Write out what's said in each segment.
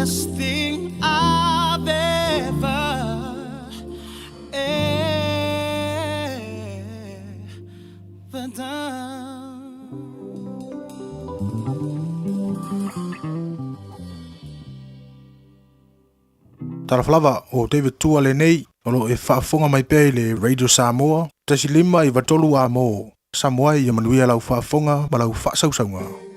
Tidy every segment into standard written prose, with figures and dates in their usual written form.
best thing I've ever, ever done. Talofa lava, o David Tua lenei, o lo o e faafofoga mai pea i le Radio Samoa, 1.5 93 a mo Samoa ia manuia lau faafofoga ma lau faasausauga.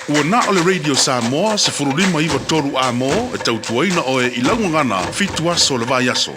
Ua na o le Radio Samoa 15 93 A mo e tautuaina oe i lau gagana fitu aso o le vaiaso.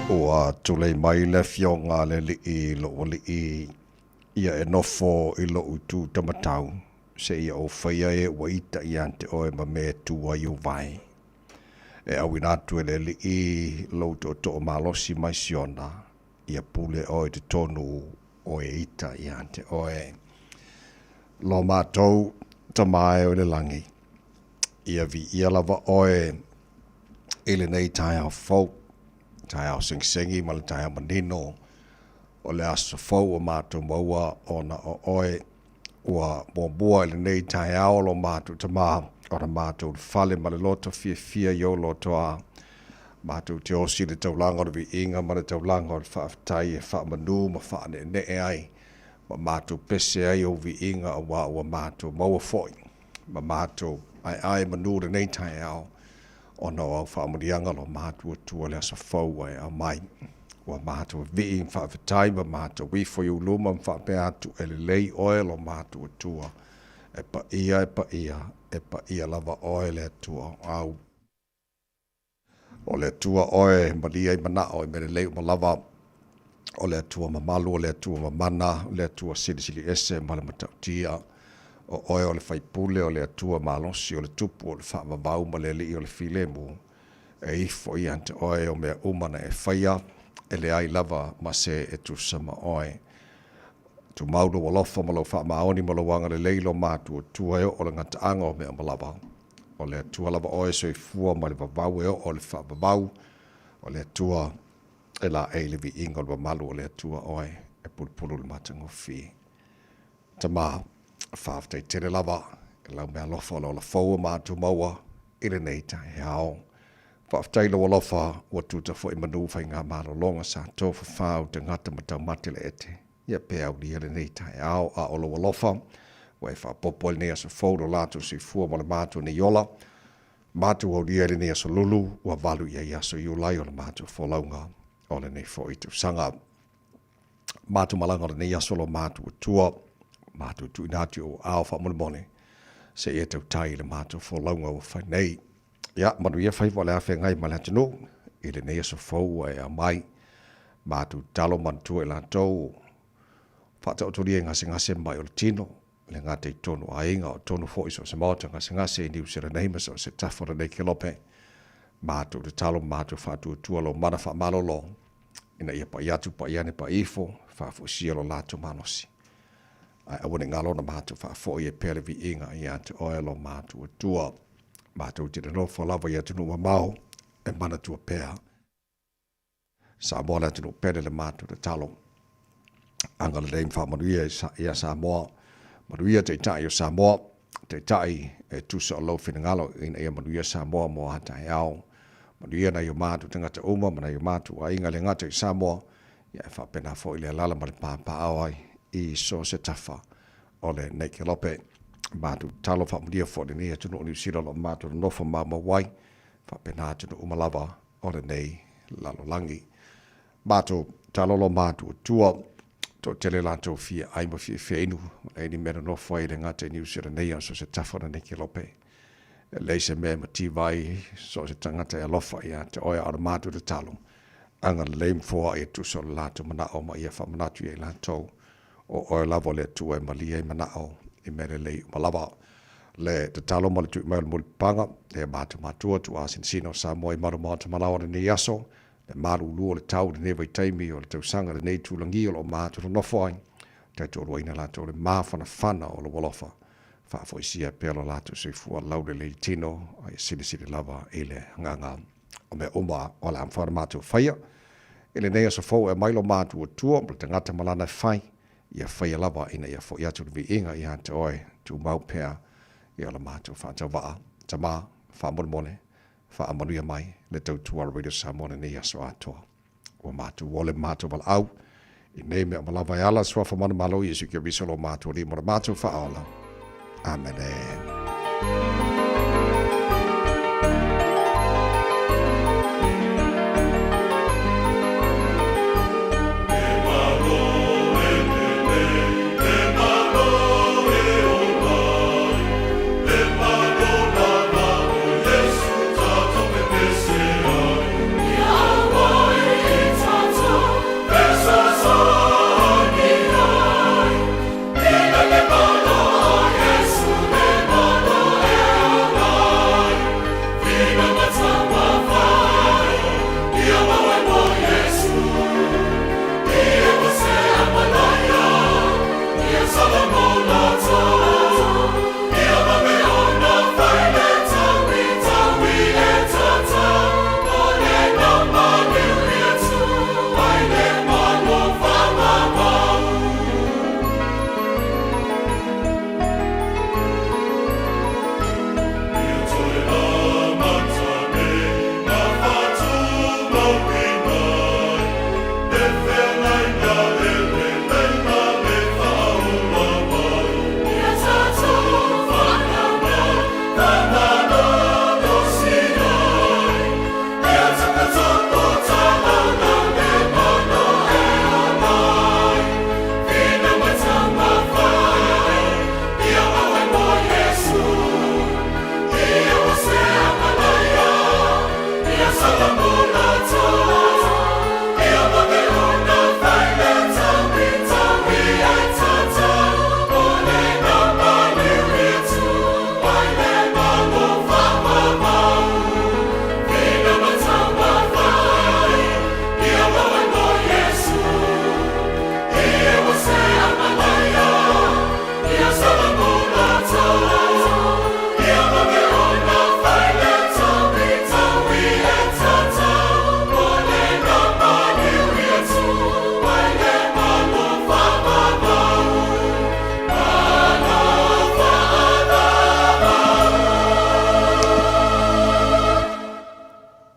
Ua tulei mai le Afioga a le Alii lou Alii, ia e nofo i lou itu tamatau, seia ou faia e ua ita ia te oe ma mea e tu ai ou vae. E auina atu e le Alii lou tootoo malosi mai Siona, ia pule oe i totonu o e ita ia te oe. Lo matou Tama e o i le lagi, ia viia lava oe i lenei taeao fou, taeao segisegi ma le taeao manino o le aso fou ua matou maua ona o oe ua muamua i lenei taeao lo matou Tama ona matou fale ma le loto fiafia i ou lotoa. Matou te osi i le taulaga o le viiga ma le taulaga o le faafetai e faamanu ma faaneenee ai ma matou pese ai ou viiga aua ua matou maua foi ma matou aeae manu lenei taeao ona o au faamanuiaga lo matou Atua le aso fou ua e aumai. Ua matou vii ma faafetai ma matou ifo i ou luma ma faapea atu e lelei oe lo matou Atua. E paia, e paia, e paia lava oe le Atua o au. O le Atua oe e malia i manao i mea lelei uma lava, o le Atua mamalu, o le Atua mamana, o le Atua silisili ese ma le matautia. O oe o le Faipule, o le Atua malosi, o le Tupu, o le Faavavau ma le Alii o le Filemu. E ifo ia te oe o mea uma na e faia, e leai lava ma se e tusa ma oe. Tumau lou alofa ma lou faamaoni ma lou agalelei i lo matuatua e oo le gataaga o mea uma lava. O le Atua lava oe e soifua mai le vavau e oo i le faavavau. O le Atua e laei le viiga o le mamalu o le Atua oe e pulupulu le matagofie. Tama, faafetai tele lava i lau meaalofa o le ola fou ua matou maua i lenei taeao. Faafetai i lou alofa ua tuta foi manu faigamalologa sa tofafau tagata ma taumate le ete ia pe aulia lenei taeao a o lou alofa ua e faapopo ai lenei aso fou lo latou soifua ma le matou nei ola. Matou aulia i lenei aso lulu ua valu i ai aso Iulai o le matou folauga o lenei foi tausaga. Matou malaga o lenei aso lo matou atua, matou tuuina atu i ou aao faamolemole, seia tautai i le matou folauga ua fai nei. Ia, manuia faiva o le a feagai ma le atunuu i lenei aso fou ua e aumai. Matou tatalo manatua i latou faataotolia i gasegase ma mai o le tino, le gata i totonu o aiga, o totonu foi so o se maota gasegase i Niu Sila nei ma so o se tafa o lenei kelope. Matou tatalo ma matou faatuatua lou mana faamalolo ina ia pai atu, pai ane, pai ifo, faafoisia lo latou malosi. Ae aua ne i galo ona matou faafoi e pea le viiga ia te oe lo matou Atua. Matou te nonofo lava i atunuu mamao e manatua pea Samoa le atunuu pele le matou tatalo. Agalelei ma faamanuia ia Samoa, manuia Taitai o Samoa, Taitai e tusa o lou finagalo ina ia manuia Samoa mo a taeao. Manuia nai o matou tagata uma ma nai o matou aiga le gata i Samoa, ia e faapena foi le alala ma le papaao ai i so se tafa o le nei kelope. Matou tatalo faamanuia foi lenei atunuu o Niu Sila o lo o matou nonofo maumau ai, faapena atunuu uma lava o lenei lalolagi. Matou tatalo lo matou Atua, toatele latou fia ai ma fiafia inu, leai ni mea nonofo ai le gata i Niu Sila nei a o so se tafa o lenei kelope. E leai se mea e mativa ai so se tagata e alofa ia te oe a o le matou tatalo, agalelei ma foai e tusa o le latou manao ma ia faamanatu ia i latou o oe lava o le Atua e malie ai manao i mea lelei uma lava. Le tatalo ma le tui mai o le mulipapaga, e matou matua tuuasinasina o Samoa i malu maota malaoa lenei aso, le malulu o le tau i lenei vaitaimi o le tausaga lenei itulagi o lo o matou nonofo ai, taitoaluaina latou le mafanafana o lou alofa, faafoisia pea lo latou soifua laulelei tino, a ia silisili lava i le agaga o mea uma o le a mafai ona matou faia. I lenei aso fou e aumai lo matou Atua ma le tagata ma lana e fai, ia faia lava ina ia foi atu le viiga ia te oe, tumau pea ia la matou faatauvaa. Tama, faamolemole, faamanuia mai le tautua a Radio Samoa lenei aso atoa. Ua matou ole ma matou valaau i nei mea uma lava e ala suafa manumalo Iesu Keriso lo matou Alii mo le matou faaola. Amene.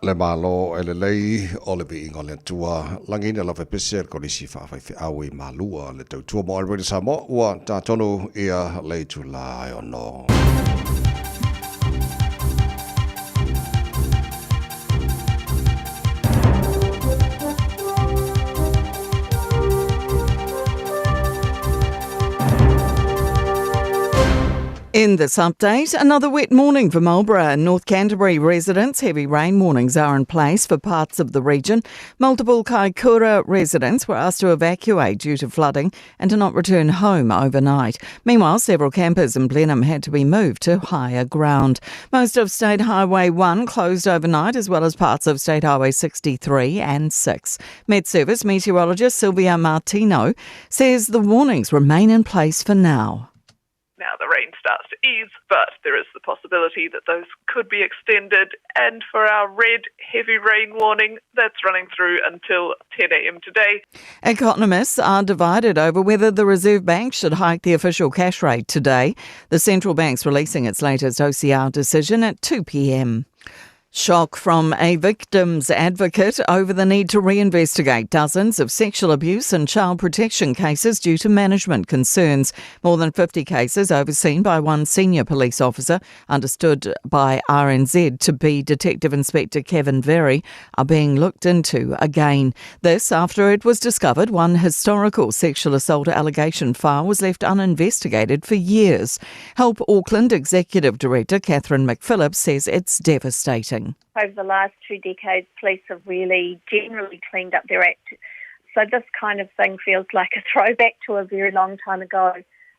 Le Malo e lelei o le viiga o le Atua. Lagiina lau fepese le Kolisi Faafaifeau i Malua le tautua mo Radio Samoa ua tatonu ia le itula e ono. In this update, another wet morning for Marlborough and North Canterbury residents. Heavy rain warnings are in place for parts of the region. Multiple Kaikoura residents were asked to evacuate due to flooding and to not return home overnight. Meanwhile, several campers in Blenheim had to be moved to higher ground. Most of State Highway 1 closed overnight, as well as parts of State Highway 63 and 6. Met Service meteorologist Sylvia Martino says the warnings remain in place for now. Now the rain starts to ease, but there is the possibility that those could be extended. And for our red heavy rain warning, that's running through until 10 a.m. today. Economists are divided over whether the Reserve Bank should hike the official cash rate today. The central bank's releasing its latest OCR decision at 2 p.m. Shock from a victim's advocate over the need to reinvestigate dozens of sexual abuse and child protection cases due to management concerns. More than 50 cases overseen by one senior police officer, understood by RNZ to be Detective Inspector Kevin Very, are being looked into again. This after it was discovered one historical sexual assault allegation file was left uninvestigated for years. Help Auckland Executive Director Catherine McPhillips says it's devastating. Over the last 2 decades, police have really generally cleaned up their act. So this kind of thing feels like a throwback to a very long time ago.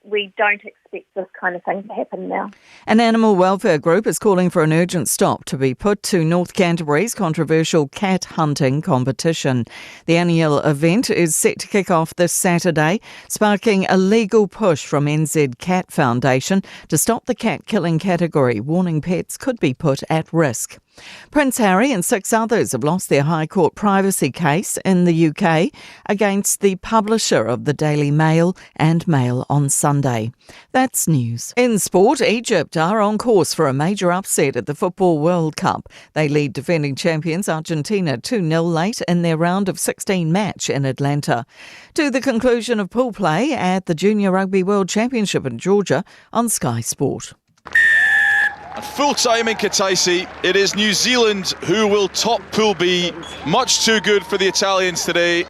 We don't expect this kind of thing to happen now. An animal welfare group is calling for an urgent stop to be put to North Canterbury's controversial cat hunting competition. The annual event is set to kick off this Saturday, sparking a legal push from NZ Cat Foundation to stop the cat killing category, warning pets could be put at risk. Prince Harry and 6 others have lost their High Court privacy case in the UK against the publisher of the Daily Mail and Mail on Sunday. That's news. In sport, Egypt are on course for a major upset at the Football World Cup. They lead defending champions Argentina 2-0 late in their round of 16 match in Atlanta. To the conclusion of pool play at the Junior Rugby World Championship in Georgia on Sky Sport. At full time in Kutaisi, it is New Zealand who will top Pool B. Much too good for the Italians today.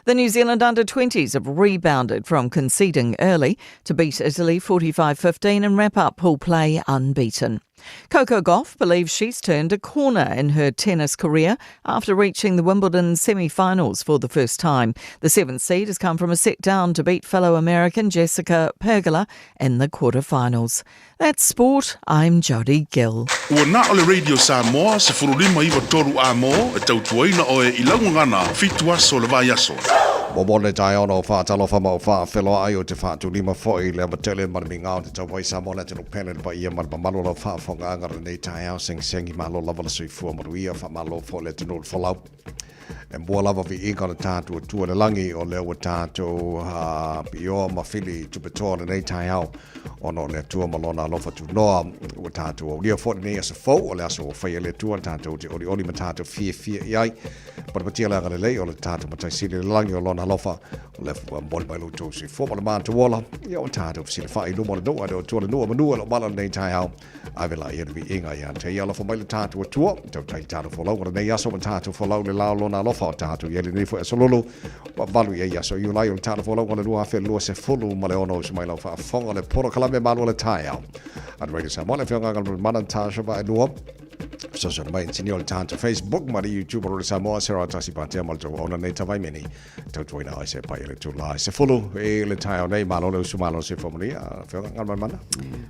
The New Zealand under-20s have rebounded from conceding early to beat Italy 45-15 and wrap up pool play unbeaten. Coco Gauff believes she's turned a corner in her tennis career after reaching the Wimbledon semi-finals for the first time. The 7th seed has come from a set down to beat fellow American Jessica Pegula in the quarterfinals. That's sport. I'm Jodie Gill. Ua na o le Radio Samoa 1593 amo e tautuaina oe i lau gagana 7 aso o le vaiaso. Mo le taeao na o faatalofa ma o faafeloai o te faatulima foi le amatele ma le migao te tauai Samoa le atunuu pele le paia ma le mamalu o lau faafofogaaga lenei taeao segisegi malo lava le soifua manuia faamalo foi le atunuu le folau. E mua lava viiga o le tatou Atua i le lagi o lea ua tatou pioa ma fili tupetoa lenei taeao ona o le Atua ma lona alofa tunoa ua tatou aulia foi lenei aso fou o le aso ua faia e le Atua tatou te olioli ma tatou fiafia i ai. Patipatia le agalelei o le tatou Matai Sili i le lagi o lona alofa o lea ua momoli mai lo outou soifua ma le matou ola ia o tatou fesilafai i luma o le nuu ae le Atua le nuu o manu e lo mala lenei taeao. Ave la ia le viiga ia te ia alofa mai le tatou Atua tautai le tatou folauga lenei aso ma tatou folau le lao lona alofa o tatou i ai lenei foi aso lolo ua valu i ai aso Iulai o le tatou folauga le 2026 uso mai lau faafofoga le polokalame malu o le taeao. A le Radio Samoa le afioga le mana Natasha Vaelua fesoasoani mai inisinia o le tatou Facebook ma le YouTube o le Samoa Sarah Tasi Patea ma le tou ona nei tavaimeni tautuaina ai se pai e le tula se fulu e le taeao nei malo le usu malo se fomoni a afioga Galumalemana.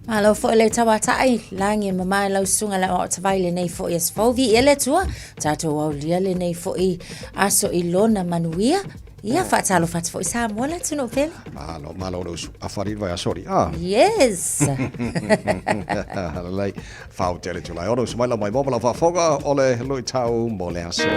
Malo foi le tauata'i lagi e mamā i lau susuga le aoao tavai lenei fo'i aso fou viia le Atua tatou aulia lenei fo'i aso i lona manuia Ia, faatalofa atu foi Samoa le atunuu pele. Malo, malo le usu. Afari vai asori. Ah. Yes. Lelei. Whao te le tūlai ono, usu mai lau mai mo ma lau faafofoga o le luitau mo le aso.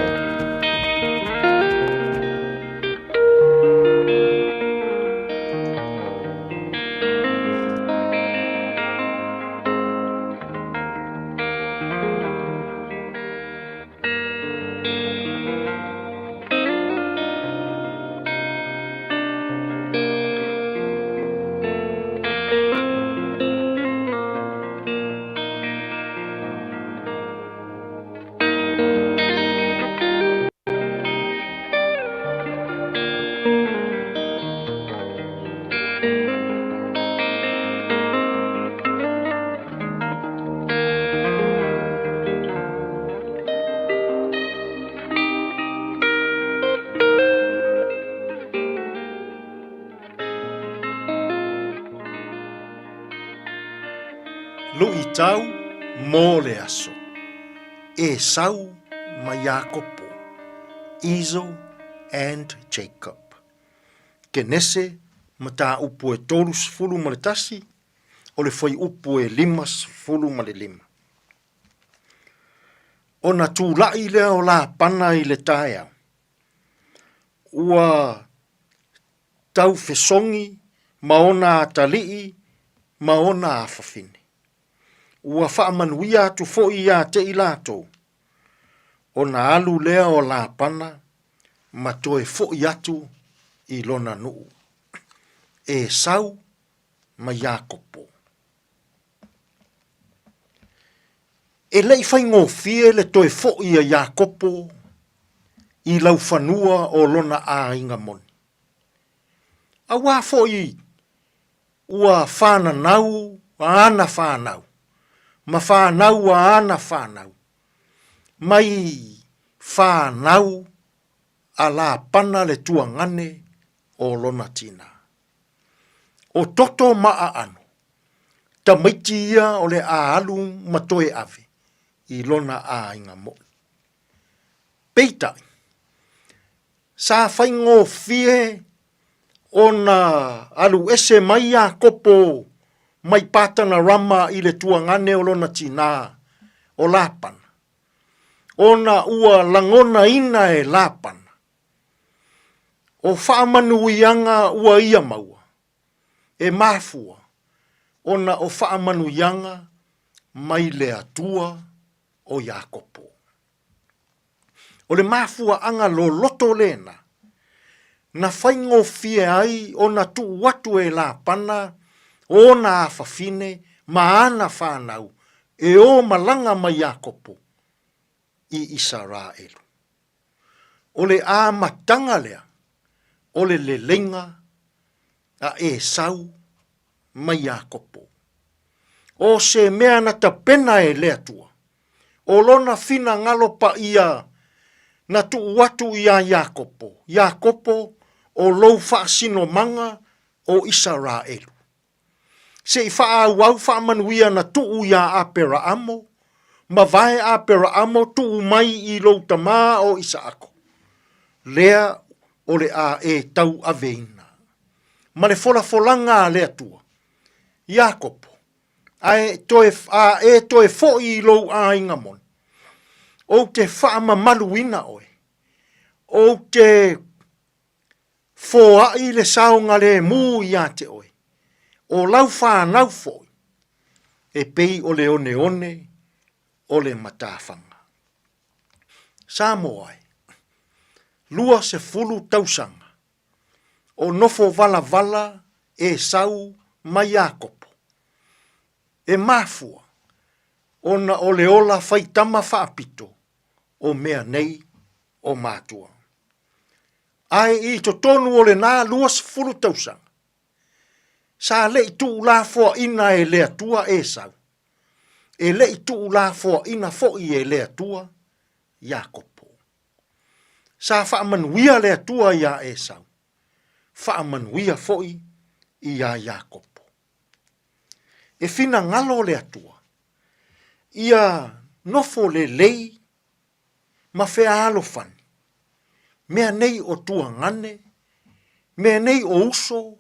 Luʻitau mo le aso. Esau ma Iakopo, Esau and Jacob. Kenese, mataupu e 31, o le fuaiupu e 55. Ona tulaʻi lea o Lapana i le taeao, ua taufesogi ma ona atalii ma ona afafine. Ua faamanuia atu foi ia te i latou, ona alu lea o Lapana ma toe foi atu i lona nuu. Esau ma Iakopo. E le i faigofie le toe foi a Iakopo i laufanua o lona aiga moni. Auā foi ua fananau ana fanau, ma fanau a ana fanau, mai fanau a Lapana le tuagane o lona tinā. O toto ma aano, tamaiti ia o le a alu ma toe ave i lona aiga moʻi. Peitai, sa faigofie ona alu ese mai Iakopo mai Patanarama i le tuagane o lona tinā, o Lapana, ona ua lagonaina e Lapana O faamanuiaga ua ia maua, e mafua ona o faamanuiaga mai le Atua o Iakopo. O le mafuaaga loloto lena na faigofie ai ona tuu atu e Lapana ona afafine ma ana fanau e o malaga ma Iakopo i Isaraelu. O le amataga lea o le leleiga a Esau ma Iakopo. O se mea na tapena e le Atua, o lona finagalo paia na tuu atu iā Iakopo, Iakopo o lou faasinomaga o Isaraelu. Se i faaauau faamanuia na tuu iā Aperaamo, mavae Aperaamo tuu mai i lou tamā o Isaako, lea o le a e tauaveina. Ma le folafolaga a le Atua, Iakopo, ae toe, a e toe foi i lou aiga moni, ou te faamamaluina oe, ou te Foai le saogalemu ia te oe, o lau whanau foi, e pei o le oneone o le matafaga. Samoa e, 20 tausaga o nofo valavala Esau ma Iakopo, e mafua ona o le ola faitama faapito o mea nei o matua. Ae i totonu o lenā 20 tausaga, sa le i tuulafoaina e le Atua Esau, e le i tuulafoaina foi e le Atua Iakopo. Sa faamanuia le Atua iā Esau, faamanuia foi iā Iakopo. E finagalo le Atua, ia nofo lelei ma fealofani, mea nei o tuagane, mea nei o uso,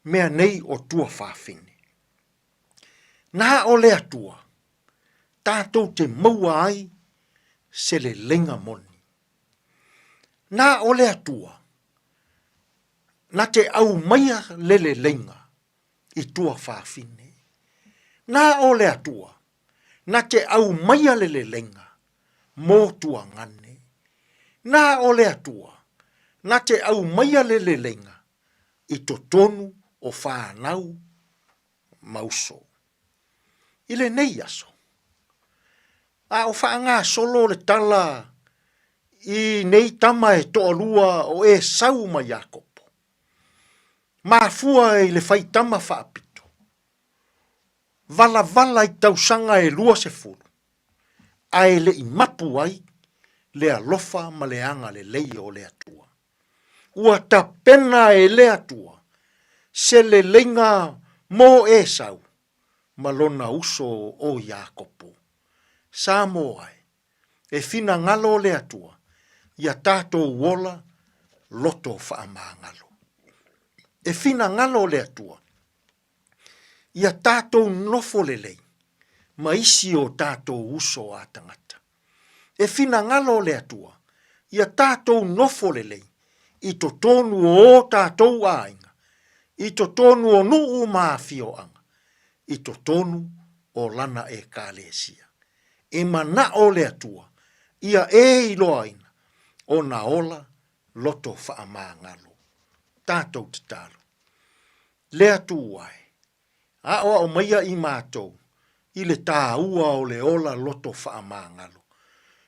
mea nei o tuafafine. Na o le Atua tatou te maua ai se leleiga moni. Na o le Atua na te aumaia le leleiga i tuafafine. Na o le Atua na te aumaia le leleiga mo tuagane. Na o le Atua na te aumaia le leleiga i totonu o whanau ma uso. I lenei aso, a o faagasolo le tala i nei tama e toalua o Esau ma Iakopo, mafua i le faitama faapito, valavala i tausaga e 20, ae le i mapu ai le alofa ma le agalelei o le Atua. Ua tapena e le Atua se leleiga mo Esau. ma lona uso o Iakopo. Samoa e, e finagalo le Atua ia tatou ola loto faamagalo. E finagalo le Atua ia tatou nofo lelei ma isi o tatou uso a tagata. E finagalo le Atua ia tatou nofo lelei i totonu o o tatou aiga, i totonu o nuu ma afioaga, i totonu o Lana Ekalesia. E manao le Atua ia e iloaina ona ola loto faamagalo. Tatou tatalo. Le Atua e, aoao maia i matou i le tāua o le ola loto faamagalo.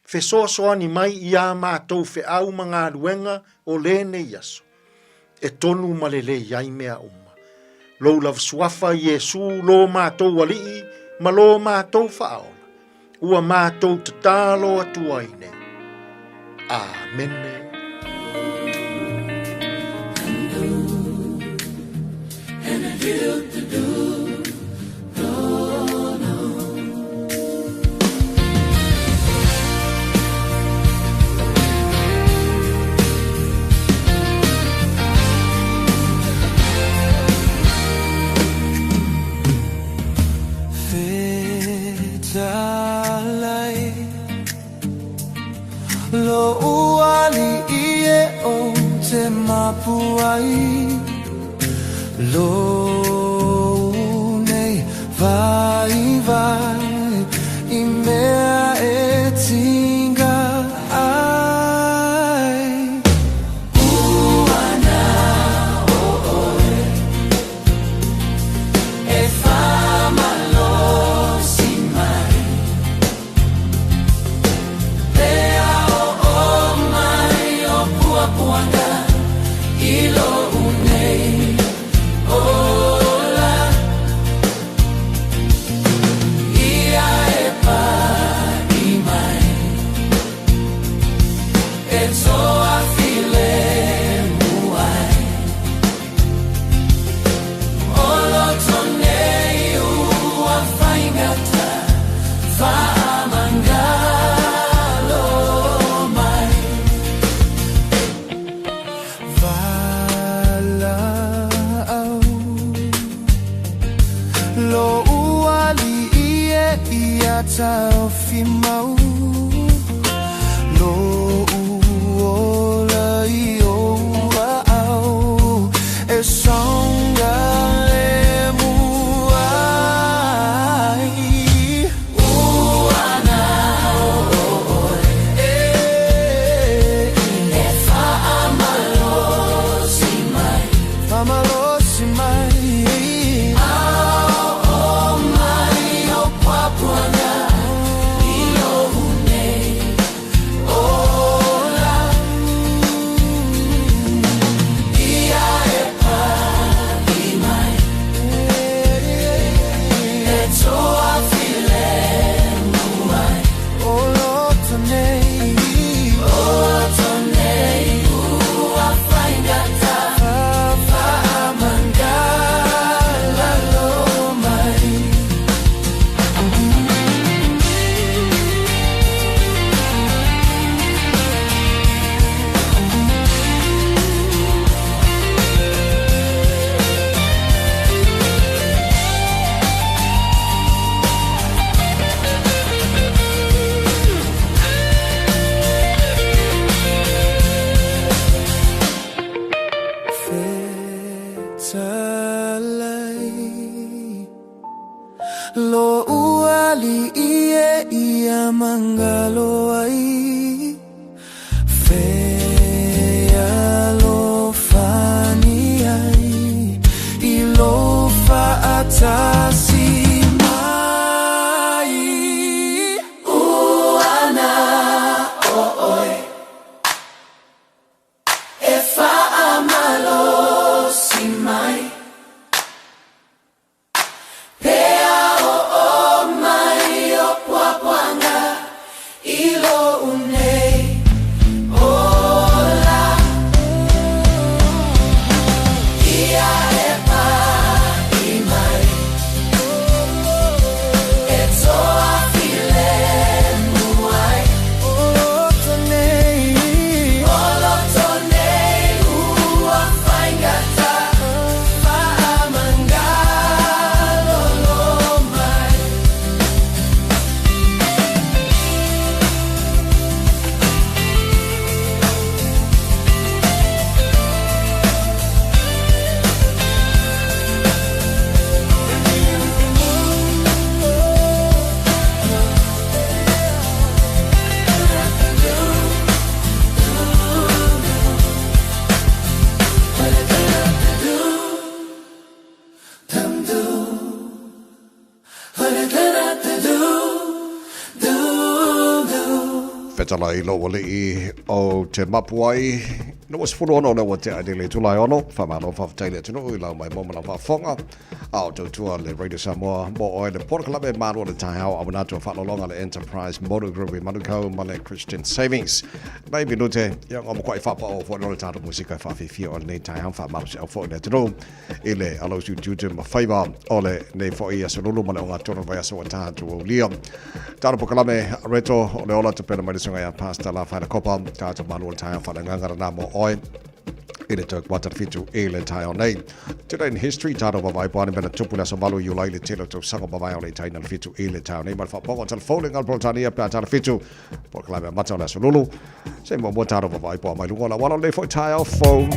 Fesoasoani mai i ā matou feau ma galuega o lenei aso, e tonu ma lelei ai mea uma. Lou lava suafa Iesu lo matou Alii ma lo matou Faaola, ua matou tatalo atu ai nei. Āmene. tala i lou alii o te mapu ai, na ua 16 lea ua tea i le itula e ono, faamalo faafetai le atunuu i lau maimoa ma lau faafofoga, a o tautua le Radio Samoa mo oe le polokalame malu o le taeao a manatu o faalologa le Enterprise Motor Group i Manukau ma le Christian Savings. Nai minute, ia ngā makuai whapao fo no le tātou musika e whawhiwhia o lenei taeao whaamalo se au fo i le atunuu i le alausi utiuti ma faiva o lenei foi aso lulu ma le ogatotonu vaiaso ua tatou aulia. Talo polokalame reto o le ola tapena mai le susuga ia Pastor Lafaela Kopa, tatou malu o le taeao faaleagaga lena mo oe i le tau kuata 7 i le taeao nei. Today in history, tatou vavaai po a ni mea na tupu i le aso 8 Iulai le tele o tausaga mavae o le itaina le 7 i le taeao nei ma le faapaoga o telefoni le Galopolotania pe a tala 7 polokalame amata o le aso lulu. Se i muamua tatou vavaai po a mai luga o le auala o lenei foi taeao fou.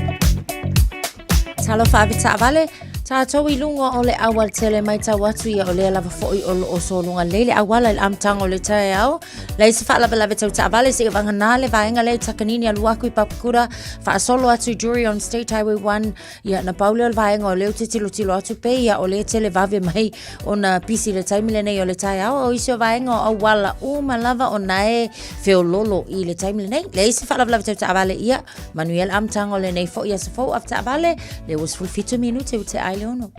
Talofa ave taavale, tatou i luga o le aualatele matau atu ia o lea lava foi o loo sologa lelei le auala i le amataga o le taeao. Leai se faalavelave tau taavale seia vagana le vaega lea i Takanini alu aku i Papakura, faasolo atu i Drury on State Highway 1, Ia, na pau lea o le vaega o lea ou te tilotilo atu pei ia o lea e tele vave mai ona pisi le taimi lenei o le taeao. O isi o vaega o auala uma lava ona e feololo i le taimi lenei. Leai se faalavelave tau taavale ia, manuia le amataga o lenei foi aso fou ave taavale, lea ua 17 minute ua tea ai le ono.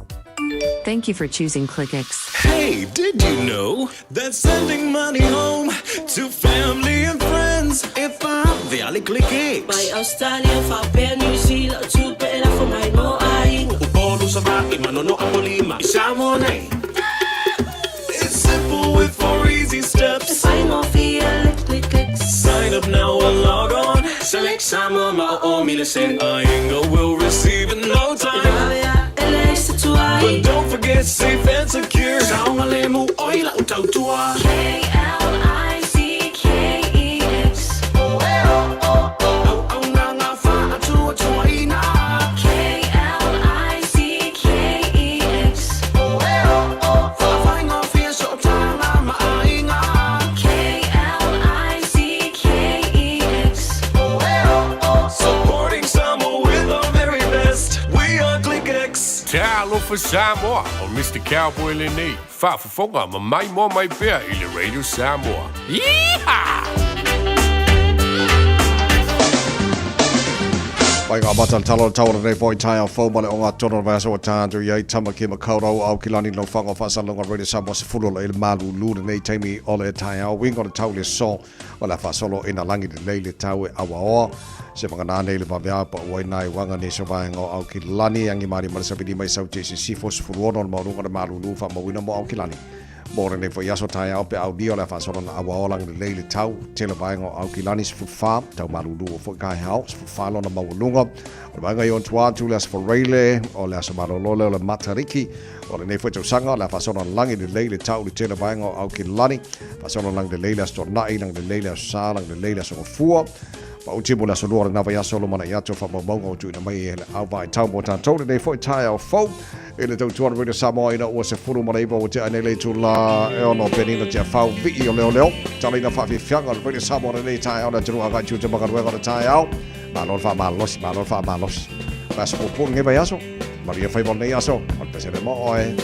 Thank you for choosing Clickx. Hey, did you know that sending money home to family and friends e vave a le Clickx? Mai Australia faapea New Zealand tupe e lafo mai mo aiga. Upolu, Savaii, Manono, Apolima, i Samoa nei. It's simple with four easy steps. E faigofie le Clickx. Sign up now or log on. Select Samoa ma o o mile sen. Aiga will receive in no time. E vave a e leai se tuai. But don't forget safe and secure. Saogalemu oi lau tautua. K-L-I-C-K-E-X. Auaunaga faatuatuaina. K-L-I-C-K-E-X. Faafaigofie sootaga ma aiga. K-L-I-C-K-E-X. Supporting Samoa with our very best. We are ClickX. Talofa Samoa, o Mister Cowboy lenei, faafofoga ma maimoa mai pea i le Radio Samoa. Yeehaw! Pai ngā mata talo tau o lenei foi taeao fou ma le ogatotonu o le vaiaso ua tatou i ai Tamaki Makaurau Aukilani Lofaga o Faasalaloga Radio Samoa 10 o le malulu lenei taimi o le taeao uiga o le tau le so O le a faasolo ina lagi lelei le tau e auaoa. Se vagana nei le vaveao pa ua ina i waga nei so vaenga o Aukilani angi mari ma le savili mai sau te sisifo 16 le maualuga le malulu faamauina mo Aukilani. Mo lenei foi aso taeao pe aulia o le a faasolo na auaoa lagi lelei le tau tele vaenga o Aukilani 14 tau malulu o foi kaehao 14 lona maualuga o le vaenga i ona tua atu le aso Faraile o le aso malolo lea o le Matariki o lenei foi tausaga o le a faasolo na lagi lelei le tau le tele vaenga o Aukilani Faasolo lagi lelei le Aso Toonai, lagi lelei le Aso Sa, lagi lelei le Aso Gafua. Pa'uti mo le Aso Lua o lena vaiaso lumanai atu o faamaumauga ua tuuina mai e le au vaitau mo tatou lenei foi taeao fou i le tautuana Radio Samoa ina ua 19 ua tea nei le itula e ono Penina Tiafau Vii o Leoleo talaina faafiafiaga o le Radio Samoa lenei taeao le atunuu agai tiute ma galuega o le taeao. Malo le faamalosi, malo le faamalosi. Vaiaso puupuu lenei vaiaso. Manuia faiva o lenei aso, o le pesele mo oe.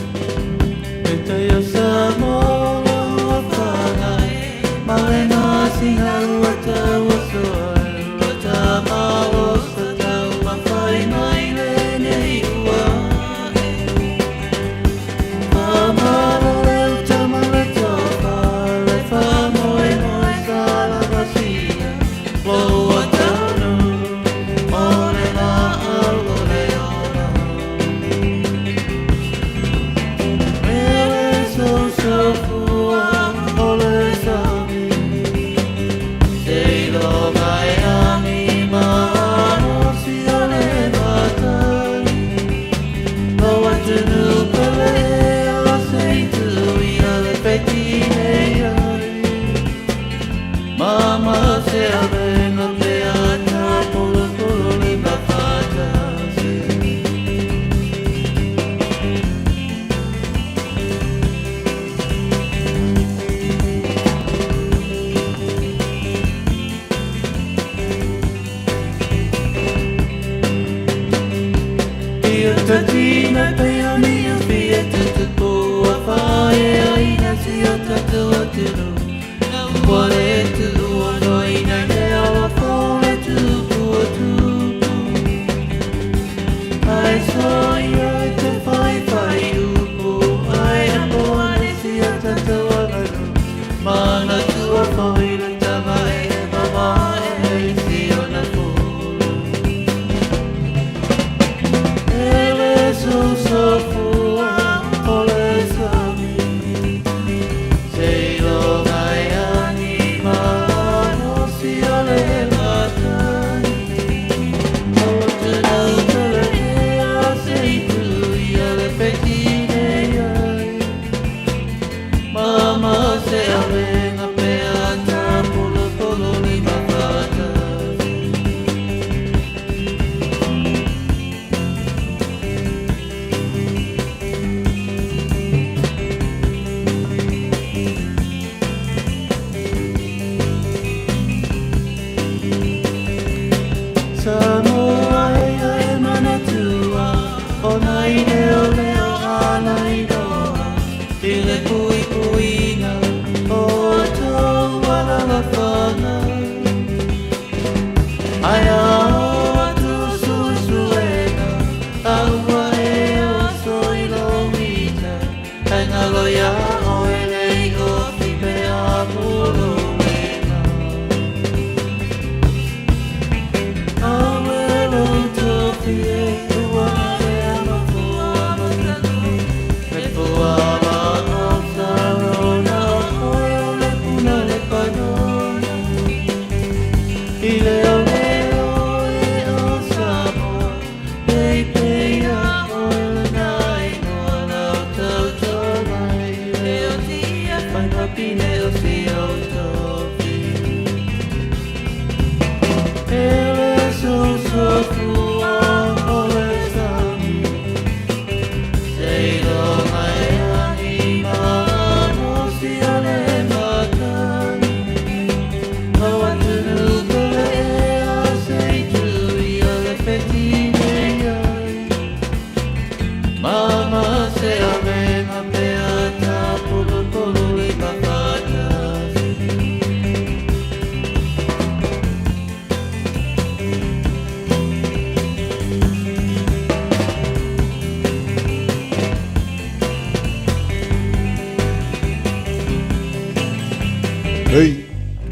Hei,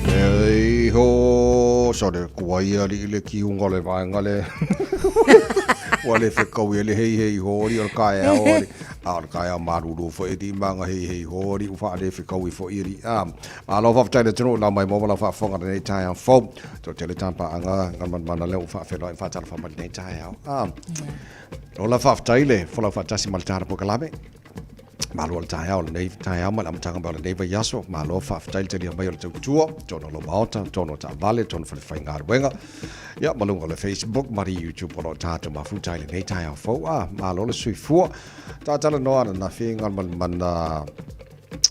hei ho, sore kua ia li le ki unga le vaenga le. Ua le whekau ia le hei hei ho ri o le kaea o ri. A o le kaea maruru fo e di manga hei hei ho ri u wha le whekau i fo i ri. A, a lo whaftai le tunu la mai mo la whaafonga le nei tai au fo. To tele tampa anga nga man mana le u whaawhelo i whaatala wha mai nei tai au. A, o la whaftai le, folau whaatasi ma le tāra pokalame. Malo le taeao lenei taeao ma le amataga mai o lenei vaiaso. Malo faafetai le talia mai o le tautua, tonu o lou maota, tonu o taavale, tonu o falefaigaluega. Ia, ma luga o le Facebook ma le YouTube o lo o tatou mafuta ai lenei taeao fou. A, malo le soifua. Tatalanoa ananafi i ngana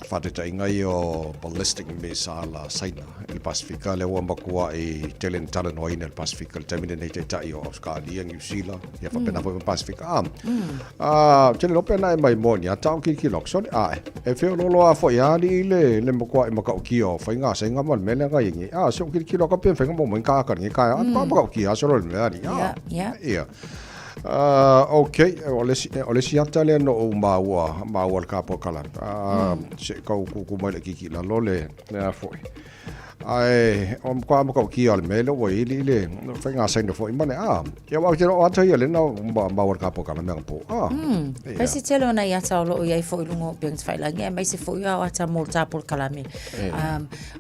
faataitaiga ia o ballistic missile a Saina i le Pasefika, lea ua matuai tele na talanoaina i le Pasefika i le taimi lenei, taitai o Ausekalia, Niu Sila, ia faapena foi ma Pasefika. A, a tele loa pe na e mai moni a tau ki ki lok sole a e feoloolo a foi a ali i le le makuai matautia o faiga saina ma le mea lea ngai ngi. A se o kilokilo ka pe faiga mo mo ka ka ngi ka a pa matautia solo le mea ali. A, ia. Okay, o le si o le si ata lea no o maua maua le ka kala. Se kau ku ku mai le kiki la lo le le a foi. Ae o kwa ma kau kia le mea le ua ili le faiga saina foi ma le a. Ia wa te ro ata ia le na ma maua le ka kala mea po. A. Ia. Pai se tele o nai ata o loo i ai foi i luga o upega tafailagi, aemaise foi o ata mo le tapolokalame.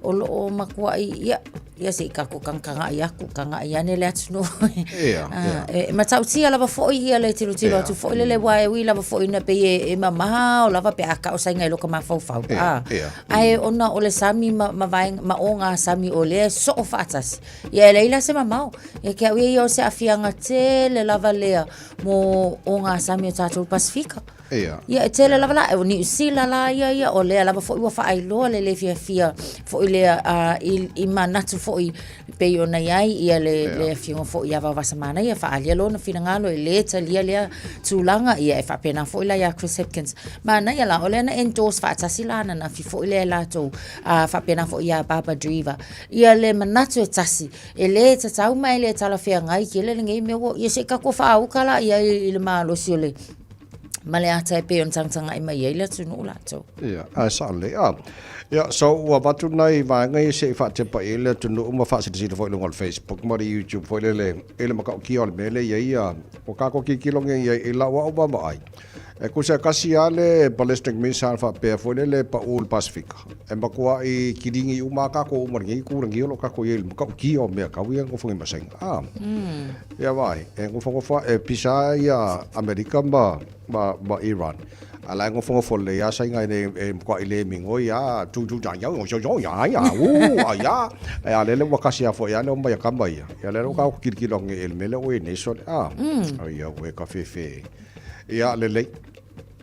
O loo matuai, ia, ia se i tatou tagatagai atu, tagatai ane le atunuu. Ia, ia. E matautia lava foi ia le tilotilo atu foi lele, aua e ui lava foi ina pei e mamaha o lava pe a tau saina i lota mafaufau. Ia, ia. Ae ona o le sami ma, ma vaega, ma ogasami o lea e soo faatasi, ia e leai la se mamao. Ia te au ia ia o se aafiaga tele lava lea mo ogasami o tatou i le Pasefika. Ia. Ia, e tele lava la, o Niu Sila la ia ia, o lea lava foi ua faailoa le le fiafia foi lea i, i manatu foi pei ona i ai ia le, yeah. le afioga foi ia Vaovasamanaia, faaalia lona finagalo e le talia lea tulaga, ia e faapena foi la ia Chris Hipkins. Manaia la, o lea na endorse faatasi la ananafi foi lea e latou, faapena foi ia Barbara Dreaver. 19, ia le manatu e tasi, e lē tatau ma e le talafeagai tele lenei mea ua, ia se i tatou faaauta la i ai i le malosi o le ma le ata e pei ona tagatagai mai ai le atunuu latou. Ia, ae sao lelei. Ah, ia, so ua avatu nai vaega ia se i faatepa i ai le atunuu ma faasilasila foi i luga o le Facebook ma le YouTube foi lele i le matautia o le mea lea i ai ia, ua tatou tilotilo nei i ai i lau au vaavaai. E tusa e tasi lava le ballistic missile faapea foi lele e pau i le Pasefika, e matuai kiligi uma lava tatou uma i lenei itu lagi o lo o tatou i ai i le matautia o mea tau ia e nofo nei ma Saina. A, ia vaai, e nofonofo lava, e pisa lava ia Amerika ma, ma, ma Iran, a o la e nofonofo lelei lava Saina e, e matuai le migoi lava, tu tu ya yau yo yo ya ya u a ya. E a lele ua kasi lava foi lava le omai a tama ia. Ia lea ua tatou tilotilo atu nei i le mea lea ua i ai nei sole. A, ai au e ka fefe. Ia, lelei.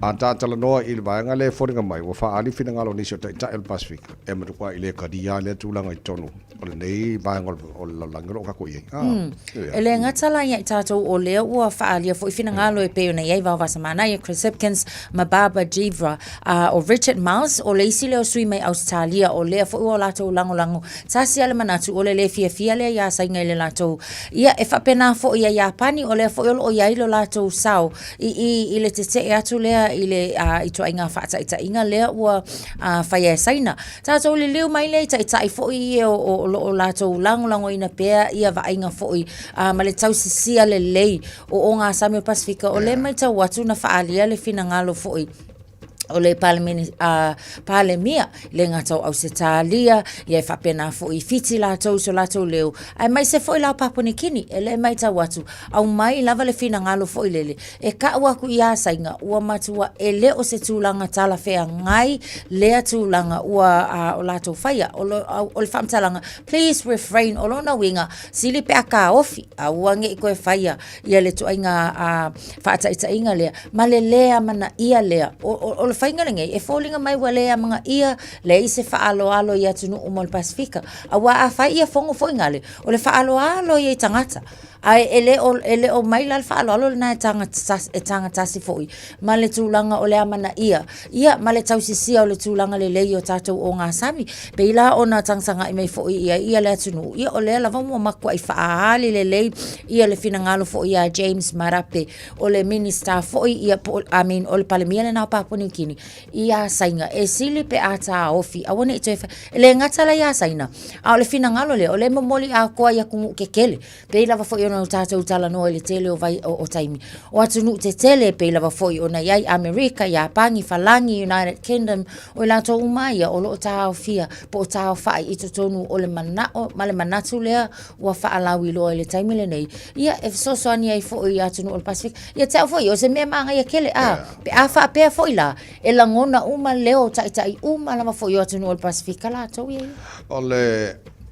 A ta talanoa i le vaega lea e foliga mai, ua faaali finagalo o nisi o Taitai o le Pasefika e matuai le talia lea tulaga i totonu o lenei vaega o le lalolagi o lo o tatou i ai. Ah, mm. E le gata la ia i tatou o lea ua faaalia foi finagalo e pei ona i ai Vaovasa Manaia, Chris Hipkins ma Barbara Givra. Uh, o Richard Marles, o le isi lea o sui mai Ausetalia, o lea foi ua latou lagolago Tasi a le manatu, o le lē fiafia lea iā Saina i le latou. Ia, e faapena foi ia Iapani, o lea foi o lo o i ai lo latou sao i i i le teteʻe atu lea i le a ituaiga faataitaiga lea ua a faia e Saina. Tatou liliu mai lea i taitai foi ia o o lo o latou lagolagoina pea ia vaaiga foi a ma le tausisia lelei o ogasami o le Pasefika, o lea e maitau atu na faaalia le finagalo foi o le Palemene, uh, Palemia, le gata o Ausetalia, ia e faapena foi i Fiti latou so latou leo, aemaise foi la o Papua Niu Kini, e le maitau atu, aumai lava le finagalo foi lele, e ka'u aku iā Saina, ua matua e le o se tulaga talafeagai lea tulaga ua uh, o latou faia. O, lo, o le faamatalaga, please refrain, o lona uiga, sili pe a taofi, aua ne i toe faia ia le ituaiga faataitaiga lea ma le lē amanaia lea. O, o, o le faiga lenei, e foliga mai ua lē amanaia, leai se faaaloalo i atunuu uma o le Pasefika. Aua a fai ia fono foi nale, o le faaaloalo ia i tagata. Ae e le o, e le o mai la le faaaloalo lena e taga, e tagatasi foi ma le tulaga o le amanaia, ia ma le tausisia o le tulaga lelei o tatou ogasami. Pei la ona tagatagai mai foi i ai ia le atunuu, ia o lea lava ua matuai faaali lelei ia le finagalo foi ia James Marape, o le Minista foi ia po o, I mean, o le Palemia lena o Papua Niu Kini, iā Saina, e sili pe a taofi, aua ne i toe fai. E le gata la iā Saina, a o le finagalo lea, o lea e momoli atoa i atunuu tetele. Pei lava foi ona o tatou talanoa i le tele o, vai, o, o taimi. O atunuu tetele pei lava foi ona i ai Amerika, Iapani, Falani, United Kingdom, o i latou uma ia o lo o taofia po o taofai i totonu o le manao ma le manatu lea ua faalauiloa i le taimi lenei. Ia, e fesoasoani ai foi i atunuu o le Pasefika. Ia te au foi, o se mea manaia tele, a, pe a faapea foi la, e lagona uma leo o taitai uma lava foi o atunuu o le Pasefika latou ia ia. O le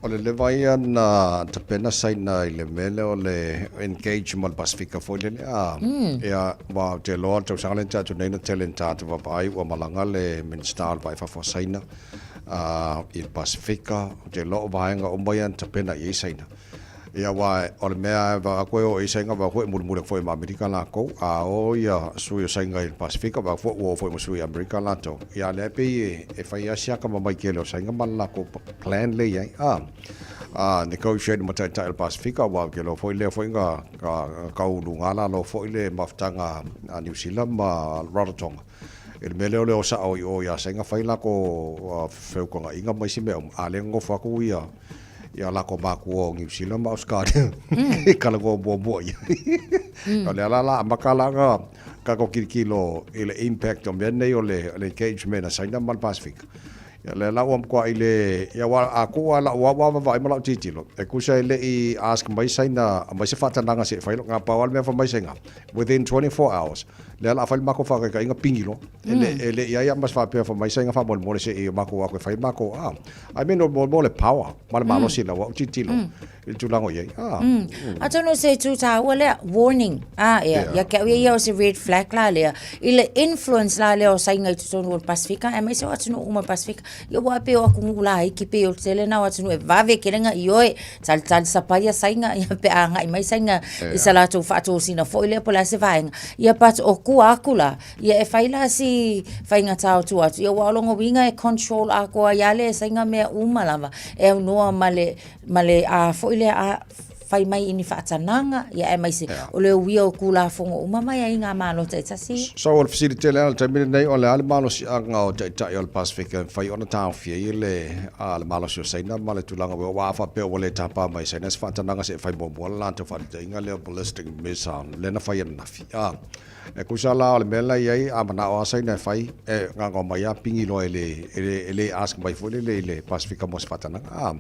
O le leva ia na tapena Saina i le mea lea o le engage ma le Pasefika foi lele a. Ia, aua ou te iloa le tausaga lea na tea atu nei na tele ina tatou vaavaai ua malaga le Minisita o le Vai i Fafo a Saina i le Pasefika. Ou te iloa o vaega uma ia na tapena i ai Saina. Ia aua o le mea e vaai atu e o i ai Saina vaai atu e mulimuli atu foi ma Amerika latou. A o ia sui o Saina i le Pasefika vaai atu foi ua o foi ma sui Amerika latou. Ia a lea e pei e fai lava si atamamai tele o Saina ma le latou plan lea i ai a a negotiate ma taitai o le Pasefika aua ou te iloa foi lea foi na tau luga lalo foi le mafutaga a Niu Sila ma Rarotonga i le mea lea o le o sao i o ia Saina fai latou feutanaiga ma isi mea uma a lea na nofo atu ia ia latou matua o Niu Sila ma Ausetalia e talanoa muamua i ai. O lea la la amata la ona tatou tilotilo i le impact o mea nei o le engagement a Saina ma le Pasefika. Ia lea la ua matuai le, ia aua a tuu lava lau au lava vaavaai ma lau tilotilo, e tusa e le i ask mai Saina, aumai se faatanaga se i fai, na pau lava le mea fai mai Saina, within 24 hours, lea o le a fai le matou faataitaiga pigi loa. E le, e le i ai lava ma se faapea fai mai Saina faamolemole se i o matou o atu e fai matou, ah, I mean o le power ma le malosi i lau au tilotilo. I le tulaga o i ai. Ah. Atonu o se itu tāua lea, warning. Ah, ia, ia te au ia ia o se red flag la lea. I le influence la lea o Saina i totonu o le Pasefika, aemaise o atunuu uma o le Pasefika. Ia aua e pei o atunuu laiti pei o le tele na o atunuu e vave tele ona ioe, talitali sapaia Saina ia pe a agai mai Saina i sa latou faatosina foi lea po o le a se vaega. Ia but o tua atu la, ia e fai la si faigata o tua atu, ia aua o lona uiga e control atoa ai lava e Saina mea uma lava e aunoa ma le ma le a foi lea a fai mai i ni faatanaga, ia aemaise o le uia o Tulafono uma ma aiaiga a Malo taitasi ia. So o le fesili tele lava i le taimi lenei, o le a le malosiaga o Taitai o le Pasefika e mafai ona taofia ai le le malosi o Saina ma le tulaga ua aua a faapea ua le tapa mai e Saina se faatanaga seia fai muamua le latou faataitaiga lea o ballistic missile lea na fai ananafi. A E tusa la o le mea la e i ai, a manao lava Saina e fai, e gaga mai lava pigi loa e le, e le, e le ask mai foi lele i le Pasefika mo se faatanaga. A,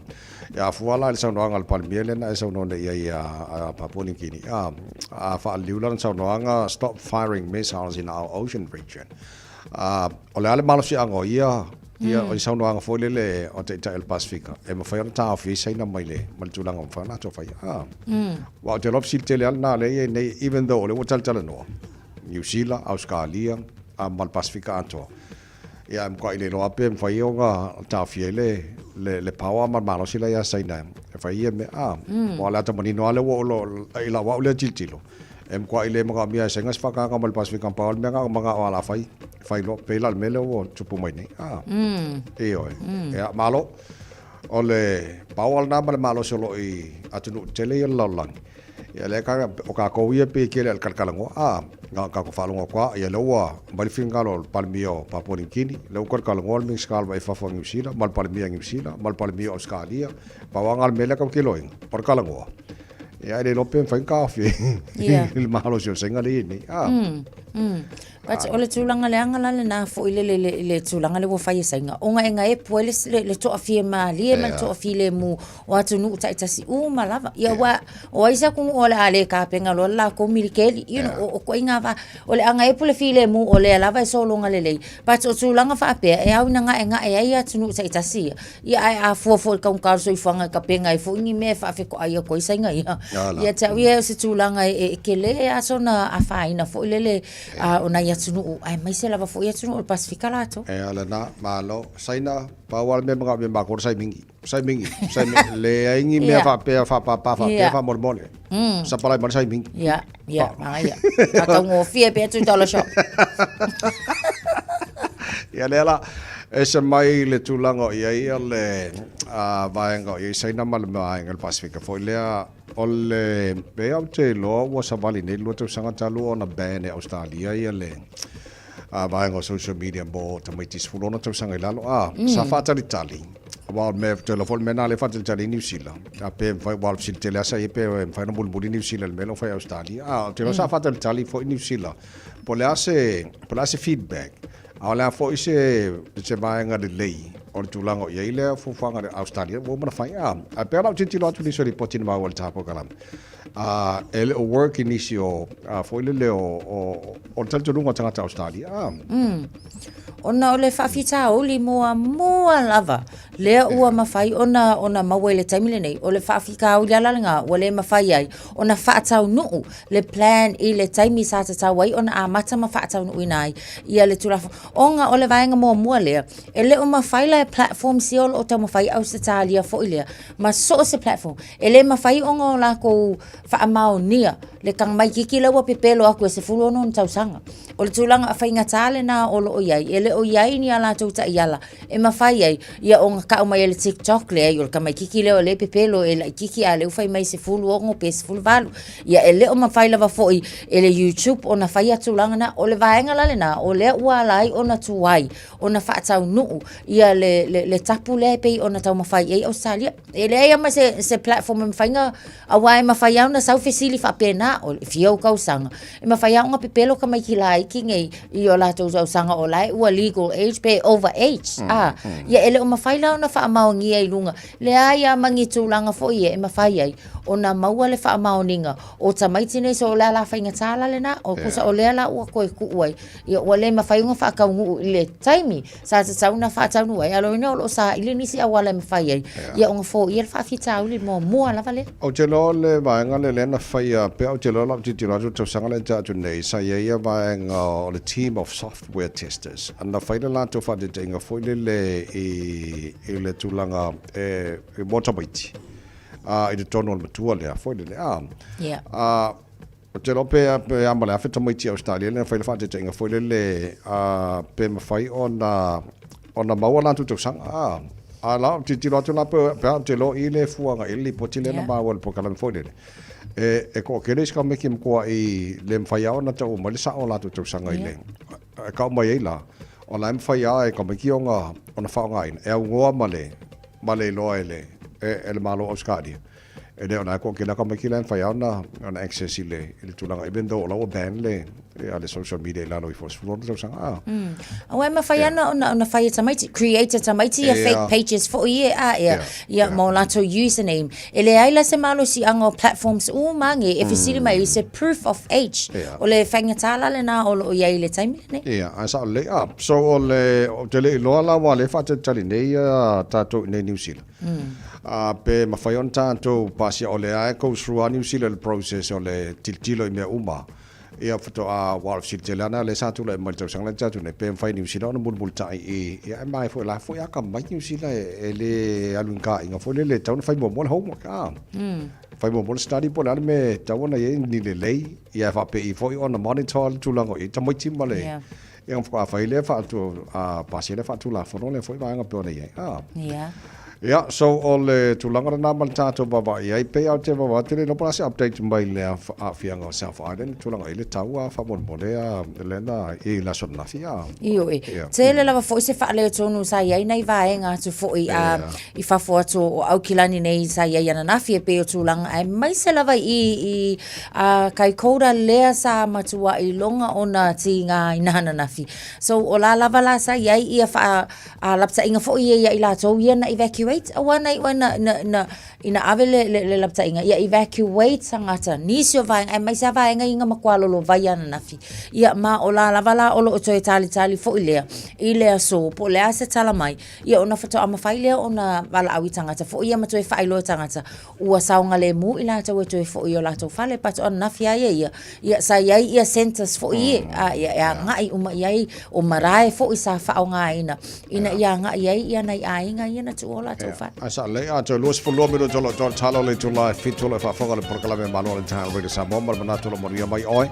e afua la i le saunoaga a le Palemia lea na e saunoa nei i ai a, a Papua New Guinea. A, a faaliliu lana saunoaga, stop firing missiles in our ocean region. A, o le a le malosiaga o ia, ia o saunoaga foi lele o Taitai o le Pasefika, e mafai ona taofi ai Saina mai le, mai le tulaga ua mafai ona latou faia. A. Aua ou te iloa fesili tele lava lena lea e i ai nei, even though o lea ua talatalanoa, Niu Sila, Ausetalia, a ma le Pasefika atoa, ia ae matuai le iloa lava pe mafai ona taofia ai le, le, le power ma le malosi la ia Saina e fai ia mea. A, aua o le ata manino lava lea ua oo loa i lau au lea tilotilo, e matuai le manaomia e Saina se faatagaga mai le Pasefika, pau lava le mea na o manao lava o le a fai, fai loa. Pei la o le mea lea ua tupu mai nei. A, ioe. Ia, malo. O le power lena ma le malosi o lo o i atunuu tetele ia o le lalolagi. Ia lea ka, o tatou ia pei e tele lava i le talatalanoa, a, na o tatou faalogo atu lava, ia lea ua aumai le finagalo o le Palemia o Papua Niu Kini, lea ua talatalanoa le Minisita o le Va i Fafo a Niu Sila ma le Palemia a Niu Sila ma le Palemia o Ausetalia. Pau lava lena o le mea lea tatou te iloaina, o le talanoa. Ia e le iloa pe mafai ona taofi i le malosi o le Saina lea e i ai nei. A. But o le tulaga leaga la lena foi le, le, le, le tulaga lea ua fai e Saina, ona e gaepu ai le, le, le toafilemalie ma le toafilemu o atunuu taitasi uma lava. Ia aua o ai se atunuu o le a le tapena loa le latou militeli, you know, o, o ituaiga va, o le a gaepu le filemu o lea lava e sologa lelei. But o tulaga faapea, e ao ina gaegae ai atunuu taitasi ia. Ia ae a fua foi i le taugata o le soifuaga e tapena ai foi ni mea e faafetoai atu ai Saina ia. Ia te au ia o se tulaga e, e tele lava sona afaina foi lele a, o nai atunuu aemaise lava foi atunuu o le Pasefika latou. E ala na, malo. Saina, pau lava le mea manaomia e matou o le saimingi. Saimingi, saimingi. Leai ni mea faapea faapapa faapea faamolemole. Sapalai mai le saimingi. Ia, ia, manaia. Faataugofie pe $2 shop. Ia lea la, ese mai le tulaga o i ai le vaega o i ai Saina ma le vaega o le Pasefika foi lea, o le, pei ou te iloa ua savali nei le 2 tausaga talu ona ban e Ausetalia ia le vaega o social media mo tamaiti 16 tausaga i lalo, a, sa faatalitali, aua o le mea, ou te iloa foi o le mea lena lea e faatalitali ai Niu Sila, a pe mafai, aua o le fesili tele lava sa i ai pe mafai ona mulimuli Niu Sila i le mea lea ua fai e Ausetalia, a, ou te iloa sa faatalitali foi Niu Sila Po o le a se, po o le a se feedback, a o le a foi se, se vaega lelei o le tulaga o i ai lea fuafuaga a le Ausetalia ua uma ona fai. A, ae pei lava ou tilotilo atu i nisi o lipoti na maua i le tapokalame, a, e le o work i nisi o, a, foi lele o, o, o le talitonuga o tagata Ausetalia. A. Ona o le faafitauli muamua lava lea ua mafai ona, ona maua i le taimi lenei, o le faafitauli lava la lena ua le mafai ai ona faataunuu le plan i le taimi sa tatau ai ona amata ma faataunuuina ai ia le Tulafono. Ona o le vaega muamua lea, e le o mafai la e platforms ia o lo o taumafai Ausetalia foi lea, ma so o se platform, e le mafai ona o latou faamaonia le tamaitiiti lea ua pepelo atu e 16 ona tausaga. O le tulaga faigata lena o lo o i ai, e le o i ai ni a latou taiala e mafai ai ia ona tau mai e le TikTok lea, o le tamaitiiti lea o lea e pepelo e laitiiti a o lea ua fai mai 16 pe 18. Ia e le o mafai lava foi e le YouTube ona faia tulaga na. O le vaega la lena, o lea ua ala ai ona tuai ona faataunuu ia le, le, le tapu lea e pei ona taumafai i ai Ausetalia. E leai lava ma se, se platform e mafai ona, aua e mafai lava ona sau fesili faapena, o le fia ou tausaga. E mafai lava ona pepelo tamaiti laiti nei i o latou tausaga o la e ua legal age pe over age. A, ia e le o mafai la ona faamaonia i luga. Leai lava ma ni tulaga foi ia e mafai ai ona maua le faamaoniga o tamaiti nei. So o le ala faigata la lena, o tusa o lea la ua toe tuu ai, ia ua le mafai ona faataunuu i le taimi sa tatau ona faataunuu ai, a o lona uiga o lo o saili nisi auala e mafai ai ia ona foia le faafitauli muamua lava lea. Ou te iloa o le vaega lea lea na faia pea. te iloa lau tilotilo atu i le tausaga lea na tea atu nei, sa i ai ia vaega o le team of software testers, na fai le latou faataitaiga foi lele i, i le tulaga e, e mo tamaiti, a, i totonu o le matua lea foi lele, a. Yeah. A, ou te iloa pe, pe a ma le 1000 tamaiti Ausetalia lea na fai le faataitaiga foi lele, a, pe mafai ona, ona maua latou tausaga, a. A la, ou tilotilo atu la pe, pe a ou te iloa i le fuaga i le lipoti lea na maua i le polokalame foi lele, e, e toatele isi tamaiti e matuai le mafai lava ona tau mai le sao o latou tausaga i le, e tau mai ai la, o la e mafai lava e tamaiti ona, ona faaaogaina, e aunoa ma le, ma le iloa e le, e, e le Malo o Ausetalia. E le o la e toatele lava tamaiti la e mafai lava ona, ona access i le, i le tulaga even though o la ua ban le, ia le social media i lalo ifo o le 16 tausaga. Ah. Aua e mafai ana ona, ona fai e tamaiti, create e tamaiti ia fake pages foi e a ea, ia ma o latou username. E leai la se malosiaga o platforms uma age e fesili mai i se proof of age. O le faigata la lena o lo o i ai i le taimi lenei. Ia, ae sao lelei. Ah, so o le, ou te le iloa la aua o lea e faatalitali nei ia tatou i inei i Niu Sila. A pe mafai ona tatou pasia o lea e go through a Niu Sila i le process o le tilotilo i mea uma. Ia faatoa aua o le fesili tele lava lena lea sa tulai mai i le tausaga lea na tea atu nei, pe mafai e Niu Sila ona mulimulitai i, ia ae ma e foi la foi a akamai Niu Sila e le alu i ni taaiga foi lele e tatau ona fai muamua le homework a. Fai muamua le study po o le a le mea e tatau ona i ai ni lelei, ia e faapei foi ona monitor le tulaga o i ai tamaiti ma le Ia ona faatoa fai lea faatu, a pasia lea faatulafono lea foi vaega pei ona i ai. A. Ia. Ia, so o le tulaga lena ma le tatou vaavaai ai, pei lava ou te vaavaai atu le iloa po o le a se update mai le aafiaga o South Island, tulaga i le tau a faamolemole a lea na i le aso ananafi a. Ioe. Ia. Tele lava foi se faaletonu sa i ai nai vaega atu foi a i fafo atu o Aukilani nei sa i ai ananafi e pei o tulaga aemaise lava i i A Kaikoura lea sa matua iloga ona tiga ina ananafi. So o la lava la sa iai ia wha a laptainga foi ia ia i latou ia na evacuate aua na iwa na, na, na, ina ave le, le, le laptainga ia evacuate sangata nisi o vaenga aemaise a vaenga i nga makua lolo vai ananafi. Ia ma o la lava la o loo toe talitali foi lea i le aso po o le a se tala mai ia ona faatoa mafai lea ona valaau i tagata foi ia ma toe faailoa i tagata Ua saogalemu i latou e toe foi i o latou fale, but o ananafi a ia ia, ia sa i ai ia centres foi ie, a ia e agai uma i ai, o marae foi sa faaaogaina ina ia agai ai ia nai aiga ia na tuua o latou fale. Ae sa lelei a toe 22 minute o lo o toe talo le itula e fitu o lo o faafofoga le polokalame Malo o le Taeao Radio Samoa ma le manatu o lo o manuia mai oe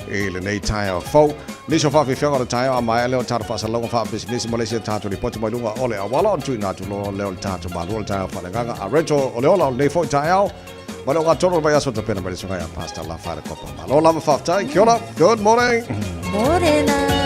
i lenei taeao fou. Nisi o faafiafiaga o le taeao a maea lea o tatou faasalalauga faapisinisi ma le isi a tatou lipoti mai luga o le auala ona tuuina atu loa lea o le tatou Malo o le Taeao Faaleagaga a Rachel o le ola o lenei foi taeao ma le ogatotonu o le vaiaso tapena mai le susuga ia Pastor Lafaele Kopa. Malo lava faafetai. Kia ora. Good morning. Morena.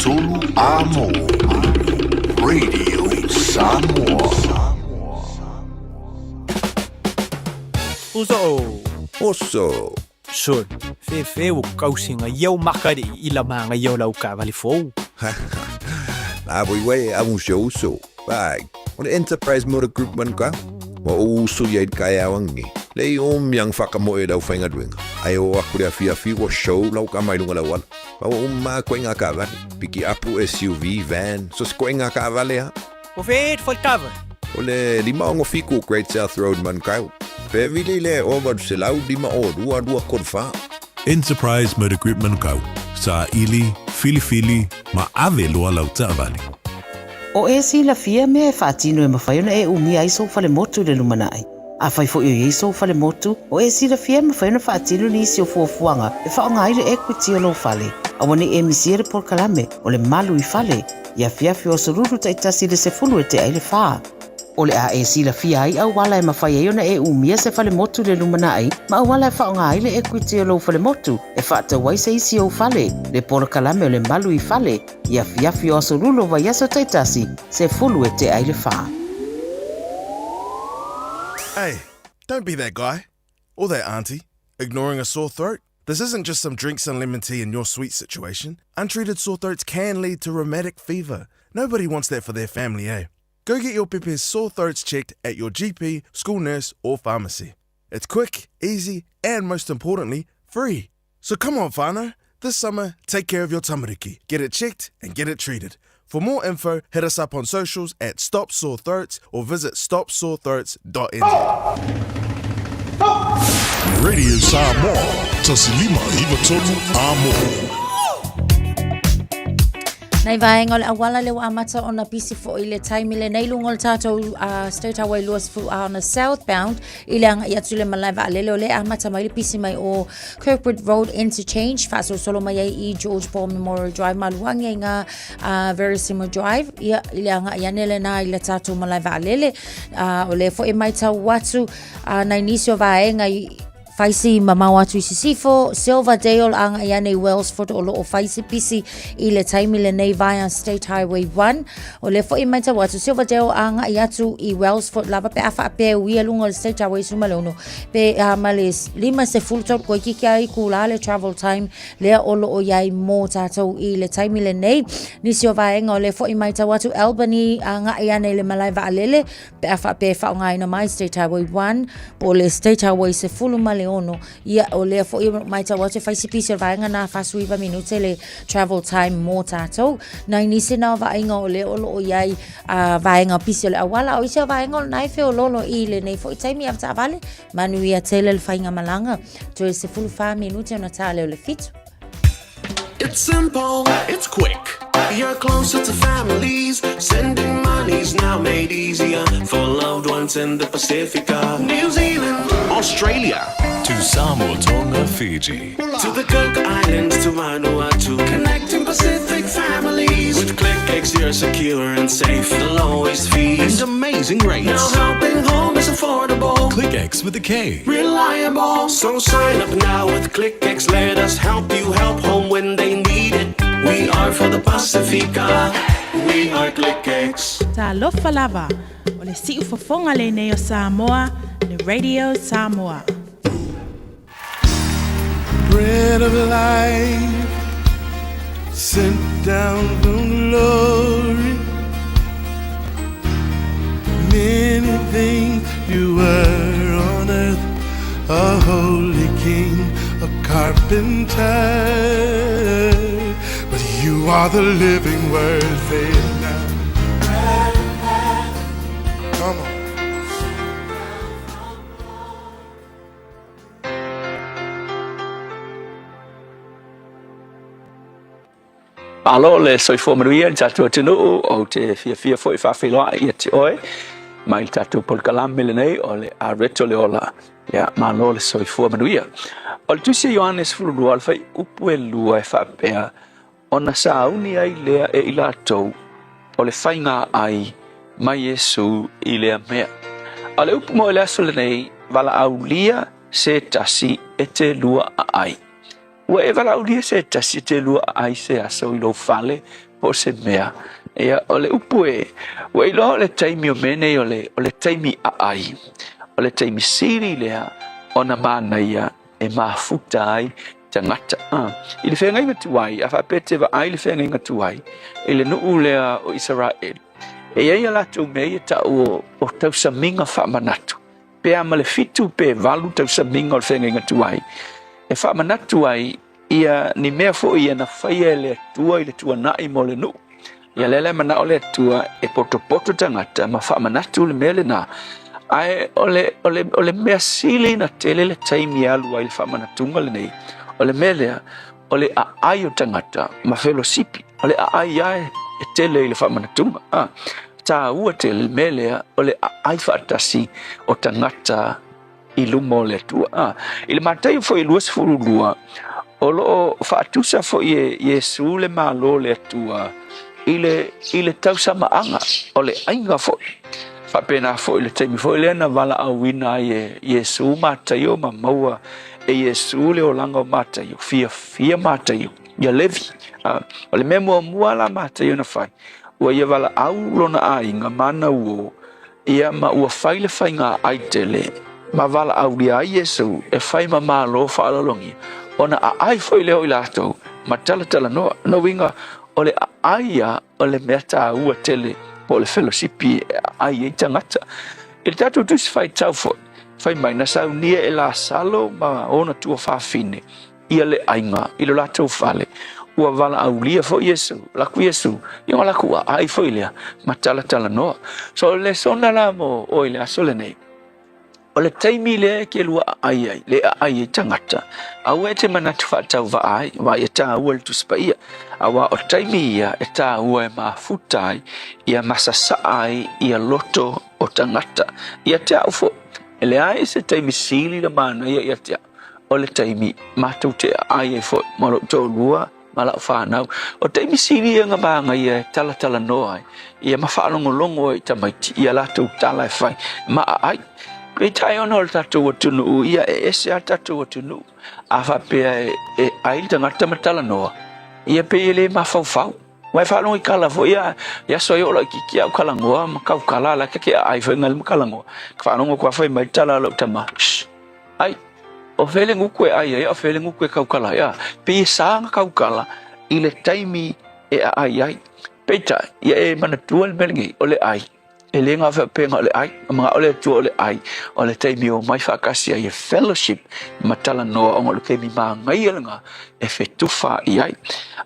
tolu Amo Radio Samoa. Uso. Oso. Sol, fefe ua kausiga ia o makali'i i la magaia o lau taavale fou. La voi wai a un se uso. Vai, o le Enterprise Motor Group man ka. Ua ou uso ia i le kaeao angi. Le i o miang whakamoe lau whaingaluenga. Ai o aku le afiafi ua show lau ka mai lunga lau ala. Ma ua uma koe ngā kaavale. Piki apu, SUV, van, so se koe ngā kaavale ha. O fe e kava. O le 567 Great South Road Manukau. Pe vili le 805 2 2 3 4. Enterprise Motor Group Manukau, saili, filifili ma ave loa lau taavale. O e silafia mea e faatino e mafai ona e umia ai sou falemotu i le lumanai. Afai foi o i ai sou falemotu, o e silafia e mafai ona faatino nisi o fuafuaga e faaaoga ai le equity o lou fale. Aua ne i e misia le polokalame o le Malu i Fale i afiafi o Aso Lulu taitasi i le 10 e tea i le fa. O le a e silafia ai auala e mafai ai ona e umia se falemotu i le lumanai ma auala e faaaoga ai le equity o lou falemotu e faatau ai se isi ou fale. Le polokalame o le Malu i Fale i afiafi o Aso Lulu o vaiaso taitasi, 10 e tea i le fa. Hey, don't be that guy. Or that auntie. Ignoring a sore throat. This isn't just some drinks and lemon tea in your sweet situation. Untreated sore throats can lead to rheumatic fever. Nobody wants that for their family, eh? Go get your pepe's sore throats checked at your GP, school nurse, or pharmacy. It's quick, easy, and most importantly, free. So come on, whānau. This summer, take care of your tamariki. Get it checked and get it treated. For more info, hit us up on socials at Stop Sore Throats or visit stopsorethroats.nz. Radio Samoa, 1593 Amo. Nei vaega o le auala le ua amata ona pisi foi le taimi lenei luga o le tatou State Highway 20 a ona southbound i le agai atu i le malae vaalele o lea e amata mai le pisi mai o Kirkwood Road Interchange faasolosolo mai ai i George Paul Memorial Drive maluangi ai ngā Verissimo Drive ia i le agai ane lena i le tatou malae vaalele o lea foi e matau atu nai nisi o vaega i Faisi mamao atu i Sisifo, Silverdale agai ane i Wellsford o lo o faisi pisi i le taimi lenei via State Highway 1. O lea foi e matau atu Silverdale agai atu i Wellsford lava pe a faapea e uia luga o le State Highway 16 pe a ma le 53 toeitiiti a itula le travel time lea o lo o i ai mō tātou i le taimi lenei. Nisi o vaega o lea foi e matau atu Albany agai ane i le malae vaalele Pe a faapea e faaaogaina mai State Highway 1 po o le State Highway 16, ia, o lea foi e matau atu e fai si pisi o le vaega nā 49 minute le travel time mō tātou. Nai nisi nā o vaaiga o lea o lo o i ai a vaega pisi o le auala, o isi o vaega o lena e feololo i lenei foi taimi a taavale, manuia tele le faigamalaga, toe 14 minute ona tā lea o le fitu. It's simple, it's quick. You're closer to families. Sending money's now made easier for loved ones in the Pacifica, New Zealand, Australia. To Samoa, Tonga, Fiji. To the Cook Islands, to Vanuatu. Connecting Pacific families. With ClickX, you're secure and safe. The lowest fees and amazing rates. Now helping home is affordable. ClickX with a K. Reliable. So sign up now with ClickX. Let us help you help home when they need it. We are for the Pacifica. We are ClickX. Talofa lava, o le siufofoga lenei o Samoa, le Radio Samoa. Bread of life sent down from glory. Many things you were on earth, a holy king, a carpenter. But you are the living word, say it now. Come on. Malo le soifua manuia i le tatou atunuu, ou te fiafia foi e faafeiloai ia te oe mai le tatou polokalame lenei o le Areto le Ola. Ia, malo le soifua manuia. O le tusi a Ioane 12, o le fuaiupu e lua e faapea, Ona sauni ai lea e i latou o le faiga ai mai Iesu i lea mea. A o le upu mo i le aso lenei, valaaulia se tasi e te lua aai. Ua e valaaulia se tasi e te lua aai se aso i lou fale, po o se mea. Ia, o le upu e, ua iloa o le taimi o mea nei o le, o le taimi aai. O le taimi sili lea ona manaia e mafuta ai tagata. Ah, i le feagaiga tuai, a faapea e te vaai i le feagaiga tuai, i le nuu lea o Isaraelu, e i ai a latou mea ia tau o, o tausamiga faamanatu. Pe a ma le fitu pe valu tausamiga o le feagaiga tuai, e faamanatu ai ia ni mea foi ia na faia e le Atua i le tuanai mo le nuu. Ia lea la e manao le Atua e potopoto tagata ma faamanatu le mea lena. Ae o le, o le, o le mea sili na tele le taimi e alu ai le faamanatuga lenei, o le mea lea, o le aai o tagata ma felosipi. O le aai lava e tele i le faamanatuga. A, taua tele le mea lea o le aai faatasi o tagata i luma o le Atua. A, i le Mataio foi 22, o lo o faatusa foi e Iesu le Malo o le Atua i le, i le tausamaaga o le aiga foi. Faapena foi le taimi foi lea na valaauina ai e Iesu Mataio ma maua e Iesu le olaga o Mataio, fiafia Mataio, ia Levi. A, o le mea muamua la Mataio na fai, ua ia valaau lona aiga ma ana uo Ia, ma ua fai le faiga ai tele, ma valaaulia ai Iesu e fai ma malo faaaloalogia, ona aai foi lea o i latou, ma talatalanoa. Lona uiga, o le aai ia o le mea taua tele, po o le felosipi e aai ai tagata. I le tatou Tusi Faitau foi, fai mai, na saunia e Lasalo ma ona tuafafine, ia le aiga i lo latou fale, ua valaaulia foi Iesu, laku Iesu, ia ona laku aai foi lea, ma talatalanoa. So o le lesona la mo oe i le aso lenei, o le taimi lea e ke lua aai ai, le aai ai tagata, aua e te manatu faatauvaa ai, aua ia taua le Tusi Paia, aua o taimi ia e taua e mafuta ai, ia masasaa ai ia loto o tagata. Ia te au foi, e leai se taimi sili le manaia ia te au, o le taimi matou te aai ai foi ma lou toalua ma lau fanau. O taimi sili ia na manaia e talatalanoa ai ia ma faalogologo ai i tamaiti i a latou tala e fai ma aai. Peitai ona o le tatou atunuu ia e ese a le tatou atunuu. A faapea e ai le tagata ma talanoa, ia pei e le mafaufau. Ua e faalogo i kala foi ia i aso ai o laʻitiiti au kalagoa ma kaukala la ke ke aai foi ngai ma kalagoa. Ka faalogo atu a fai mai le tala a lou tama, Shh! Ai, o fea le gutu e ai ai, a o fea le gutu e kaukala ai, a? Pei e sa na kaukala i le taimi e aai ai. Peitai, ia e manatua le mea lenei, o le ai. E le ngā whapenga o le ai, a mga o le Atua o le ai, o le taimi o mai whaakasi ai e fellowship ma talanoa ona o le taimi māngaia lenā e fetufa i ai.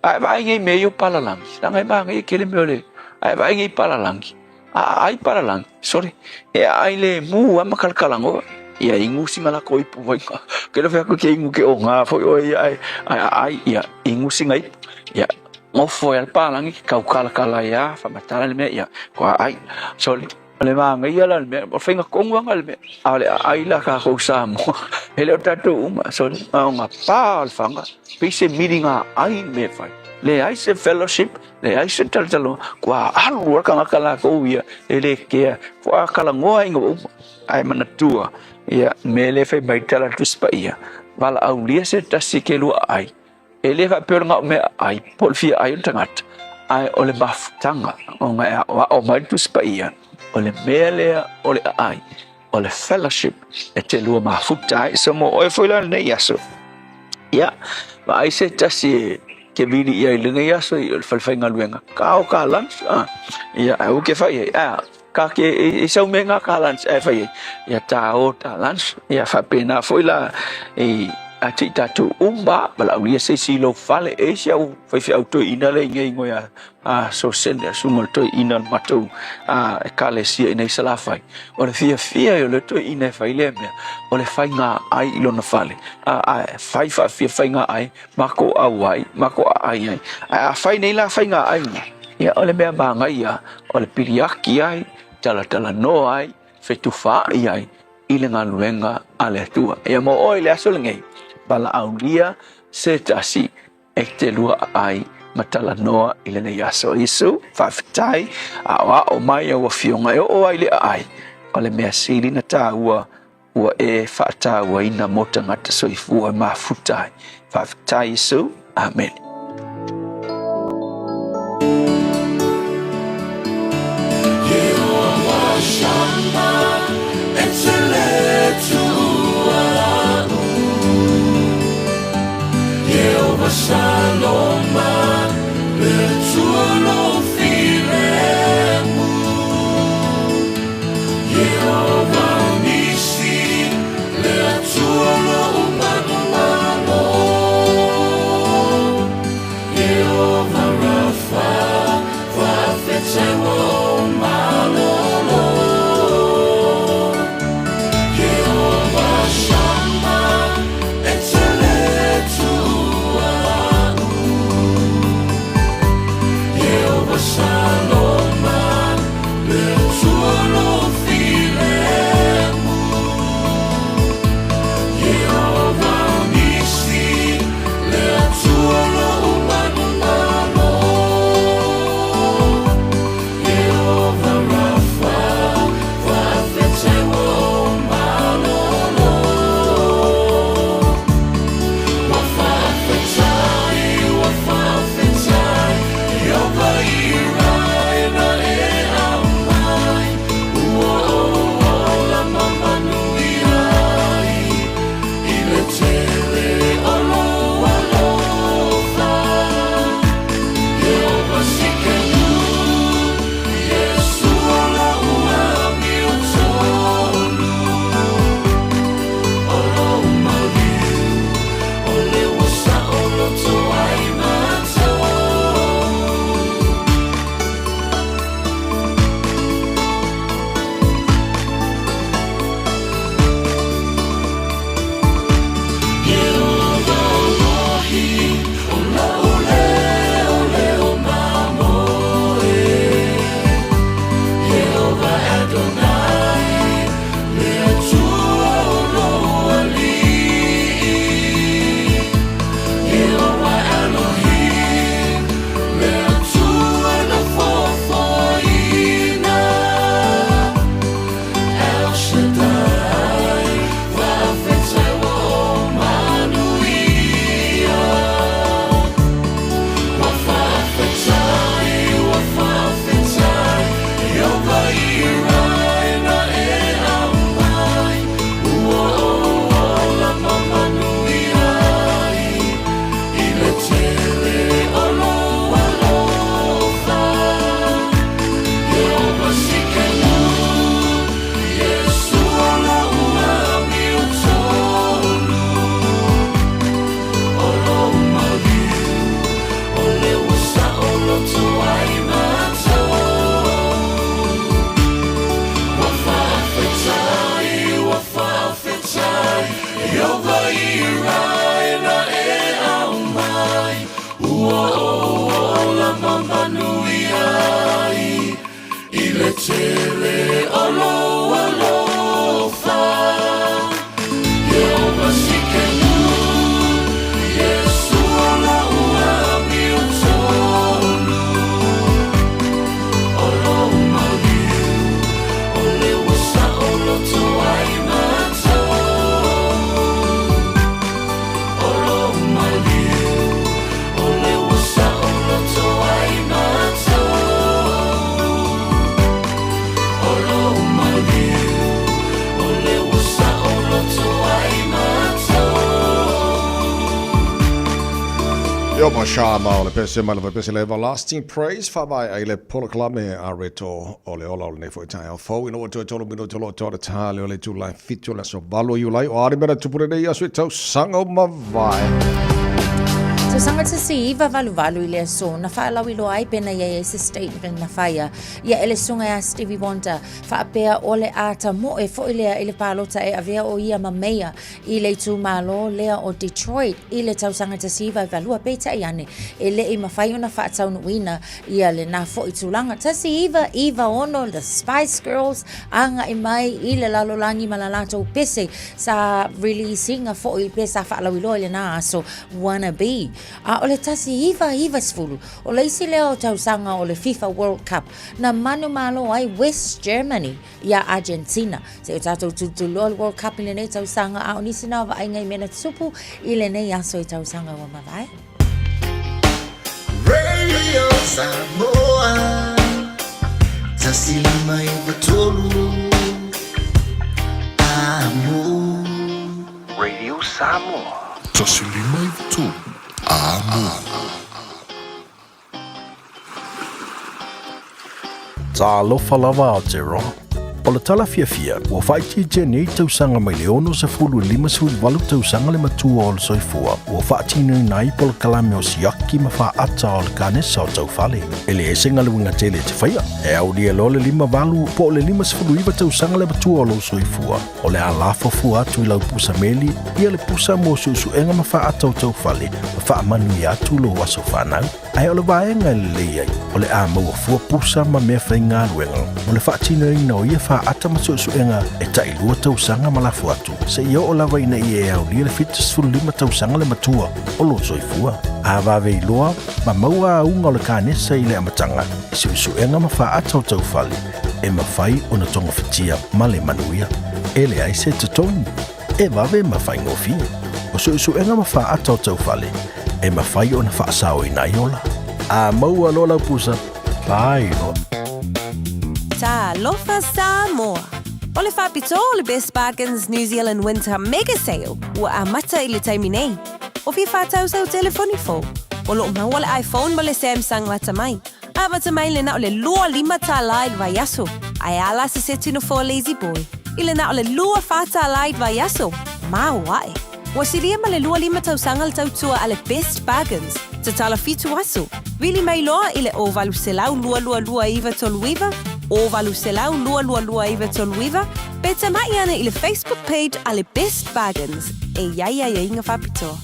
A e vaai nei mea ia o palalangi, leaga e māngaia tele mea o le, a e vaai nei palalangi, a aai palalangi, sorry, e aai lemu lava ma kalakalagoa, ia inu sina lako ipu vaina, ke lofe atu ke inu ke o ngā foi oe ia ae, ae aai, ia inu sina ipu, ia Nofo ai a le palagi, tau kalakala ai a, faamatala le mea, ia, kua aai. So, o le manaia la o le mea, o le faiga tonu lava le mea, a o le aai la tatou Samoa, e le o tatou uma, so, na ona pa o le faga, pei se miliga aai le mea e fai. Leai se fellowship, leai se talatalanoa, kua alu lava le tagata latou ia, e le kea, kua talanoa ina ua uma. Ae manatua, ia, mea lea e fai mai tala a le Tusi Paia, valaaulia se tasi ke lua aai, E le faapea o le gao mea ai, po o le fia ai o le tagata, ae o le mafutaga ona e aoao mai le Tusi Paia, o le mea lea o le aai, o le fellowship e te lua mafuta ai. So mo oe foi la lenei aso, ia, vaai se tasi e ke vili ia i lenei aso i le fale faigaluega, ka o ka lunch, ah, ia, ae ua ke fai ai, ah, Ka ke i sau mea ngā ka lunch e whai ai. Ia tā o tā lunch, ia whapena foi la i a te i tātou uma, ma lau ia se isi lou fale, e isi au whai whiau toi ina le inge ingo ia a so sene a sunga le toi ina le matou a e kale sia ina i salafai. O le fia fia i o le toi ina e whai lea mea, o le whai ngā ai i lona fale. A, a whai wha fia whai ngā ai, ma ko au ai, ma ko a ai ai. A, a whai nei la whai ngā ai ngā. Ia, o le mea māngaia, o le piliaki ai, talatalanoa ai, fetufaai ai i le galuega a le Atua. Ia mo oe i le aso lenei, valaaulia se tasi e te lua aai ma talanoa i lenei aso. Iesu, faafetai, aoao mai au afioga e oo ai le aai, o le mea sili na tāua Ua e faatauaina mo tagata soifua e mafuta ai. Faafetai Iesu. Amene. Yo ma shama o le pese mai lava pese le everlasting praise whaavae ai le polokalame a reto o le ola o lenei foi taeao fou ina ua toe tolu minuti o lo o toa le tā lea o le itula e fitu o le aso valo o Iulai o a ni mea na tupu lenei aso i tausaga o mavae. Tausaga 1988 i le aso na faalauiloa ai pena i ai se statement na faia ia e le susuga ia Stevie Wonder faapea o le a tamoe foi lea i le palota e avea o ia ma meia i le itumalo lea o Detroit i le tausaga 1982, peitai ane, e le i mafai ona faataunuuina ia lena foi tulaga. 1996 The Spice Girls agai mai i le lalolagi ma la latou pese sa release ina foi pe sa faalauiloa i lena aso Wanna Be. A o le 1990, o le isi lea o tausaga o le FIFA World Cup na manumalo ai West Germany iā Argentina. Se i o tātou tulituliloa le World Cup i lenei tausaga, a o nisi na o vaaiga i mea na tupu i lenei aso i tausaga ua mavae. Radio Samoa 153 Amo. Radio Samoa. 153 Amo. Talofa lava Aotearoa. O le tala fiafia, ua faaitiitia nei tausaga mai le 60 i le 58 tausaga le matua o le soifua ua faatinoina ai polokalame o siaki ma faata o le kanesa o taufale. E leai se galuega tele e te faia, e aulia loa le 58 po o le 59 tausaga le matua o lou soifua, o le a lafo fua atu i lau pusa meli ia le pusa mo suesuega ma faata o taufale ma faamanuia atu lou aso fanau. Ae o le vaega e lelei ai, o le a maua fua pusa ma mea faigaluega mo le faatinoina o ia faata ma suesuega e tailua tausaga ma lafo atu, seia oo lava ina ia e aulia le 75 tausaga le matua o lou soifua. A vave iloa ma maua auga o le kanesa i le amataga i suesuega ma faata o taufale, e mafai ona togafitia ma le manuia. E leai se totogi. E vave ma faigofie. O suesuega ma faata o taufale, e mafai ona faasaoina ai ola. A maua loa lau pusa, faailoa. Talofa Samoa! O le faapitoa o le Best Bargains New Zealand Winter Mega Sale ua amata i le taimi nei. O fia whātau sau telefoni fou. O loo maua le iPhone ma le Samsung lata mai. Amata mai le na o le 25 tālā i le vaiaso, ae a la se seti no for lazy boy, i le na o le 24 tālā i le vaiaso, māo ae. Ua silia ma le 25 tausaga le tautua a le Best Bargains, tatala fitu aso, vili mai loa i le 0800 222 939, 0800 222 939, pe tama'i ane i le Facebook page a le Best Bargains, e i ai aiaiga faapitoa.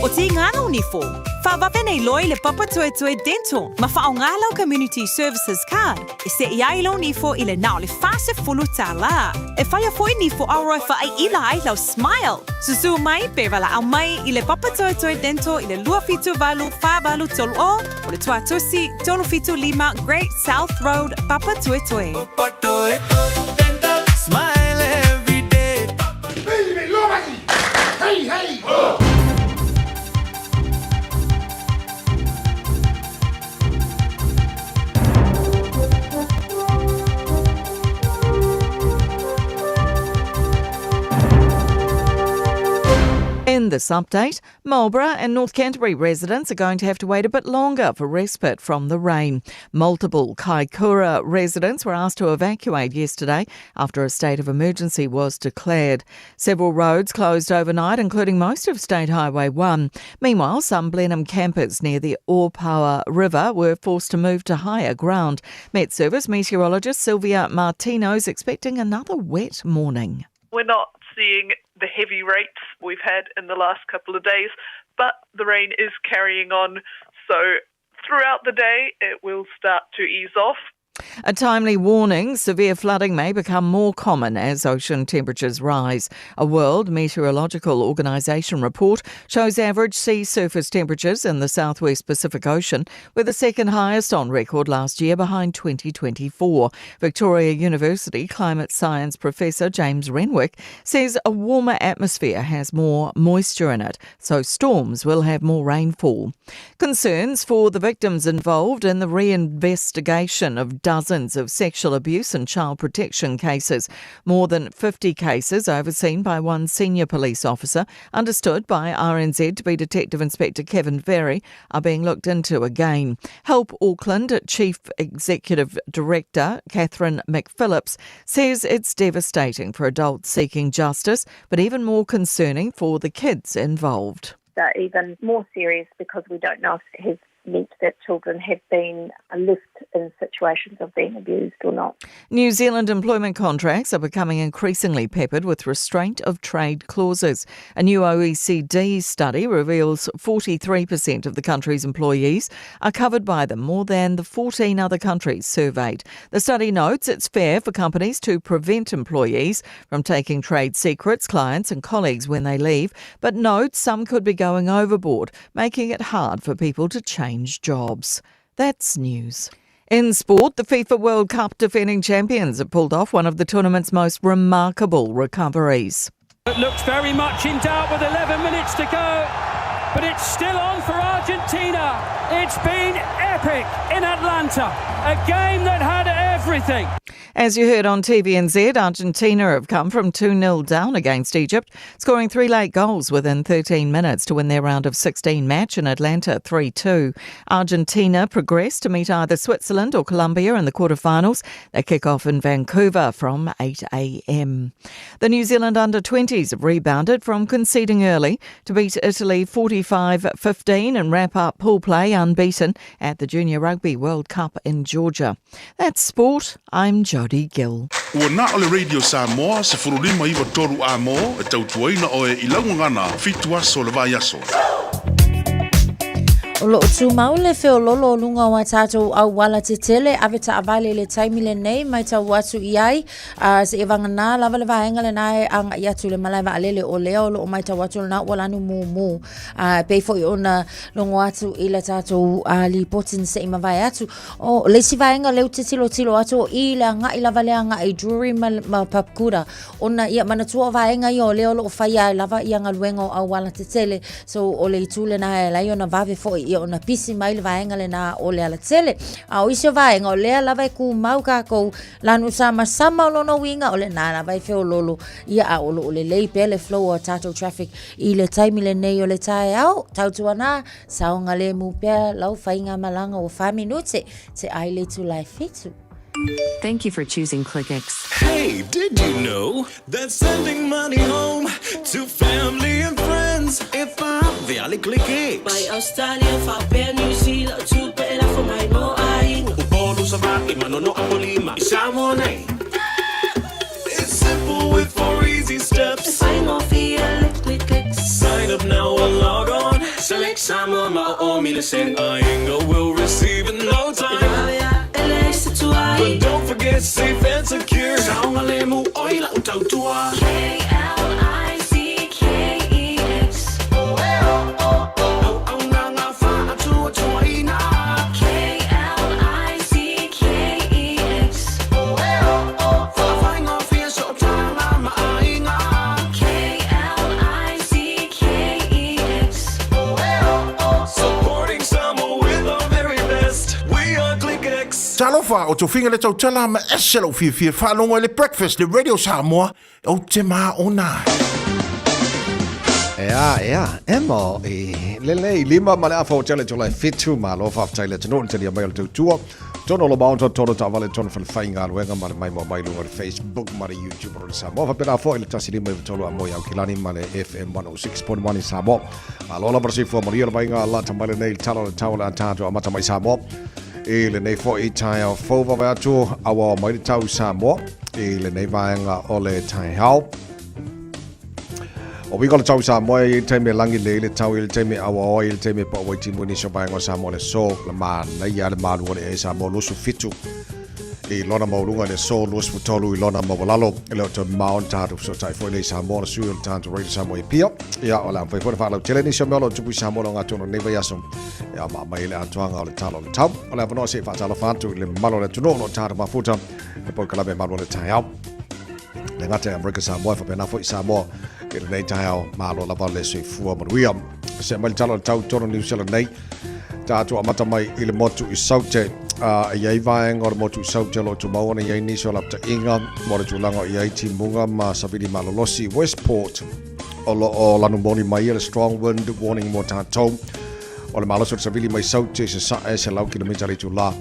O Tīngana Nifo, whawawe nei loa i le Papatoetoe Dental ma whaonga lau Community Services Card e se i ai lau nifo i le na o le 40 tālā. E whaia foi nifo aroa whaai ila ai lau smile. Susu mai pe walaau mai i le Papatoetoe Dental i le 278 4830 o le Tuatosi 375 Great South Road, Papatoetoe. Smile every day. Hey, hey! Ho! In this update, Marlborough and North Canterbury residents are going to have to wait a bit longer for respite from the rain. Multiple Kaikoura residents were asked to evacuate yesterday after a state of emergency was declared. Several roads closed overnight, including most of State Highway 1. Meanwhile, some Blenheim campers near the Orpawa River were forced to move to higher ground. Met Service meteorologist Sylvia Martino is expecting another wet morning. We're not seeing the heavy rates we've had in the last couple of days, but the rain is carrying on. So throughout the day, it will start to ease off. A timely warning severe flooding may become more common as ocean temperatures rise. A World Meteorological Organization report shows average sea surface temperatures in the southwest Pacific Ocean were the second highest on record last year behind 2024. Victoria University climate science professor James Renwick says a warmer atmosphere has more moisture in it, so storms will have more rainfall. Concerns for the victims involved in the reinvestigation of dozens of sexual abuse and child protection cases. More than 50 cases overseen by one senior police officer, understood by RNZ to be Detective Inspector Kevin Ferry, are being looked into again. Help Auckland Chief Executive Director Catherine McPhillips says it's devastating for adults seeking justice, but even more concerning for the kids involved. They're even more serious because we don't know if it has meant that children have been left in situations of being abused or not. New Zealand employment contracts are becoming increasingly peppered with restraint of trade clauses. A new OECD study reveals 43% of the country's employees are covered by them, more than the 14 other countries surveyed. The study notes it's fair for companies to prevent employees from taking trade secrets, clients, and colleagues when they leave, but notes some could be going overboard, making it hard for people to change jobs. That's news. In sport, the FIFA World Cup defending champions have pulled off one of the tournament's most remarkable recoveries. It looks very much in doubt with 11 minutes to go, but it's still on for Argentina. It's been epic in Atlanta, a game that had everything. As you heard on TVNZ, Argentina have come from 2 0 down against Egypt, scoring three late goals within 13 minutes to win their round of 16 match in Atlanta 3 2. Argentina progressed to meet either Switzerland or Colombia in the quarterfinals. They kick off in Vancouver from 8 a.m. The New Zealand under 20s have rebounded from conceding early to beat Italy 45 15 and wrap up pool play unbeaten at the Junior Rugby World Cup in Georgia. That's sport. I'm Jodie Gill. Ua na o le Radio Samoa 159 A mo e tautuaina oe i laugagana fitu aso le vai aso. O loo tumau le feololo o luga o a tātou auala tetele ave taavale i le taimi lenei matau atu i ai a seia vagana lava le vaega lena e agai atu i le malae vaalele o lea o loo matau atu lena ua lanu mumu a pei foi ona logo atu i le tātou lipoti na sei mavae atu O le isi vaega lea ou te tilotilo atu o i le agai lava lea agai i Drury ma, ma Papakura ona ia manatua o vaega ia o lea o loo faia ai lava ia galuega o auala tetele so o le itu lena e ala ai ona vave foi ia ona pisi mai le vaega lena o le alatele. A o isi o vaega o lea lava e kumau kākou lanu samasama o lona uiga o lena lava e feololo ia a o loo lelei pea le flow o tātou traffic i le taimi lenei o le taeao. Tautuana Saogalemu pea lau faigamalaga ua fa minute te ai le itula e fitu. Thank you for choosing ClickX. Hey, did you know that sending money home to family and friends e faavea le ClickX? Mai Australia faapea New Zealand tupe e lafo mai mo aiga. Upolu, Savaii, Manono, Apolima, i Samoa nei. It's simple with four easy steps. E faigofie le ClickX. Sign up now or log on. Select Samoa ma o o mi le send. Aiga will receive in no time. E vave a e leai se tuai. But don't forget safe and secure. Saogalemu oi lau tautua. K-L-I-C-K-E-X. Auaunaga faatuatuaina. K-L-I-C-K-E-X. Faafaigofie sootaga ma aiga. K-L-I-C-K-E-X. Supporting Samoa with our very best. We are ClickX. Talofa, o tofiga le tautala ma ese lou fiafia faalogo i le Breakfast le Radio Samoa, ou te maona ai. Ea, ea, e mo i lelei lima ma le afa o tele tolai fitu malo faafetai le atunuu le talia mai o le tautua tono o lo maota tono taavale tono fale faigaluega ma le maimoa mai luga o le Facebook ma le YouTube o le Samoa faapena foi le 153 a moi Aukilani ma le FM 106.1 i Samoa malo lava le soifua manuia le vaiga lata mai lenei le tala o le tau o le a tatou amata mai Samoa i lenei foi taeao fou vave atu auao mai le tau i Samoa i lenei vaega o le taeao. O uiga o le tau i Samoa e i ai le taimi e lagi lelei le tau, e i ai le taimi e auaoa, e i ai le taimi e pau ai timu i nisi o vaega o Samoa le aso, le manaia le malu o le ea i Samoa 27 i lona maualuga i le aso 23 i lona maualalo. E le o toe mamao ona tatou fesootai foi lea i Samoa, le sui o le tatou Radio Samoa i Apia. Ia, o le a mafai foi ona faalautele nisi o mea o lo o tupu i Samoa i le ogatotonu o lenei vaiaso. E aomaamai ai le atoaga o le tala o le tau. O le avanoa se i faatalofa atu i le mamalu o le atunuu o lo o tatou mafuta e polokalame malu o le taeao. Le gata i Amerika Samoa e faapena foi Samoa i lenei taeao malo lava le soifua manuia. Se mai le tala o le tau tonu New Zealand nei. Tatou amata mai i le motu i Saute. e i ai vaega o le motu i Saute o lo o tumau ona i ai nisi o lapataiga mo le tulaga o i ai timuga ma savili malolosi. Westport o lo o lanumoli mai le strong wind warning mo tatou. O le malosi o le savili mai Saute i sasae 100 kilomita le itulā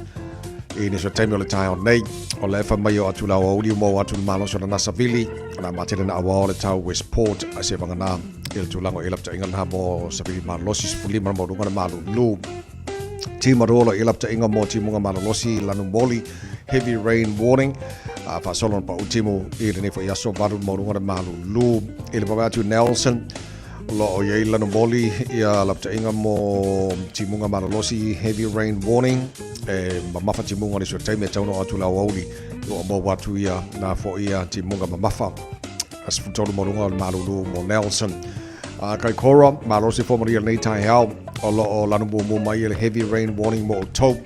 i nisi o taimi o le taeao nei. O le fai mai o atu le aoauli ua maua atu le malosi o lana savili na matele na auao o le tau Westport a se vagana i le tulaga o i lapataiga lena mo savili malolosi 15 na maualuga le malulu. Timaroa i lapataiga mo timuga malolosi lanumoli heavy rain warning a faasolo na pau timu i lenei foi aso valu maualuga le malulu i le vaavaai atu Nelson o lo o i ai lanumoli ia lapataiga mo timuga malolosi heavy rain warning e mamafa timuga o le sua taimi e tau no atu le aoauli ua maua atu ia na foi ia timuga mamafa a 13 maualuga o le malulu mo Nelson. A Kaikoura, malosi fua manuia lenei taeao, o lo o lanu muamua mai le heavy rain warning mo outou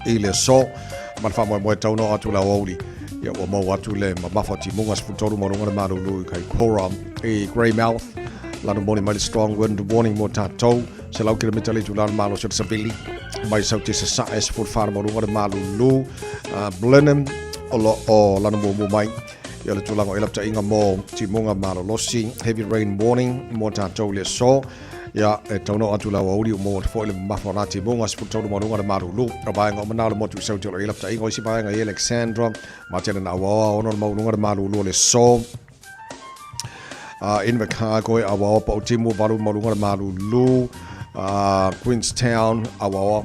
i le aso. Ma le faamoemoe tau no atu le aoauli. Ia ua maua atu le mamafa o timuga 13 maualuga le malulu i Kaikoura. I Greymouth, lanu moni mai le strong wind warning mo tatou. 100 kilomita le itula le malosi o le savili. Mai Saute Sasae, 14 maualuga le malulu. Blenheim, o lo o lanu muamua mai. Ia le tulaga o lapataiga mo timuga malolosi, heavy rain warning mo tatou i le aso. Ia, e tau no atu le aoauli ua maua atu foi le mamafa o nā timuga, 13 maualuga le malulu. O vaega uma na o le motu i Saute o lo o i ai lapataiga. O isi vaega i Alexandra, ma tele na auaoa 6 le maualuga le malulu o le aso. Invercargill, auaoa pau timu, 8 maualuga le malulu. Queenstown, auaoa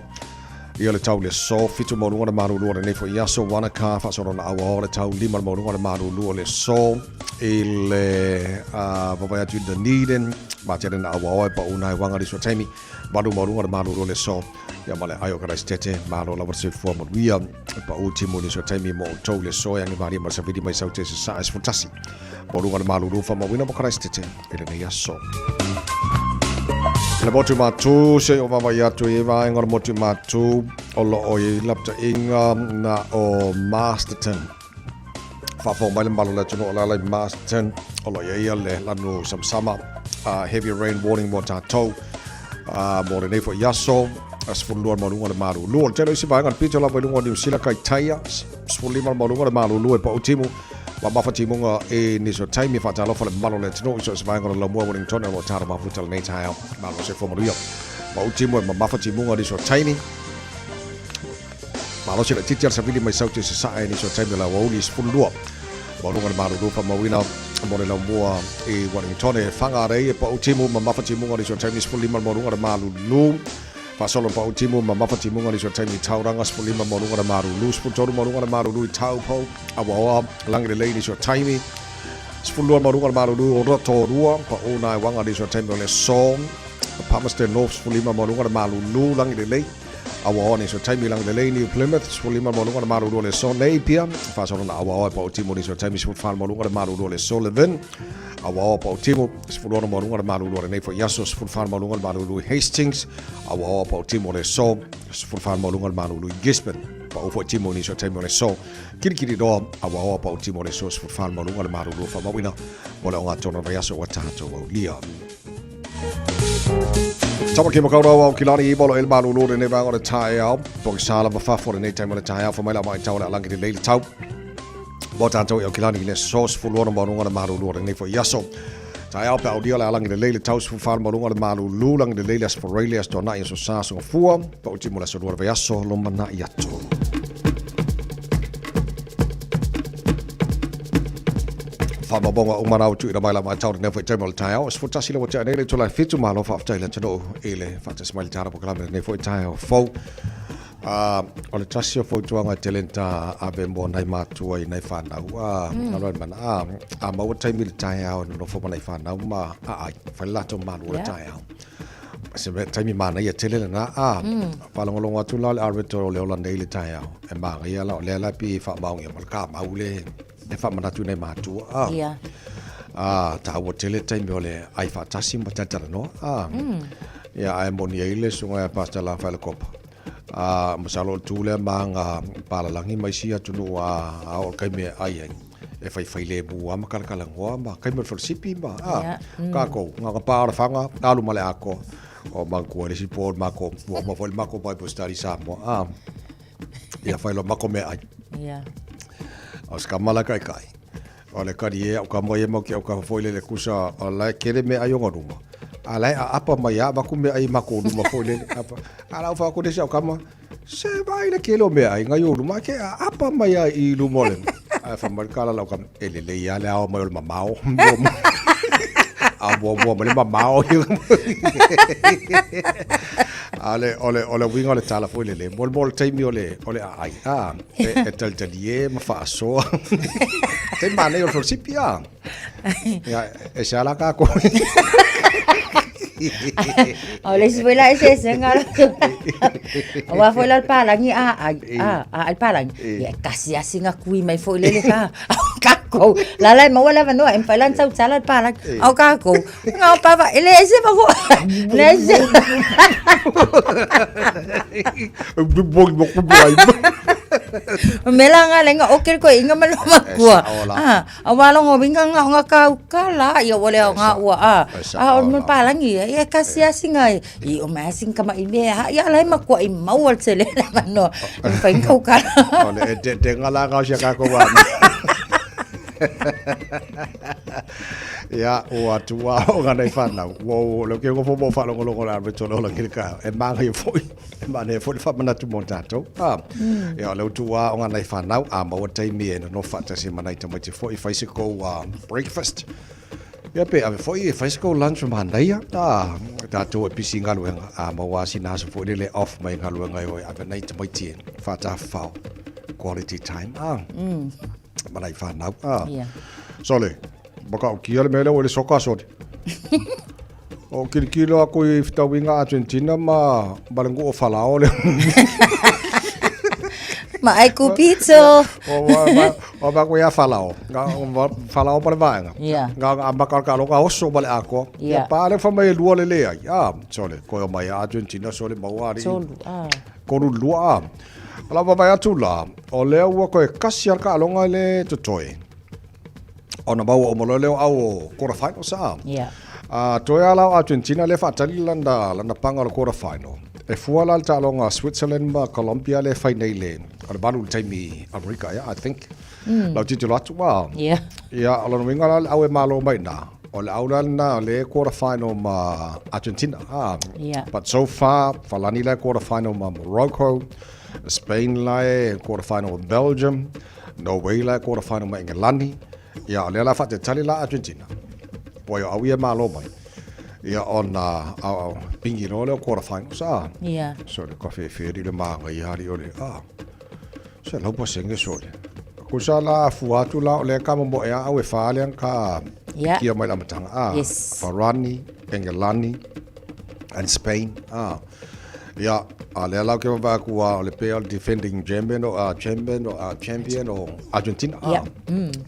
ia le tau le aso, 7 maualuga le malulu o lenei foi aso. Wanaka, faasolo na auaoa le tau, 5 le maualuga le malulu o le aso. I le vaavaai atu i Dunedin, ma tele na auaoa e pau nai wanga i sua taimi, 8 maualuga le malulu o le aso. Ia ma le ai o Karaisitete, malo lava le soifua manuia. E pau timu i nisi o taimi mo outou le aso e agivalia ma le savili mai Saute Sasae 11. Maualuga le malulu faamauina mo Karaisitete i lenei aso. Le motu matū, se i o vaavaai atu i vaega o le motu matū o lo o i lapataiga na o Masterton. Faafofoga mai le mamalu o le atunuu o le ala i Masterton o lo o i ai le lanu samasama heavy rain warning mo tatou mo lenei foi aso 12 maualuga le malulu. O le tele o isi vaega o le pito lava i luga o Niu Sila Kaitaia 15 le maualuga le malulu e pau timu mamafa timuga i nisi o taimi. Faatalofa le mamalu o le atunuu i so o se vaega o le laumua Wellington o lo o talo mafuta lenei taeao. Malo se manuia. Pau timu e mamafa timuga i nisi o taimi. Malosi laitiiti a le savili mai Saute i Sasae i nisi o taimi o le aoauli 12. Maualuga le malulu faamauina mo le laumua i Wellington e Whangarei e pau timu mamafa timuga nisi o taimi 15 le maualuga le malulu. Faasolo pau timu mamafa timuga nisi o taimi i Tauranga 15 maualuga le malulu. 13 maualuga le malulu i Taupo Awaoa Langilelei nisi o taimi. 12 maualuga le malulu o Rotorua pau nai wanga nisi o taimi o le aso. Palmerston North 15 maualuga le malulu Langilelei. Awaoa nisi o taimi Langilelei New Plymouth 15 maualuga le malulu o le aso Napier. Faasolo na awaoa e pau timu nisi o taimi 14 maualuga le malulu o le aso Levin. Awaoa pau timu 16 maualuga le malulu o lenei foi aso 14 maualuga le malulu i Hastings. Awaoa pau timu o le aso 14 maualuga le malulu i Gisborne. Pau foi timu nisi o taimi o le aso Kirikiriroa. Awaoa pau timu o le aso 14 maualuga le malulu faamauina mo le ogatotonu o le vaiaso ua tatou aulia. Tama ki makaurau au ki lani i bolo el malulu lenei vaega o le taeao. Po ki sala ma fafo lenei taimi o le taeao. Fa mai la mai tau le alangi le leile tau. Mo tātou i au ki lani i le sos fuluona maununga le malulu o lenei foi aso. Taeao pe aulia le alangi le leile tau sefulu maununga le malulu langi le leile aso foreile aso tuanai aso sa aso gafua. Pa uti mo le aso lua le vaiaso lo manai atu. Faamaumauga uma na ua tuuina mai la matau lenei foi taimi o le taeao. 11 le ua tea nei le itula e 7, malo faafetai i le atunuu i le faatasi mai i le tala polokalame lenei foi taeao fou. O le tasi o fautuaga e tele na ta ave mo nai matua i nai whanau. Alo e mana, a maua taimi i le taeao e nonofo ma nai whanau ma aai, whai le latou malu o le taeao. Se mea taimi manaia tele lena, whalongolongo atu la le areto o le ola nei le taeao. E māngaia la o lea la pi whaamaongia ma le kāmau le e whaamanatu nei mātua. Tāua tele taimi o le ai whaatasi ma tatalanoa. Ia, ai moni ai le sunga e Pastor La Whaele Kopa. Masalo o le tū lea ma ngā pālalangi mai si atunuu a o le kaimi e ai ai. E whai whai le mua ma kalakala ngoa ma kaimi o le whalesipi ma kākou, ngā ngā pā o le whanga, alu ma le ako. O mangkua le si po o le mako, ua ma foi le mako Bible Study Samoa. Ia fai loa mako meaai. Ia. A o si kama la e kaikai. O le kali e au kama ia mau ki au kafa foi lele kusa o la e kele meaai o nga luma. A la e aapa mai a avaku meaai i mako luma foi lele. Apa. A la au whaako nesi au kama, se vai le kele o meaai ngai o luma ke aapa mai a i luma o le. Ae wha mai kala lau kama, e lelei a le ao mai o le mamao. A muamua ma le mamao. A le, o le, o le uiga o le tala foi lele, mo le, mo le taimi o le, o le aai, a, e, e talitalie ma faasoa. Taimi manaia o le fellowship, a. Ia, e se ala kākou. O le isi foi la eseesega Aua foi la le palagi a ai a a ai palagi. Ia e kasi asi nga kui mai foi lele ka. Kākou. La la e maua le avanoa e mafai la ona tautala le palagi. A o kākou, nga o pava e le ese pa fo. Le ese. O mea la nga lenga o ke koe inga ma le makua. Ah, Aua longo winga nga nga ka ukala ia ua le nga ua a. A o mo palangi ia ia kasi asi nga i o ma asi kama i me ha ia lai makua i maua le tele la mano. Fai ka ukala. O le te te ngala ka sia ka ko wa. Ia, ua tua o ngā nei whanau. Ua o le ke ngofo mo whalongolongo la re tolo la kiri ka. E māngai e foi. E māngai e foi le whamanatu mō tātou. Ah. Ia, o le utua o ngā nei whanau. A maua taimi e no whaatasi ma nei tamaiti foi. Whai se kou breakfast. Ia pe ave foi e whai se kou lunch ma manaia. Ah, tātou e pisi ngaluenga. A maua asina aso foi lele off mai ngaluenga e oi. Ave nei tamaiti e whaatawhao. Quality time. Ah. Ma nei whanau. Ah. Yeah. Sole, maka o kia le mea lea ua le soka sole. O kilikilo aku i fitauiga Argentina ma ma le ngu'u o Falao le. Ma ai ku pito. O wa wa wa ba ko ia Falao. Nga Falao pa le vaega. Yeah. Nga nga maka ka loka oso ma le akoa. Yeah. Pa le fa mai e lua le le ai. Ah, sole, koe o mai Argentina sole maua ari. Tolu, ah. Koru lua ah. Ala va vai atu la, o lea ua koe kasi al ka alonga le totoe. Ona maua o malo leo au o quarter final sa. Yeah. Toe ala o Argentina le whaatali lana, lana panga o le quarter final. E fua la le taaloga Switzerland ma Colombia le fai nei le, o le valu le taimi Amerika, yeah, I think. Lau titilo atu wa. Yeah. Ia, o lona uiga la le au e malo mai na. O le au la lena le quarter final ma Argentina. Ah. Yeah. But so far, Falani la quarter final ma Morocco, Spain la e quarter final ma Belgium, Norway la e quarter final ma Engelani. Ia, o lea la faatetali la Argentina. Poi o au ia e malo mai. Ia, ona, au, au, pingi loa lea o quarter finals, ah. Yeah. So, le ka whewheri le maanga i hari o le, ah. Se lau pasenge sole. Ko sa la fua atu la o lea ka momo e a au e wha lea ka Yeah. kia mai la matanga. Ah, Yes. Farani, Engelani, and Spain. Ah. Ia, a lea lau ke vavae aku a o le pea o le defending champion o, champion o, champion o Argentina. Ah. Yeah.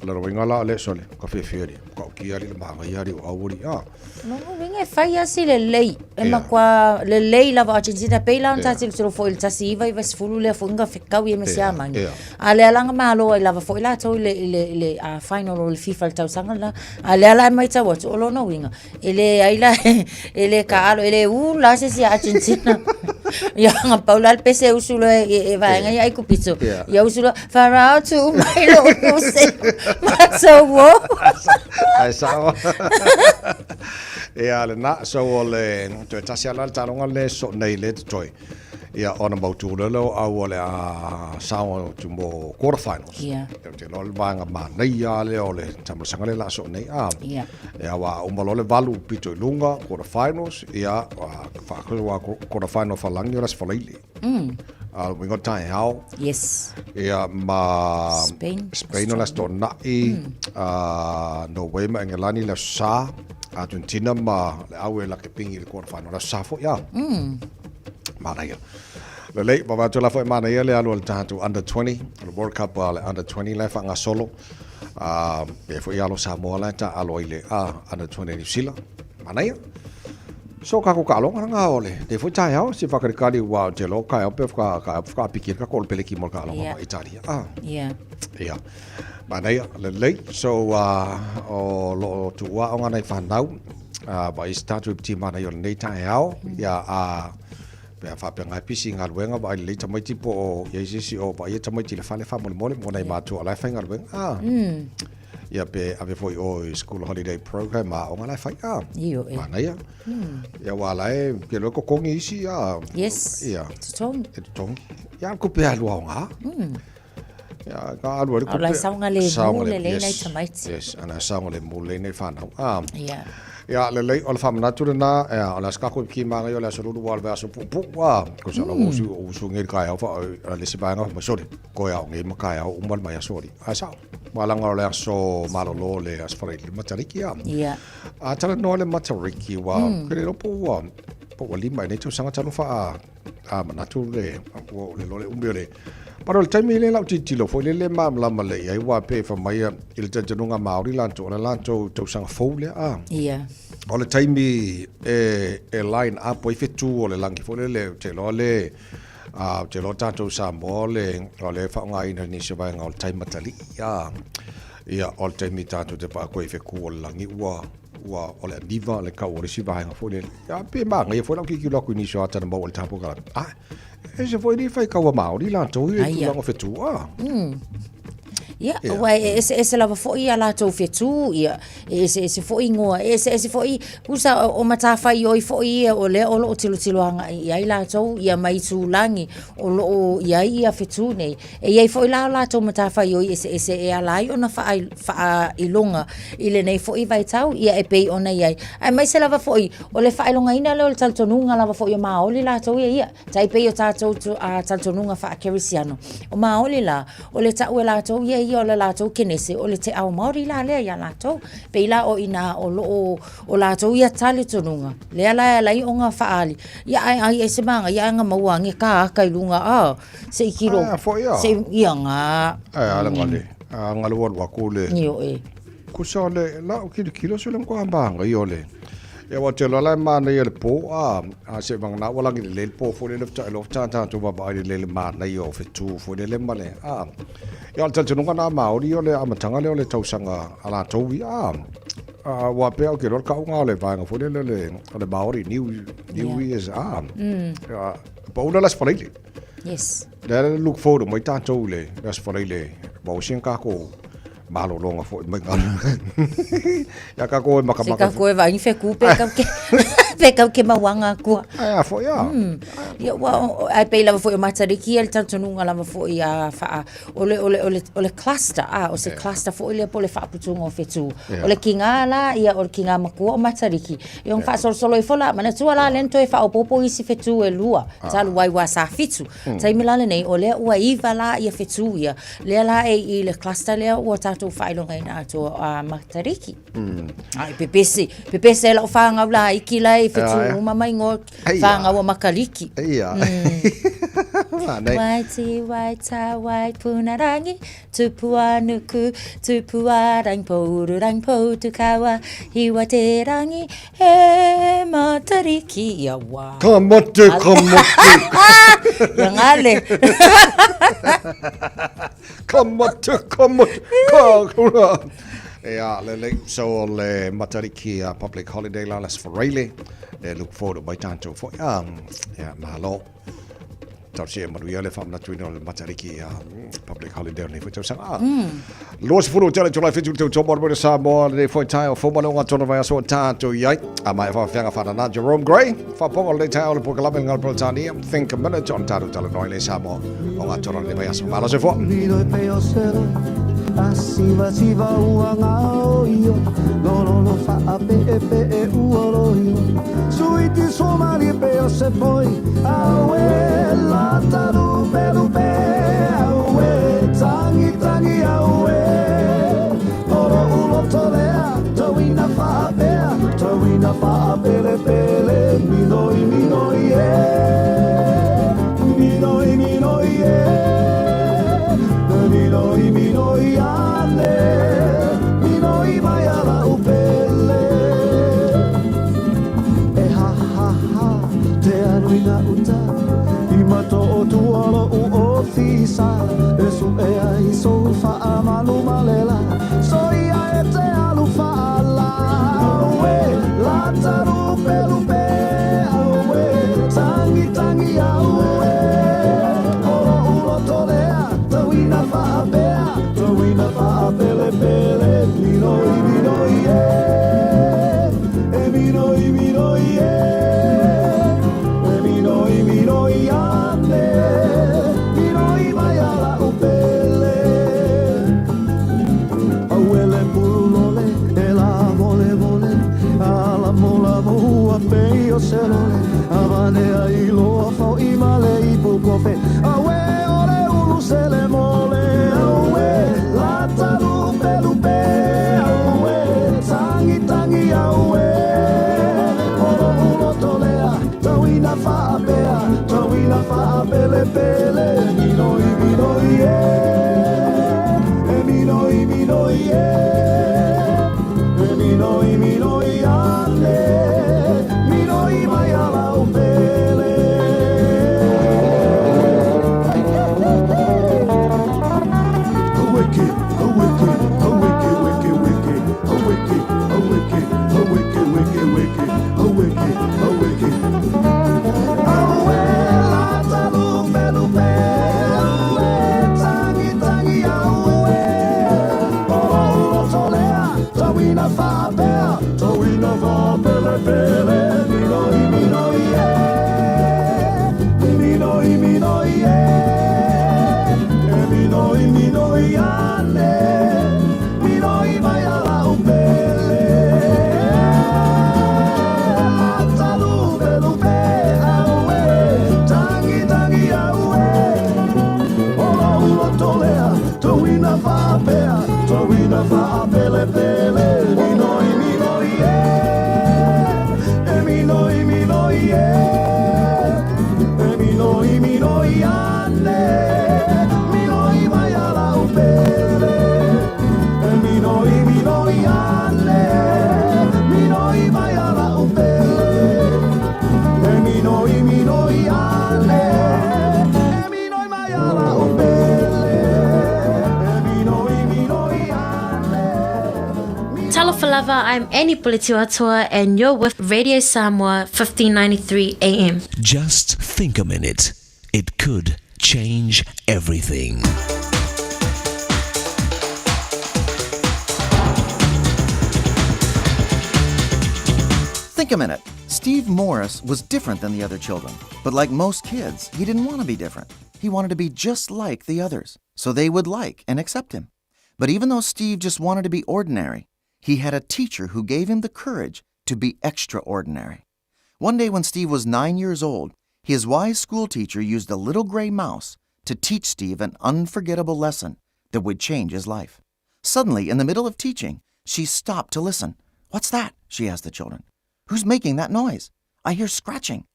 O le rawenga la o le sole, ka whewhea ria. Ka oki ari le mahangai ari o au ari. Ah. Lona uiga e fai lava si lelei. E Ia. matua lelei lava Argentina pei la ona Ia. ta tilotilo foi i le 1990 lea foi na fekau ia ma Ia, Siamani. ia. A lea la na malo ai lava foi latou i le i le i le final o le FIFA i le tausaga lena. A lea la e matau atu o lona uiga e leai la e le taalo e le ū la se isi a Argentina. Ia na pau la le pese e usu loa e vaega ia Aikupito. Ia. Ia usu loa Farao tuu mai lou puse matou o. Ai sao. Ia lena, so o le toe tasi ala le taaloga le so nei le totoe. Ia ona mautu lea leo au o le a sao atu mo quarter finals. Ia. Ia te loa le vaega manaia lea o le tamasaga le la so nei. Ah. Ia. Ia wa uma loa le valu pito i lunga quarter finals. Ia wa whaakura wa quarter final whalangi o la se whalaile. We got tai hao. Yes. Ia ma Spain. Spain o la se tona'i. Norway ma Engelani le sa. Argentina ma le au e la ke pingi i le quarter final la sa foi a. Manaia. Lelei, vava atu la foi manaia le alu o le tatou under 20, o le World Cup a le under 20 la e faagasolo. E foi alo Samoa la e taaalo ai le under 20 New Zealand. Manaia. So ka ko kaaloga langa o le te foi taeao se whakarekari ua te lo kai pe whaka ka whakapiki ka ko le peleki mo kaaloga Yeah. ma Italia. Ah. Yeah. Ia. Manaia, lelei. So, o lo tuua o ngā nei whanau, va i se tātou i piti manaia o lenei taeao, ia, a, Pe a faapea nga e pisi i galuega vaai lelei tamaiti po o i ai se isi o vaaia tamaiti i le fale faamolemole mo nai matua o la e faigaluega. Ah. Ia pe ave foi i o i school holiday program a aoga la e fai. Ah. Ioe. Manaia. Ia aua la e ke loa e totogi isi a. Yes. Ia. E totogi. E totogi. Ia a o le tupe alu aoga. Ia ka alu ai le A o la e tupe. saogalemu lelei nai tamaiti. Yes, ana saogalemu lelei nai fanau. Ah. Ia. Ia, lelei, o le faamanatu lena, ia, o le a se tatou ki māngai o le aso lulu ua o le vaiaso puupuu, a, kosa la usu, usu nei le taeao fa, o le isi vaega fai mai, sole, toe ao nei ma taeao uma le vaiaso alii. Ae sao, aua leaga o le aso malolo le Aso Faraile le Matariki, a. Ia. A talanoa le Matariki, ua, ke le iloa po ua, po ua 5 ea nei tausaga talu faa, a manatu le, ua le iloa le umi o le, but o le taimi lea lau tilotilo foi lele malamalama lelei ai, aua pei e fai mai i le talitonuga Māori latou, o le latou tausaga fou lea, a. Ia. O le taimi e, e line up ai fetu o le lagi foi lele, ou te iloa le, a, ou te iloa tatou Samoa o le, o le faaaogaina i nisi o vaega o le tai Matalii, a. Ia, o le taimi tatou te vaai i fetu o le lagi ua, ua, o le aniva le kau o le isi vaega foi lele. Ia, pe manaia foi lau tilotilo atu i nisi o ata na maua i le tapu kala. A, e se foi ni faitau a Māori latou i le tulaga o fetu, a. Ia, aua e eseese lava foi a latou fetu, ia, e eseese foi ingoa, e eseese foi, tusa o matafaioi foi ia o lea o lo o tilotilo agai i ai latou, ia mai itulagi o lo o i ai ia fetu nei. E i ai foi la o latou matafaioi eseese e ala ai ona faailoga i lenei foi vaitau, ia e pei ona i ai. Aemaise lava foi o le faailogaina lea o le talitonuga lava foi o Maoli latou ia ia, tai pei o tatou talitonuga faa-kerisiano. O Maoli la, o le ta'u e latou ia ia o le latou kenese, o le te ao Maori la lea ia latou. Pei la o ina o lo o o latou ia talitonuga, lea la e ala ai ona faaali, ia ae ai e se magaia ae na maua ane ka aka i luga, a. Se i tiro. Ah, foi a. Se i, ia ngā. Ai, ala ngale. A ngale walu aku le. Ni o e. Kusa o le, la o kilo kilo se le mkoa mbanga i o le. Ia wa te lola e mana i le po, a, a se vanga na wala ngi le po fo le le fta lo fta ta tu baba i le le mana i o fetu fo le le male. A. Ia o le talitonuga na Maori o le amataga lea o le tausaga a latou ia, a. A ua pea o ke loa le kauga o le vaega foi lele o le, o le Maori New, New Year's, a. A, paula le Aso Faraile. Yes. Lea le look forward mai tatou i le Aso Faraile, maua si kako malologa foi mai galuega. Ia kako e makamaka. Se kako e vaai fetu pe kau ke pe kau ke mauanga akua. Ai a foi a. Ia ua ai pei lava foi o Matariki ia le talitonuga lava foi a faa o le o le o le o le cluster a o se cluster foi lea po o le faaputuga o fetu. O le kiga la ia o le kiga matua o Matariki. Ia ona faasolosolo ifo la manatua la lea na toe faaopoopo isi fetu e lua talu ai ua sa fitu. Taimi la lenei o lea ua 9 la ia fetu ia lea la e i le cluster lea ua tatou faailogaina atoa a Matariki. Ai pepese, pepese e lau whāngau la iki la e whetū uma mai ngō whāngau a Makariki. Ia. Nei. Waiti, waita, waipunarangi, tupua nuku, tupua rangi, pouru rangi, poutukawa, hiwa te rangi, e Matariki. Ia wā. Ka mate, ka mate. Ia ngale. Ka mate, ka mate, ka kura. Ia, lelei, so o le Matariki a public holiday la le Aso Faraile, e look forward mai tātou foi. Ia, malo. Tausia e manuia le whaamanatuina o le Matariki a public holiday o nei foi tausaga. 20 o tele July 7 tau tō mo Samoa le foi tae o fōma le o ngā tōna vai aso o tātou i ai. A mai whawhianga whanana Jerome Gray, whaponga o le tae o le Pokalame ngā Peretania, Think a Minute on tātou tala noi le Samoa o ngā tōna le vai aso. Malo se fua. kofe Auē o le ulu sele mole Auē lata lupe lupe Auē tangi tangi auē O lo'u loto lea tauina faapea Tauina faapelepele Minoi minoi e E minoi minoi e E minoi minoi ane Minoi mai a lau pele Aweke, aweke, aweke, weke, weke Aweke, aweke, aweke, weke, weke Aweke, aweke Auē, lata lupe, lupe Auē, tangi, tangi, auē O lo'u loto lea, tauina faapea Tauina faapelepele Minoi, minoi e Minoi, minoi e E minoi, minoi ane Minoi mai a lau pele Lata lupe, lupe, auē Tangi, tangi, auē O lo'u loto lea, tauina faapea Tauina faapelepele Minoi, minoi e E minoi, minoi e E minoi, minoi ane Minoi mai a lau pele E minoi, minoi ane Minoi mai a lau pele E minoi, minoi ane E minoi mai a lau pele E minoi, minoi ane Talofa lava, I'm Annie Puletiuatoa and you're with Radio Samoa 1593 AM. Just think a minute. It could change everything. Think a minute. Steve Morris was different than the other children, but like most kids, he didn't want to be different. He wanted to be just like the others, so they would like and accept him. But even though Steve just wanted to be ordinary, he had a teacher who gave him the courage to be extraordinary. One day when Steve was 9 years old, his wise school teacher used a little gray mouse to teach Steve an unforgettable lesson that would change his life. Suddenly, in the middle of teaching, she stopped to listen. What's that? She asked the children. Who's making that noise? I hear scratching.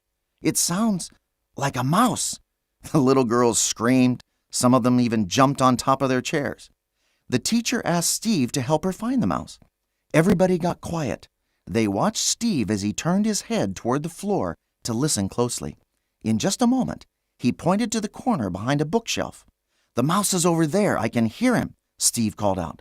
It sounds like a mouse. The little girls screamed. Some of them even jumped on top of their chairs. The teacher asked Steve to help her find the mouse. Everybody got quiet. They watched Steve as he turned his head toward the floor to listen closely. In just a moment, he pointed to the corner behind a bookshelf. The mouse is over there. I can hear him, Steve called out.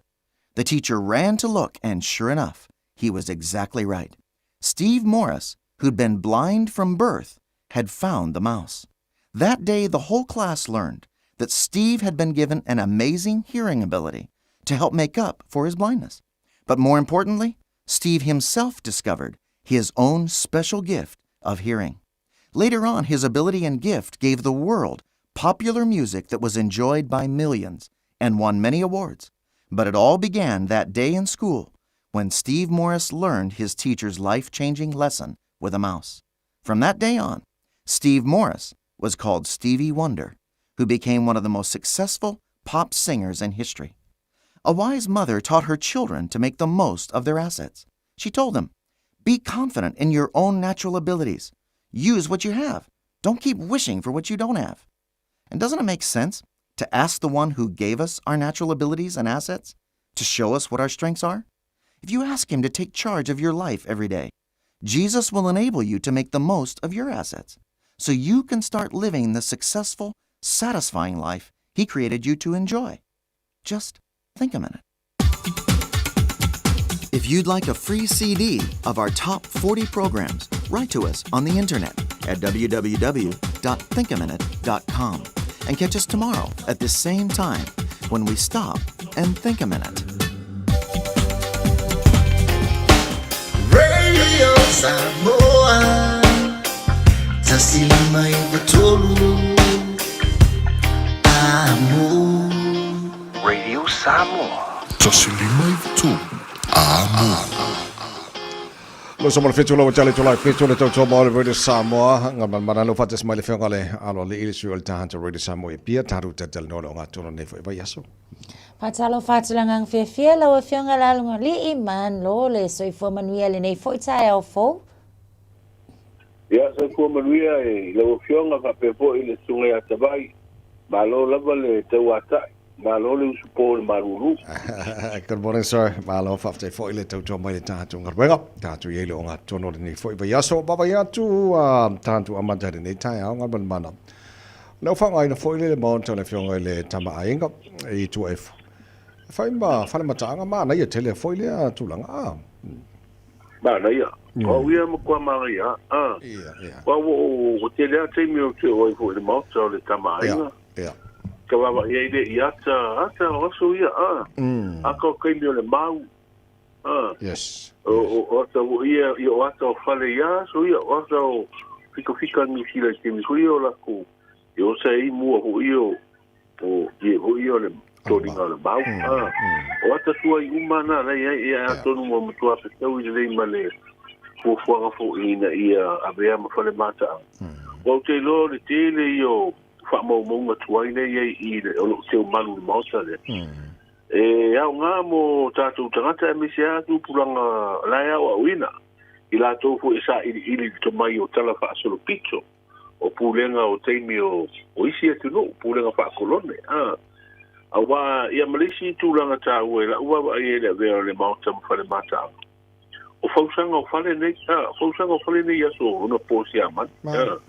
The teacher ran to look, and sure enough, he was exactly right. Steve Morris, who'd been blind from birth, had found the mouse. That day, the whole class learned that Steve had been given an amazing hearing ability to help make up for his blindness. But more importantly, Steve himself discovered his own special gift of hearing. Later on, his ability and gift gave the world popular music that was enjoyed by millions and won many awards. But it all began that day in school when Steve Morris learned his teacher's life-changing lesson with a mouse. From that day on, Steve Morris was called Stevie Wonder, who became one of the most successful pop singers in history. A wise mother taught her children to make the most of their assets. She told them, be confident in your own natural abilities. Use what you have. Don't keep wishing for what you don't have. And doesn't it make sense to ask the one who gave us our natural abilities and assets to show us what our strengths are? If you ask him to take charge of your life every day, Jesus will enable you to make the most of your assets so you can start living the successful, satisfying life he created you to enjoy. Just think a minute. If you'd like a free CD of our top 40 programs, write to us on the internet at www.thinkaminute.com and catch us tomorrow at this same time when we stop and think a minute. Radio Samoa 1593 Amo Radio Samoa 1593 Amo. Lo so mo le fetu lo tale to lai fetu le tau tau mo le Radio Samoa nga man mana lo fates mai le fenga le alo le ile su o le tahanta Radio Samoa e pia taru tatal no lo nga tono nei fo e vai aso. Faatalofa atu le agaga fiafia lau Afioga i le Alogalii, malo le soifua manuia i lenei foi taeao fou. Ia, soifua manuia i lau Afioga faapea foi le Susuga ia Tavai. Malo lava le tauatai, malo le usupo i le malulu. Good morning sir, malo faafetai foi le tautua mai le tatou galuega. Tatou i ai le ogatotonu o lenei foi vaiaso. Vaavaai atu tatou amata i lenei taeao galumalemana. Lea ua faaaogaina foi le Maota o le Afioga i le Tama a Aiga i Tuaefu e fai ma fale mataaga. Manaia tele foi lea tulaga. Ah. Manaia. O au ia matua manaia. Ah. Ua ua tele lava taimi ou te oo ai foi i le Maota o le Tama a Aiga. Ka vaavaai ai lea i ata, ata o aso ia. Ah. Ata o taimi o le mau. Ah. Yes. O ata foi ia, ia o ata o fale ia aso ia, o ata o fikafika Niu Sila i taimi foi ia o lakou, ia o sa i mua foi ia o, o ie foi ia o le toliga o le mau. Ah. O ata tuai uma na la ia ia atonu ua matua fetau i lelei ma le fuafuaga foi ina ia avea ma fale mataaga. Ua ou te iloa o le tele ia o faamaumauga tuai lea i ai i le o loo teumalu i le Maota lea. E aoga mo tatou tagata aemaise lava tupulaga la e aoaoina, i latou foi e sailiili i le tomai o tala faasolopito o pulega o taimi o isi atunuu, pulega faakolone, a. Aua, ia ma le isi tulaga taua i la'u vaavaai ai i le avea o le Maota ma fale mataaga, O fausaga o fale nei, a, o fausaga o fale nei i aso ona po Siamani. A,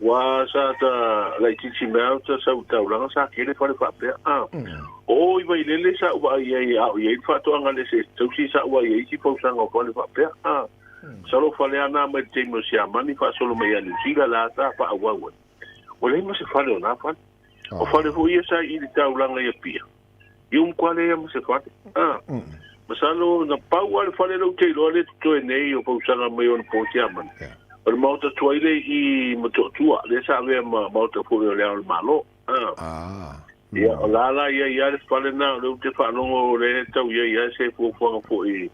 ua sa ta laitiiti mea au ta sau i taulaga sa tele fale faapea. A, o o i Vailele sa ou vaai ai a o i ai le faatoaga a le eseese tausi sa ou vaai ai isi fausaga o fale faapea. A, masalo o fale a na mai le taimi o Siamani faasolo mai ia Niu Sila la sa faaauau ai. Ua leai ma se fale o na fale. O fale foi ia sa i le taulaga i Apia. I umu koa lea ma se fale. A. Masalo na pau a le fale lea ou te iloa lea e totoe nei o fausaga mai ona po Tiamani. O le maota tuai lea i Motootua, lea sa avea ma maota foi o Le Ao o le Malo. A. Ia, o la la ia ia le fale na, o lea ou te faalogo o lea e tau i ai se fuafuaga foi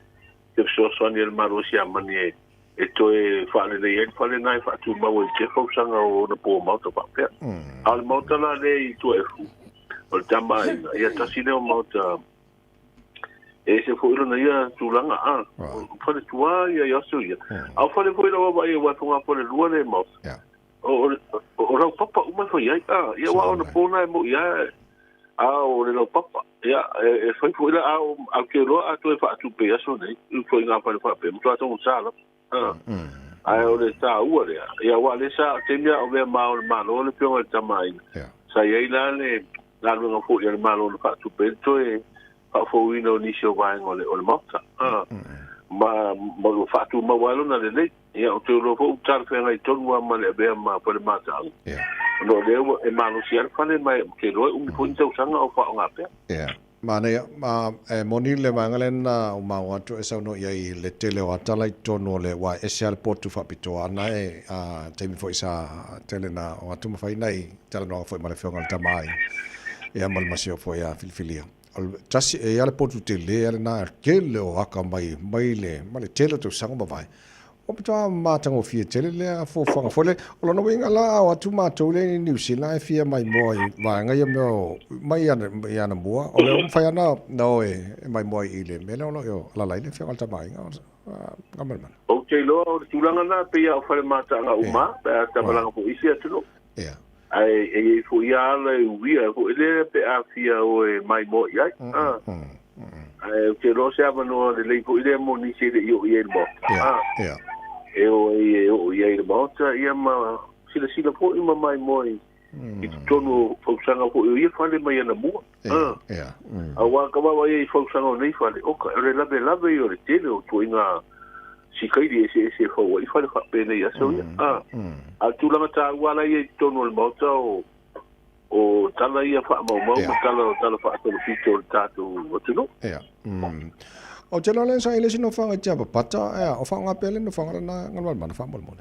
se fesoasoani a le Malo o Siamani e e toe faalelei ai le fale na e faatumau ai i te fausaga o ona po maota faapea. A o le maota la lea i Tuaefu, o le Tama a Aiga, ia tasi lea o maota e ese foi lona ia tulaga, a, o fale tuā ia i aso ia. A o fale foi lau vaavaai aua e fogafalelua le maota, o, o, o laupapa uma e fai ai, a, ia aua ona po na e mo'i lava, a o le laupapa, ia, e, e fai foi la, a o, a ou te iloa a toe faatupe i aso nei, i ituaiga fale faapea, matua taugata lava. A, ae o le taua lea, ia aua o lea sa, o le taimi a o avea ma Ao o le Malo le Afioga i le Tama a Aiga, sa i ai la le galuega foi a le Malo na faatupe ai le toe faafouina o nisi o vaega o le, o le Maota. A, ma, ma ua faatumau lava lona lelei. Ia, ou te iloa foi ua talafeagai tonu lava ma le avea ma fale mataaga. Ona o lea ua, e malosi lava le fale ma ou te iloa e umi foi ni tausaga o faaaoga pea. Manaia, ma e moni le vaega lea na ou maua atu e saunoa i ai i le tele o atala i totonu o le, aua e ese lava le potu faapitoa ana e, a, taimi foi sa tele na o atu ma fai nai talanoaga foi ma le Afioga i le Tama a Aiga, ia ma le masio foi a filifilia. O le tasi, e i ai lava le potu tele lava lena, tele o aka mai, mai le, mai le tele o tausaga ua mavae. Ua matua matagofie tele lea fuafuaga foi lea. O lona uiga la, a o atu matou lea i Niu Sila e fia maimoa i vaega ia mea o mai i anamua, o lea ua mafai lava ona o e maimoa i le mea lea o lo o alaala ai le Afioga i le Tama a Aiga o Gamalemana. Ou te iloa o le tulaga lena e pei lava o fale mataaga uma pe a tamalaga foi i isi atunuu. Ae e i ai foi ia ala e uia foi lea pe a fia o e maimoa i ai. Ae ou te iloa o se avanoa lelei foi lea mo nisi e le i oo i ai i le Maota. E o ai e oo i ai i le Maota, ia ma silasila foi ma maimoa i totonu o fausaga foi o ia fale mai anamua. Aua ka vaavaai ai i fausaga o nei fale, oka, o le lavelave ia o le tele o ituaiga sikaili eseese e fau ai fale faapenei aso ia. A o le tulaga taua la ia i totonu o le Maota o o tala ia faamaumau ma tala o tala faasolopito o le tatou atunuu. Ia. O te loa le sa i le isi nofoaga i Tiapapata, ea, o faaaoga pea le nofoaga lena Galumalemana faamolemole.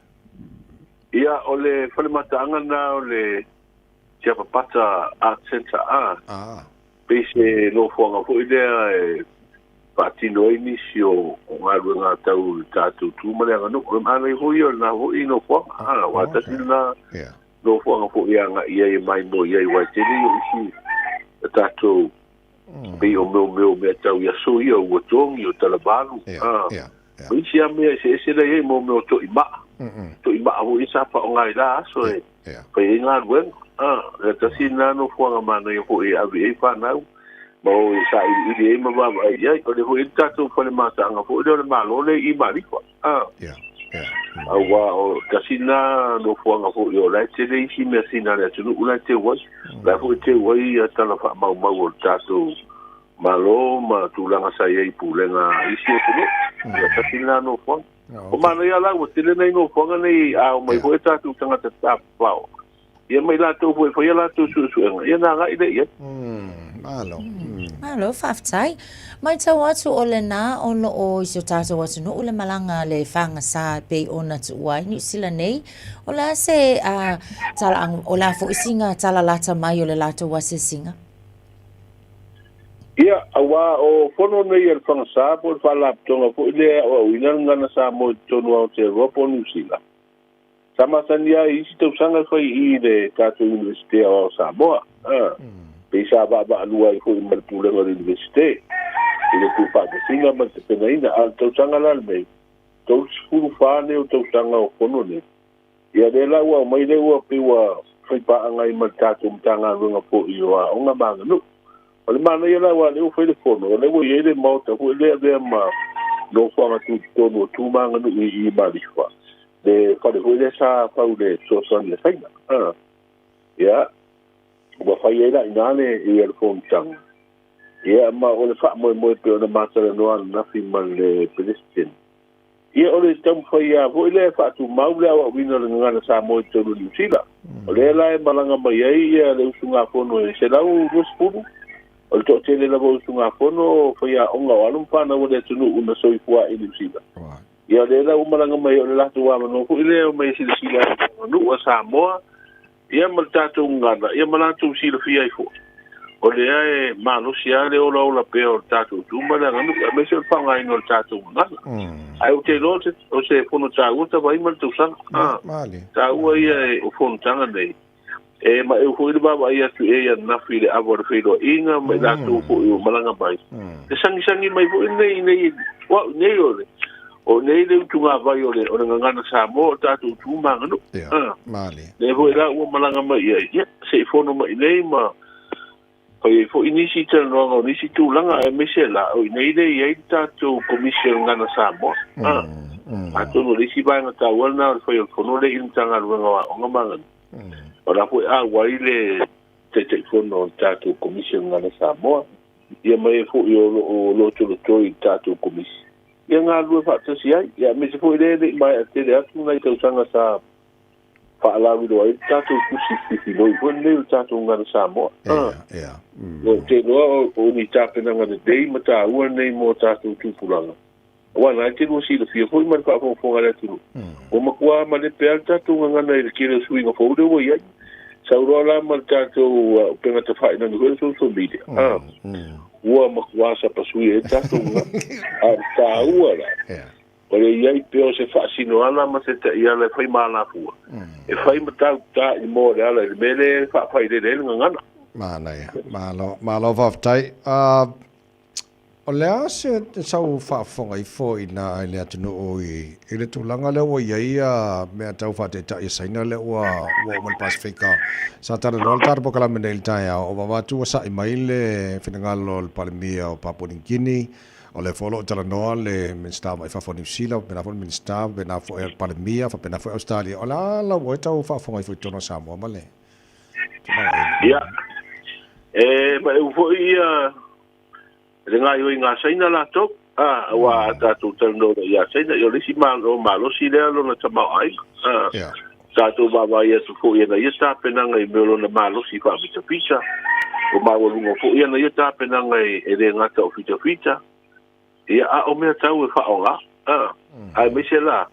Ia, o le fale mataaga lena o le Tiapapata Art Centre, a. Pei se nofoaga foi lea e. faatino ai nisi o galuega tau i le tatou tu ma le aganuu. O le manaia foi ia o lena foi nofoaga, aua tasi lena nofoaga foi e agai i ai e maimoa i ai, aua e tele ia o isi a tatou pei o mea o mea tau i aso ia, o uatogi, o talavalu, ma isi lava mea eseese la e i ai, mo mea o toimaa, toimaa foi ia sa faaaoga i la aso e fai ai galuega. Le tasi lena nofoaga manaia foi e ave i ai fanau ma o e sailiili ai ma vaavaai i ai. O lea foi e i ai le tatou fale mataaga foi lea o le Malo lea i Malifa. Aua o tasi lena nofoaga foi o la e tele isi measina a le atunuu la e teu ai. O la foi e teu ai ia tala faamaumau o le tatou Malo ma tulaga sa i ai i pulega a isi atunuu. Ia tasi lena nofoaga. O manaia la ua tele nai nofoaga nei a omai foi tatou tagata tafafao. Ia ma i latou foi e fai a latou suesuega, ia ona agai lea i ai. Malo. Malo, faafetai. Matau atu o lena o lo o i si o tatou atunuu le malaga a le fagasa e pei ona tuua ai Niu Sila nei. O le a se tala, o le a foi sina tala lata mai o le latou asiasiga? Ia, aua o fono nei a le fagasa po o le faalapotopotoga foi lea e aoaoina le gagana Samoa i totonu o Aotearoa po o Niu Sila, Sa masani lava i isi tausaga e fai i i le tatou Iunivesite Aoao o Samoa. Pei sa vaavaalua ai foi ma le Pulega o le Iunivesite i le tuufaatasiga ma le tapenaina. A o le tausaga la lenei, 34 nei o tausaga o fono nei. Ia lea la ua aumai lea ua pei ua fai paaga ai ma le tatou Matagaluega foi o Aoga ma Aganuu. O le manaia la aua o lea ua fai le fono, o lea ua i ai le Maota foi lea e avea ma nofoaga tutotonu o tu ma aganuu i i Malifa, le fale foi lea sa fau i le fesoasoani a Saina. Ia, ua fai ai la i ina le, ia le fonotaga. Ia, ma o le faamoemoe pei ona ma talanoa ananafi ma le Peresetene. Ia, o le taumafai lava foi lea e faatumau le aoaoina o le gagana Samoa i totonu o Niu Sila. O lea la e malaga mai ai ia le usugafono e 120, o le toatele lava o usugafono o faiaoga o alo ma fanau a le atunuu na soifua i Niu Sila. Ia, o lea la ua malaga mai ai, o le latou avanoa foi lea e omai e silasila i le aganuu a Samoa, ia ma le tatou gagana, ia ma latou silafia ai foi, o lea e malosi lava le olaola pea o le tatou tu ma le aganuu, aemaise o le faaaogaina o le tatou gagana. Ae ou te iloa o se fono taua tavaima le tausaga. Taua ia o fonotaga nei. E maeu foi le vaavaai atu i ai ananafi i le ava o le feiloaiga ma i latou foi o malaga mai. E sagisagi mai foi nei nei, o au nei o le O nei le utugāvai o le, o le gagana Samoa o tatou tu ma aganuu. Ia, malie. Lea foi la ua malaga mai i ai, ia, se i fono mai nei ma fai ai foi nisi talanoaga o nisi tulaga, aemaise la, o i nei lea e i ai le tatou Komisi o le Gagana Samoa. Atonu o le isi vaega taua lena o le fai o le fono lea i le Matagaluega o Aoga ma Aganuu. O la foi a auai le Taitaifono o le tatou Komisi o le Gagana Samoa, ia ma e foi o lo o lotolotoi i le tatou Komisi. Ia galulue faatasi ai, ia aemaise foi lea e le i maea tele atu nai tausaga sa faalauiloa ai le tatou tusi fifiloi foi lenei o le tatou Gagana Samoa. Ia, ia. Ou te iloa o ni tapenaga lelei ma taua nei mo tatou tupulaga, aua na e te lua silafia foi ma le faafogafoga a le atunuu, ua matua malepe lava le tatou gagana i le tele o suiga fou lea ua i ai. Sau loa la ma le tatou upega tafailagi foi le social media, ua matua sapasui ai le tatou gagana. A o le taua la, o le i ai pea o se faasinoala ma se taiala e fai ma alafua, e fai ma tautā i moa o le ala i le mea lea e faafailele ai le gagana. Manaia. Malo, malo faafetai. O le a se sau faafofoga ifo i na i le atunuu i le tulaga lea ua i ai ia mea tau faataitai a Saina lea ua ua oo mai le Pasefika. Sa talanoa le tatou polokalame nei i le taeao, o vava atu ua sa'i mai le finagalo o le Palemia o Papua New Guinea, o lea foi o lo o talanoa le Minisita o Mai Fafo o Niu Sila, faapena foi le Minisita, faapena foi le Palemia, faapena foi Ausetalia. O le a lau oe tau faafofoga ifo i totonu o Samoa ma le tulaga i Ia, e maeu foi ia le gaoioiga a Saina latou, ā, aua a tatou talanoa loa ia Saina, ia o le isi Malo malosi lea lona tamaoaiga, ā, tatou vaavaai atu foi i ana ia tapenaga i mea o lona malosi faafitafita, o maualuga foi ana ia tapenaga e le gata o fitafita, ia, a o mea tau e faaaoga, ā, aemaise la,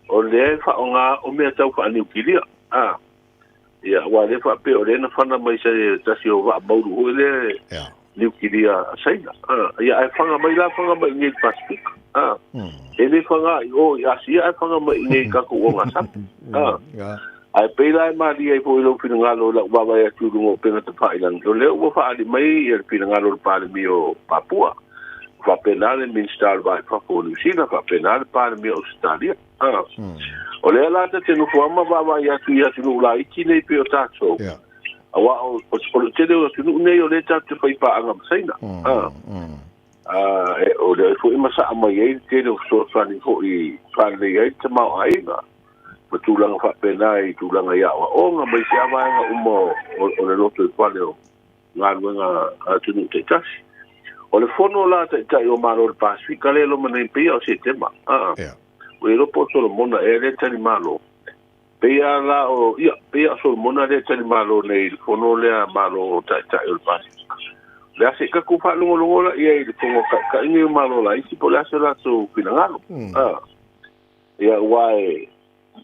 o lea e faaaoga o mea tau faaniukilia, ā. Ia, aua o lea faapea o lea na fana mai se tasi o vaa maulu foi lea. niukilia a Saina. Ia ae faga mai la faga mai i inei i le Pasefika. E le faga i o i Asia ae faga mai i inei i tatou ogasami. Ae pei la e malie ai foi i lou finagalo i lau vaavaai atu i luga o upega tafailagi, o lea ua faaali mai le finagalo o le Palemia o Papua, faapena le Minisita o le Va i Fafo o Niu Sila, faapena le Palemia o Ausetalia. O lea la ta te nofo lava ma vaavaai atu i atunuu laiti nei pei o tatou, aua o le tele o atunuu nei o lea tatou te faipaaga ma Saina. O lea foi e masaa mai ai le tele o fesoasoani foi e faalelei ai le tamaoaiga ma tulaga faapena i tulaga i aoaoga ma isi lava vaega uma o le lotoifale o galuega a atunuu taitasi. O le fono la a Taitai o Malo o le Pasefika lea e loma nei pei o Setema, ua iloa po o Solomona ea lea e tali malo. Pei lava la o, ia, pei lava o Solomona lea e tali malo nei i le fono lea a Malo o Taitai o le Pasefika. O le a se i tatou faalogologo la i ai i le fono a Taitai nei o Malo laiti po o le a se latou finagalo. Ia, aua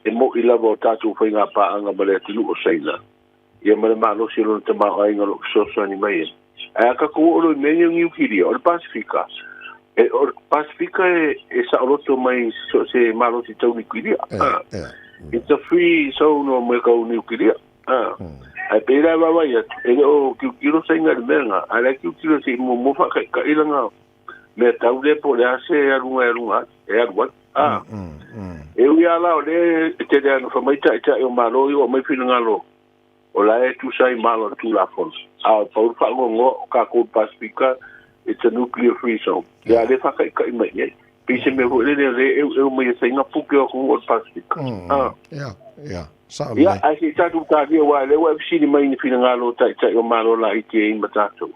e mo'i lava o tatou faigapaaga ma le atunuu o Saina, ia ma le malosi o lona tamaoaiga o lo o fesoasoani mai ai. Ae a tatou oo loa i mea nei o Niukilia, o le Pasefika, e, o le Pasefika e, e saoloto mai so o se malosi tau niukilia. It's a free zone o mea tau niukilia. Ae pei la e vaavaai atu, e le o tilotilo Saina i le mea lena, ae la e tilotilo se i muamua faataitai lana mea tau lea po o le a se aluga e aluga ai, e alu ai. E ui lava la o lea e tele lava ina fai mai taitai o Malo ia ua aumai finagalo o la e tusa ai ma ala o le Tulafono, a o pau le faanoanoa o tatou i le Pasefika, it's a nuclear free zone. Ia a lea e faataitai mai i ai. Pei se mea foi lele o lea e eueu mai e Saina puke o atunuu o le Pasefika. Ia, sao Ia, ae se i tatou talia aua o lea ua e fesili mai i ni finagalo o taitai o Malo laiti e i ai ma tatou.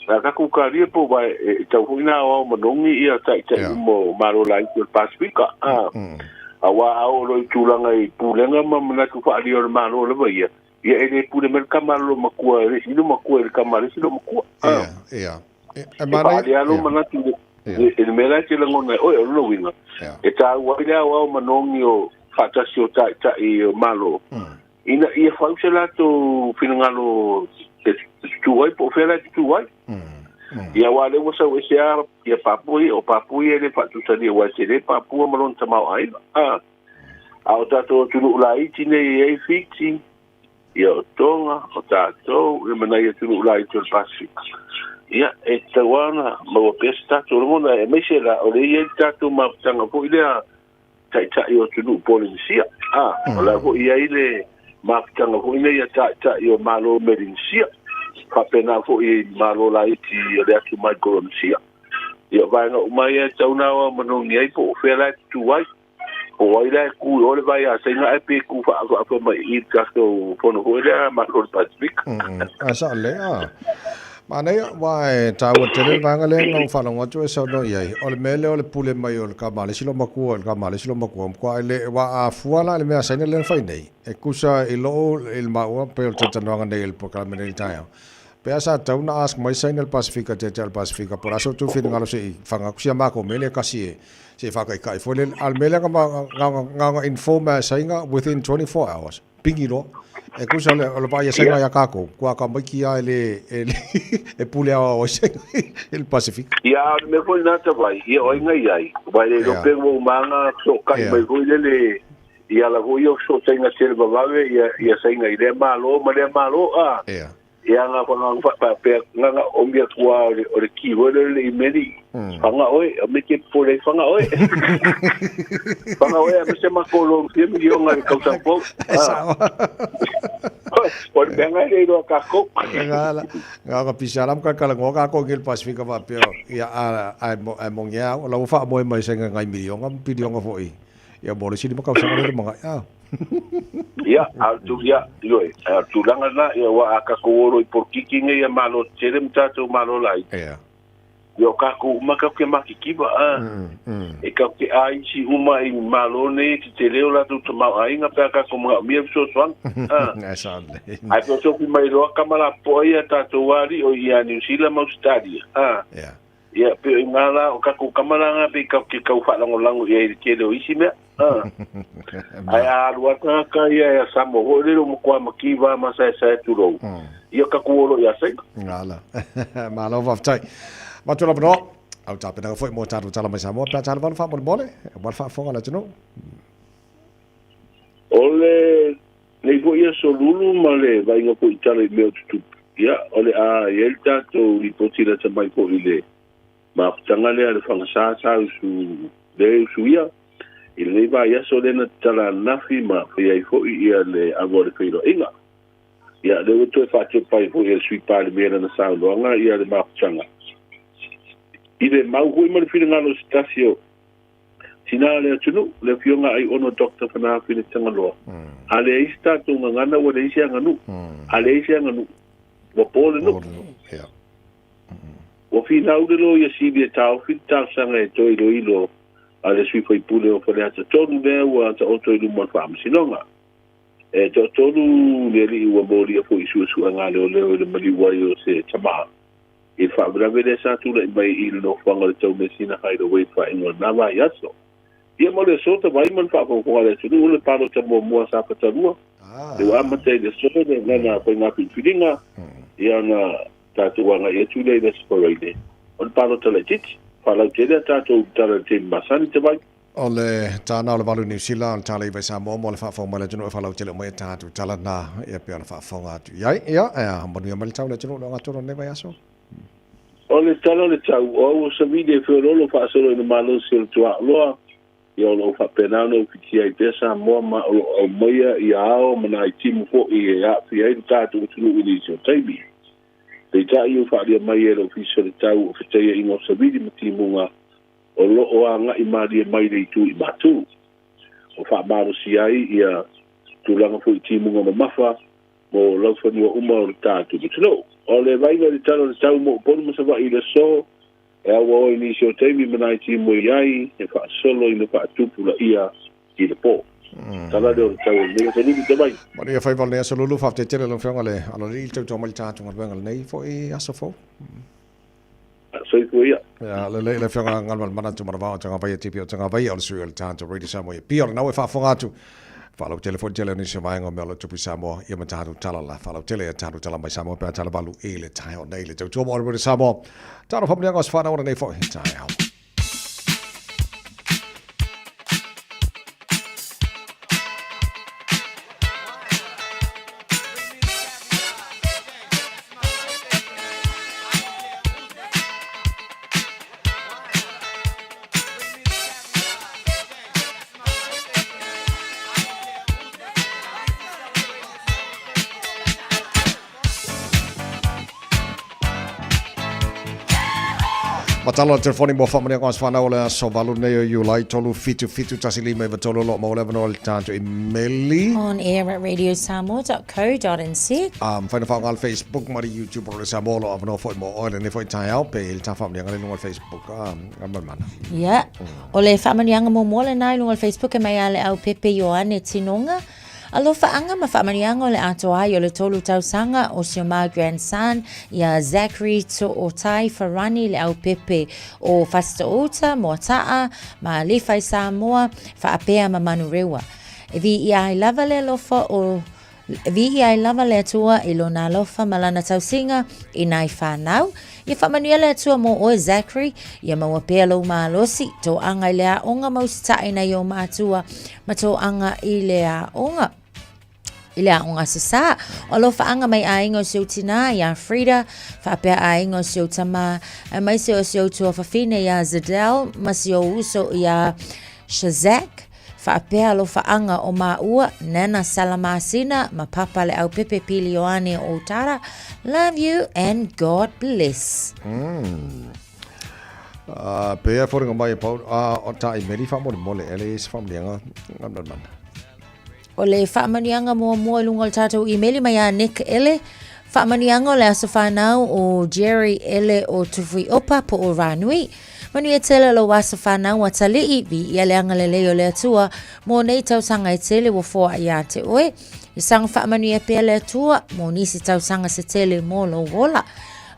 A tatou talia po ua e tau foi na aoao manogi ia taitai uma o Malo laiti o le Pasefika. Aua a oo loa i tulaga i pulega ma manatu faaalia o le Malo lava ia, ia e le pule mai le tama a le loomatua i le isi loomatua i le tama a le isi loomatua. Ia, E faaalia lava lou manatu i le mea la e te lagona ai oe, o lona uiga, e taua ai le aoao manogi o faatasi o taitai o Malo, ina ia fau se latou finagalo e tutū ai po o fea la e tutū ai. Ia aua o lea ua sau ese lava ia Papua ia, o Papua ia e le faatusalia aua e tele Papua ma lona tamaoaiga. A o tatou atunuu laiti nei e i ai Fiti, ia o Tonga, o tatou, ia ma nai atunuu laiti o le Pasefika. Ia, e tatau lava ona maua pea se tatou lagona, aemaise la o lea e i ai le tatou mafutaga foi lea Taitai o atunuu Polenisia. A, o la foi e i ai le mafutaga foi nei a Taitai o Malo Melinisia, faapena foi i Malo laiti o le atu Maikoronesia. Ia, o vaega uma ia e tatau ona aoao manogi ai po o fea la e tutū ai. Po o ai la e kū i o le vai a Saina ae pe kū faaafaafa mai i i le tatou fono foi lea a Malo o le Pasefika. Ae sao lelei, a. Manaia, aua e taua tele le vaega lea na ou faalogo atu e saunoa i ai, o le mea lea o le pule mai o le tama a le isi loomatua i le tama a le isi loomatua, matua e le, aua a fua la i le mea a Saina lea na fai nei, e tusa i lou, i le maua, pei o le talatalanoaga nei i le polokalame nei i le taeao, pe a sa tatau ona ask mai Saina i le Pasefika, Taitai o le Pasefika, po o le a se tou finagalo se i fana atu si a matou mea lea e tasi e, se i faataitai foi lele. A o le mea lea na ona inform lava e Saina within 24 hours. Pigi loa. E tusa o le, o le vaai a Saina ia kākou, kua ka maiki a e le, e le, e pule aoao ai Saina i le Pasefika. Ia, a o le mea foi lena tawai, ia o ai ngai ai, wai le iloa pe ua umanga fesootai mai foi lele i ala foi ia o fesootaiga tele vavave ia, ia Saina i lea Malo ma lea Malo, a. Ia nga whanga wha pea nga nga o mea kua o le, o le ki hoi le le i meri. Whanga oe, o me te pore whanga oe. Whanga oe, a me se mako lo mfia mi o nga le kausa pou. E sao. O le mea ngai le iloa kākou. Nga la, nga ka pisa la mka kala ngoa kākou ngi le Pasifika wha pea, ia a, a, a mongi au, la ua wha moe mai se nga ngai milionga, pilionga foi. Ia mo le sili ma kausaga le le mangai. Ah. Ia, a o tu, ia, ioe, a o le tulaga lena, ia, aua a tatou o loa i polokiki nei a Malo tetele ma tatou Malo laiti, Ia. ia o tatou uma tatou te matitiva, a, e tatou te āisi uma i Malo nei e tetele o latou tamaoaiga pe a tatou manaomia fesoasoani, a. E sao lelei. Ae feosofi mai loa tama lapopoa ia a tatou alii o i ia Niu Sila ma Ausetalia, a. Ia. Ia, pei o i ina la, o tatou tama la na pei tatou te tau faalagolago i ai i le tele o isi mea. A. Ae a alu lava le tagata ia ia Samoa foi lele ua matua mativa ma saesae tulou, ia tatou o loa ia Saina. Gala. Malo faafetai. Matua lava noa. Au tapenaga foi mo tatou tala mai Samoa pe a tala valu faamolemole, aua le faafofoga a le atunuu. O le nei foi aso Lulu ma le vaaiga foi i tala i mea o tutupu, ia, o le a i ai le tatou lipoti lata mai foi i le mafutaga lea a le Fagasā sa usu le usuia i lenei vaiaso lea na tatala ananafi ma faia ai foi ia le ava o le feiloaiga. Ia, lea ua toe faatepa ai foi e le Sui Palemia i lana saunoaga ia le mafutaga i le mau foi ma le finagalo o se tasi o Tina o le atunuu, le Afioga Aiono Doctor Fanahafine Tagaloa. A leai se tatou gagana ua leai se aganuu. A leai se aganuu, ua po le nuu. Ua finau le Loia Sili e taofi le talosaga e toe iloilo a le sui faipule o Faleata 3 lea ua taoto i luma o le Faamasinoga. E toatolu ni alii ua molia foi i suesuega a leoleo i le maliu ai o se tama i le faalavelave lea sa tulai mai i le nofoaga o le Taumeasina Hideaway i le faaiuga o lena vaiaso. Ia ma le aso tavai ma le faafogafoga a le atunuu le palota muamua a Safata 2, lea ua amata i le aso le lana faiga filifiliga, ia ona tatou agai atu lea i le Aso Faraile o le palota laitiiti. Faalautele a tatou tala i le taimi masani tavai. O le tāna o le valu Niu Sila, o le tāla iwa i Samoa mo le faafofoga mai le atunuu e faalautele uma i a tatou tala na, ia pei ona faafofoga atu i ai. Ia, e a, manuia mai le tau le atunuu le ogatotonu o lenei vaiaso. O le tala o le tau, o au o Savili e feoloolo faasolo i le malosi o le tuaoloa, ia o lo o faapena ona ufitia ai pea Samoa ma o lo o aumaia ia ao ma nai timu foi e aafia ai le tatou atunuu i nisi o taimi. Peitai ua faaalia mai e le Ofisa o le Tau o Fetaiaiga o Savili ma Timuga o lo o agai malie mai le itu i Matu. O faamalosia ai ia tulaga foi i timuga mamafa mo laufanua uma o le tatou atunuu. O le vaaiga i le tala o le tau mo Upolu ma Savaii i le aso, e auaoa i nisi o taimi ma nai timu e i ai e faasolo ina faatupulaia i le po. Tala lea o le tau o lenei aso lulu te mai. Manuia faiva o lenei aso lulu, faafetai tele lau Afioga le Aloalii i le tautua mai i le tatou galuega i lenei foi aso fou. Soifua ia. Ia, lelei le Afioga Galumalemana Tumanavao o Tagavaia TP o Tagavaia o le sui o le tatou Radio Samoa i Apia. O lena ua e faafofoga atu. Faalautele foi le tele o nisi o vaega o mea o lo o tupu i Samoa ia ma tatou tala la. Faalautele ia tatou tala mai Samoa pe a tala valu i le taeao nei le tautua mo Radio Samoa. Talo faamanuiaga o se whanau o lenei foi taeao. Matalo le telefoni mo whaamania ngā whanau o le aso valu nei o Iulai 3 7 7 1 5 9 3 lo maua le avanoa le tātou i meli. On air at radiosamoa.co.nz. Um, whaina whaonga le Facebook ma le YouTube o le Samoa lo avanoa foi mo oe lenei foi taeao pe i le tā whaamanianga le lunga o le Facebook. Um, ngā mana. Yeah. O le whaamanianga muamua lena i lunga o le Facebook e mai a le au Pepe Ioane Tinonga. Alofaanga ma faamanuiaga o le atoa ai o le tolu tausaga o si o ma grandson ia Zachary Tootai Farani Leaupepe o Fasitouta, Moataa, ma Lefi Samoa, faapea ma Manurewa. E viia ai lava le alofa o E viia ai lava le Atua i lona alofa ma lana tausiga i nai whanau. Ia faamanuia le Atua mō oe Zachary, ia maua pea lou malosi, tō anga i le aoga ma usitaʻi nai ō mātua ma tō anga i le aoga i le aoga sasā. O alofaanga mai aiga o si ou tinā iā Frida, faapea aiga o si ou tamā, aemaise o si ou tuafafine iā Zidel ma si ou uso iā Shazak, Faapea alofaaga o maua, Nana Salamasina ma Papa Leaupepe Pili Ioane o Otara, love you and God bless. Mm. Uh, pea fōringa mai e pau, uh, o tā i meri whamolemole, ele i se whamulianga, ngam mana. O le faamanuiaga muamua i luga o le tatou imeli mai a Nick Ele, faamanuiaga o le aso fanau o Jerry Ele o Tufuiopa po o Ranui. Manuia tele lou aso fanau atalii, viia le agalelei o le Atua mo nei tausaga e tele ua foai ia te oe. I saga faamanuia pea le Atua mo nisi tausaga se tele mo lou ola.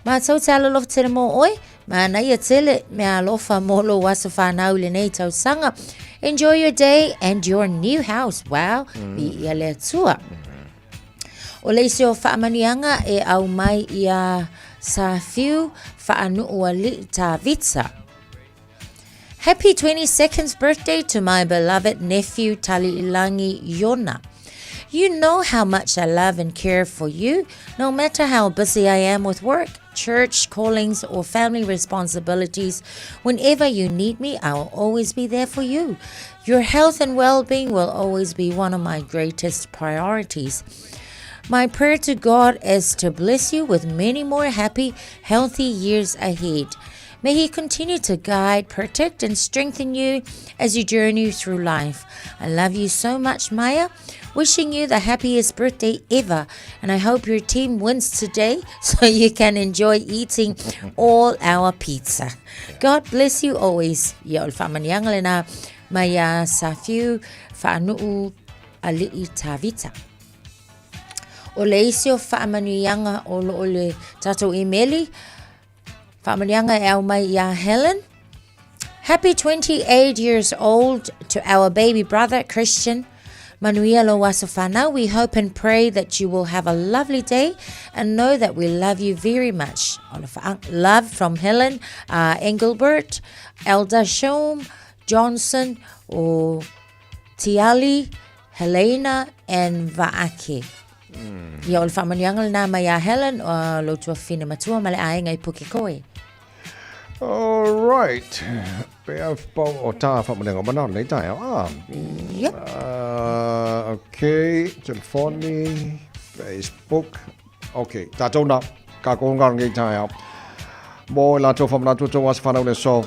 Matou te alolofa tele mō oe, manaia tele mea alofa mō lou aso whānau i lenei tausaga. Enjoy your day and your new house. Wow, viia le Atua. O le isi o faamanuiaga e au mai ia Safiu Faanuuali'i Tavita. Happy 22nd birthday to my beloved nephew Tali'ilangi Yona. You know how much I love and care for you, no matter how busy I am with work, church callings, or family responsibilities. Whenever you need me, I will always be there for you. Your health and well being will always be one of my greatest priorities. My prayer to God is to bless you with many more happy, healthy years ahead. May He continue to guide, protect, and strengthen you as you journey through life. I love you so much, Maya. Wishing you the happiest birthday ever. And I hope your team wins today so you can enjoy eating all our pizza. God bless you always. Ia o le faamaniaga lena mai ia Safiu Faanuu Alii Tavita. O le isi o faamanuiaga o lo o le tatou imeli, Faamanuiaga e au mai iā Helen. Happy 28 years old to our baby brother Christian. Manuia lo aso whanau. We hope and pray that you will have a lovely day and know that we love you very much. Love from Helen uh, Engelbert, Elder Shom, Johnson, o Tiali, Helena and Vaake. Ia, o le faamanuiaga lena mai ia Helen, o lou tuafafine matua ma le aiga i Pukekohe. All right. Pe a pau o tā whamanuiaga o manao nei taeao. Ah. Yep. Okay, telefoni, Facebook. Okay, tātou nā, ka ko ngā nei taeao. Mō i lātou whamanatu tō asa whanau le so.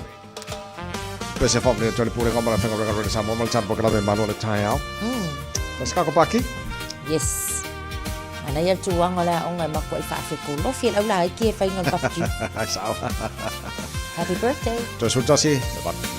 Pe se whamania tō le pūre ngā mana whenga renga renga sa mō mana tāna poke lawe manu le taeao. Mas ka ko paki? Yes. Ana ia tūanga o le aonga e makuai whaafeko lofi e laula ai ki e whainga o le barbecue. Ai sao. Happy birthday. Toi sultasi, le barbecue.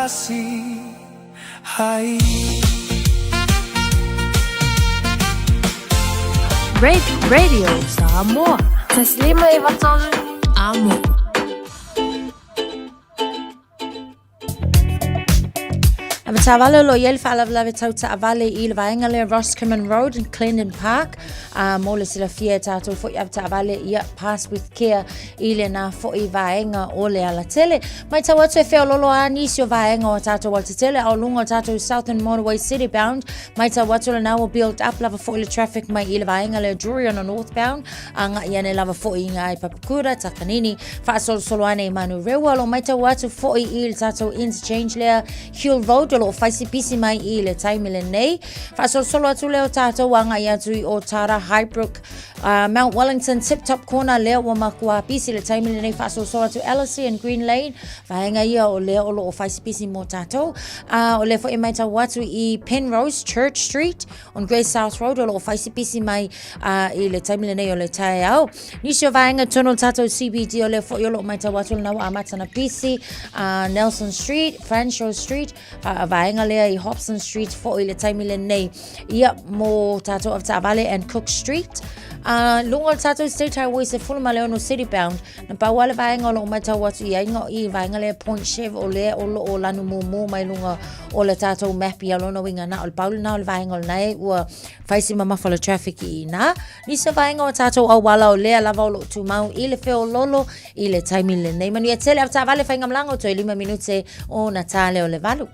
tasi ai. Radio Samoa. Taslima 93 Amo. Avataavale o lo o i ai le faalavelave tau taavale i le vaega lea Roscommon Road in Clendon Park. A mo le silafia e tātou foi avataavale ia pass with care i lena foi vaega o le alatele. Matau atu e feololo a nisi o vaega o tātou alatetele a o luga o tātou Southern Motorway City Bound. Matau atu lena ua build up lava foi le traffic mai i le vaega lea Drury on a northbound. Agai ane lava foi i ngā Papakura, Takanini, faasolosolo ane i Manurewa, o lo o matau atu foi i le tātou interchange lea Huel Road, o lo o fai si pisi mai i le taimi lenei. Faasolosolo atu lea o tātou agai atu i Otara, Highbrook, Mount Wellington, Tip Top Corner, lea ua makuā pisi le taimi lenei. Faasolosolo atu Ellerslie and Green Lane, vaega ia o lea o lo o fai si pisi mō tātou. O lea foi e matau atu i Penrose, Church Street, on Great South Road o lo o fai si pisi mai i le taimi lenei o le taeao. Nisi o vaega tonu o tātou CBD o lea foi o lo o matau atu lena ua amata na pisi Nelson Street, Fanshawe Street, vaega lea i Hobson Street foi i le taimi lenei. Ia, mō tātou avetaavale and Cook Street. Lunga o le tātou State Highway 16 City Bound, na pau a le vaega o lo o matau atu i ai ngā i vaega lea Point Chev o lea o lo o lanu mūmū mai lunga o le tātou map i a lona uiga na o le pau lena o le vaega o lena e ua fai si mamafa o le traffic i inā. Nisi o vaega o tātou auala o lea lava o lo o tumau i le feololo i le taimi lenei. Manuia tele, avetaavale faigamalaga o toe 5 minute ona tā lea o le 8.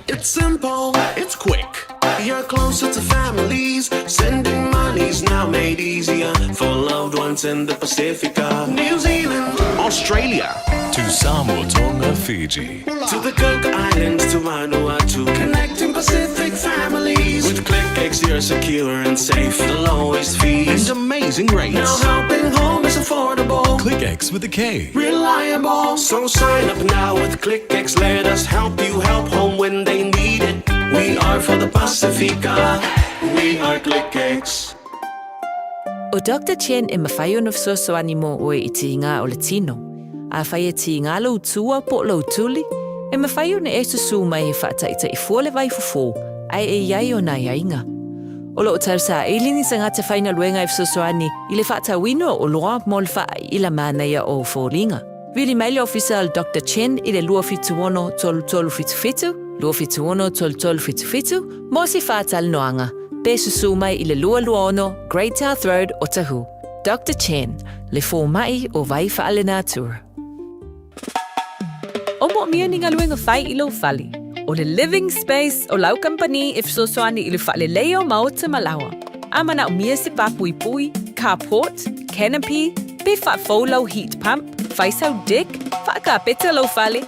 It's simple, it's quick. You're closer to families. Sending money's now made easier for loved ones in the Pacifica, New Zealand, Australia. To Samoa, Tonga, Fiji. To the Cook Islands, to Vanuatu. Connecting Pacific families. With KlickEx, you're secure and safe. The lowest fees and amazing rates. Now helping home is affordable. KlickEx with a K. Reliable. So sign up now with KlickEx. Let us help you help home when they need it. We are for the Pasifika. We are KlickEx. ʻO Doctor Chen e mafai ona fesoasoani mō ʻoe i tīngā o le tino. Afai e tīngā lou tua po o lou tuli, e mafai ona e susū mai he faataitaʻi fua le vaifofo ae e i ai ona aiaiga. O lo o tausaili ni tagata faigaluega e fesoasoani i le faatauina o oloa mo le faaila manaia o foliga. Vili mai le ofisa o le Doctor Chen i le 276 3377, 276 3377, mo se faatalanoaga, pe susū mai i le 226 Great South Road, Otahuhu. Doctor Chen, le fōmaʻi o Vai Faalenatura. O moomia ni galuega fai i lou fale. O le Living Space o lau kamupani e fesoasoani i le faaleleia o maota ma laoa. A manaomia se pāpuipui, carport, canopy, pe faafou lau heat pump, fai sau deck, faakapeta lou fale,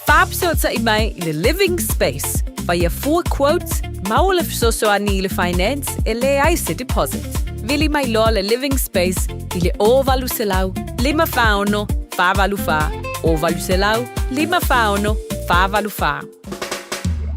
faafesootai mai i le Living Space. Faia fua quotes, maua le fesoasoani i le finance e leai se deposit. Vili mai loa le Living Space i le 0800 546 484, 0800 546 484.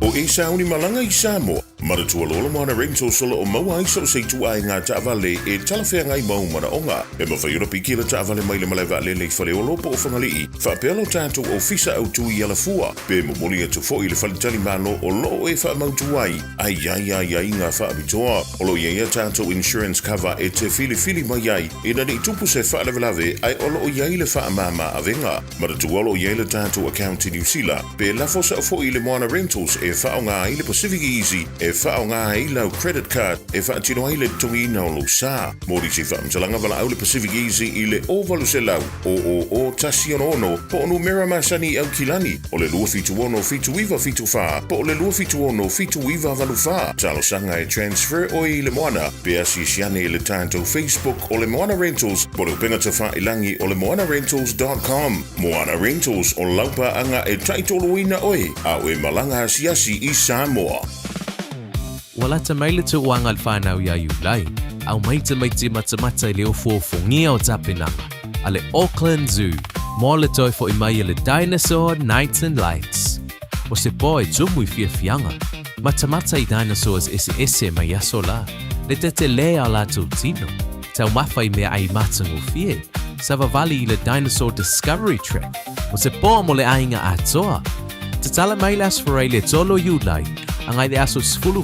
O e sauni malaga i Samoa, manatua loa le Moana Rentals o lo o maua ai so o se ituaiga taavale e talafeagai mau manaoga. E mafai ona piki le taavale mai le malae vaalele i Faleolo po o Fagalii, faapea lo tatou ofisa autu i Alafua, pe momoli atu foi i le faletalimalo o lo o e faamautu ai a i ai aiaiga faapitoa. O lo o i ai a tatou insurance cover e te filifili mai ai ina ne i tupu se faalavelave ae o lo o i ai le faamama avega. Manatua o lo o i ai le tatou account i Niu Sila, pe lafo sao foi i le Moana Rentals e faaaoga ai le Pacific Easy e faaaoga ai lau credit card e faatino ai le totogiina o lou sa. Mo nisi faamatalaga valaau le Pacific Easy i le 0800 000 166 po o numera masani i Aukilani o le 276 7974 po o le 276 7984. Talosaga e transfer oe i le Moana pe asiasi ane i le tatou Facebook o le Moana Rentals po o le upega tafailangi o le moanarentals dot com. Moana Rentals, o lau paaga e taitoloina oe a o e malaga asiasi i Samoa. Ua lata mai le tauaga a le whanau iā Iulai, au mai tamaiti matamata i le ofuofongia o tapenaga a le Auckland Zoo mo le toe fo'i mai a le Dinosaur Nights and Lights. O se pō e tumu i fiafiaga, matamata i dinosaurs eseese mai aso la, le tetelē a latou tino, taumafa i meaai matagofie, savavali i le Dinosaur Discovery Track, o se pō mo le aiga atoa. Tatala mai le Aso Faraile e 3 o Iulai agai i le aso 18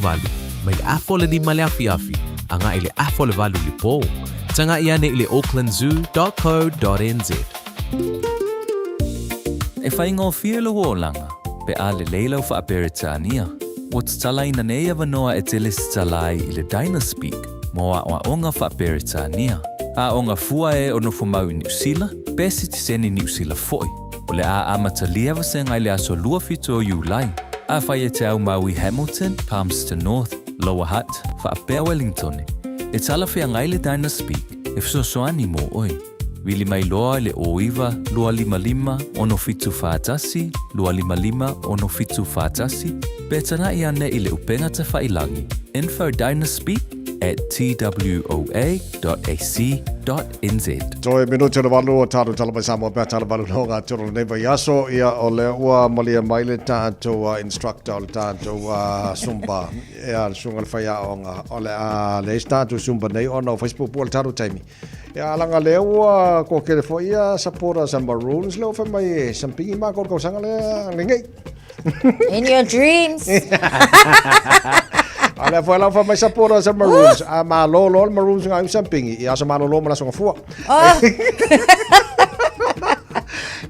mai le afa o le 5 i le afiafi agai i le afa o le 8 i le pō. Taga'i ane i le aucklandzoo.co.nz. E faigofie lou olaga pe a lelei lau Faa-Peretania. Ua tatalaina nei avanoa e te lesitala ai i le Dynaspeak mo aoaoga Faa-Peretania. Aoga fua e o nofo mau i Niu Sila, pe sitiseni Niu Sila foi. O le a amatalia vasega i le aso 27 o Iulai. Afai e te aumau i Hamilton, Palmerston North, Lower Hutt, faapea Wellingtone, e talafeagai le Dynaspeak e fesoasoani mo oe. Vili mai loa i le 09 255 6741 255 6741 pe taga'i ane i le upega tafailangi info dynaspeak at twoa.ac.nz. Toe minute o le valu o tatou tala mai Samoa pea tala valu no ngā toro nei vai aso ia o le ua malia mai le tatou instructor o le tatou Zumba ia le sunga le whaiaonga o le a le isi tatou Zumba nei ona o Facebook po le tatou taimi ia alanga le ua ko kere fo ia supporters and Maroons le o whai mai e sampingi mā kor kausanga le ngei. In your dreams. A lea foi lau fa mai supporters and Maroons. A malolo le Maroons ngā u sampingi. Ia so malolo ma la songa fua. Oh.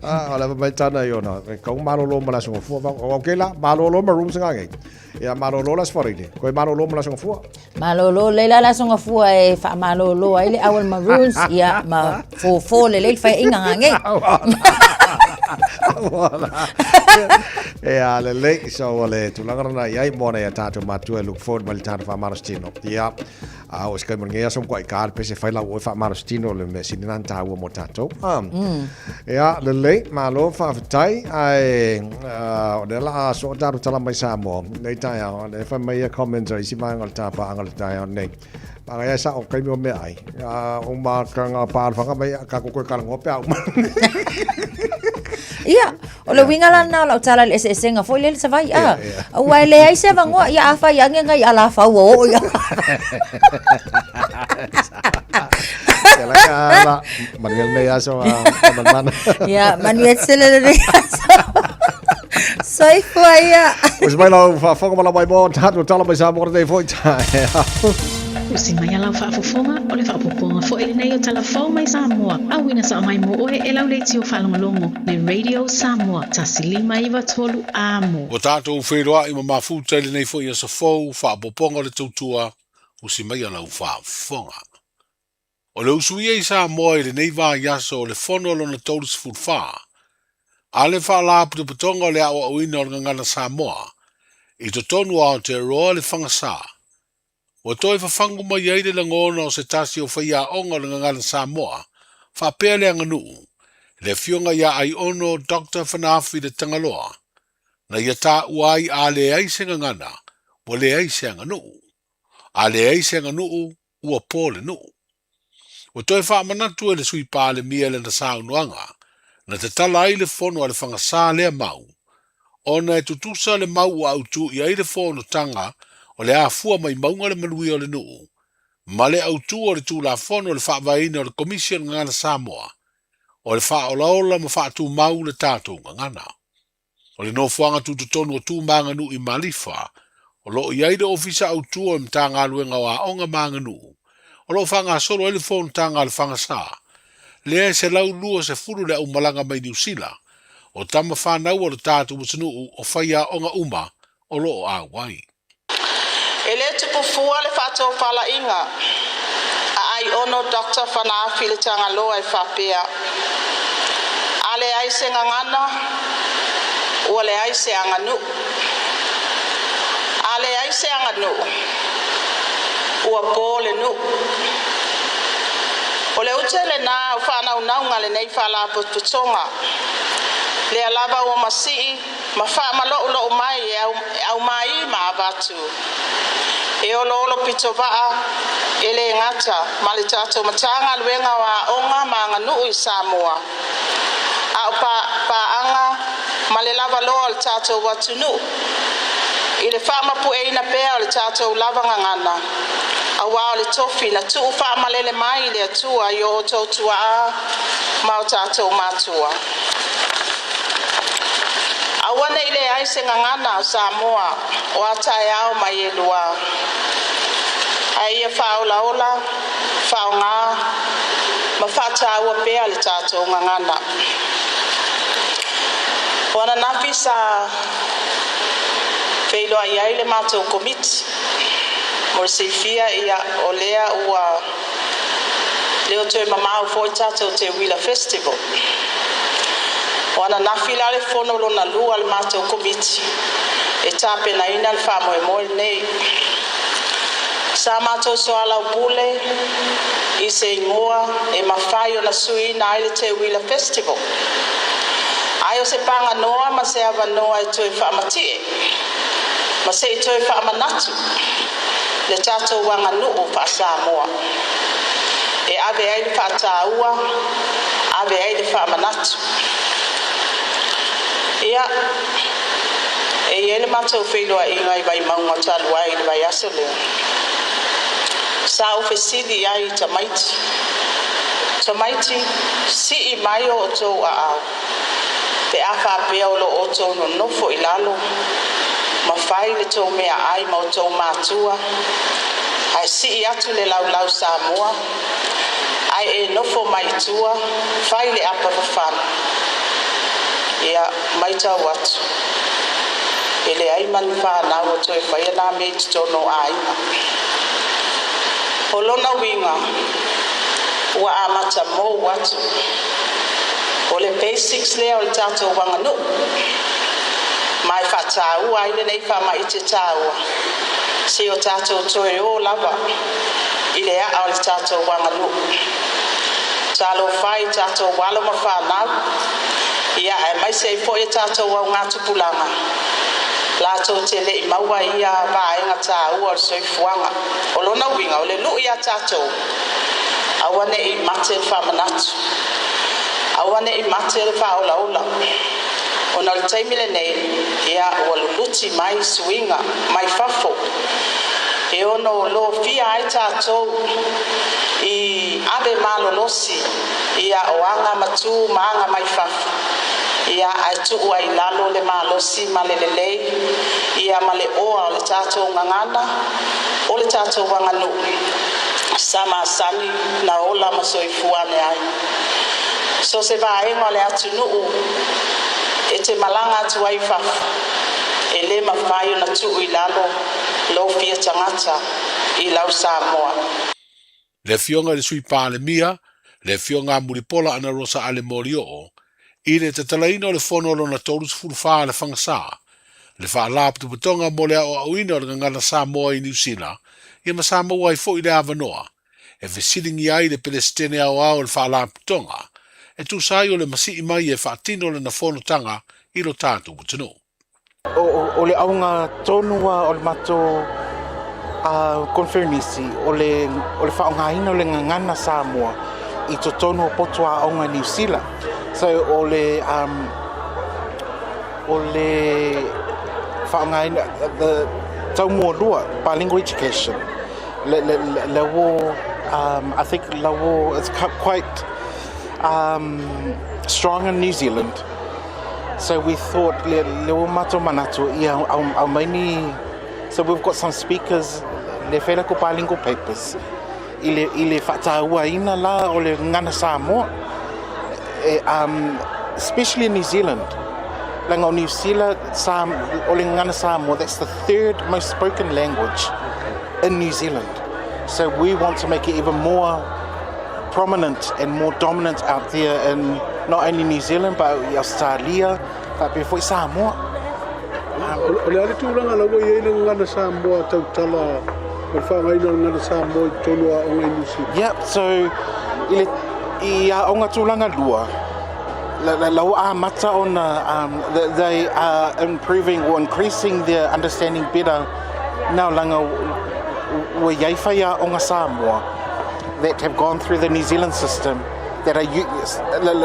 Ah, o lea mai tana i ona. E kau malolo ma la songa fua. O ke la, malolo Maroons ngā ngei. Ia malolo la sfarile. Koe malolo ma la songa fua. Malolo le la la songa fua e wha malolo ai le awal Maroons. Ia ma fōfō le leil whai inga ngā ngei. Ia, lelei, so o le tulaga lena i ai mo nai a tātou matua e look forward mai le tātou whaamalositino. Ia, a o se kai mo ngei aso mkua i kā le pese whai lau oe whaamalositino le mea sini nā tāua mo tātou. Ia, lelei, malo whaawhitai, ai, o le la a so o tātou tala mai Samoa, nei tai ao, le whai mai ia comments o isi maanga o le tāpā anga le tai ao nei. Panga ia sa o kaimi o mea ai. O ma ka ngā pālwhanga mai ka koko e karangoa pe au. Ia, o le uiga la lena o lau tala i le eseesega foi lea i le Savaii a. Aua e leai se avanoa, ia afai ane nai alafau ua oo ia. Ia la ka la, manuia lenei aso a Manamana. Ia, manuia tele lenei aso. Soifua ia. O se mai lau faafofoga ma lau mai mo tātou tala mai Samoa lenei foi taeao. Usi mai a lau faafofoga, o le faaopoopoga foi lenei o Tala Fou mai Samoa, auina sao mai mo oe e lau leitio faalogologo le Radio Samoa 1 5 9 3 Amo. Ua tatou feiloai ma mafuta i lenei foi aso fou, faaopoopoga o le tautua, usi mai a lau faafofoga. O le usuia i Samoa i lenei vaiaso o le Fono lona 34, a le Faalapotopotoga o le Aoaoina o le Gagana Samoa, i totonu o Aotearoa le Fagasā. Ua toe fafagu mai ai le lagona o se tasi o faiaoga o le Gagana Samoa, faapea le aganuu, le afioga ia Aiono Dr Fanaafi Le Tagaloa, na ia taua ai a leai se gagana, ua leai se aganuu. A leai se aganuu, ua po le nuu. Ua toe faamanatu e le Sui Palemia lana saunoaga, na tatala ai le fono a le Fagasā lea mau, ona e tutusa le mau ua autū i ai le fonotaga o le afua mai mauga le manuia o le nuu, ma le autū o le Tulafono o le faavaeina o le Komisi o le Gagana Samoa, o le faaolaola ma faatumau le tatou gagana. O le nofoaga tutotonu o Tu ma Aganuu i Malifa, o lo o i ai le Ofisa Autu o le Matagaluega o Aoga ma Aganuu, o lo o faagasolo ai le fonotaga a le Fagasā, lea e 120 le aumalaga mai Niu Sila, o tama fanau o le tatou atunuu o faiaoga uma o lo o auai. E lē tupu fua le faatofalaiga a Aiono Dr Fanaafi Le Tagaloa e faapea, A leai se gagana, ua leai se aganuu. A leai se aganuu, ua po le nuu. O le ute lenā o faanaunauga lenei faalapotopotoga, lea lava ua masii ma faamalo'ulo'u mai e aumāī ma avatu e oloolo pitova'a e lē gata ma le tatou Matagaluega o Aoga ma Aganuu i Samoa a o paaga ma le lavaloa o le tatou atunuu i le faamapueina pea o le tatou lava gagana auā o le tofi na tuu faamalele mai i le Atua i o outou tuaā ma o tatou matua. Aua nei i leai se gagana a Samoa o a taeao ma ielua, ae ia faaolaola, faaaoga ma faataua pea le tatou gagana. O ananafi sa feiloai ai le matou Komiti. Mo le silafia ia o lea ua le o toe mamao foi tatou Teuila Festival. O ananafi la le fono lona lua a le matou Komiti e tapenaina le faamoemoe lenei. Sa matou soalaupule i se igoa e mafai ona suiina ai le Teuila Festival. Ae o se paganoa ma se avanoa e toe faamatie ma se i toe faamanatu le tatou aganuu faa-Samoa e ave ai le faataua, ave ai le faamanatu. Ia, e i ai le matou feiloaiga i Vaimauga talu ai i le vaiaso lea. Sa ou fesili ai i tamaiti, Tamaiti, sii mai o outou aao pe a faapea o lo o outou nonofo i lalo ma fai le tou meaai ma outou matua, ae sii atu le laulau Samoa, ae e nofo mai i tua, fai le apa fafana. Ia, maitau atu, e leai ma ni fanau o toe faia nā mea i totonu o aiga. O lona uiga, ua amata mou atu. O le basics lea o le tatou aganuu, ma e faataua ai lenei faamaite taua, se o tatou toe o lava i le aa o le tatou aganuu. Talofa e i tatou alo ma fanau, ia aemaise ai foi a tatou augatupulaga, latou te le i maua ia vaega taua o le soifuaga. O lona uiga, o le lui ia tatou, aua ne i mate le faamanatu, aua ne i mate le faaolaola, ona o le taimi lenei, ia, ua luluti mai suiga mai fafo e ono lofia ai tatou i ave malolosi, ia, o aga ma tu ma aga mai fafo, ia, ae tuu ai i lalo le malosi ma le lelei, ia, ma le oa o le tatou gagana, o le tatou aganuu sa masani na ola ma soifua ane ai. So se vaega o le atunuu e te malaga atu ai i fafo, e le mafai ona tuu i lalo lou fia tagata i lau Samoa. Le Afioga i le Sui Palemia, le Afioga a Mulipola Anarosa Ale Molioo, i le tatalaina o le fono lona 34 a le Fagasā, le Faalapotopotoga mo le Aoaoina o le Gagana Samoa i Niu Sila, ia ma sa maua ai foi le avanoa e fesiligia ai le Peresetene Aoao o le Faalapotopotoga e tusa ai o le masii mai e faatino lana fonotaga i lo tatou atunuu. O le auga tonu o le matou conferenisi o le faaaogaina o le gagana Samoa i totonu o potu aoga i Niu Sila. So o le o le faaaogaina the taumualua bilingual education le le le ua I think la ua it's quite strong in New Zealand. So we thought le le ua matou manatu ia aumai ni so we've got some speakers le fai latou bilingual papers i le i le faatauaina la o le gagana Samoa e um especially in New Zealand leaga o Niu Sila sa o le gagana Samoa that's the third most spoken language in New Zealand so we want to make it even more prominent and more dominant out there in not only New Zealand but i Australia, faapea foi Samoa. O le a le tulaga la ua i ai le gagana Samoa tautala o le faaaogaina o le gagana Samoa i totonu o aoga i Niu Sila? Yep, so i le i aoga tulaga lua, la ua amata ona they are improving or increasing their understanding better now leaga ua i ai faiaoga Samoa that have gone through the New Zealand system that are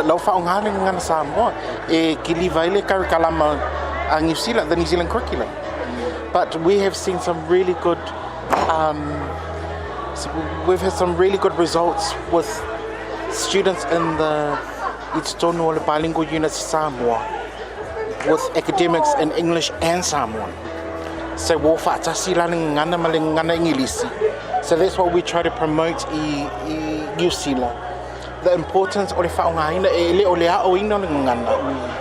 lau faaaoga le gagana Samoa e kiliva ai le karikalama a Niu Sila, the New Zealand curriculum. But we have seen some really good we've had some really good results with students in the i totonu o le bilingual units i Samoa. with academics in English and Samoan. So ua faatasi la le gagana ma le gagana Igilisi. So that's what we try to promote i, i Niu Sila. The importance o le faaaogaina e le o le aoina o le gagana.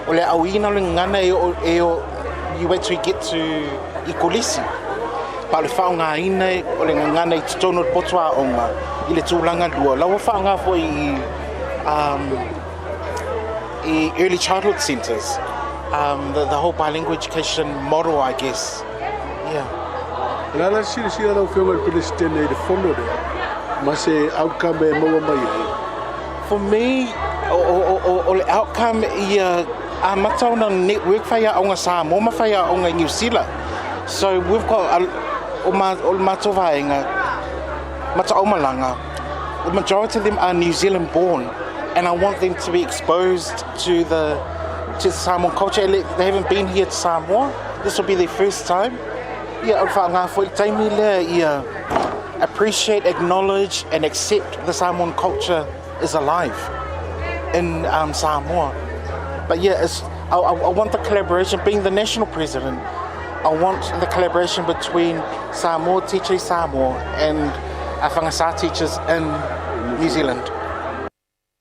O le aoina o le gagana e o, e o, you wait till you get to i kolisi. Pa o le faaaogaina o le gagana i totonu o le poto aoga i le tulaga lua. La ua faaaoga foi i um, i early childhood centres. Um, the, the whole bilingual education model, I guess. Yeah. O le a la silasila lau Afioga i le Peresetene i le fono lea ma se outcome e maua mai ai? For me, o, o, o, o le outcome ia amata ona network whaiaonga Samoa ma whaiaonga i New Zealand. So we've got a, o, ma, o le matou vaega, Mataomalanga, the majority of them are New Zealand born and I want them to be exposed to the to the Samoan culture. They haven't been here to Samoa. This will be their first time. Ia, o le whaangā foi le taimi lea, ia appreciate, acknowledge and accept the Samoan culture is alive in um, Samoa. But yeah, it's, I, I want the collaboration, being the national president, I want the collaboration between Samoa teachers Samoa and Fagasa teachers in New Zealand.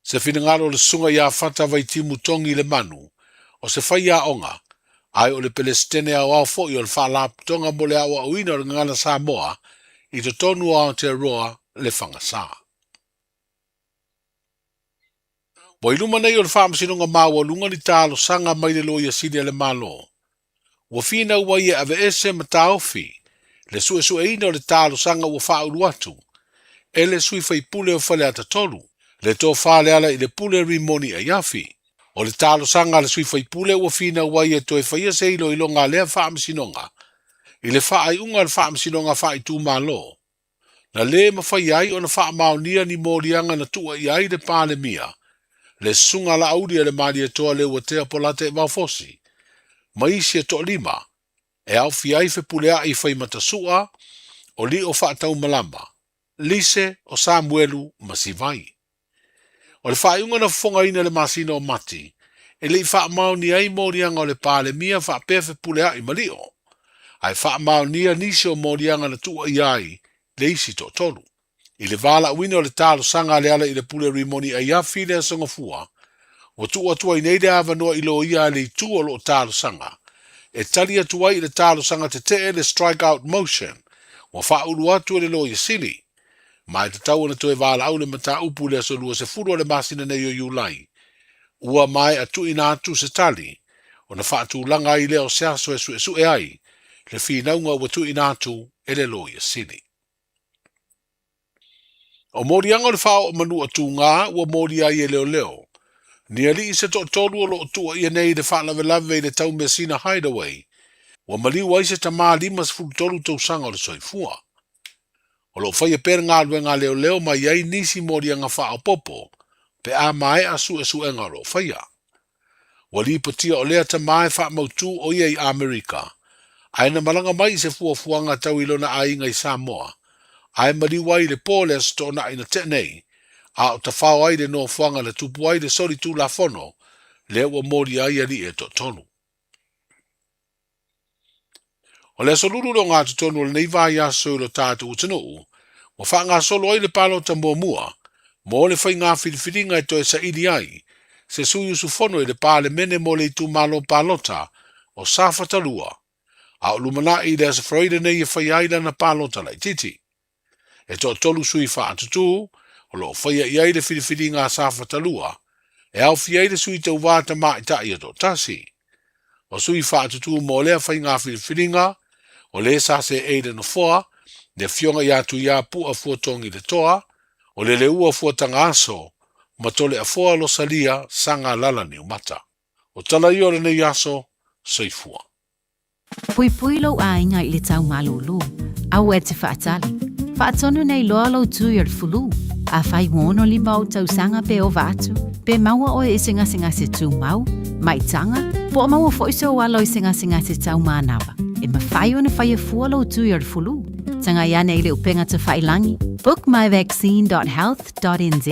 Se finagalo o le Susuga ia Fata Vaitimu Tongi Lemanu, o se faiaoga, ae o le Pelesitene aoao foi o le Faalapotopotoga mo le Aoaoina o le Gagana Samoa i totonu o Aotearoa le Fagasa. Ua i luma nei o le Faamasinoga Maualuga ni talosaga mai le Loia Sili a le Malo. Ua finau ai e aveese ma taofi le suesueina o le talosaga ua faaulu atu e le sui faipule o Faleata 3, le Tofa Lealailepule Rimoni Aiafi. O le talosaga a le sui faipule ua finau ai e toe faia se iloiloga a lea Faamasinoga i le faaiuga a le Faamasinoga Faaitumalo na lē mafai ai ona faamaonia ni moliaga na tuuaia ai le Palemia, le Susuga Laauli a le Malietoa Leuatea Polataivao Fosi, ma isi e toalima, e aofia ai Fepuleai Faimatasoa, o Lio Faataumalama, Lise o Samuelu ma Sivai. O le faaiuga na fofogaina i le masina o Mati, e le i faamaonia ai moliaga o le Palemia faapea Fepuleai ma Lio, ae faamaonia nisi o moliaga na tuuaia ai le isi toatolu. I le valaauina o le talosaga a Lealailepule Rimoni Aiafi i le Aso Gafua, ua tuu atu ai nei le avanoa i loia a le itu o lo o talosaga, e tali atu ai i le talosaga tetee le strike out motion ua faaulu atu e le Loia Sili. Ma e tatau ona toe valaau le mataupu i le aso 20 o le masina nei o Iulai, ua maea tuuina atu se tali, ona faatulaga ai lea o se aso e suesue ai le finauga ua tuuina atu e le Loia Sili. O moliaga o le faaoo manu a Tugā ua molia ai e leoleo ni alii se toatolu o lo o tuuaia nei i le faalavelave i le Taumeasina Hideaway, ua maliu ai se tamā 53 tausaga o le soifua. O lo o faia pea le galuega a leoleo ma i ai nisi moliaga faaopoopo pe a maea suesuega o lo o faia. Ua lipotia o lea tamā e faamautū o ia i Amerika, ae na malaga mai i se fuafuaga tau i lona aiga i Samoa, ae maliu ai i le po o le Aso Toonai na tea nei, a o tafao ai le nofoaga na tupu ai le soli tulafono lea ua molia ai alii e toatolu. O le Aso Lulu le ogatotonu o lenei vaiaso i lo tatou atunuu, ua faagasolo ai le palota muamua mo le faiga filifiliga e toe saili ai se sui usufono i le Palemene mo le itumalo palota o Safata 2, a o lumanai i le Aso Faraile nei e faia ai lana palota laitiiti. E toatolu sui faatutū o lo o faia i ai le filifiliga a Safata 2, e aofia ai le sui tauvā tamaitai e toatasi. O sui faatutū mo lea faiga filifiliga, o le sa seei le nofoa, le Afioga ia Tuiapu'a Fuatogi Letoa, o Leleua Fuatagaaso, ma Toleafoa Losalia Sagalala Niumata. O tala ia o lenei aso, soifua. Puipui lou aiga i le tau malūlū. Aua e te faatali. Faatonu nei loa lou tui o le fulu. Afai ua 65 ou tausaga pe ova atu, pe maua oe i se gasegase tumau, maitaga, po o maua foi sou alo i se gasegase tau manava, e mafai ona faia fua lou tui o le fulu. Tagai ane i le upega tafailangi, bookmyvaccine.health.nz,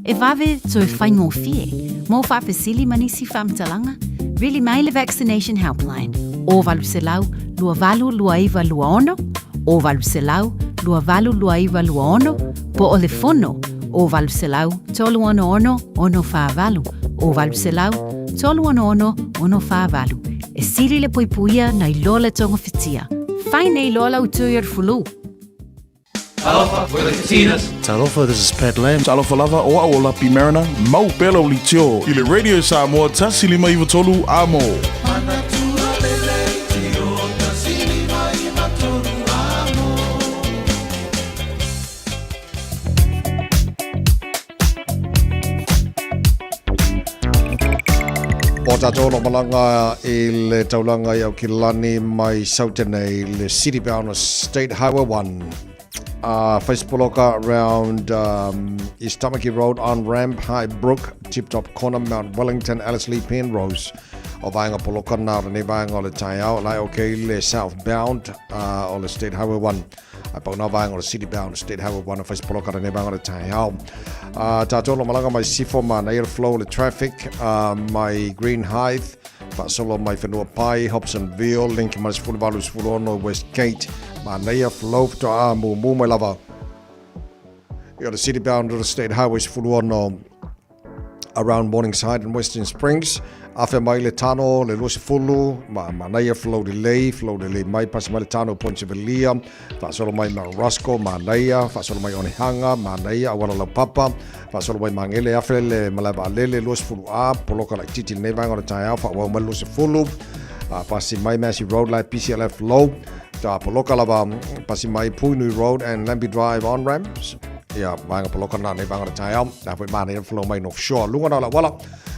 e vave toe faigofie. Mo faafesili ma nisi faamatalaga, Vili mai le Vaccination Helpline o 800 282926 o 800 282926 po o le fono o 800 366 648 o 800 366 648. E sili le puipuia nai lo le togofitia. Fai nei loa lau tui o le fulu. Talofa, we're the Katinas. Talofa, this is Pat Lam. Talofa lava, o au o Lapi Mariner, mau pea lau leitio i le Radio Samoa 1593 Amo. O tātou lo malanga i le taulanga i Aukilani mai Sautene i le City Bound State Highway 1. Facebook around East Tamaki Road on Ramp, High Brook, Tip Top Corner, Mount Wellington, Alice Lee Penrose. O vaenga poloka nā o lenei vaenga o le taeao, lai o kei le southbound o le State Highway 1. Ai pau nā vaenga o le City Bound State Highway 1 o Facebook lenei vaenga o le taeao. Tātou lo malanga mai Sifo ma Nair Flow le traffic mai Green Hythe, whaasolo mai Whenua Pai, Hobsonville, link mai 18 16 Westgate, ma Nair Flow to a mū mai lava. I o le City Bound o le State Highway 16 around Morningside and Western Springs. Afe mai le tano, le 20, ma manaia flow delay, flow delay mai, pasi mai le tano Ponte Velia, whaasolo mai Mount Roscoe, manaia, whaasolo mai Onehanga, manaia, awala lau papa, whaasolo mai Mangele, afe le malae lele, 20 a, poloka lai titi le nei vaenga o le taeao, whaawau mai le 20, pasi mai Massey Road lai PCLF low, ta poloka lava, pasi mai Puinui Road and Lambie Drive on ramps. Ia, vaenga poloka nā nei vaenga o le taeao, nā foi māne flow mai North Shore. Lunga nā la wala,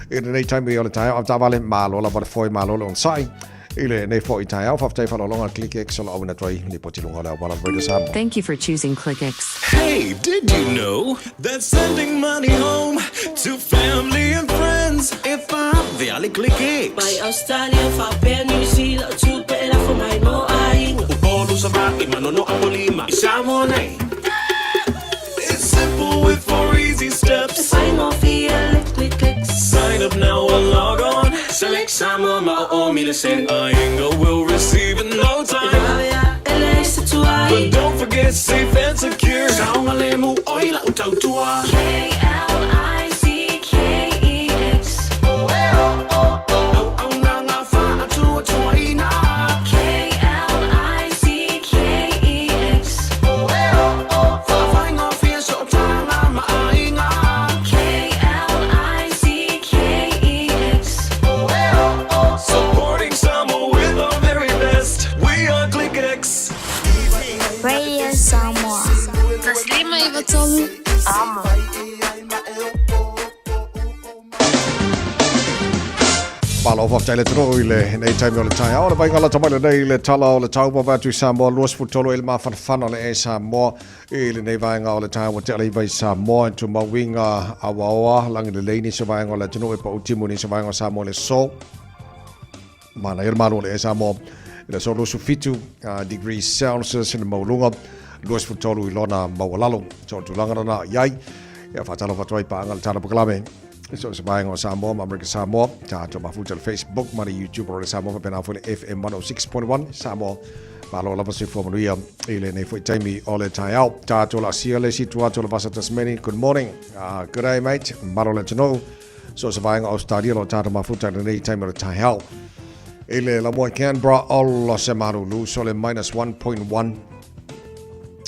i lenei taimi o le taeao, au tāwale, mālo lava le foi, mālo le onsai. I lenei foi taeao, whawhtai whalolonga ClickX o la awina toi, li poti lunga o le awala Radio Samoa. Thank you for choosing ClickX. Hey, did you know that sending money home to family and friends if I'm the Ali ClickX? Mai Australia, faapea New Zealand, tupe e lafo mai mo aiga. Upolu sa va'i, manono a polima, i Samoa nei. It's simple with four easy steps. E faigofie le click clicks. Sign up now or log on. Select Samoa ma o o mile sen. Aiga will receive in no time. E vave aʻe le se tuai. But don't forget safe and secure. Saogalemu oi la'u tautua. K-L-I-C-K-E-X. Auaunaga faatuatuaina. K-L-I-C-K-E-X. Faafaigofie sootaga ma aiga. K-L-I-C-K-E-X. Supporting Samoa with our very best. We are ClickX. Radio Samoa. 1593 Amo. Malo whawhtai le toro i le nei taimi o le taeao. O le vainga lata mai lenei le tala o le taua vai atu i Samoa 23 i le mafanafana le e Samoa i lenei vaenga o le taeao ua te ala iva i Samoa e tumauiga awaoa langi lelei nisi o vaenga o le atunuu e pau timu nisi o vaenga o Samoa i le so. Manaia le malo o le e Samoa i le aso 27 degrees Celsius i le maualuga 23 i lona maualalo. So o le tulaga lena i ai. Ia faatalofa atu ai paaga le tala pakalame. So se vaenga o Samoa ma Amerika Samoa. Tātou mafuta le Facebook ma le YouTube o le Samoa faapena foi le FM 106.1 Samoa. Malo lava soifua manuia i lenei foi taimi o le taeao. Tātou la sia le situ atu o le Vasa Tasmani. Good morning. Good day mate. Malo le atunuu. So se vaenga o Australia lo tātou mafuta i lenei taimi o le taeao. I le lamoa i Canberra o lo se malulu so le minus 1.1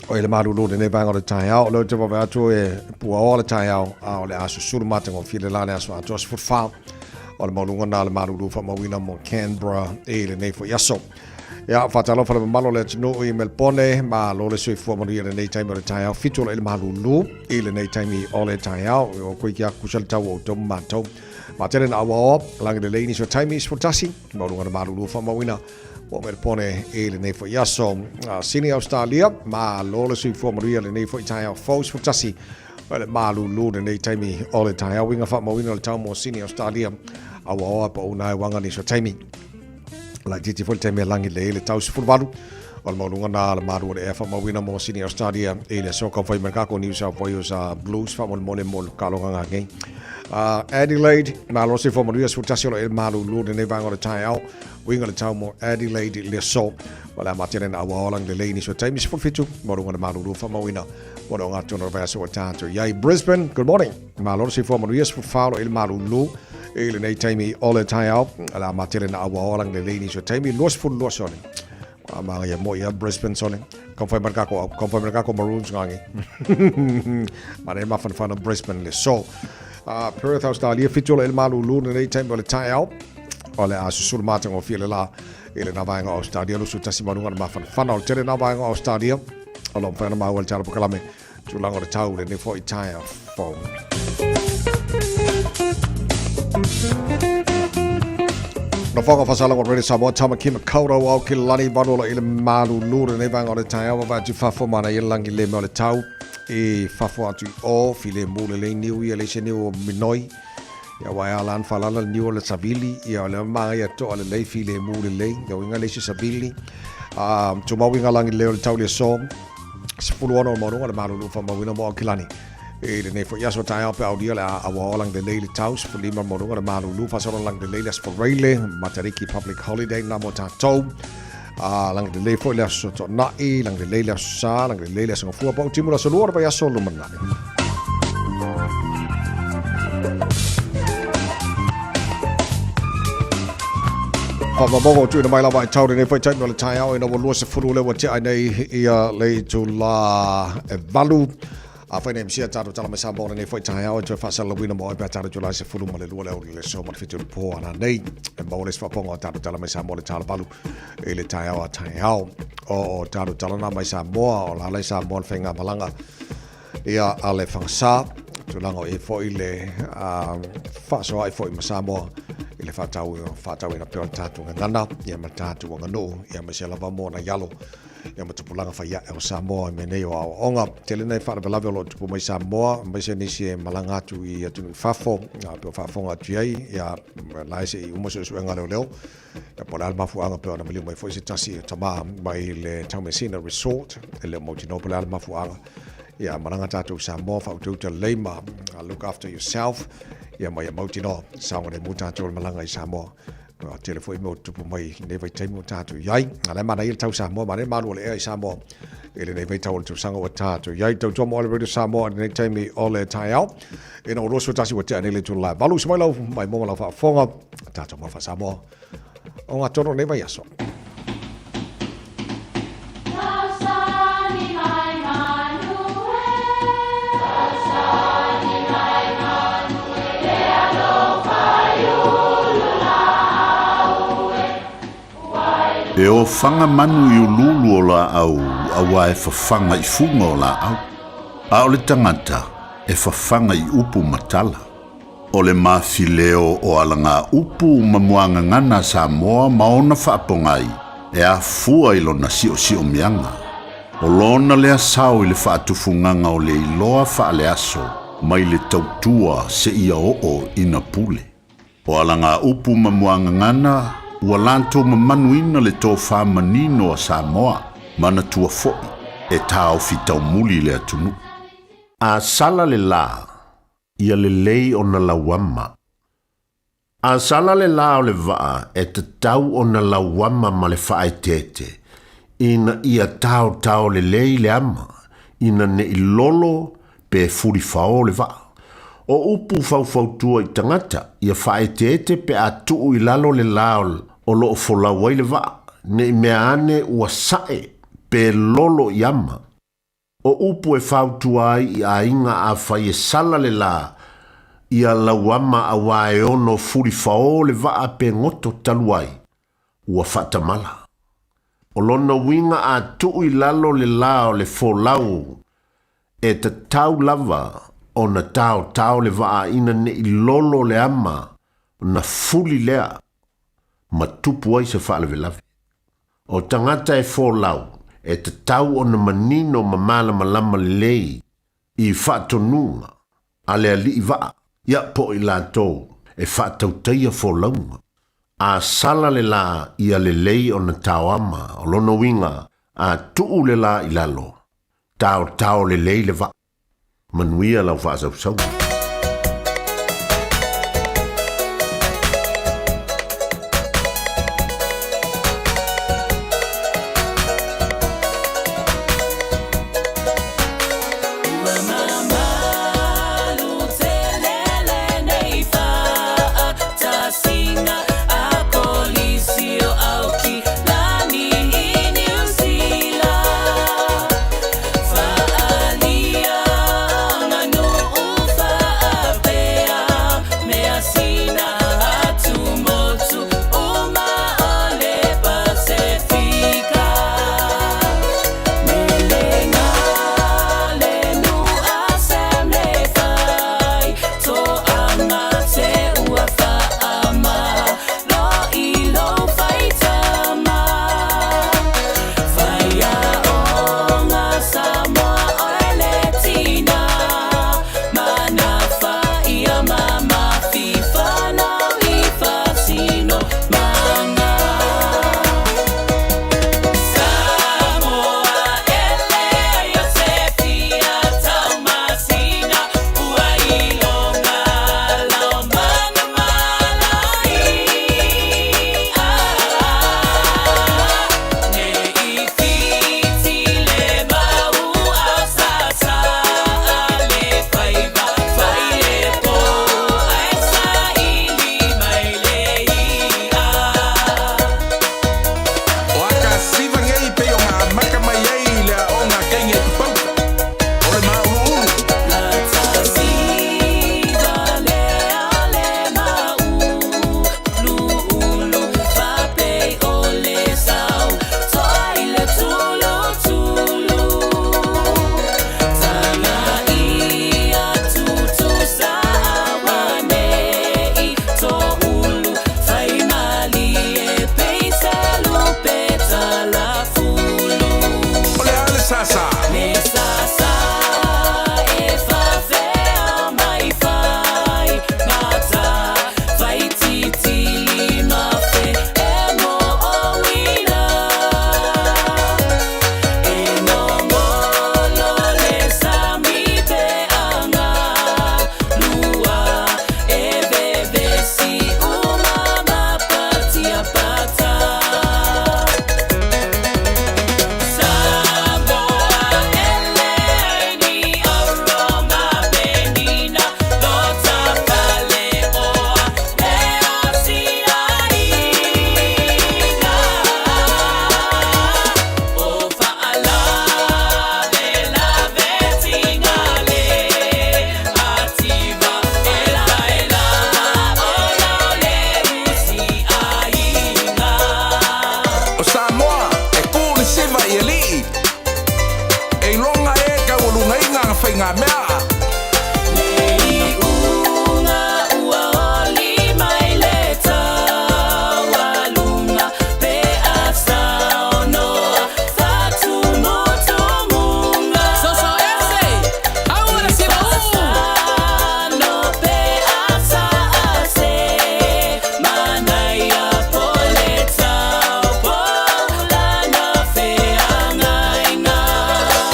o i le malulu lenei vaenga o le taeao. O leo te wawe atu e puaoa le taeao a o le a susulu matagofie le la le aso atoa 14 o le maulunga nā le malulu whamauina mo Canberra i lenei foi aso. Ia, whātalofa le mamalo le atunuu i Melbourne, ma lo le soifua manuia lenei taimi o le taeao, fitu o le malulu i lenei taimi o le taeao, o koe ki aku sa le tau o outou ma matou. Ma tele na awaoa, langi lelei nisi o taimi, 11, maulunga na malulu whamauina mo Melbourne i lenei foi aso. Sydney, Australia, ma lo le soifua manuia lenei foi taeao fou, 11, o le malulu lenei taimi o le taeao, winga whamauina o le tau mo Sydney, Australia, awaoa pa una e wanga nisi o taimi. Laitiiti foi le taimi e langi lelei le tau 18 O le maualuga na le malu o le ea faamauina mo Sydney Australia i le aso kaufai mai kako New South Wales Blues faamolemole mo le kaloga ngake. Adelaide, malo se fo manuia 11 o le malu lu lenei vaega o le taeao. Uiga le tau mo Adelaide i le aso. O le a matele na aua olang le lei ni so taimi 17 maualuga le malu lu faamauina mo le ogatonu o le vaiaso ua tatou i ai. Brisbane, good morning. Malo se fo manuia 14 o le malu lu i lenei taimi o le taeao. O le a matele na aua olang le lei ni so taimi 22 sone. A manga ia mo ia Brisbane sone. Kom fai mar kako, kom fai mar kako Maroons ngangi. Ma ne mafan fana Brisbane le so. Perth Australia fitu o le malu lu lenei taimi o le taeao. O le a susulu matanga o fia le la i le navaenga o Australia 21 maluga le mafanafana o le tele navaenga o Australia o lo mawhai ana maua le tala pakalame tulaga o le tau lenei foi taeao fou. Nofoga fasala wa Radio Samoa Tamaki Makaurau au ki lani valu i le malulu lenei vaega o le taeao wa atu fafo mana i langi le me o le tau i fafo atu i o file mu le lei niu ia le se niu o minoi ia wa ia lan falala le niu o le savili ia o le manga ia toa le lei file mu le lei ia winga le se savili tumau inga langi le o le tau le so 16 o maunga le malulu whamauina mo Aukilani. I lenei foi aso taeao pe aulia le a aua lang le lei le tau 15 maunga le malulu whasoro lang le lei le aso Reile Matariki Public Holiday na mo tātou. Lang le lei foi le aso to'ana'i, lang le lei le aso sa, lang le lei le aso gafua pa'u timu le aso lua o le vaiaso lumanai. Faamaumauga o tuuina mai lava i tau lenei foi taimi o le taeao ina ua 20 le ua tea ai nei ia le itulā e 8. Afai nei msia tatou tala mai Samoa lenei foi taeao e toe faasalalauina mo ai pe a tatou itulā e 12 le aoauli le aso ma le 7 o le po ana nei. E maua le isi faafofoga o tatou tala mai Samoa le tala 8 i le taeao a taeao. O tatou tala na mai Samoa, o la lai Samoa le faigamalaga ia a le Fagasā, tulaga o i ai foi le faasoaai foi ma Samoa i le faatauina pea o le tatou gagana ia ma le tatou aganuu ia aemaise lava mo nai alo ia ma tupulaga fai ae o Samoa i mea nei o aoaoga. Tele nai faalavelave o lo o tupu mai Samoa, aemaise nisi e malaga atu i atunuu i fafo, pe o faafofoga atu i ai, ia la e se i uma suesuega a leoleo. Ia po o le a le mafuaaga pei ona maliu mai foi se tasi o tama mai le Taumeasina Resort, e le o mautinoa po o le a le mafuaaga. Ia malaga tatou i Samoa, faautauta lelei ma look after yourself, ia ma ia mautinoa saogalemu tatou i le malaga i Samoa. Ua tele foi mea o tutupu mai i lenei vaitaimi ua tatou i ai. A la e manaia le tau Samoa, manaia le malu o le ea i Samoa i lenei vaitau o le tausaga ua tatou i ai. Tautua mo le Radio Samoa i lenei taimi o le taeao. Ina ua 21 ua tea nei le itula e 8. Usi mai lau maimoa ma lau faafofoga. Tatou moa faa-Samoa o ngā tono nei vaiaso. E ofaga manu i uluulu o laau auā e fafaga i fuga o laau, a o le tagata e fafaga i upu ma tala. O le mafileo o alagaupu ma muagagana a Samoa ma ona faapogai e afua i lona siosiomiaga. O lona lea sao i le faatufugaga o le iloa faaleaso mai le tautua seia oo ina pule. O alagaupu ma muagagana ua latou mamanuina le tofa manino a Samoa, manatua foi e taofi taumuli le atunuu. A sala le la, ia lelei ona lauama. A sala le la o le vaa e tatau ona lauama ma le faaeteete, ina ia taotao lelei le ama, ina ne i lolo pe fulifao le vaa. O upu faufautua i tagata, ia faaeteete pe a tuu i lalo le la o loo folau ai le vaa, ne i mea ane ua sae pe lolo i ama. O upu e fautua ai i aiga afai e sala le la, ia lauama auā e ono fulifaō le vaa pe goto talu ai, ua faatamala. O lona uiga a tuu i lalo le la o le folau, e tatau lava ona taotao le vaa ina ne i lolo le ama ona fuli lea ma tupu ai se faalavelave. O tagata e folau, e tatau ona manino ma malamalama lelei i faatonuga a le alii vaa, ia po o i latou e faatautaia folauga. A sala le la, ia lelei ona taoama, o lona uiga, A tuu le la i lalo, taotao lelei le vaa. Manuia lau faasausauga.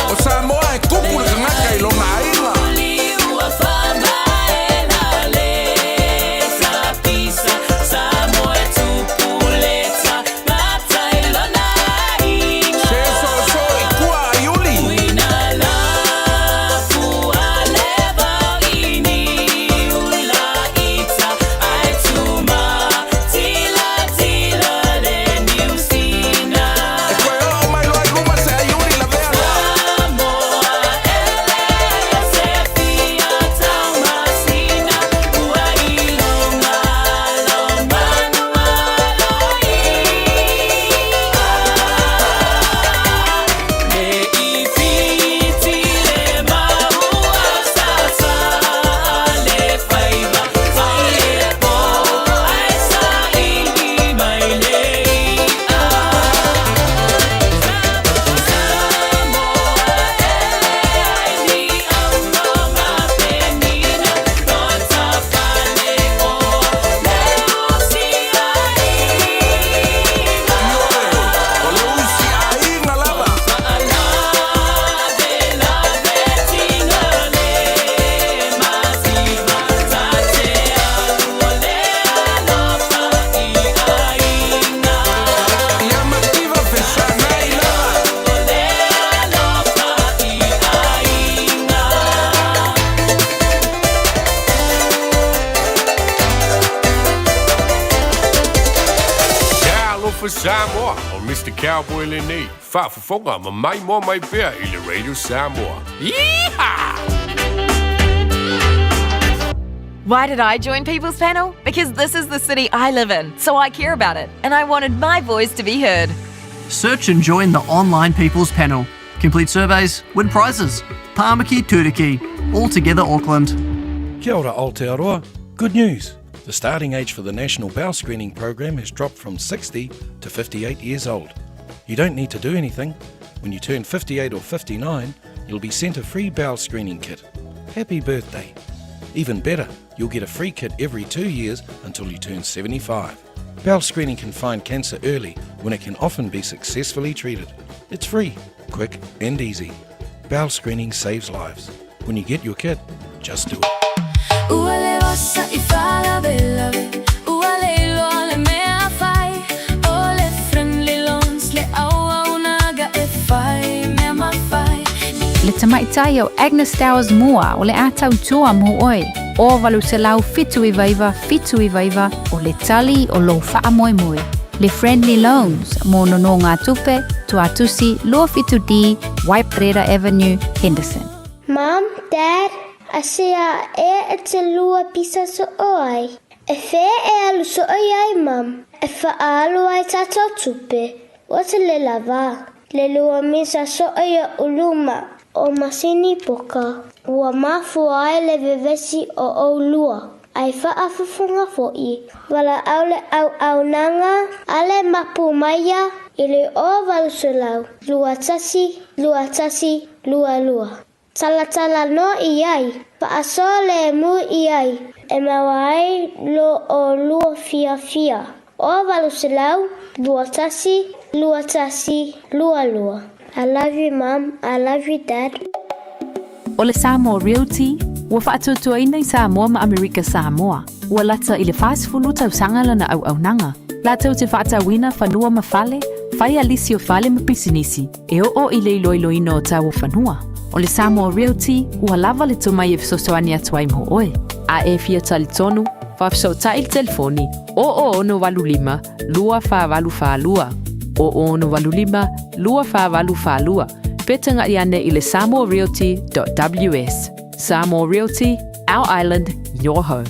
O Samoa e kupu le tagata i lona aiga. Samoa, o Mr. Cowboy lenei, faafofoga ma maimoa mai pea i le Radio Samoa. Yeehaw! Why did I join People's Panel? Because this is the city I live in, so I care about it, and I wanted my voice to be heard. Search and join the online People's Panel. Complete surveys, win prizes. Pāmaki Turuki. All together Auckland. Kia ora Aotearoa. Good news. The starting age for the National Bowel Screening Program has dropped from 60 to 58 years old. You don't need to do anything. When you turn 58 or 59, you'll be sent a free bowel screening kit. Happy birthday. Even better, you'll get a free kit every two years until you turn 75. Bowel screening can find cancer early when it can often be successfully treated. It's free, quick, and easy. Bowel screening saves lives. When you get your kit, just do it. Ua leva sa i falavelave Ua le iloa le mea fai O le Friendly Loans le auaunaga e fai mea mafai. Le tamaitai o Agnes Towers Moore o le a tautua mo oe. O 879 799 o le tali o lou faamoemoe. Le Friendly Loans mo nonogatupe, Tuatusi 27D, Waiparera Avenue, Henderson. Mum, Dad, asea ea e te lua pisa so'o ai? E fea e alu so'o i ai, Mum? E fa'aalu ai tatou tupe. Ua te le lava. Le lua misa so'o i o'u luma o masini poka. Ua mafua ai le vevesi o ʻolua. Ai faafofoga foʻi. Valaau le auaunaga a le mapu maia i le 0800 21 21 22. Talatala noa i ai, faasoa lemu i ai, e maua ai lo ʻolua fiafia. 0800 21 21 22. I love you mum, I love you dad. O le Samoa Realty, ua faatuatuaina i Samoa ma Amerika Samoa, ua lata i le 40 tausaga lana auaunaga, latou te faatauina fanua ma fale, fai a lisi o fale ma pisinisi, e oo i le iloiloina o tau o fanua. O le Samoa Realty, ua lava le tomai e fesoasoani atu ai mo oe. A e fia talitonu, faafesootai i le telefoni 0085 2482, 0085 2482, pe tagaʻi ane i le samoarealty.ws. Samoa Realty, our island, your home.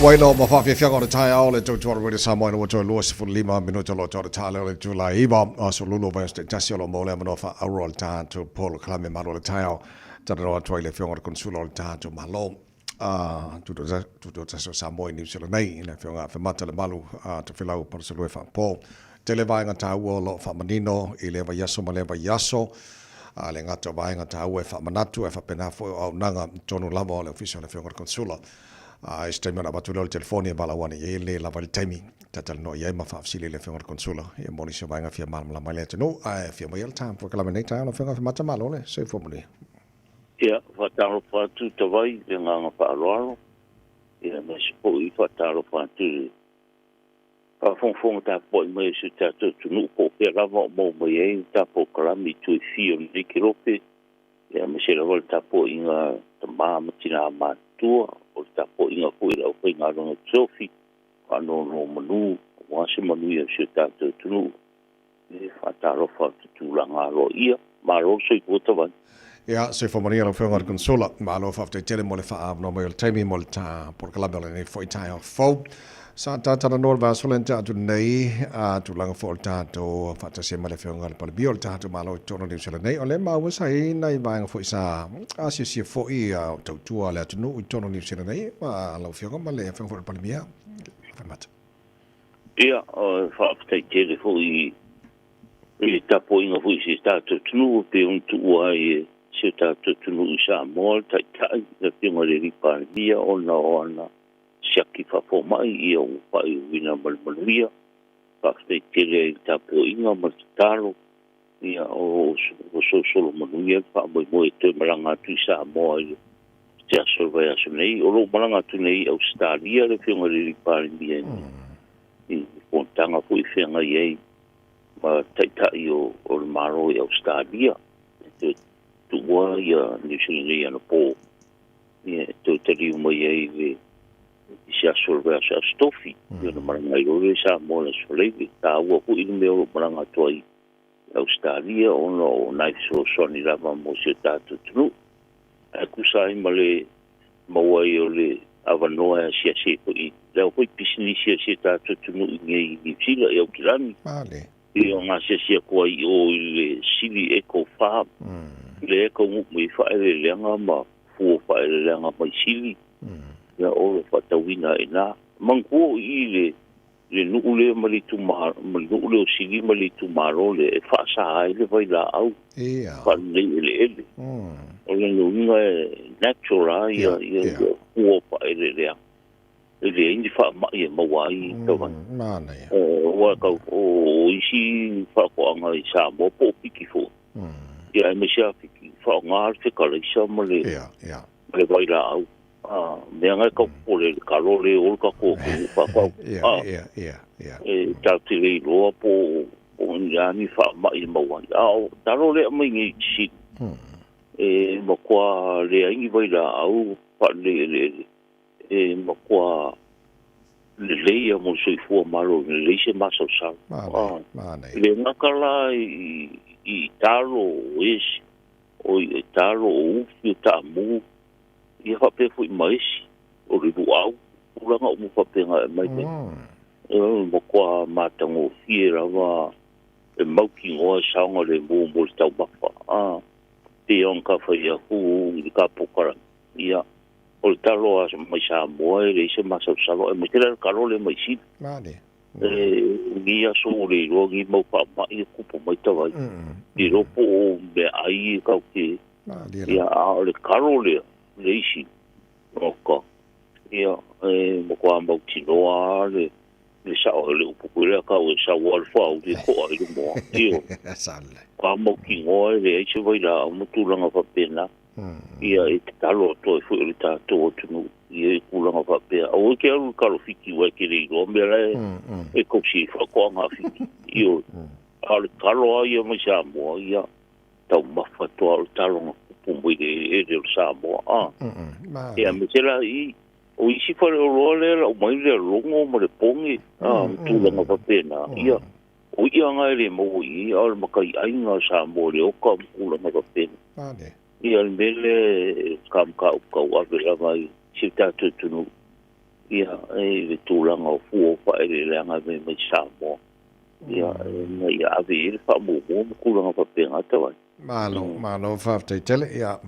Ua ilo ma faafiafiaga o le taeao le tautua o le Radio Samoa ina ua toe 25 minute o lo o toe le tale o le itula e 9 o aso Lulu o vaiaso taitasi o lo o maua le avanoa faaauuro o le tatou polokalame Malu o le Taeao. Talanoa atu ai le Afioga i le Konesula o le tatou Malo Tutoatasi o Samoa i Niu Sila nei, i le Afioga Afemata Lemalu Tofilau Palusalue Faapo. Tele vaega taua o lo o faamanino i lea vaiaso ma lea vaiaso, a le gata o vaega taua e faamanatu ae faapena foi o auaunaga i totonu lava o le Ofisa o le Afioga i le Konesula. A i se taimi ona avatu lea o le telefoni e valaau ane i ai lenei lava i le taimi ta talanoa i ai ma faafesili i le Afioga i le Konesula ia mo nisi o vaega fia malamalama ai le atunuu. Ae afio mai le time polokalame nei taeao lau Afioga Afemata Malo le soifua manuia. Ia, faatalofa atu Tavai i le agaga faaaloalo, ia aemaise foi faatalofa atu i le faafogafoga tapuai mai a si o tatou atunuu po o fea lava o maua mai ai le tatou polokalame i itu e fia o lenei kelope, ia aemaise lava le tapuaiga a tama ma tina matutua, o le tapuaiga foi a le aufaigaluega tofi, faanonomanu aua se manuia o si o tatou atunuu. E faatalofa atu i tulaga aloaia. Malo le soifua Tavai. Ia, soifua manuia lau Afioga i le Konesula. Malo faafetai tele mo le faaavanoa mai o le taimi mo le ta polokalame o lenei foi taeao fou. Sa ta talanoa le vaiaso lea na tea atu nei, a tulaga foi o le tatou faatasi ai ma le Afioga i le Palemia o le tatou Malo i totonu o Niu Sila nei. O lea e maua sa i ai nai vaega foi sa asiasia foi a tautua a le atunuu i totonu o Niu Sila nei, ma lau Afioga ma le Afioga foi i le Palemia. Afemata. Ia, faafetai tele foi i le tapuaiga foi i si o tatou atunuu e pei ona tuua ai e si o tatou atunuu i Samoa le Taitai, le Afioga i le Alii Palemia ona o ana siaki faafomai ia ua faaiuina ma le manuia. Faafetai tele ai i le tapuaiga ma le tatalo ia o lo o solosolo manuia le faamoemoe e toe malaga atu i Samoa i se aso o le vaiaso nei. O lo o malaga atu nei i Ausetalia le Afioga i le Alii Palemia i fonotaga foi e feagai ai ma Taitai o le Malo i Ausetalia. E toe tuua ia Niu Sila nei anapo e toe taliu mai ai i se aso o le vaiaso Aso Tofi. Ona malaga ai loa lea i Samoa i le Aso Faraile. E taua foi le mea o lo o malaga atu ai Ausetalia ona o nai fesoasoani lava mo si o tatou atunuu. Ae tusa ai ma le maua ai o le avanoa e asiasi ai foi le au foi pisinisi a si o tatou atunuu i inei i Niu Sila, i Aukilani. Pei ona asiasi atu ai i o i le Sili Eco Farm, lea e taunuu mai ai faaeleeleaga ma fua faaeleeleaga mai Sili, ia o lo o faatauina ai i ina. Manatua o i i le le nuu lea ma le itumalo, ma le nuu lea o Sili ma le itumalo lea e faasa ai le vailaau faalelei eleele. O lona uiga e natural lava ia ia fua o faaeleeleaga. E leai ni faamai e maua ai i tagata. Aua tau o isi faatoaga i Samoa po o Fiti foi. Ia aemaise lava Fiti, faaaoga le fekalaisa ma le ma le vailaau. A, mea na e tau popole i le kalo le o le tatou atunuu faatau. A, e tatou te le iloa po o ni a ni faamai e maua ai. A o talo lea e aumai nei i Sisili, e matua leai ni vailaau faalelei eleele, e matua lelei lava mo le soifua maloloina, e leai se masalosalo. A, e le gata la i talo o esi, o i talo o ufi, o taamu, Ia faapea foi ma isi, o le luau, tulaga uma faapena e aumai mai. E matua matagofie lava e mautinoa e saogalemu mo le taumafa. A, pei ona ta fai atu i le ta polokalame, ia, o le talo lava mai Samoa e leai se masalosalo, aemaise la le talo lea mai Sili. E ni aso ua le iloa ni mau faamai e tupu mai tavai. Le iloa po o meaai e tau te Ia, a o le kalo lea, le isi, oka, ia, e matua mautinoa lava le, le sao o le upu foi lea tau e sau lava le foauli e to'a i le moa. Ioe. Matua mautinoa e leai se vailaau ma tulaga faapena. Ia, e tatalo atu ai foi o le tatou atunuu ia i tulaga faapea. Aua e te alu i le kalo Fiti aua e te le iloa mea la e tausi ai faatoaga a Fiti. Ioe. A o le kalo lava ia mai Samoa, ia, taumafa toa o le talo na tupu mai le eleele o le Samoa. A. Ia, aemaise la i, o isi faleoloa lea lau mai le logo ma le poge, a, ma tulaga faapena, ia, o i'a na e le maua i i, a o le mataiaiga o Samoa i le oka ma tulaga faapena. Ia, le mea lea e ka mataupu tauave lava i si o tatou atunuu. Ia, e le tulaga o fua o faaeleeleaga e mai Samoa. Ia, ina ia ave i ai le faamuamua ma tulaga faapena tau ai. Malo, malo faafetai tele. Ia,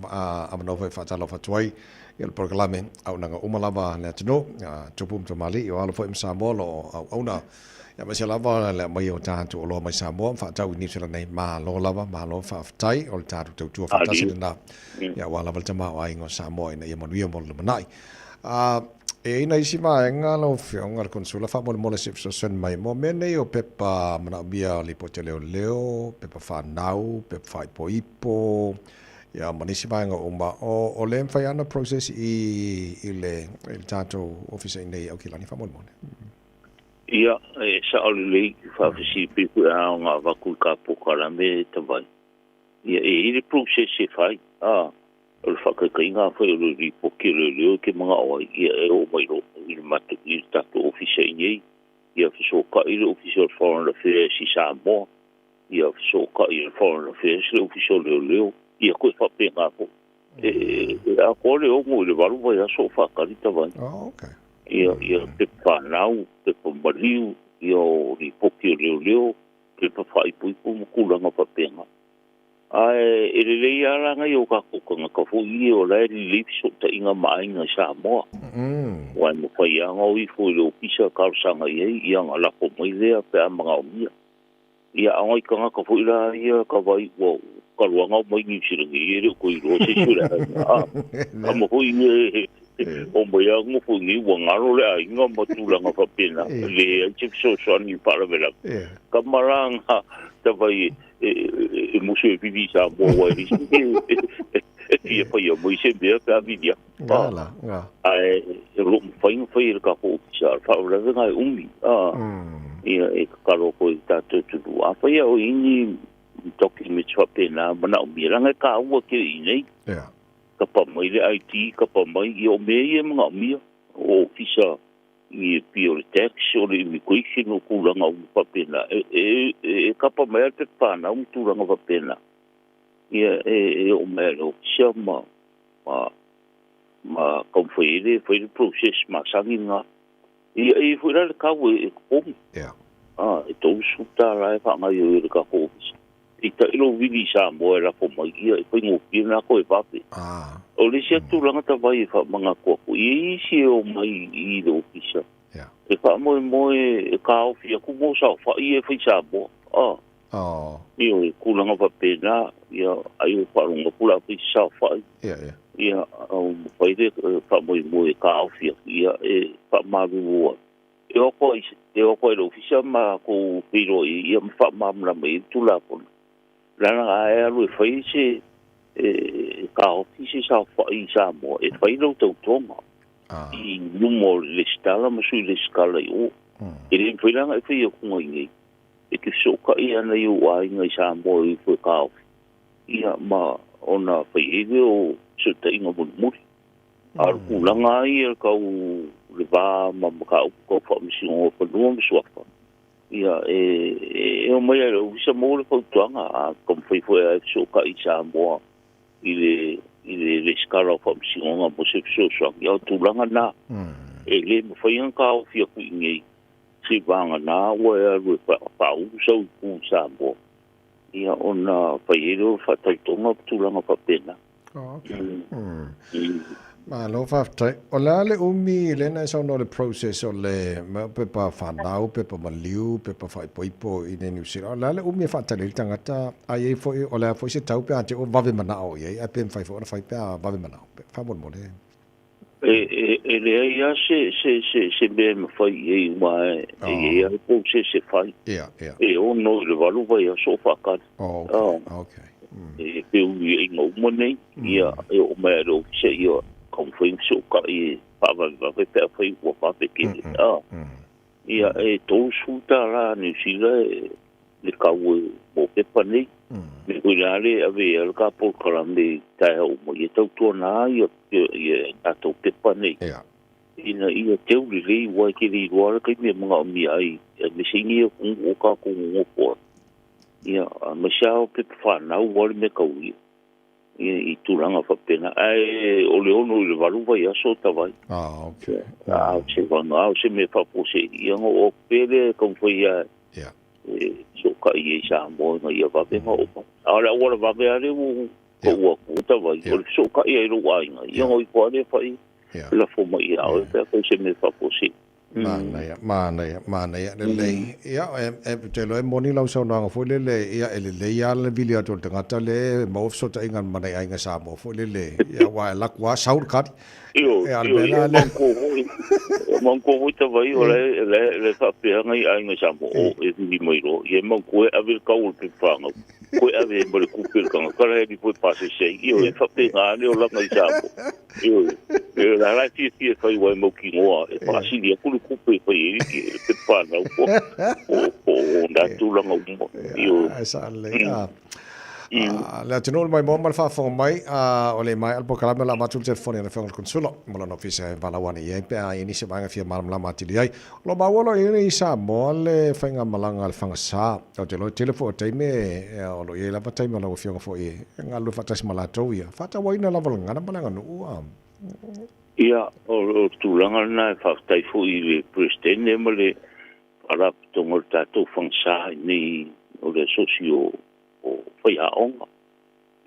avanoa foi e faatalofa atu ai i le polokalame auaunaga uma lava a le atunuu, tupu ma tamalii, o alo foi ma Samoa o lo o auauna. Ia, aemaise lava le aumaia o tatou oloa mai Samoa ma faatau i Niu Sila nei. Malo lava, malo faafetai, o le tatou tautua faatasi lena, ia, aua lava le tamaoaiga o Samoa ina ia manuia mo le lumanai. E i ai nai isi vaega lau Afioga i le Konesula faamolemole se i fesoasoani mai mo mea nei o pepa manaomia o lipoti a leoleo, pepa fanau, pepa faaipoipo, ia ma nisi vaega uma. O, o lea e mafai lava ona process i, i le, i le tatou ofisa i inei i Aukilani faamolemole. Ia, e sao lelei, faafesili pei foi a ona avatu i ka polokalame tavai. Ia, e i ai le process e fai, a. O le faataitaiga afai o le lipoti o leoleo e te manao ai, ia e oo mai loa i le matou i le tatou ofisa i inei, ia fesootai le Ofisa o le Foreign Affairs i Samoa, ia fesootai e le Foreign Affairs le Ofisa o Leoleo, ia toe faapena foi. E, e atoa le 6 i le 8 vaiaso o faatali tavai. Oh, okay. Ia, ia pepa fanau, pepa maliu, ia o lipoti o leoleo, pepa faaipoipo ma tulaga faapena. Ae e lelei lava la nai o tatou tagata foi ia o la e lelei fesootaiga ma aiga i Samoa. Aua e mafai lava ona o ifo i le ofisa talosaga i ai, ia ona lafo mai lea pe a manaomia. Ia a o nai tagata foi la ia ka vaai ua talu lava ona omai Niu Sila nei e le o toe iloa se isi o le aiga. A, tama foi ia e omai lava nofo i inei ua galo le aiga ma tulaga faapena, e leai se fesoasoani i faalavelave. Tama la na tavai e musu e vili i Samoa aua e leai se mea e fia faia mai se mea pe a vili atu. Nga la, nga. Ae o lo o mafai ona fai e le tatou ofisa, o le faalavelave e umi. Ia e tatalo atu ai i le tatou atunuu, afai lava o i ai ni documents faapena manaomia, leaga e taua tele i inei. Kapa mai le ID, kapa mai, ia o mea ia e manaomia, o ofisa i pei o le tax, o le immigration, o tulaga uma faapena. E, e, e kapa mai lava le pepa fanau ma tulaga faapena. Ia, e, e oo mai lava i le ofisa ma, ma, ma taumafai ai le fai le process masani lena. Ia, e i ai foi la le tau e, e totogi. Yeah. Ah, e $30 e faagaoioi ai le tatou ofisa. Peitai lou vili i Samoa e lafo mai, ia e faigofie na toe vave. O le isi atu tulaga tavai e faamanatu atu, e i ai isi e omai i le ofisa, e faamoemoe e taofi atu mo saofai ia e fai Samoa. Ah. Ioe, tulaga faapena, ia ai ua faalogo atu o le a fai se saofai. Ia, ua mafai le faamoemoe e taofi atu, ia e faamalulu atu. E o atu ai, e o atu ai i le ofisa ma kou feiloai ia ma faamalamalama i ai le Tulafono. Leaga a e alu e fai se, e taofi se saofai i Samoa, e fai lau tautoga i luma o le resitala ma sui resitala i o. E le mafai la ona e fai atuga i inei. E te fesootai ana i ou aiga i Samoa e ifo e taofi, ia ma ona fai ai lea o fesootaiga mulimuli. A o le tulaga lava ia tau le va ma mataupu tau faamasinoga o fanua ma suafa, ia e, e omai lava i le ofisa maua le fautuaga, a taumafai foi lava e fesootai i Samoa i le i le resitala o faamasinoga mo se fesoasoani. A o tulaga na, e le mafai ona taofi atu i inei seivagana ua e alu e faaulu sau itu i Samoa, ia ona fai ai lea o le faatautoga ma tulaga faapena. Oh, okay. Malo faafetai. O le a le umi lea na e saunoa le process o le mea o pepa fanau, pepa maliu, pepa faaipoipo i inei Niu Sila. O le a le umi e faatali ai le tagata a i ai foi, o le a foi se tau pe a te i ua vave manao i ai, ae pe mafai foi ona fai pe a vave manao. Faamolemole. E leai lava se mea e mafai i ai aua e i ai lava le process e fai. E 6 i le 8 vaiaso o faatali. Oh, okay. Okay. E feuliaiga uma nei, ia, e oo mai lava i le ofisa, ia, taumafai ona fesootai e faavavevave pe afai ua vave tele. Ia, e $30 Niu Sila le tau e mo pepa nei. Me foi la le ave ai le ka polokalame i taeao uma, ia tautuana ia, ia tatou pepa nei. Ina ia teu lelei, aua e te le iloa le taimi e manaomia ai, aemaise i nei atunuu o tatou nonofo ai. Ia, aemaise lava o pepa fanau aua le mea tau ia. I tulaga faapena, ae o le 6 i le 8 vaiaso o tavai. Ah, okay. A o se vaga, a o se mea faafuasei, ia ona oo atu pea lea e taumafai lava e fesootai ai i Samoa ina ia vave ona oo mai. A o le auala vave lava lea ua pau atu o tavai, o le fesootai ai i lou aiga, ia ona o ifo lava lea fai lafo mai ia oe pe afai o se mea faafuasei. Manaia, manaia, manaia, lelei. Ia, e, ou te iloa e moni lau saunoaga foi lele, ia, e lelei lava le vili atu o le tagata lea e maua fesootaiga ma nai aiga Samoa foi lele, ia, aua e alu atu lava sau le kali. Io, Ia, a o le io, mea ia, la lea. manatua foi, manatua foi tavai, o le, le, le faapea nai aiga Samoa, o, e vili mai loa, ia, manatua e ave le tau o le pepa fanau. Koe ave ai ma le tupe le tagata la e alu ifo e pasese ai. Ioe, e faapena lava le olaga i Samoa. Ioe, ioe, la la e fiafia e fai aua e mautinoa e faasili atu le tupe e fai ai le pepa fanau po o na tulaga uma. Ioe. Ae sa lelei. Ah, le atunuu o le maimoa ma le faafofoga mai, o le maea le polokalame o le a avatu le telefoni a le Afioga i le Konsula mo lona ofisa e valaau ane i ai pe a i ai nisi o vaega e fia malamalama atili ai. O lo o maua loa i ai i Samoa le faigamalaga a le Fagasā. Ou te iloa e tele foi o taimi o lo o i ai lava taimi o lau Afioga foi e galulue faatasi ma latou ia faatauaina lava o le gagana ma le aganuu. Ia, o le tulaga lena e faafetai foi i le Peresetene ma le Faalapotopotoga o le tatou Fagasā i inei o le Asosi o Faiaoga.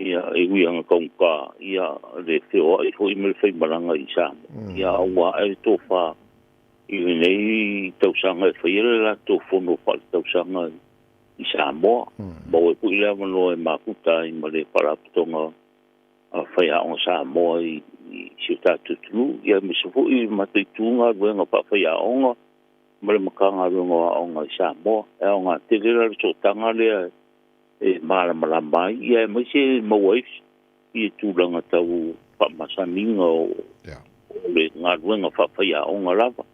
Ia, e ui lava ina taugata ia le feoai foi ma le faimalaga i Samoa, ia a ua ae le tofa i lenei tausaga e faia le latou fono faaletausaga i Samoa. Maua ai foi le avanoa e mafuta ai ma le Faalapotopotoga a Faiaoga Samoa i si o tatou atunuu, ia aemaise foi le mataitu galuega faafaiaoga ma le Matagaluega o Aoga i Samoa. E aoga tele la le sootaga lea e malamalama ai, ia aemaise e maua ai ia tulaga tau faamasaniga o le galuega faafaiaoga lava,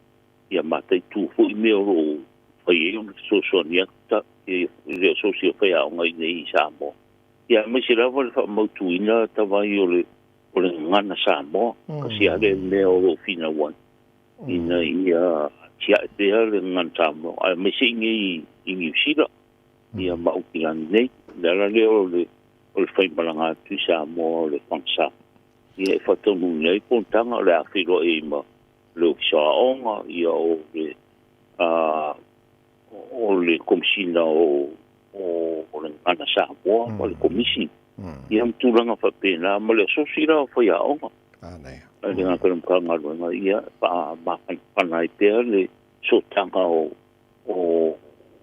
ia mataitu foi mea o lo o fai ai ona fesoasoani atu i le Asosi o Faiaoga i inei i Samoa, ia aemaise lava le faamautuina tavai o le gagana Samoa, kasi lava lea mea o lo o finau ai ina ia atiae pea le gagana Samoa, aemaise i inei i Niu Sila. Ia ma Aukilani nei. O le ala lea o le o le faimalaga atu i Samoa o le Fagasā. Ia e faataunuuina ai fonotaga o le a feiloai ai ma le Ofisa o Aoga, ia o le a o le Komesina o o le Gagana Samoa ma le Komisi. Ia ma tulaga faapena ma le Asosi la o Faiaoga. A le gata i le Matagaluega ia faamafanafana ai pea le sootaga o o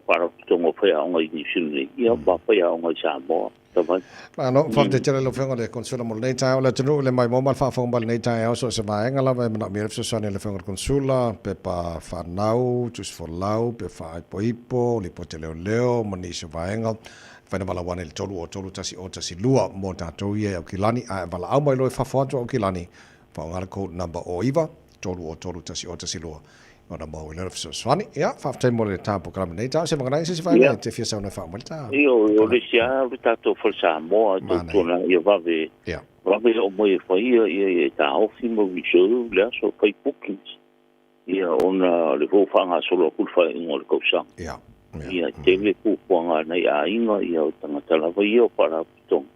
Faalapotopotoga o Faiaoga i Niu Sila nei, ia ma faiaoga i Samoa tavai. Malo, faafetai tele lau Afioga i le Konsula mo lenei taeao. O le atunuu i le maimoa ma le faafofoga mai i lenei taeao, so o se vaega lava e manaomia ai le fesoasoani a le Afioga i le Konsula, pepa fanau, tusi folau, pepa faaipoipo, lipoti a leoleo ma nisi o vaega, e mafai ona valaau ane i le 303 1012 mo tatou ia i Aukilani, ae valaau mai loa i fafo atu o Aukilani, faaaoga le code number 09 303 1012. Ona maua ai lea o le fesoasoani. Ia, faafetai mo le ta polokalame nei. Ta o se vaganai se isi vaega e te fia saunoa e faauma ai le ta. Ioe, o le isi lava o le tatou fale Samoa e tautuana ia vave, vave oo mai e fai ia, ia e taofi ma reserve le aso e fai bookings. Ia, ona o lea foi ua faagasolo atu le faaiuga o le tausaga. Ia, e tele fuafuaga a nai aiga, ia o tagata lava ia o faalapotopotoga.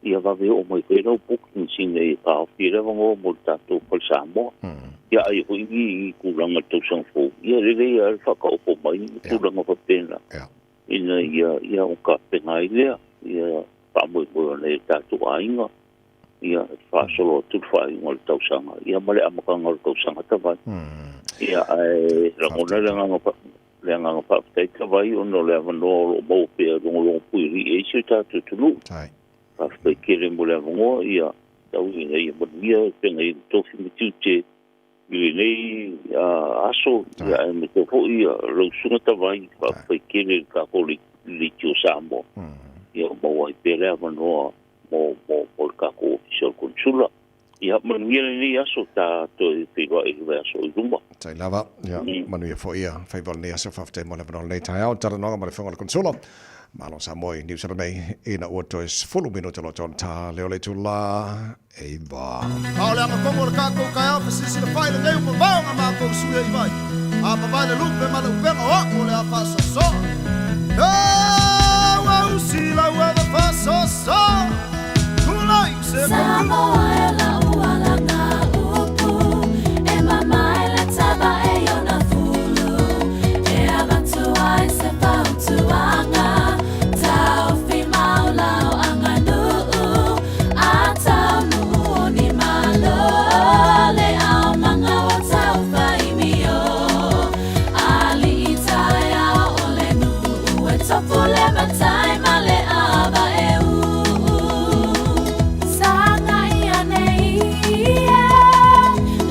Ia vave oo mai foi lau bookings ina ia taofi ai le avanoa mo le tatou fale Samoa. Ia ai foi i tulaga o le tausaga fou, ia lelei lava le faataoto mai ma tulaga faapena ina ia ia ona tapena ai lea, ia faamoemoe o nai o tatou aiga, ia faasolo atu le faaiuga o le tausaga, ia ma le amataga o le tausaga tavai. Ia ae lagona le agaga Le agaga faafetai tavai ona o le avanoa o lo o maua pea e logologo puialii ai si o tatou atunuu. Faafetai tele mo le avanoa, ia tau ina ia manuia e feagai ai ma tofi ma tiute i lenei aso, ia aemaise foi lau susuga Tavai. Faafetai tele i le tatou Leitio Samoa, ia o maua ai pea le avanoa mo le tatou Ofisa o le Konesula. Ia, manuia lenei aso, ta toe feiloai i le vaiaso i luma. Tai lava, ia, manuia foi ia faiva o lenei aso, faafetai mo le avanoa o lenei taeao, talanoaga ma le Afioga i le Konesula, Malo Samoa i Niu Sila nei, ina ua toe 10 minute loa tona ta leo le itula e 9. A o le agatonu o le tatou taeao fesisilafai lenei ua vavao na matou sui ai vai, a vavae le lupe ma le upega o a'u o le a faasoasoa. Ua usi lau ava faasoasoa. Tulai se. le matai ma le ava e uu. Saga ia nei ia,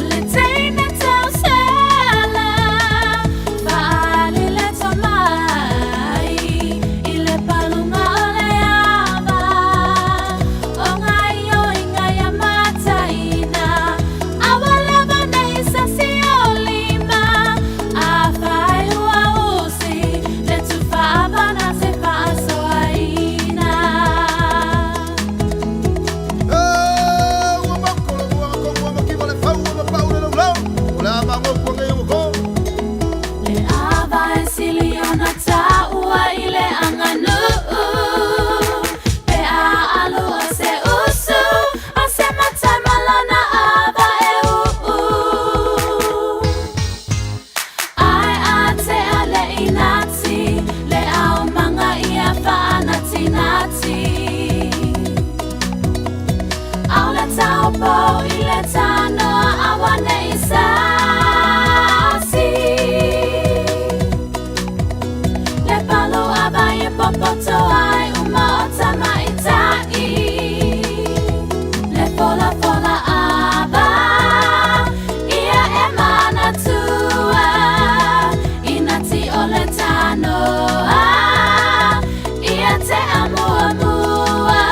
le teine tau sela, faali le tomai, i le palunga o le ava, o ngai o inga ia mataina, aua lava nei sasi o lima, a fai ua usi, le tufa avana se faasoaina. Ua makolo ua kongo makiwa le fau ua pau le laulau. O le a mango kua ngei ua ko. Le ava e sili ona taua i le aganuu, pe a alu o se usu, a se matai ma lona ava e uu. Ai a te a le inati, le ao manga ia whaanatinati. Au le taupo i le tanoa awa nei sasi. Le palu ava i popoto ai uma o tamaitai. Le fola fola ava, ia e manatua. Inati o le tanoa, ia te amuamua.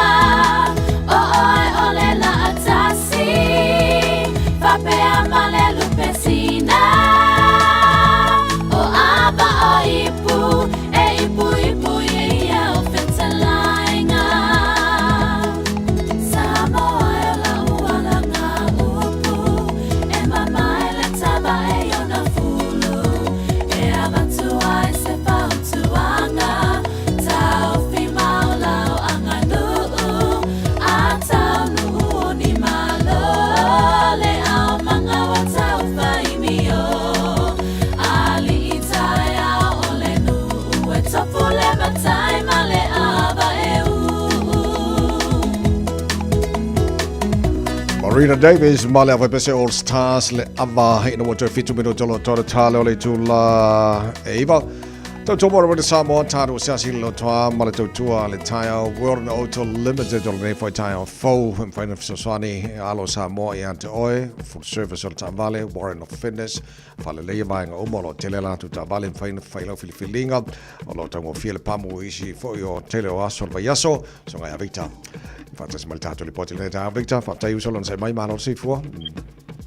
O oe o le laatasi, fapea ma le lupesina. O ava o ipu, e ipu ipu ia ia o fetalainga. Samoa e o la uala ngā upu, e mamae le tava e iona fulu. E avatu ai se fautuaga, taufi mau lau aganuu, a taunuu o ni malo, le ao manga wa taufaimio. Ali'i taeao o le nuu, e tofu le matai ma le ava e uu. Marina Davis ma le Avaipese All Stars le ava ina ua toe 7 minuta o tore tale o le itula e 9. Tautua mo le Samoa, tātou siasi le lotoa ma le tautua le taeao World and Auto Limited o lenei foi taeao fou e mafai ona fesoasoani alo Samoa ia te oe, full service o le taavale, warrant of fitness, faaleleia vaega uma o lo o tele latou taavale e mafai ona fai lau filifiliga o lo o taugofie le pamu i isi foi o tele o aso o le vaiaso. Soga ia Victor. Faatasi mai le tatou lipoti lenei taeao Victor, faafetai uso lona sai mai, malo le soifua.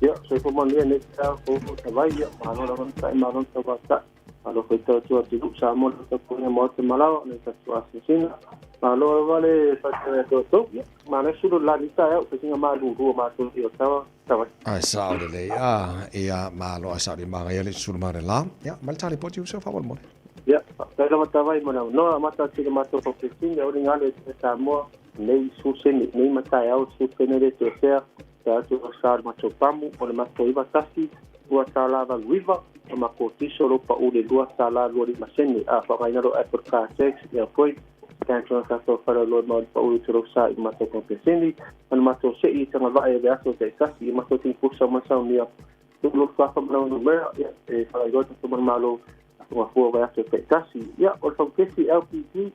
Ia, soifua manuia nei taeao fou tavai, ia, malo lava na tai, malo na tauvatai. Malo foi tautua atunuu Samoa le tapuaiga maota malawa nei tatou asiasiga. Malo lava le faataga ia outou. Ia, manaia sulu le lani taeao, faisinga malulu o matou i Ottawa tavai. Ai sao lelei a ia malo a sao li magaia le sulu mare la. Ia, mai le tā lipoti uso faamolemole. Ia, faafetai lava tavai mo le avanoa, amata atu i le matou faufesini, auli galo e te Samoa, nei suseni, nei ma taeao susene le toesea, te atu o sa o le matou pamu, o le matou 91, $2.89, ma matou tiso lo pau le $2.25, a whangaina lo Apple Car Tax, ia foi, thanks ona tatou whara loa ma le pau le tolo sa i matou faufesini, ma le matou sei i tanga vae le aso te tasi, i matou tingi pusa ma saunia, tulo tuafa mana numera, ia, e whara iloa tatou mana malo, atunga fua vai aso te tasi. Ia, o le faukesi LPG,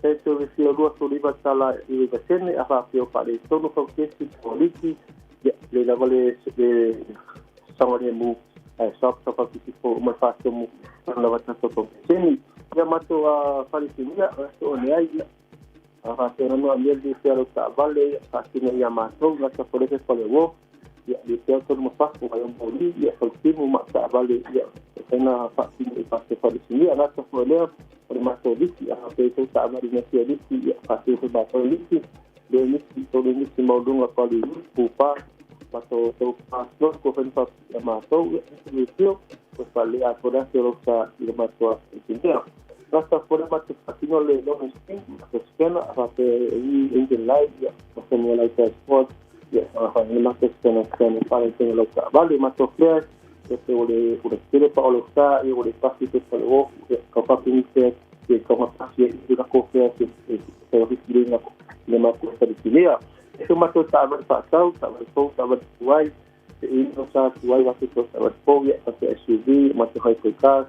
e te o fia lua tolu iva tala i iva sene, a whaapio whaale tonu faukesi poliki, ia, le lava le sanga le mu, sa sa faukesi fo uma whaatomu, ana lava tatou faukesini. Ia, matou a whalisinia, o aso o ne ai, ia, a whaapio nanoa mea le fia lau taavale, ia, whaatina ia mātou, ngā tafoleke whale wo, ia, le pea tonu mafafu, ai o moli, ia, whalitimu ma taavale, ia, e tena whaatina i whaate whalisinia, ngā tafolea, o le matou lisi, a pe tau taavale na fia lisi, ia, whaatina i mātou lisi, le nisi, o le nisi maulunga pali pupa, matou tau pasno, ko whenu whaatina mātou, ia, nisi le pio, ko whale a kora te ro sa i le matou whalisinia. Rasta fore matou whaatino le loan scheme, matou scanner, a whaate i engine light, ia, matou light passport, ia, a whaate matou scanner, scanner, whale tene lau taavale, matou flare, ia te o le tele pa o le sa, ia o le pasi te whale o, ia, ka whapini te, ia, ka whapasi e i rako flare, te, te, te risi le ngako, le matou whalisinia. E te matou taavale whaatau, taavale fou, taavale tuai, te ino sa tuai wate tau taavale fou, ia, te SUV, matou hybrid cars,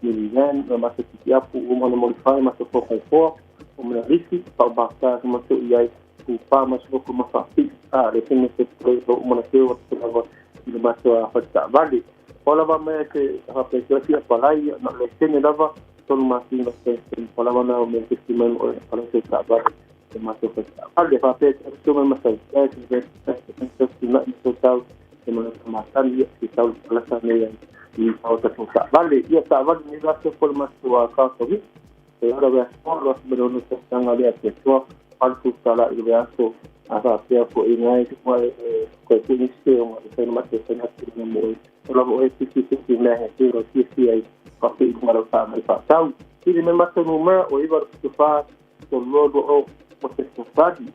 Minivan, o matou pikiapu uma na molifai, matou 4x4, o mena lisi, pau baka sa matou i ai, ku pa matou ku mafapi, a le sene se play o uma na teo o lava i le matou a whatavale. O lava mea te hape te palai, na le sene lava, tolu masina se o lava na o mea te si mai o palai se ta'avale, te matou whatavale. Whape te tuma masau, te te te te te te te tau, te mana matani, te tau palasa nei i pau ta ta'avale. Ia ta'avale ni laso po le matou a kākawi, e ora wea soa, loa se mele ono tanga lea te toa, palu tala i le aso, a wha pea po i ngai, te koe koe puni se o ngā te whaina mate whaina atu ngā moe. O lava oe piki piki mea he te ro tia tia i ka pe i ngā rau tā mai wha tau. Tiri me matou no mea o iwa te wha, to loa o o te whadi.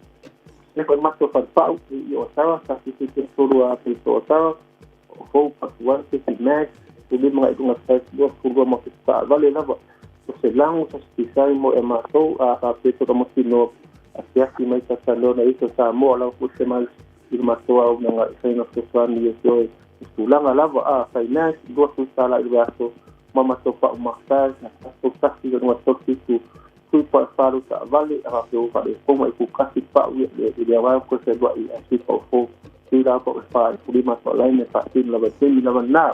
E koe matou whanpau i o tawa, ka te te toro a te o tawa, o fou patu te te max, te lima ngai lunga sai, lua furua mo te wha vale lava. O se langu sa se tisai mo e matou a ka pe to mo tino a te aki mai ta talona i to sa mo ala ko se mai i matou au na ngai whaina fesoani e te oe. Tulaga lava a finance lua fu tala i le aso ma matou pa'u mafai na tatou tasi o luga tolu fitu tui pa falu ta'avale a faapea ua fa'alefoga i kukasi pa'u ia i le avae ko se lua'i a sui pa'u fou tui la pa'u e fā i pulima to'alaina e fa'atino lava temi lava na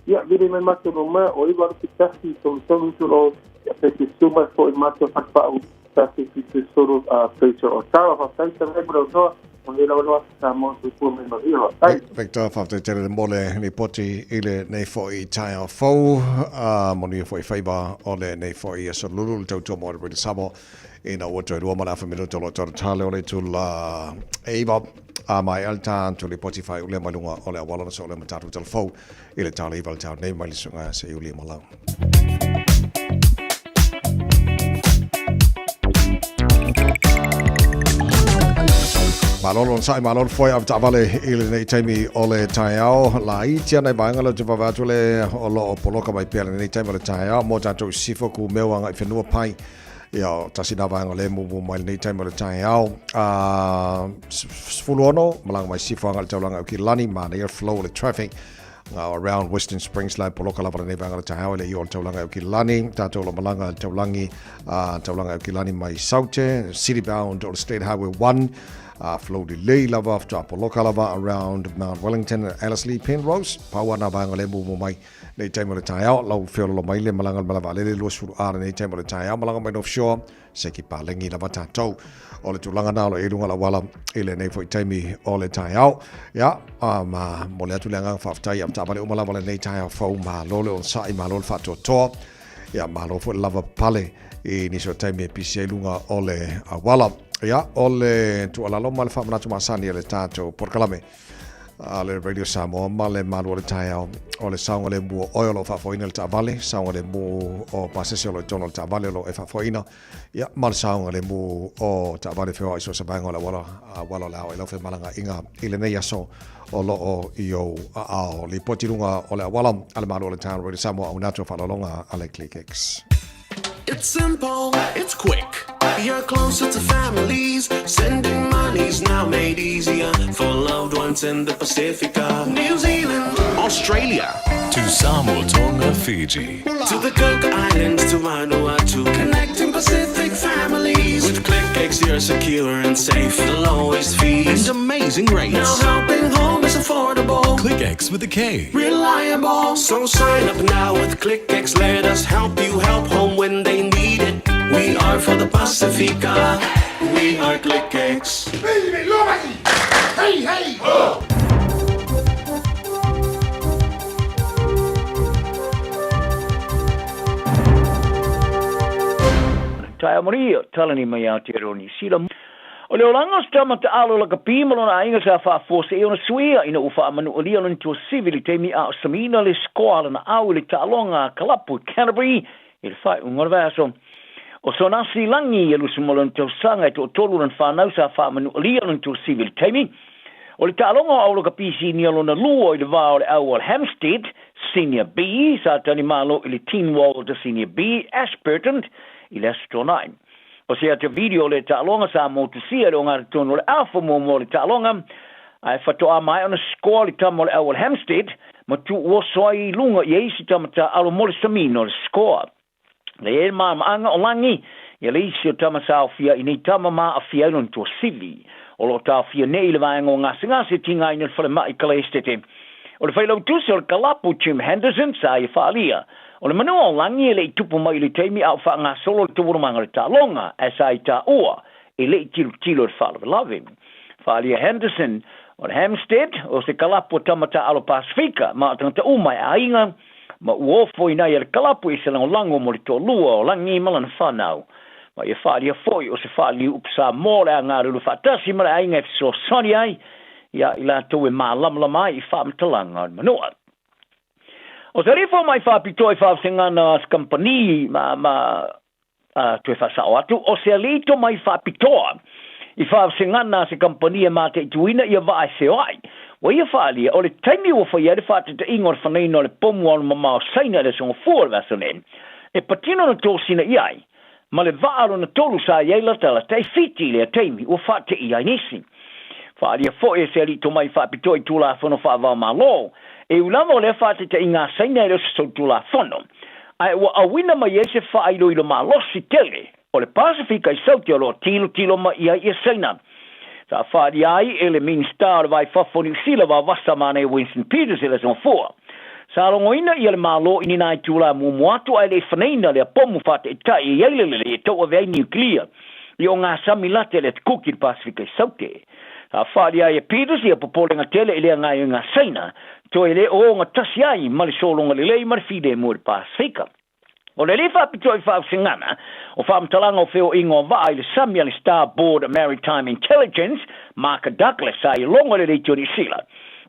ia vili mai matou numea o iva lupi tasi tolu tolu tulo ia pe suma fo'i matou fa'apa'u tasi fitu solo a peito o tawa fa'afetai tagai mo le aunoa o le lawa sa mo tu pu mai ma ai. Victor, whafte te le mole ni poti i le nei fo i taia fou, a moni fo i whaiba o le nei fo i aso lulu le tautua mo le Samo i na ua toi rua mana awha minuto lo toro tale o le tula eiva a mai alta tu le poti whai ule mai lunga o le awala na so le matatu tala fou i le tale iwa le tau nei mai le sunga se uli malau. Malolo sai malolo foi av tavale i le nei taimi o le taeao la i tia nei vaenga le te vavatu le o lo o poloka mai pea le nei taimi o le taeao mo tātou sifo ku mea ngai whenua pai ia tasi nā vaenga le mumu mai le nei taimi o le taeao sefulu ono malanga mai sifo anga le taulanga o ki lani ma nei flow o le traffic around Western Springs lai poloka lava nei vaenga le taeao le i o le taulanga o ki lani tātou lo malanga le taulangi taulanga o ki lani mai Saute city bound o le State Highway 1 flow delay lava after poloka lava around Mount Wellington Alice Lee Penrose paua nā vaenga le mumu mai nei taimi o le taeao lau feololo mai le malanga le malava lele lua sulu a nei taimi o le taeao malanga mai North Shore se ki palengi lava tātou o le tulaga nā o le lunga la wala i le nei foi taimi o le taeao ia ma mo le atu le agaga faafetai a taavale uma lava le nei taeao fou malo le onosa'i malo le faatoatoa ia malo foi le lava pale i nisi o taimi e pisi ai luga o le auala ia o le tuualalo ma le faamanatu masani e le tātou porokalame a le Radio Samoa ma le malu o le taeao o le saoga le mua oe o lo faafoeina le taavale saoga le mu o pasese o lo i tonu o le taavale o lo e faafoeina ia ma le saoga le mu o taavale feoai so se vaega o le auala auala o le ao e lau femalagaaiga i lenei aso o loo i ou aao lipoti luga o le auala a le malu o le taeao Radio Samoa auina atu faaaloaloga a le ClickX. It's simple, it's quick. You're closer to families. Sending money's now made easier for loved ones in the Pacifica, New Zealand, Australia, To Samoa, Tonga, Fiji. To the Cook Islands, to Vanuatu, connecting Pacific families. With ClickX, you're secure and safe. The lowest fees and amazing rates. Now helping home is affordable. ClickX with a K. Reliable. So sign up now with ClickX. Let us help you help home when they need it. We are for the Pacifica. We are ClickX. Hey, hey! Oh! Taea moni o talani mai Aotearoa Niu Sila. O le olaga o se tama taalo lakapi ma lona aiga sa faafuaseʻi ona suia ina ua faamanualia lona tuasivi i le taimi a o samiina le scoa lana au i le taaloga a kalapu i Canterbury i le faaiuga o le vaiaso. O Sonasi Lagi e lusu ma lona tausaga e toatolu lona fanau sa faamanualia lona tuasivi i le taimi o le taaloga o au lakapi sinia lona lua i le vā o le au o le Hampstead Senior B sa talimalo i le Tynwald Senior B Ashburton i le Aso Toonai. O se ata video o le taaloga sa motusia le ogatotonu o le afa muamua o le taaloga ae faatoa maea ona scoa le tama o le au o le Hampstead ma tuuoso ai i luga ia isi tama taaalo mo le samiina o le SCOA. Na i ai le malamaaaga o Lagi ia le isi o tama sa aofia i nei tama ma aafia ai lona tuasivi. O loo taofia nei i le vaega o gasegase tigaina i le falemai Kalaesetete. O le failautusi o le kalapu Jim Henderson sa ia faalia, o le manua o Lagi e lei tupu mai i le taimi a o faagasolo le taualumaga o le taaloga, ae sa i taua e lei tilotilo i le faalavelave. Faaalia Henderson, o le Hampstead o se kalapu o tama taaalo Pasefika ma o tagata uma e aiga ma ua ofoina ai e le kalapu i se lagolago mo le toalua o Lagi ma lana fanau. Ma ia faaalia foi o se faaliliu upu Samoa o le a galulue faatasi ma le aiga e fesoasoani ai ia i latou e malamalama ai i faamatalaga o le manua. O se alii fomai faapitoa i faavasegana a se kamupani ma ma a toe faasao atu, o se alii tomai faapitoa i faavasegana a se kamupani e mataituina ia vaa e feoai. Ua ia faaalia, o le taimi ua faia ai le faatataiga o le fanaina o le pomu aolomamao Saina i le Aso Gafua o le vaiaso nei, e patino na tosina i ai, ma le vaa lona tolu sa i ai latalata i Fiti i lea taimi ua faateia ai nisi. Faaalia foi e se alii tomai faapitoa i Tulafono Faava-o-Malo, e ui lava o lea faatataiga a Saina e le o se solitulafono, ae ua auina mai ai se faailoilo malosi tele o le Pasefika i Saute o lo o tilotilo mai i ai ia Saina. Sa faaalia ai e le Minisita o le Va i Fafo o Niu Sila Vavasa Manaia Winston Peters i le Aso Gafua. Sa logoina ia le Malo i ni nai itulā muamua atu ae le i fanaina lea pomu faataitai e i ai le lelei e tauave ai niukilia i o ngā sami late le Atukuki i le Pasefika i Saute. Sa faaalia ai e Peters ia popolega tele i lea gaoioiga a Saina toe le o ogatasi ai ma le sologa lelei ma le filemu o le Pasefika. O le alii faapitoa i faavasegana o faamatalaga o feoaiga o vaa i le sami a le Starboard Maritime Intelligence, Mark Douglas, sa i logo i le leitio Niu Sila.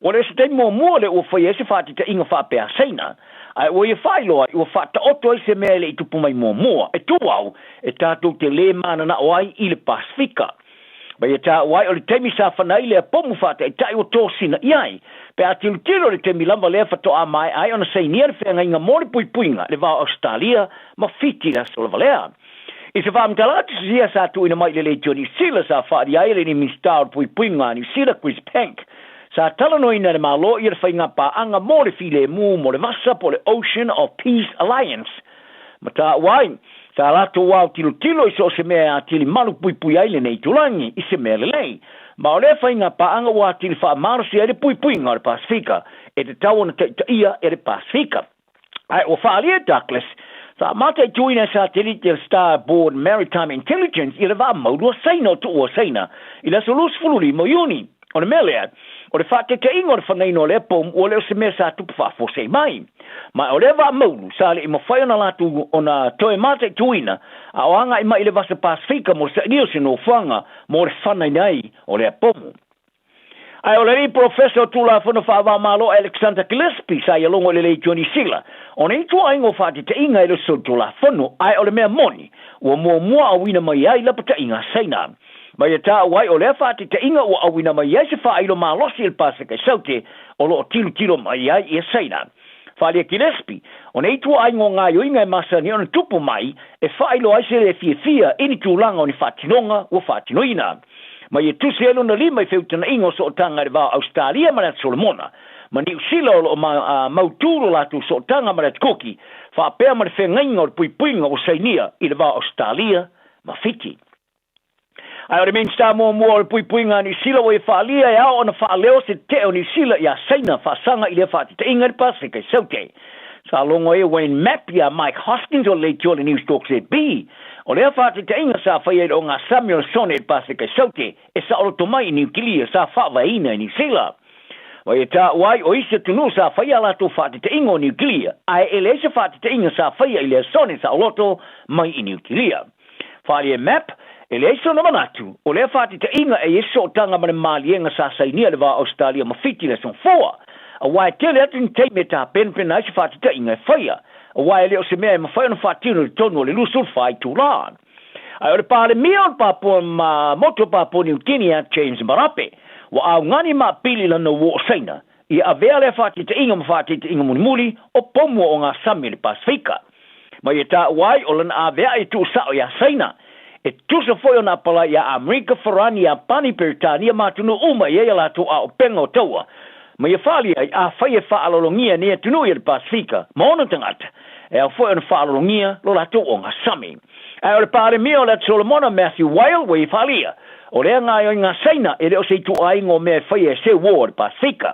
Ua le o se taimi muamua lea ua faia ai se faataitaiga faapea a Saina, ae ua ia faailoa ai ua faataoto ai se mea e le i tupu mai muamua, e tu au e tatou te lē mananao ai i le Pasefika. Ma ia taua ai o le taimi sa fana ai lea pomu faataitai ua tosina i ai. Pe a tilotilo i le taimi lava lea faatoa maea ai ona sainia le feagaiga mo le puipuiga i le va o Ausetalia ma Fiti i le aso lava lea. I se faamatalaga tusisia sa tuuina mai i le Leitio Niu Sila sa faaalia ai e le Minisita o le Puipuiga a Niu Sila Chris Penk, sa talanoaina e le Malo ia le faigapaaga mo le filemu mo le vasa po o le Ocean of Peace Alliance ma taua ai Sa latou autilotilo i so o se mea e atili malupuipui ai lenei itulagi i se mea lelei. Ma o lea faiga paaga ua atili faamalosi ai le puipuiga o le Pasefika e tatau ona taitaia e le Pasefika. Ae ua faaalia e Douglas, sa mataituina e satelite a le Starboard Maritime Intelligence ia le vaa maulu a Saina o Tuua Saina i le aso 25 o Iuni. O le mea lea, o le faataitaiga o le fanaina o lea pomu ua le o se mea sa tupu faafuasei mai. Ma o lea vaa maulu sa le i mafai ona latou ona toe mataituina a o agai mai i le Vasa Pasefika mo le sailia o se nofoaga mo le fanaina ai o lea pomu. Ae o le alii polofesa o Tulafono Faava-o-Malo Alexander Gillespie sa ia logo i le Leitio Niu Sila, o nei ituaiga o faataitaiga e le o se solitulafono, ae o le mea moni, ua muamua auina mai ai lapataiga a Saina. Ma ia taua ai o lea faataitaiga ua auina mai ai se faailo malosi i le Paseka i Saute o lo o tilotilo mai ai ia Saina. Faaalia Gillespie, o nei ituaiga o gaoioiga e masani ona tupu mai e faailoa ai se le fiafia i ni tulaga o ni faatinoga ua faatinoina. Ma ia tusi ai lona lima i feutanaʻiga o sootaga i le va o Ausetalia ma le Atu Solomona ma Niu Sila o lo o mautū lo latou sootaga ma le Atu Kuki faapea ma le feagaiga o le puipuiga ua sainia i le va o Ausetalia ma Fiti. Ae o le Minisita muamua o le Puipuiga a Niu Sila ua ia faaalia e ao ona faaleo se tetee o Niu Sila iā Saina faasaga i lea faataitaiga i le Pasefika i Saute. Sa logo ai e Wayne Mapp iā Mike Hoskins o le leitio a le Newstalk ZB. O lea faataitaiga sa faia i le ogasami o le sone i le Pasefika i Saute e saoloto mai i Niukilia sa faavaeina e Niu Sila. Ua ia taua ai o isi atunuu sa faia a latou faataitaiga o niukilia, ae e leai se faataitaiga sa faia i lea sone saoloto mai i Niukilia. Faaalia e Mapp, e leai sona manatu, o lea faataitaiga e i ai se sootaga ma le maliega sa sainia i le va o Ausetalia ma Fiti i le Aso Gafua, aua e tele atu ni taimi e tapenapena ai se faataitaiga e faia, aua e le o se mea e mafai ona faatino i totonu o le 24 itulā. Ae o le Palemia o le Papua ma Motu o Papua Niu Kini James Marape, ua augani ma apili i lana uo o Saina, ia avea lea faataitaiga ma faataitaiga mulimuli o pomu o ngā sami o le Pasefika. Ma ia taua ai o lana aveaʻe i tuusao iā Saina, e tusa foi ona apalai iā Amerika, Farani, Iapani, Peretania ma atunuu uma e i ai a latou aopenga o taua. Ma ia faalia ai, afai e faaaloalogia nei atunuu ia le Pasefika ma ona tagata, e ao foi ona faaaloalogia lo latou ogasami. Ae o le Palemia o le Atu Solomona, Matthew Wile, ua ia faalia, o lea gaoioiga a Saina e le o se ituaiga o mea e faia e se uo a le Pasefika.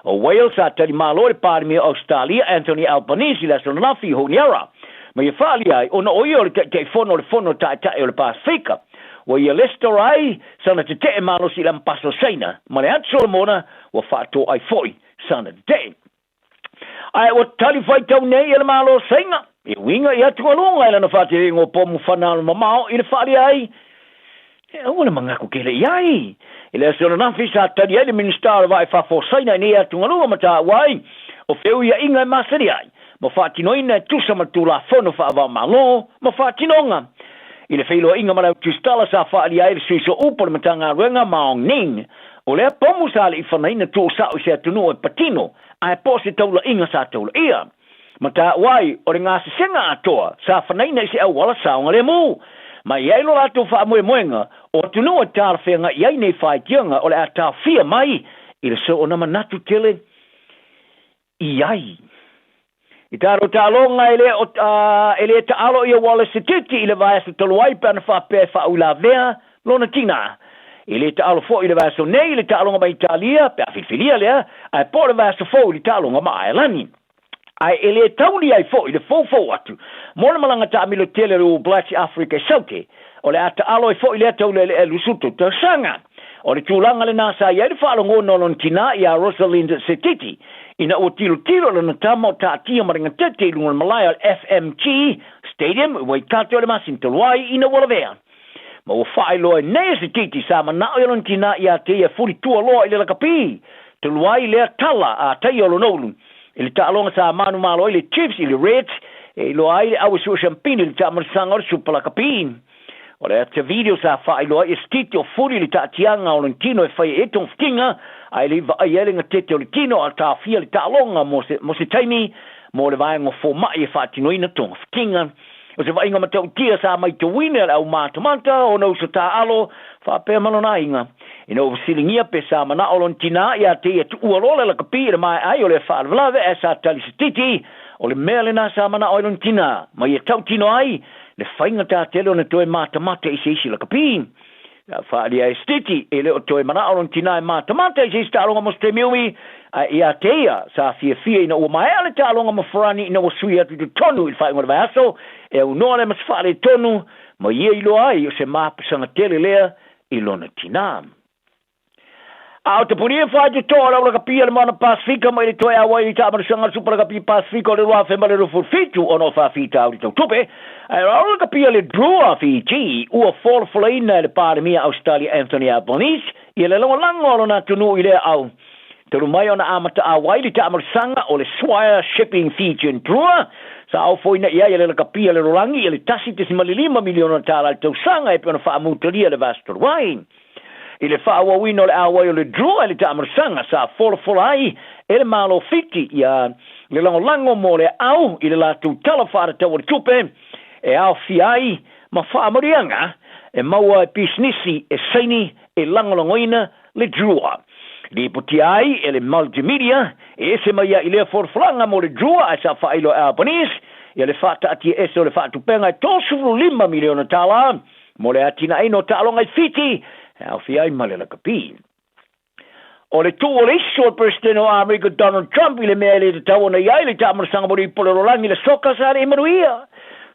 O Wales sa tali malo i le Palemia o Ausetalia, Anthony Albanese i le aso ananafi i Honiara, ma ia faalia ai ona o ia o le Taitaifono o le Fono Taitai o le Pasefika. Ua ia lestora ai sana tetee malosi i le Amepasa o Saina ma le Atu Solomona ua faatoai foi sana tetee. Ae ua tali faitau nei e le Malo o Saina e uiga i atugaluga i lana faateleina o pomu fanalo mamao i le faalia ai e aua le manatu tele i ai. I le aso ananafi sa tali ai le Minisita o le Vaa i Fafo o Saina i nei atugaluga ma taua ai o feuiaiga e masani ai ma faatinoina e tusa ma le Tulafono Faavaomalo ma faatinoga. I le feiloaiga ma le Autusitala sa faaalia ai le sui sooupu o le Matagaluega Mao Ning, o lea pomu sa le i fanaina tuusao i se atunuu e patino ae po o se taulaiga sa taulaia. Ma taua ai o le gasesega atoa sa fanaina i se auala saogalemu. Ma i ai lo latou faamoemoega o atunuu e talafeagai ai nei faitioga o le a taofia mai i le soona manatu tele i ai. I tatou taaloga e le o, e le taalo ia Wallace Sititi i le vaiaso talu ai pe ana faapea e faauilavea lona tina. E le taalo foi i le vaiaso nei i le taaloga ma Italia pe a filifilia lea, ae po o le vaiaso fou i le taaloga ma Aelani. Ae e le tauli ai foi le foufou atu mo le malaga taamilo tele a le All Blacks i Afrika i Saute. O le a taalo ai foi lea taulealea e 20 tausaga. O le tulaga lenā sa i ai le faalogona o lona tinā iā Rosalind Setiti ina ua tilotilo lana tama o taatia ma le gatete i luga o le malae o le FMG Stadium i Waikato i le masina talu ai ina ua lavea. Ma ua faailoa ai nei e Setiti sa manao i lona tinā iā te ia fuli tua loa i le lakapi talu ai lea tala a taia o lona ulu i le taaloga sa manumalo ai le Chiefs i le Reds e iloa ai le aue suesampini i le taamalisaga o le Super Lakapi. O le ata video sa faailoa ai e Stiti o fuli le taatiaga o lona tino e faia e togafitiga, ae le i vaai ai le gatete o le tino a taofia le taaloga mo se, mo se taimi mo le vaega o fomai e faatinoina togafitiga. O se vaaiga matautia sa maitauina e le aumatamata ona uso taaalo faapea ma lona aiga. Ina ua fesiligia pe sa manao lona tinā iā te ia tuua loa le lakapi i le maea ai o lea faalavelave ae sa tali Stiti o le mea lenā sa manao ai lona tinā ma ia tautino ai le faigata tele ona toe matamata i se isi lakapi. Sa faaalia e Stiti e le o toe manao lona tinā e matamata i se isi taaloga mo se taimi umi, ae iā te ia sa fiafia ina ua maea le taaloga ma Farani ina ua sui atu i totonu i le faaiuga o le vaiaso e aunoa lea ma se faaletonu ma ia iloa ai o se mapusaga tele lea i lona tinā. A o te puni e whai te toa rau lakapi a le Moana Pasifika mai le toe auai i taamanusaga o le Supa Lakapi Pasifika o le 2027 ona o faafitauli tau tupe, ae o le lakapi a le Drua Fiji ua folafolaina e le Palemia Ausetalia Anthony Albanese ia le lagolago a lona atunuu i lea au. Talu mai ona amata auai le taamanusaga o le Swire Shipping Fijian Drua, sa ofoina i ai e le lakapi a le Lolangi ia le 1.5 miliona tala i le tausaga e pei ona faamutalia le vaiaso talu ai. I le faaauauina o le auai o le Drua i le taamalasaga sa folafola ai e le Malo Fiti ia le lagolago mo le au i le latou Tala Faatatau o le Tupe e aofia ai ma faamanuiaga e maua e pisinisi e saini e lagolagoina le Drua. Lipotia ai e le Multimedia e ese mai ai i lea folafolaga mo le Drua ae sa faailoa e Albanese ia le faataatiaese o le faatupega e $35 miliona tala Mo le atinaeina o taaloga i Fiti, e aofia ai ma le lakapi. O le tuu o le iso o le Peresetene o Amerika Donald Trump i le mea e le tatau ona i ai le taamalasaga mo le ipu o le lalolagi le soka sa le i manuia.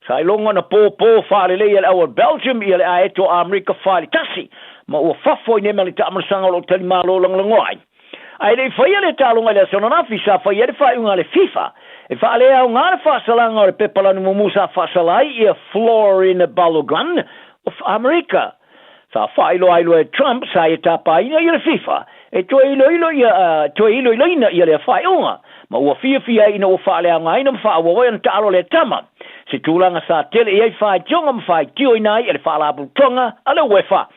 Sa iloga ona pōpō faalelei e le au o Belgium ia le aeto o Amerika 4-1 ma ua fafo i nei ma le taamalasaga o lo o talimalo lagolago ai. Ae le i faia lea taaloga i le aso ananafi, sa faia ai le faaiuga a le FIFA e faaleaoga le faasalaga o le pepa lanu mumu sa faasala ai ia Florin Balogun of Amerika. Sa faailoa ai loa e Trump sa ia tapaina ia le FIFA e toe iloilo ia toe iloiloina ia lea faaiuga ma ua fiafia ai ina ua faaleaogaina ma faaauau ai ona taalo lea tama. Se tulaga sa tele i ai faitioga ma faitioina ai e le Faalapotopotoga a le UEFA.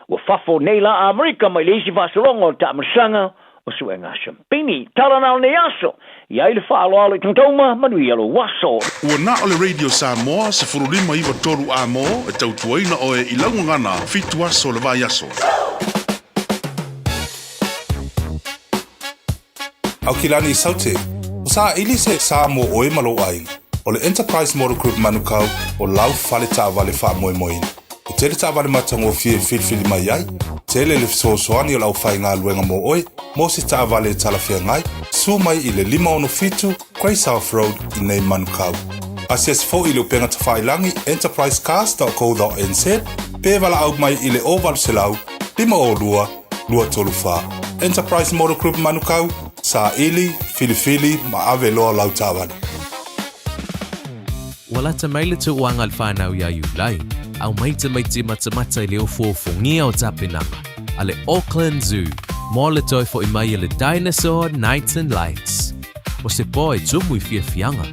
Ua fafo nei la a Amerika mai le isi faasologa o le taamalasaga o suega shampini. Tala na o lenei aso, i ai le faaaloalo i tagata uma, manuia lou aso. Ua na o le Radio Samoa 15 9 3 A-mo e tautuaina oe i lau gagana fitu aso o le vaiaso. Aukilani i Saute, o saili se sa mo oe ma lou aiga. O le Enterprise Motor Group Manukau o lau fale taavale faamoemoeina. E tele taavale matagofie e filifili mai ai, tele le fesoasoani o le aufaigaluega mo oe, mo se taavale e talafeagai, susu mai i le 567 Grey South Road i nei Manukau. Asiasi foi i le upega tafailagi enterprisecars.co.nz pe valaau mai i le 0800 502 234. Enterprise Motor Group Manukau, saili, filifili ma ave loa lau taavale. Ua lata mai le tauaga a le whānau iā Iulai, aumai tamaiti matamata i le ofuofungia o tapenaga a le Auckland Zoo mo le toe fo'i mai a le Dinosaur Nights and Lights. O se pō e tumu i fiafiaga,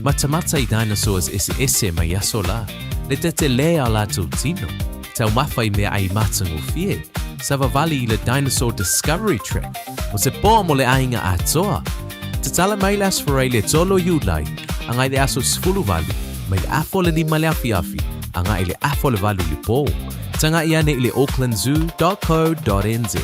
matamata i dinosaurs eseese mai aso la, le tetelē a o latou tino, taumafa i meaai matagofie, savavali i le Dinosaur Discovery Track, o se pō mo le aiga atoa. Tatala mai le Aso Faraile e 3 o Iulai, agai le aso 18, mai le afa o le 5 le afiafi, agai le afa o le 8 i le pō. Taga'i ane i le aucklandzoo.co.nz.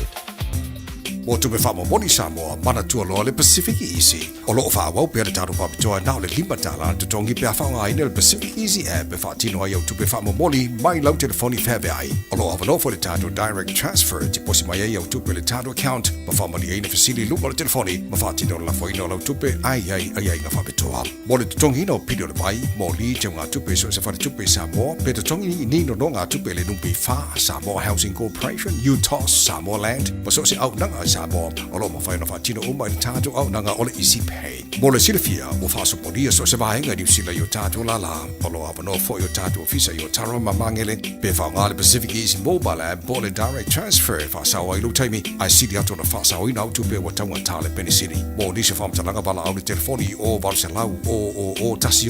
Mo tupe faamomoli Samoa, manatua loa le Pacific Easy. O lo o faaauau pea le tatou faapitoa na o le $5 le totogi pe a faaaogaina le Pacific Easy app e faatino ai au tupe faamomoli mai lau telefoni feaveai. O lo o avanoa foi le tatou Direct Transfer e tiposi mai ai au tupe i le tatou account ma faamalieina fesili i luma o le telefoni ma faatino le lafoina o lau tupe a i ai aiaiga faapitoa. Mo le totogiina o pili o le vai, moli, teugatupe i so o se faletupe i Samoa, pe totogi ni nonogatupe i le NPF, Samoa Housing Corporation, UTOS, Samoa Land, ma so o se auaunaga i Samoa, o lo o mafai ona faatino uma i le tatou auaunaga o le Easy Pay. Mo le silafia, ua faasopolia so o se vaega i Niu Sila i o tatou lālā. O lo o avanoa foi o tatou ofisa i Otara ma Magele, pe faaaoga le Pacific Easy Mobile App po o le Direct Transfer e faasao ai lou taimi, ae sili atu ona faasaoina au tupe ua taugata le penisini. Mo nisi o faamatalaga valaau le telefoni i o 800 000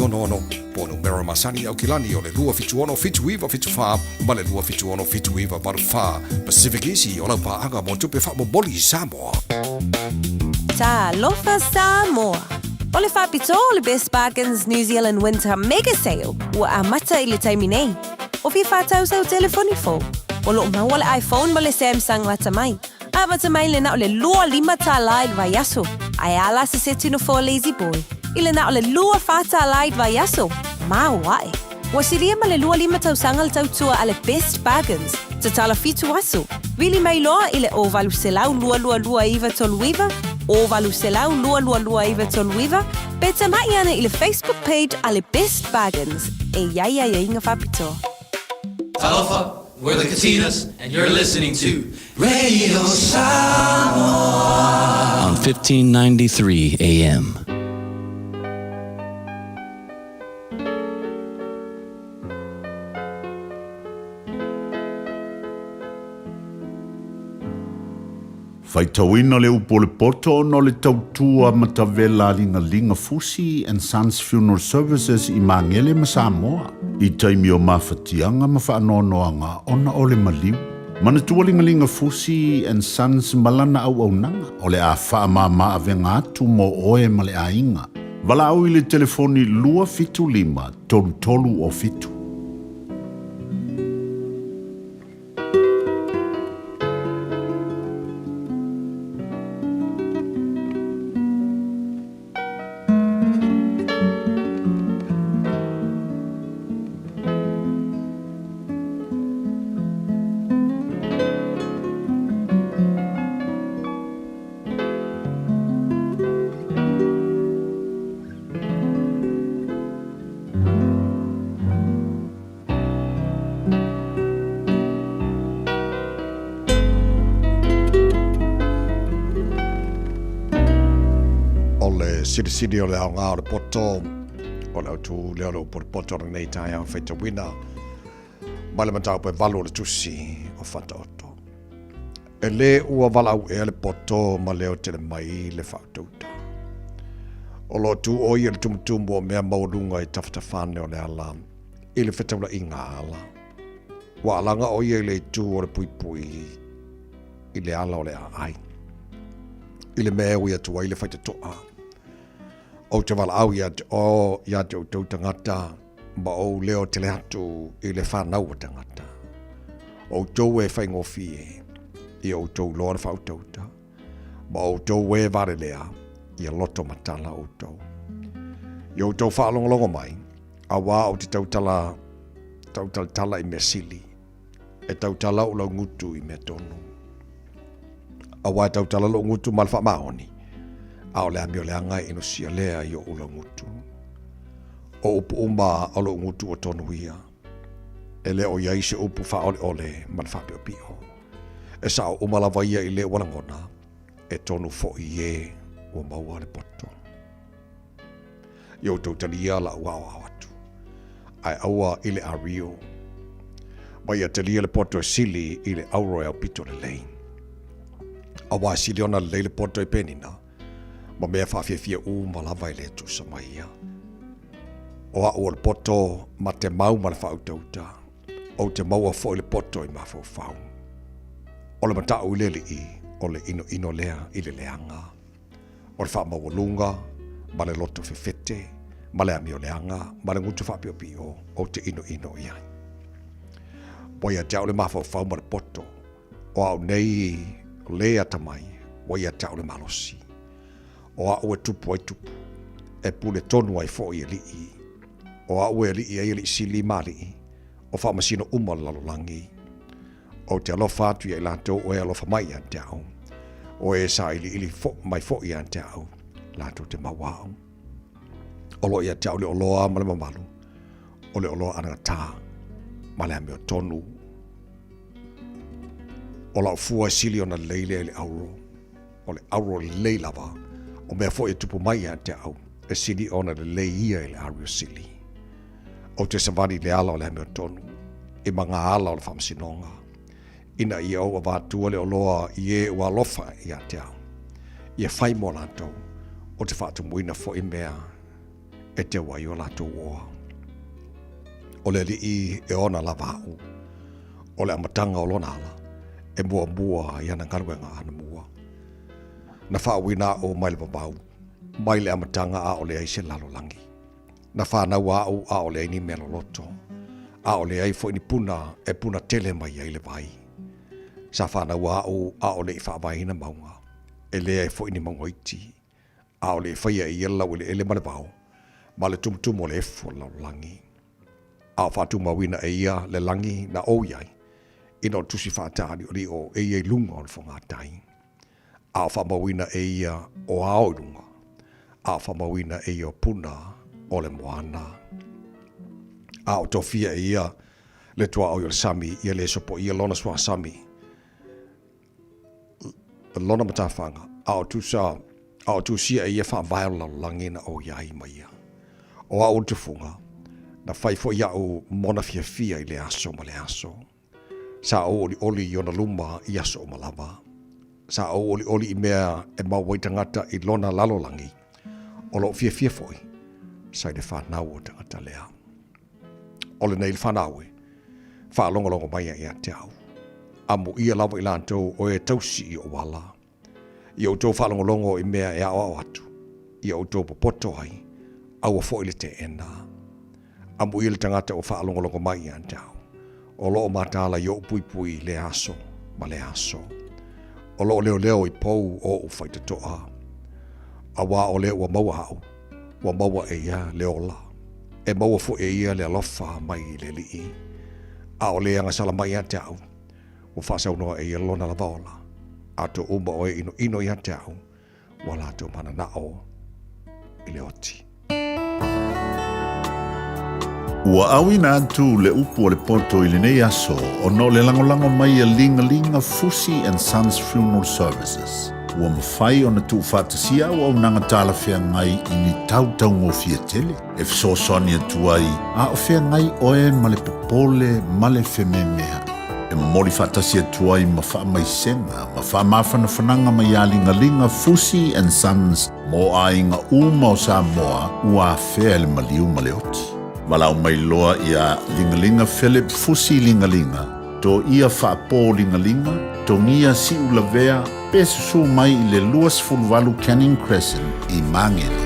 166 po o numera masani i Aukilani o le 276 7974 ma le 276 7984. Pacific Easy o lau paaga mo tupe faamomoli i Samoa. Talofa Samoa! O le faapitoa o le Best Bargains New Zealand Winter Mega Sale ua amata i le taimi nei. O fia whātau sau telefoni fou. O loo maua le iPhone ma le Samsung lata mai. Amata mai le na o le 25 tālā i le vaiaso. Ae a la se seti no for lazy boy. I le na o le 24 tālā i le vaiaso. Māo ae. Ua silia ma le 25 tausaga le tautua a le Best Bargains. Tatala 7 aso. Vili mai loa i le 0800 222 939, 0800 222 939, pe tama'i ane i le Facebook page a le Best Bargains e i ai aiaiga faapitoa. Talofa, we're the Katinas and you're listening to Radio Samoa on 1593 AM. Faitauina le upu o le poto ona o le tautua matavela a Ligalinga Fusi and Sons Funeral Services i Magele ma Samoa i taimi o mafatiaga ma faanoanoaga ona o le maliu. Manatua Ligalinga Fusi and Sons ma lana auaunaga o le a faamama avega atu mo oe ma le aiga. Valaau i le telefoni 275 33 o 7. O le silisili o le aoga o le poto, o le autu lea o le upu o le poto o lenei taeao faitauina, mai le mataupu e 8 o le tusi o Fataoto. E lē ua valaau ea le poto ma leo tele mai le faautauta. O lo o tu ʻo ia i le tumutumu o mea maualuga i tafatafane o le ala i le fetaulaiga ala. Ua alaga ʻo ia i le itu o le puipui i le ala o le aai. I le mea e ui atu ai le faitotoa. Ou te valaau ia te o ia te outou tagata ma ou leo tele atu i le whanau o tagata. Outou e whaingofie i outou loa le whautauta, ma outou e varelea Ia loto matala outou. I outou faalogologo mai, auā ou te tautala, tautalatala i mea sili, e tautala ou laugutu i mea tonu. Auā e tautala lou gutu ma le faamaoni, a o le amioleaga e inosia lea i oʻu laugutu. O upu uma o lou gutu ua tonu ia, e le o i ai se upu faaoleole ma le faapiopio. E sao uma lava ia i le ua lagona, e tonu foʻi i e ua maua le poto. I outou talia la'u aoao atu, ae aua i le ario. Ma ia talia le poto e sili i le auro e aupito lelei. Auā e sili ona lelei le poto i penina, ma mea faafiafia uma lava e le tusa ma ia. O a'u o le poto ma te mau ma le faautauta, ou te maua foi le poto i mafaufau. O le mataʻu i le Alii, o le ʻinoʻino lea i le leaga. O le faamaualuga, ma le loto fefete, ma le amioleaga, ma le gutu faapiopio, ou te ʻinoʻino i ai. Ua ia te au le mafaufau ma le poto, o au nei le atamai, ua ia te au le malosi. O a'u e tupu ai tupu, e pule tonu ai foʻi alii. O a'u e alii ai alii sili ma alii, o faamasino uma o le lalolagi. Ou te alofa atu ia i latou o e alofa mai ia te au, o e sailiili fo, mai foʻi ia te au, latou te maua a'u. O loo ia te au le oloa ma le mamalu, o le oloa anagatā ma le amiotonu. O la'u fua e sili ona lelei lea i le auro, o le auro lelei lava, o mea foi e tupu mai ia te au, e sili ona lelei ia i le ario sili. Ou te savali i le ala o le amiotonu, i magaala o le faamasinoga, ina ia ou avatua le oloa i e ua alofa ia te au, ia fai mo latou, ou te faatumuina foi mea e teu ai o latou oa. O le Alii e ona lava a'u, o le amataga o lona ala, e muamua i ana galuega anamua. Na faauuina a'u mai le vavau, mai le amataga a'ole ai se lalolagi. Na fanau a'u a'ole ai ni mea loloto, a'ole ai foi ni puna e puna tele mai ai le vai. Sa fanau a'u a'ole i faavaeina mauga, e leai foi ni mauga iti. ʻAʻole i faia e ia le laueleele ma le wao, ma le tumutumu o le efu o le lalolagi. A o faatumauina e ia le lagi na ou i ai, ina o tusi faataaliʻoliʻo e ia i luga o le fogatai. A o faamauina e ia o ao i luga, a o faamauina e ia o puna o le moana. A o tofia e ia le tuaoi o le sami ia le sopoia lona suasami, lona matafaga, a o tusa, a o tusia e ia faavae o le lalolagi na ou i ai ma ia. O a'u o le tufuga, na fai foi iaʻu mona fiafia i le aso ma le aso. Sa ou olioli i ona luma i aso uma lava. Sa ou olioli i mea e mau ai tagata i lona lalolagi, o loʻu fiafia foi, sa i le fanau o tagata lea. O lenei le fanau e faalogologo mai ai ia te au. Amuia lava i latou o e tausi i ou ala. Ia outou faalogologo i mea e aoao atu, ia outou popoto ai, aua foi le teena. Amuia le tagata ua faalogologo mai ia te au, o lo o mataala i ou puipui i lea aso ma lea aso. O lo o leoleo i pou o ou faitotoa. Auā o lea ua maua au, ua maua e ia le ola. E maua foi e ia le alofa mai i le Alii. A o le agasala mai ia te au, ua faasaunoa e ia lona lava ola. A to uma o e inoino ia te au, ua latou mananao i le oti. Ua auina atu le upu o le poto i lenei aso ona o le lagolago mai a Ligalinga Fusi and Sons Funeral Services. Ua mafai ona tuufaatasia auaunaga talafeagai i ni tau taugofie tele e fesoasoani atu ai a o feagai oe ma le popole ma le fememeaʻi. E momoli faatasi atu ai ma faamaisega ma faamafanafanaga mai iā Ligaliga Fusi and Sons mo aiga uma o Samoa ua afea e le maliu ma le oti. Valaau mai loa iā Ligaliga Philip Fusi Ligaliga, Toia Faapō Ligaliga, Togia Siulavea pe susū mai i le 28 Canning Crescent i Māngere.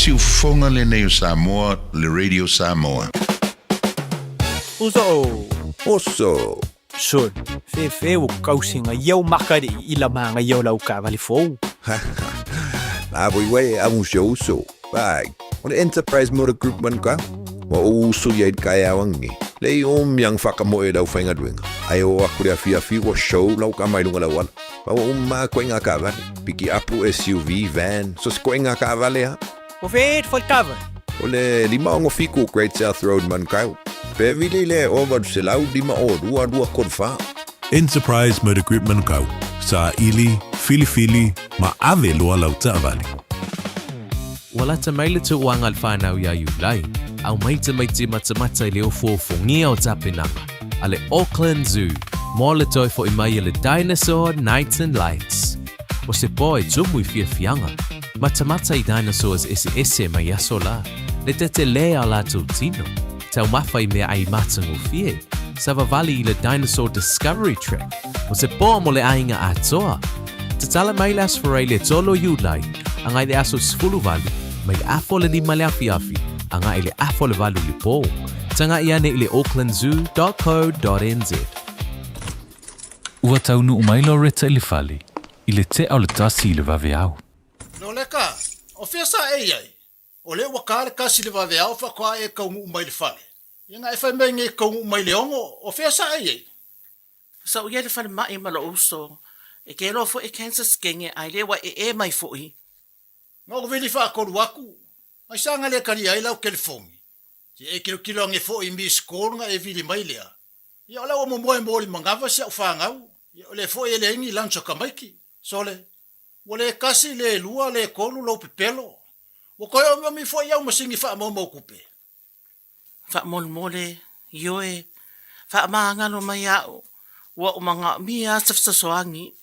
siufofoga lenei o Samoa, le Radio Samoa. Uso. Oso. Sol, fefe o kausinga iau makari i la manga iau lau kavali fou. La voi wei a un show uso. Bai, o le Enterprise Motor Group man ka. Wa o uso ia i kai awangi. Le i o miang whakamoe e lau whainga duenga. Ai o aku le awhi awhi wa show lau ka mai lunga lau ala. Wa o ma koe ngā kavale. Piki apu SUV, van, so se koe ngā kavale ha. O whēt fo kava. O le 5 o Great South Road man kau. Pe vili le o valu se lau 5 o 2 2 3 4. Enterprise Motor Group Manukau. Sa ili, filifili, ma ave loa lau taavale. Ua lata mai le tauaga a le fanau iā Iulai, aumai tamaiti matamata i le ofuofogia o tapenaga a le Auckland Zoo mo le toe fo'i mai a le Dinosaur Nights and Lights. O se po e tumu i fiafiaga, matamata i dinosaurs eseese mai aso lā, le tetelē a latou tino, taumafa i meaai matagofie, savavali i le Dinosaur Discovery Track, o se po mo le aiga atoa. Tatala mai le Aso Faraile e 3 o Iulai, agai i le aso 18, mai le 4:30 le afiafi, agai i le 7:30 le po. Taga'i ane i le aucklandzoo.co.nz. Ua taunuu mai Loretta i le fale, i le 12:30 i le vaveao. Loleka, o fea sa e i ai? O lea ua ka le 1 i le vaveao faatoa e taunuu mai i le fale. Ia na e fai mai nei e taunuu mai i le 6, o fea sa e i ai? Sa ou i ai i le falemai ma lou uso, e keloa foi e cancer skenge ae le ua ee mai foi. Na ou vili faatolu atu, aisea na le talia ai lau telefoni? Se i e tilotilo ane foi i missed call na e vili mai lea. Ia o la ua momoe mo le manava si au fanau, ia o lea foi e leai ni lunch a tamaiti. Sole, ua le tasi, le lua, le tolu lou pepelo. Ua toe omiomi foi au masini faamaumau tupe. Faamolemole, ioe, faamagalo mai a'u, ua ou manaomia se fesoasoani.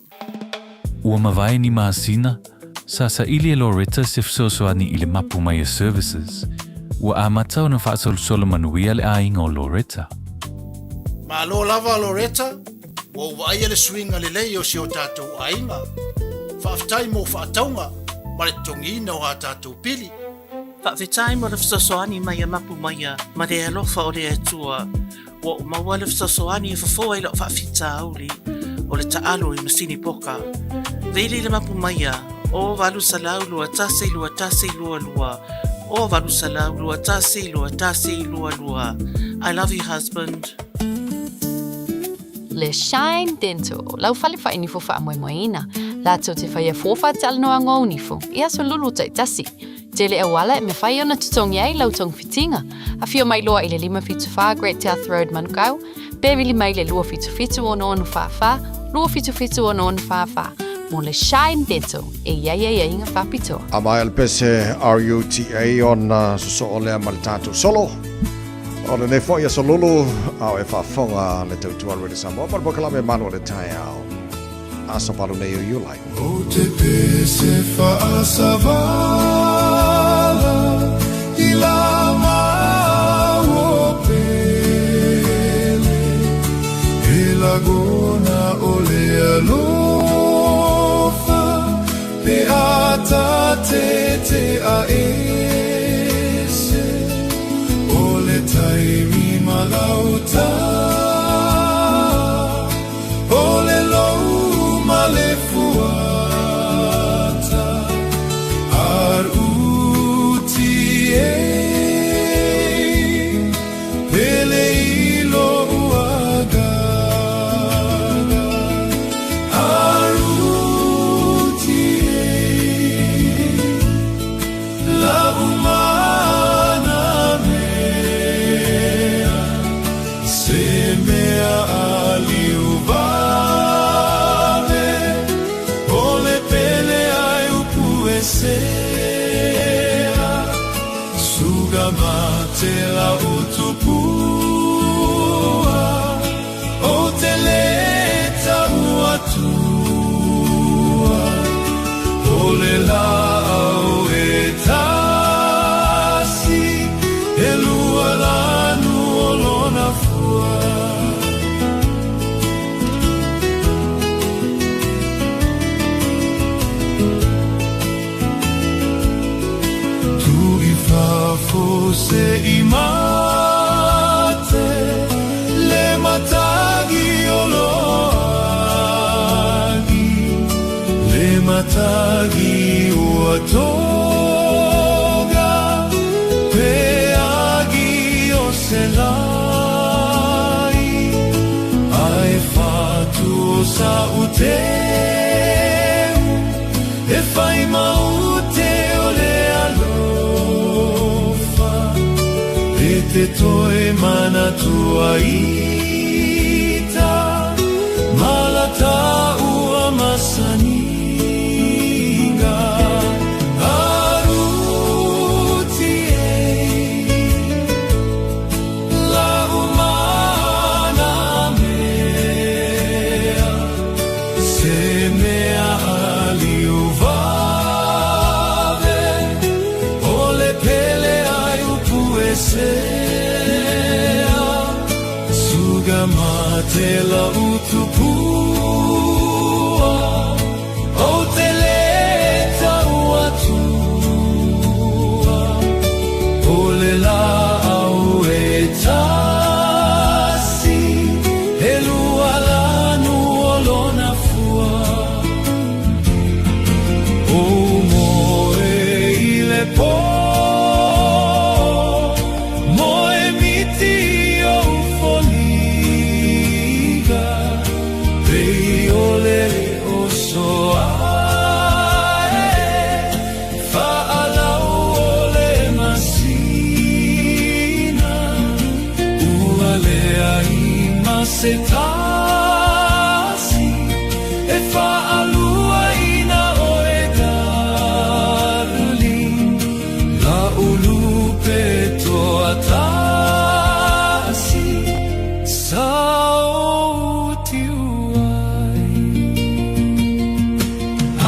Ua mavae ni masina, sa saili e Loretta se fesoasoani i le Mapu Maia Services, ua amata ona faasolosolo manuia le aiga o Loretta. Malo lava Loretta, ua ou vaaia le suiga lelei o si o tatou aiga. Faafetai mo faatauga ma le totogiina o a tatou pili. Faafetai mo le fesoasoani mai a Mapu Maia ma le alofa o le Atua. Ua ou maua le fesoasoani e fofo ai la'u faafitauli o le taalo i masini poka. Vili le Mapu Maia, o 800 21 21 22, o 800 21 21 22. I love you husband. Le Shine Dental, lau fale faainifo faamoemoeina, latou te faia fua faatalanoaga o nifo i aso lulu taitasi. Tele auala e mafai ona totogi ai lau togafitiga. Afio mai loa i le 574 Great South Road Manukau, pe vili mai le 277 6644, 277 6644 mo le Shine Dental e i ai aiaiga faapitoa. A mai o le pese RUTA ona sosoo lea ma le tatou solo. O lenei foi aso lulu, a o e faafofoga le tautua Radio Samoa ma le polokalame Malu o le Taeao. Aso 8 nei o Iulai. O te pese faasavala i la maua pele e lagona o le alofa pe a te a ese o le taimi malauta o le lou ma le fuata ar uti e pele i lo uagaga ar uti e la umana mea se agi ua toga, pe agi o se lai, ae fatu o sa uteu, e fai maute o le alofa, e te toe manatua ita, malata ua masaniga. Aruti e, lau mana mea, se mea aliu vave, o le pele ai upu e sea, suga mate la utupua, o te le tau atua, o le la au e tasi, e lua lanu o lona fua. O moe i le pō, moe miti o foliga, pei o le oso ae, faalau o le masina, ua leai ma se tasi, e faaluaina oe darling, la ulupe toatasi, sa ou tiu ai.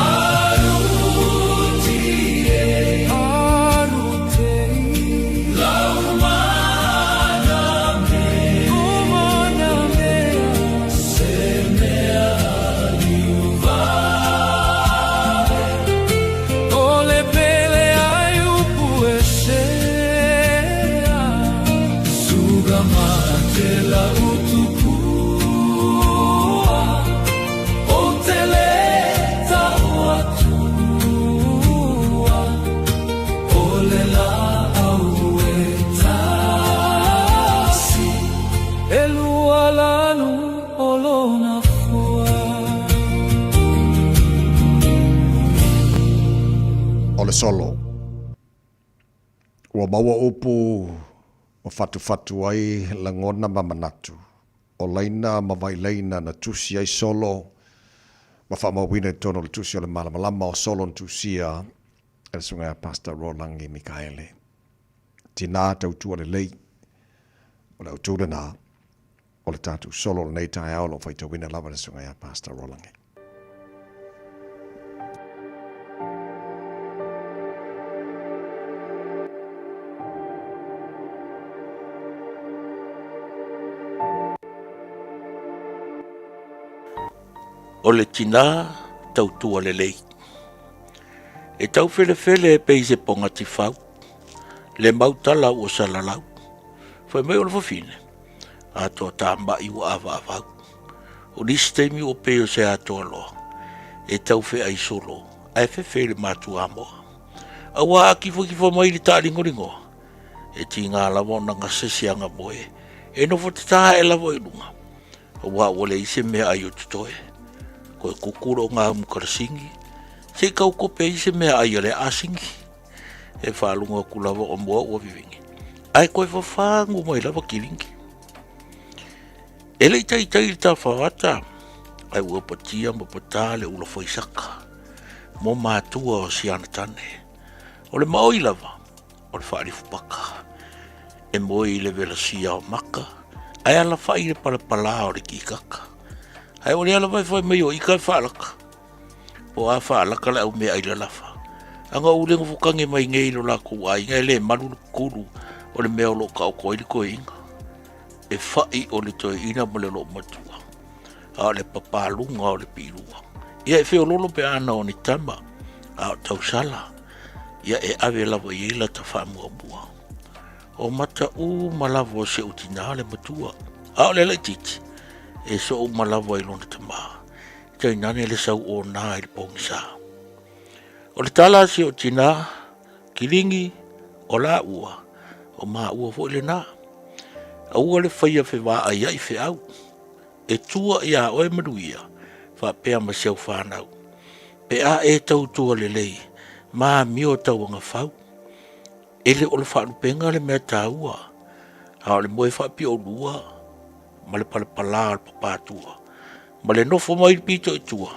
Aruti e, arute lau mana mea, mana mea, se mea aliu vave, o le pele ai upu e sea, suga mate la utupua, o te le tau atua, o le la au e tasi, e lua lanu o lona fua. O le solo. Ua maua upu ma fatufatu ai lagona ma manatu. O laina ma vailaina na tusi ai solo ma faamauina i totonu o le tusi o le Malamalama o Solo na tusia e le Susuga ia Pastor Rolangi Mikaele. Tinā tautua lelei, o le autu lenā o le tatou solo o lenei taeao o lo o faitauina lava e le Susuga ia Pastor Rolangi. O le tinā tautua lelei. E taufelefele e pei se poga tifau, le mau tala ua salalau. Fai mai o le fafine, atoa tamai ua avaavau. O nisi taimi ua pei o se atoa loa, e tau feai solo, ae fefe i le matuamoa. Auā a kifakifa mai le taaligoligoa, e tigā lava ona gase se agamoe, e nofo tatā ae lava i luga, auā ua leai se meaai o totoe. Koe kuku loo ngā mukarasigi, se i kau kope ai se meaai a le asigi. E faalogo atu lava o moa ua vivigi, ae koe fafagu mai lava kilingi. E le i taitai le tafavata, ae ua patia ma patā le ula faisaka mo matua o siana tane. O le maoi lava, o le faalifupaka. E moe i le velasia o maka, ae alafai i le palapalā o le kikaka. Ae o lea lava e fai mai o ika e faalaka. Po a faalaka le au meaai lalafa. Aga ou le gofokange mai nei i lo lakou aiga e le malu le kulu o le mea o lo o taoto ai le toeaina. E fa'i o le toeaina ma le loomatua, a o le papaluga o le piilua. Ia e feololo pe ana o ni tama, a o tausala, ia e ave lava i ai lata faamuamua. O mata uma lava o si ou tinā le matua, a o le laitiiti, e soo uma lava i lona tamā, tainane le sau onā i le pogisa. O le tala a si ou tinā, Kiligi, o lāua, o māua foi lenā. Aua le faia fevaaia'i feau. E tua iā oe manuia, faapea ma si au fanau. Pe a e tautua lelei, ma amio tauagafau. E le o le faalupega le mea taua, a o le moe faapiolua ma le palapalā o le papatua, ma le nofo mai le pito i tua,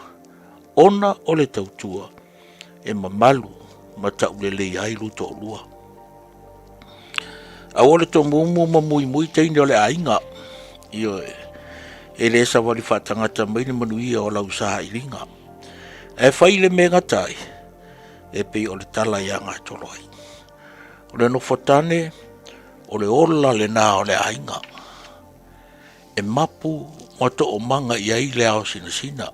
ona o le tautua e mamalu ma taulelei ai lu toalua. Aua le tomumu ma muimui teine o le aiga, ioe, e le savali faatagata mai le manuia o lau sailiga. Ae fai le mea e gata ai, e pei o le tala ia gatolo ai. O le nofotane, o le ola lenā o le aiga. E mapu ma toomaga i ai le ao sinasina.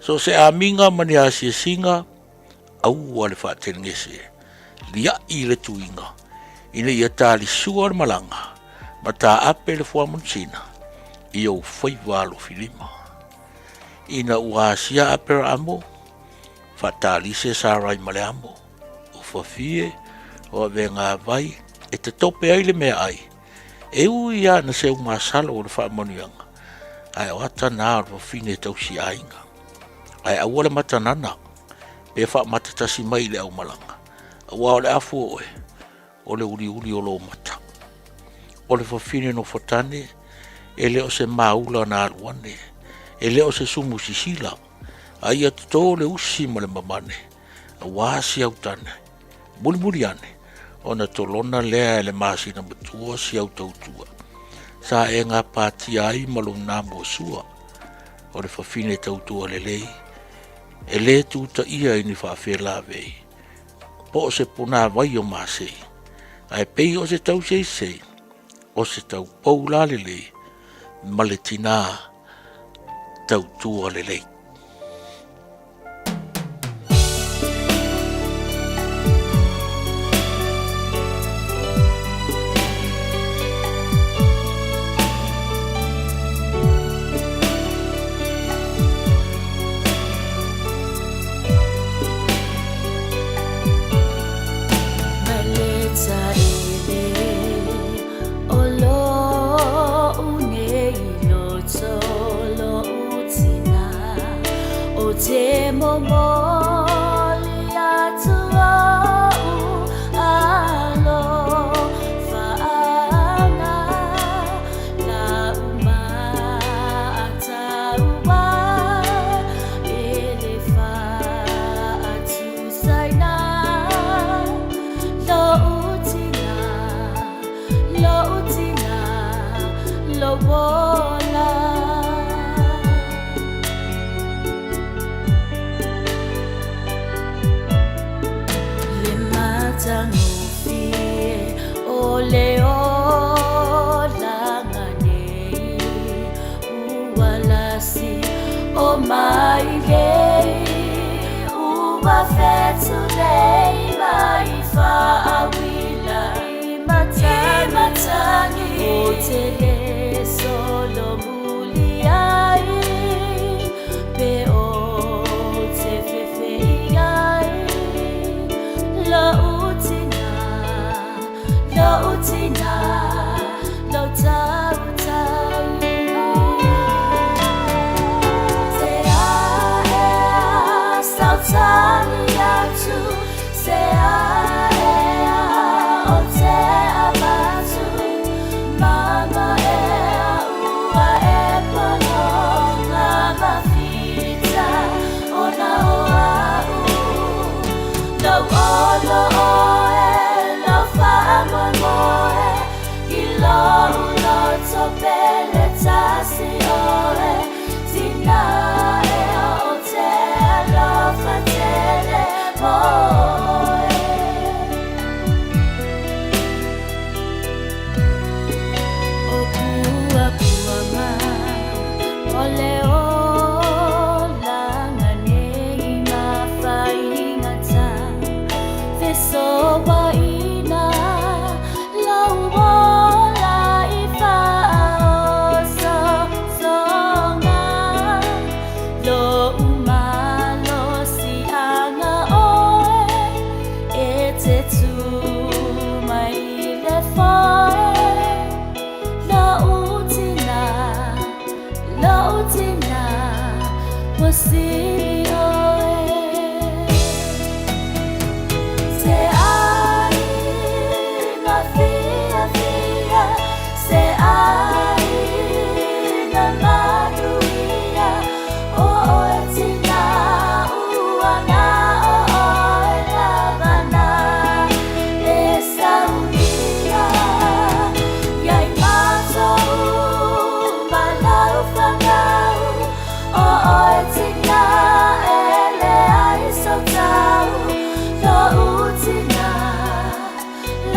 So o se amiga ma ni asiasiga, aua le faatelegese, lia'i le tuiga, ina ia talisua le malaga ma taape le fuamanusina i ou faiva alofilima. Ina ua asia Aperaamo, faatalise Sarai ma le amo, o fafie, o avegavai, e tatope ai le meaai, e ui lava na seu masalo o le faamanuiaga, ae o ata na o le fafine tausi aiga. Ae aua le matanana, pe faamatatasi mai i le aumalaga, aua o le afu o oe, o le uliuli o lou mata. O le fafine nofotane, e le o se maula na alu ane, e le o se sumu sisila, a ia toto le usi ma le mamane, aua si autane, mulimuli ane, ona tolona lea e le masina matua si au tautua. Sa e gapatia ai ma lou namuasua, o le fafine tautua lelei, e le tutaia i ni faafelavei, po o se punāwai o masei, ae pei o se tauseisei, o se taupou lalelei ma le tinā tautua lelei.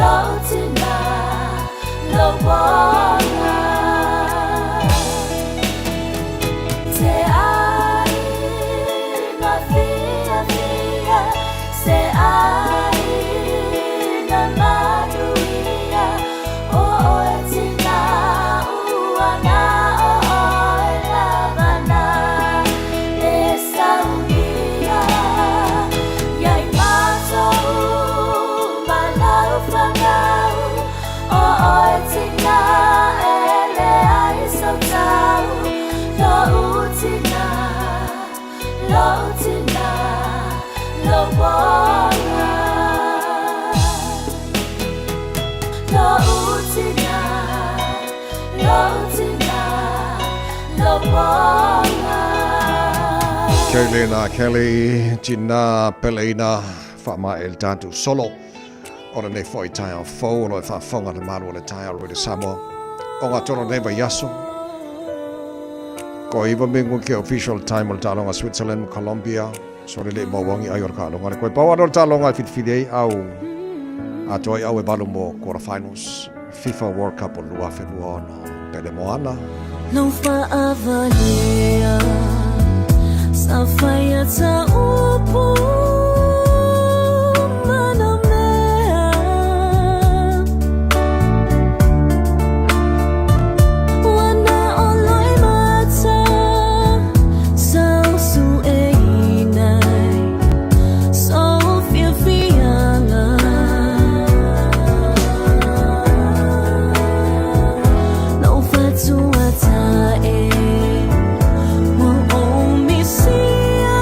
Lou tina, lou ola. Se aiga fiafia, se aiga manuia, o oe tina ua na o oe lava na e saunia. Iai matou ma lau fanau, o oe tina e leai sou tau. Lou tina, lou tina, lou ola. Lou tina, lou tina, lou ola. Kaylin Kelly, tina peleina faamae le tatou solo o lenei foi taeao fou o lo o faafofoga le malu o le taeao Radio Samoa o gatolo lenei vaiaso ko iva mingu ke official time o le taaloga Switzerland ma Colombia so le le'i mauagi ai o le taaloga le koe pau ana o le taaloga e filifili ai au atoa i au e valu mo quarter finals FIFA World Cup o le 2026 pele moana. Lau faavalea sa faia ta upu manamea. Ua na o loimata sa usuʻeina ai sou fiafiaga. Lou fatuataʻe ua ou misia.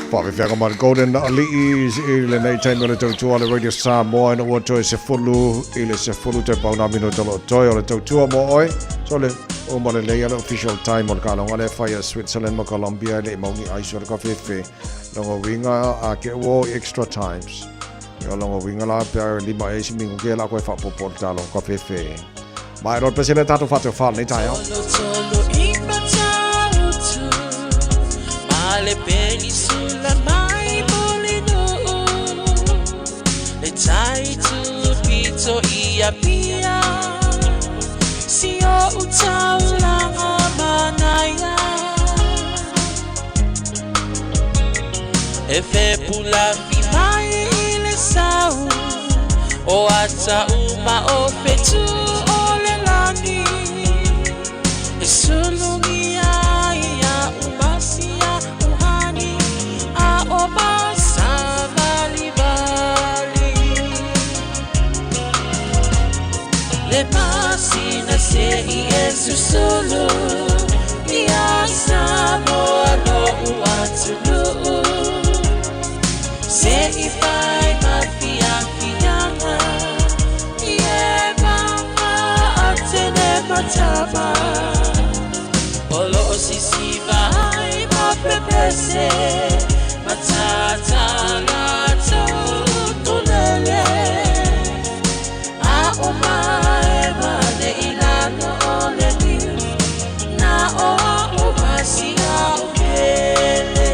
Faafefeaga ma le Golden Ali'i i lenei taimi o le tautua le Radio Samoa ina ua toe 10 i le 10 toe pauna minuta o loo toe o le tautua mo oe. So le uma lelei a le official time o le kaaloga lea e fai a Switzerland ma Colombia e le i mauni ice o le kafefe. Longa uiga a ke ua o i extra times. Ia longa uiga la pe a lima ea isi minuke la koe faapopo o le taaloga kafefe. Ma e loa le pesele tatou faatofala lenei taeao. Tolotolo i Matautu, ma le penisula mai Mulinuu, le tai tupito i Apia, si o utaulanga manaia. E fepulafi mai i le sau, o ata uma o fetu o le lani. E sulugia ia umasia uhani, a o masavalivali. Le masina se i e susulu, ia Samoa lo uatunuu. Se i fai ma fiafiaga, i e mama atene matama. O loo sisiva ai ma pepese, matatala tau tulele. A o mae ma le ilalo o le niu, na o a o masia o pele.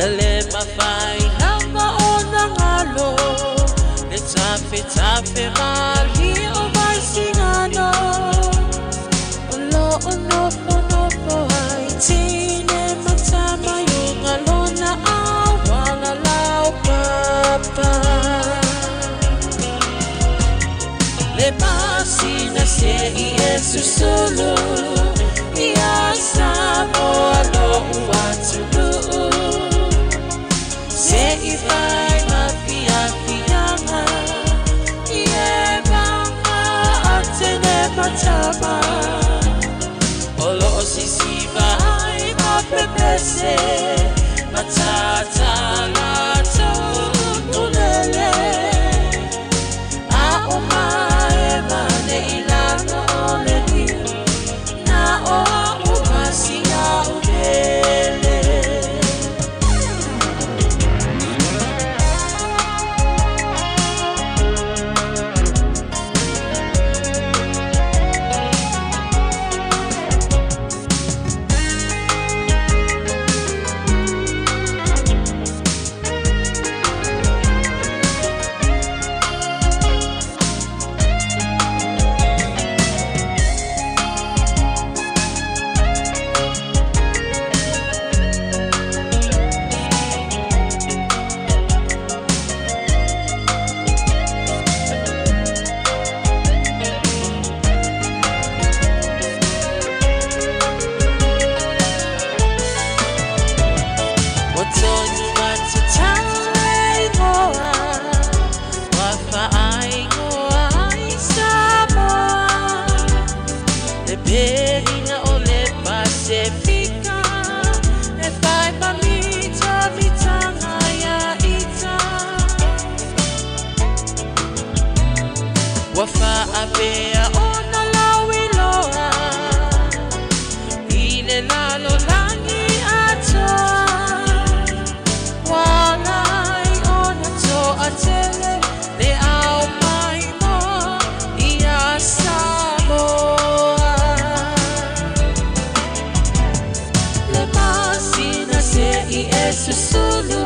E le mafai lava ona galo le tafetafe malie o Vaisigano. O loo nofonofo ai tine ma tama i uga lona auala laupapa. Le masina se'i e susulu ia Samoa lo'u atunuu. Se'i fai ma fiafiaga i e vaga a tine ma tama. O loo sisiva ai ma pepese ma tata latou ukulele. A o mae mane i lalo o le niu, na o a'u ma sia'u pele. Ua tonu matatau le igoa, ua faaigoa ai Samoa. Le pelina o le Pasefika, e fai ma mitamitanga ia ita. Ua faapea ona lauiloa i le lalolagi atoa. Ua ala ai ona toatele le au maimoa ia Samoa. Le masina se'i e susulu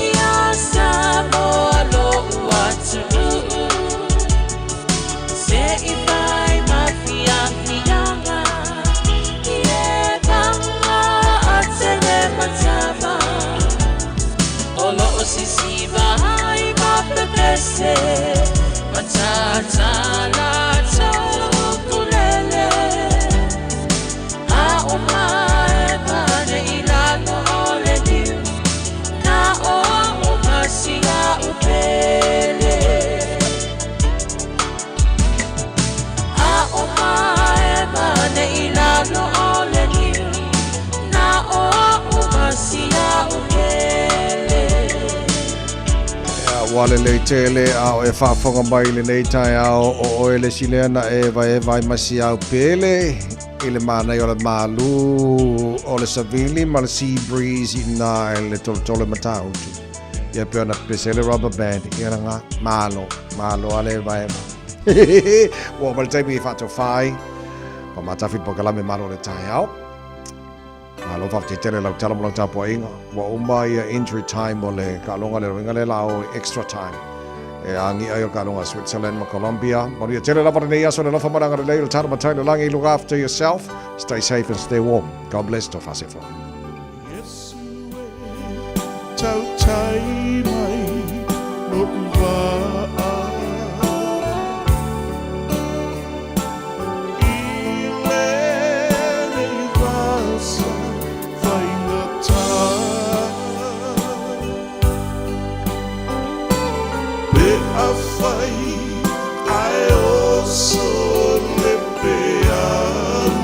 ia Samoa lo'u atunuu. Se'i fai ma fiafiaga i e vaga a tine ma tama. O loo sisiva ai ma pepese ma tata latou ukulele. A o mae mane i lalo o le niu, na o a'u ma sia'u pele. A o mae mane i lalo o le niu, na o a'u ma sia'u pele. Ia, ua lelei tele a o e faafofoga mai i lenei taeao o oe le isi lea na e vaevae ma si au pele i le manaia o le malu o le savili ma le sea breeze i ina i le tolotolo i Matautu. Ia pei ona pepese ai le rubber band, ia na malo, malo a le evaeva. Ua oo mai le taimi e faatofa ai pa matafi le polokalame malo o le taeao. Malo faafetai tele lau tala ma lau tapuaiga. Ua uma ia injury time o le kaaloga le loiga lea la o extra time. E agia ai o le kaaloga a Switzerland ma Colombia. Manuia tele lava lenei aso le alofa ma le agalelei o le Tala Matai le Lagi. Look after yourself. Stay safe and stay warm. God bless. Tofa Sefo. Iesu e tautai mai lo'u vaa I lenei vasa faigata Pe afai ae oso le peau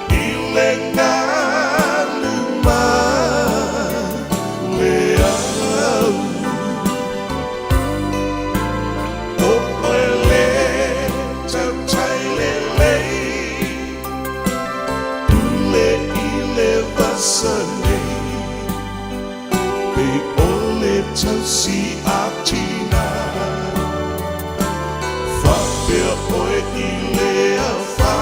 I le galu ma le au O oe le tautai lelei Pule i le vasa nei Pe o le tausi a tina Faapea oe i le afa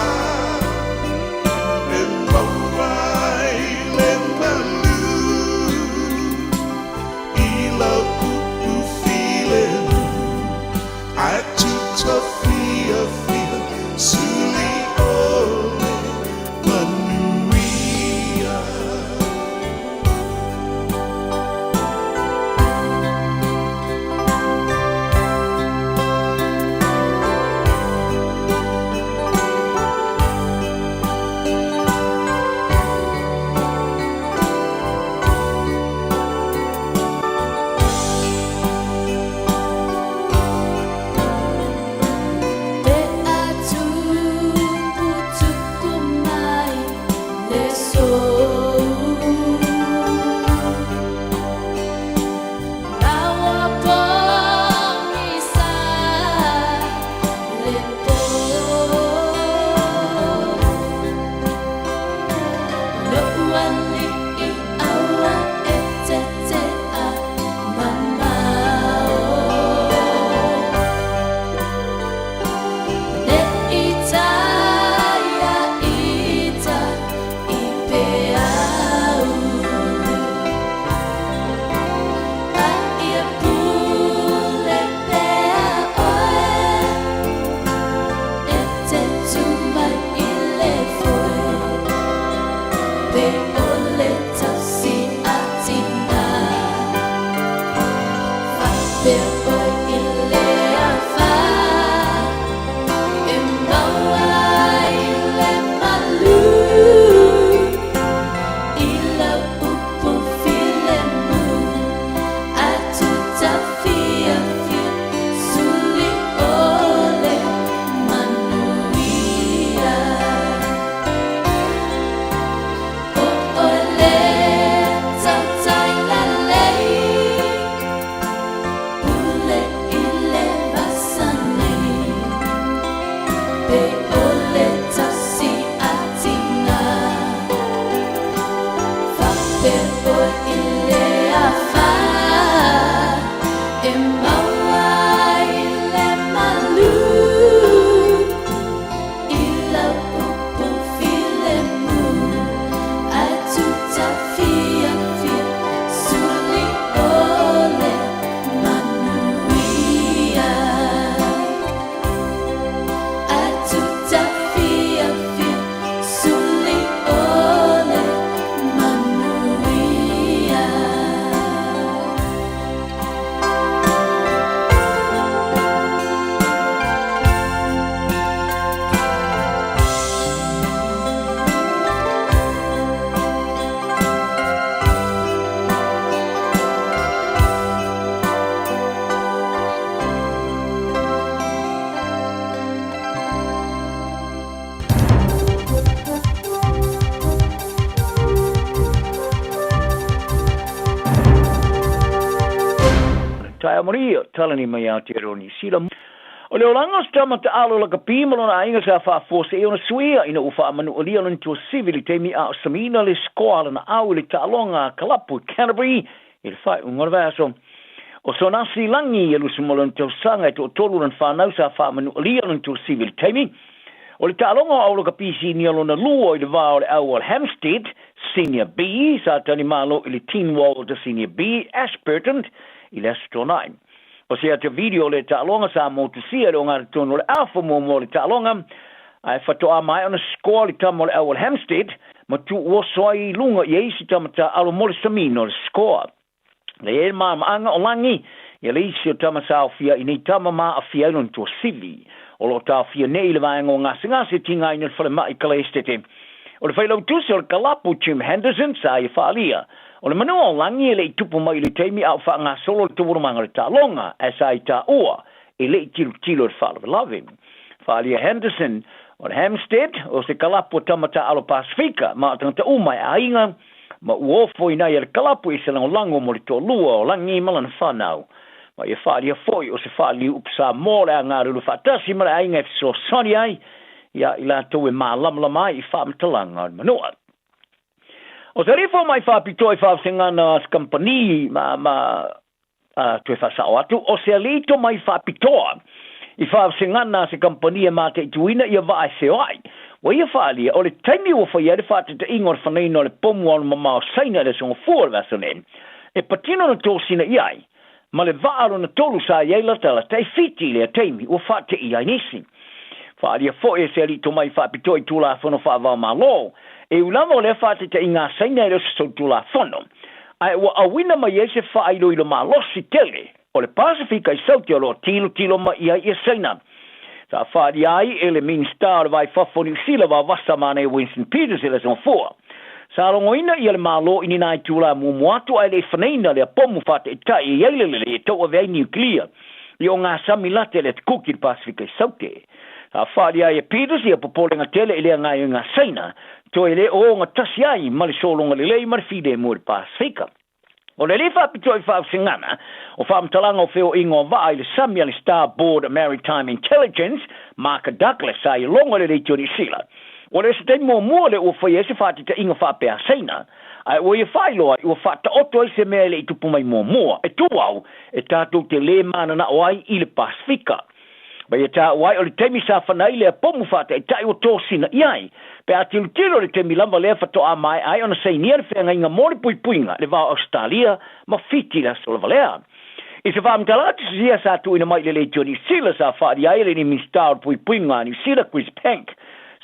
E maua te oe i le afa E maua ai le malu I lau upu filemu Ae tuta fiafia Suli o le manuia Ae tuta fiafia Suli o le manuia. Taeao manuia, talani mai Aotearoa Niu Sila. O le olaga o se tama taalo lakapi ma lona aiga sa faafuasei ona suia ina ua faamanualia lona tuasivi i le taimi a o samiina le scoa a lana au i le taaloga a kalapu i Canterbury i le faaiuga o le vaiaso. O Sonasi Lagi e lusu ma lona tausaga e toatolu lana fanau sa faamanualia lona tuasivi i le taimi o le taaloga o Aulakapi Sinia lona lua i le va o le au o le Hampstead Senior B sa talimalo i le Tynwald Senior B Ashburton i le Aso Toonai. O se ata video o le taaloga sa motusia i le ogatotonu o le afa muamua o le taaloga ae faatoa maea ona scoa le tama o le au o le Hampstead ma tuuoso ai i luga i isi tama taaalo mo le samiina o le scoa. Na i ai le maamaaga o Lagi ia le isi o tama sa aofia i nei tama ma aafia ai lona tuasivi. O lo o taofia nei i le vaega o gasegase e tigaina i le falemai Kalaesetete. O le failautusi o le kalapu Jim Henderson sa ia faaalia. O le manua o Lagi e le i tupu mai i le taimi a o faagasolo le taualumaga o le taaloga ae sa i taua e le i tilotilo i le faalavelave. Faaalia Henderson o le Hampstead o se kalapu o tama taaalo Pasifika ma o tagata uma e aiga ma ua ofoina ai e le kalapu i se lagolago mo le toalua o Lagi ma lana fanau. Ma ia faaalia foi o se faaliliu upu Samoa o le a galulue faatasi ma le aiga e fesoasoani ai ia i latou e malamalama ai i faamatalaga o le manua. O se alii fomai faapitoa i faavasegana a se kamupani ma ma a toe faasao atu, o se alii tomai faapitoa i faavasegana a se kamupani e mataituina ia vaa e feoai. Ua ia faaalia, o le taimi ua faia ai le faatataiga o le fanaina o le pomu aolomamao Saina i le Aso Gafua o le vaiaso nei, e patino na tosina i ai, ma le vaa lona tolu sa i ai latalata i Fiti i lea taimi ua faateia ai nisi. Faaalia foi e se alii tomai faapitoa i Tulafono Faava-o-Malo, e ui lava o lea faatataiga a Saina e le o se solitulafono, ae ua auina mai ai se faailoilo malosi tele o le Pasefika i Saute o lo o tilotilo mai i ai ia Saina. Sa faaalia ai e le Minisita o le Vai Fafo o Niu Sila Vavasa Manaia Winston Peters i le Aso Gafua. Sa logoina ia le Malo i ni nā itulā muamua atu ae le i fanaina lea pomu faataitai e i ai le lelei e tauave ai niukilia i o ngā sami late le Atukuki i le Pasefika i Saute. Sa faaalia ai e Peters ia popolega tele i lea gaoioiga a Saina toe le o ogatasi ai ma le sologa lelei ma le filemu i le Pasefika. O le alii faapitoa i faavasegana o faamatalaga o feoaiga o vaa i le sami a le Starboard Maritime Intelligence, Mark Douglas, sa i logo i le leitio Niu Sila. Ua le o se taimi muamua lea ua faia ai se faataitaiga faapea a Saina, ae ua ia faailoa ai ua faataoto ai se mea e le i tupu mai muamua, e tu au e tatou te lē mananao ai i le Pasefika. Ma ia taua ai o le taimi sa fana ai lea pomu faataitai ua tosina i ai. Pe a tilotilo i le taimi lava lea faatoa maea ai ona sainia le feagaiga mo le puipuiga i le va o Ausetalia ma Fiti i le aso lava lea. I se faamatalaga tusisia sa tuuina mai i le Leitio Niu Sila sa faaalia ai e le Minisita o le Puipuiga a Niu Sila Chris Penk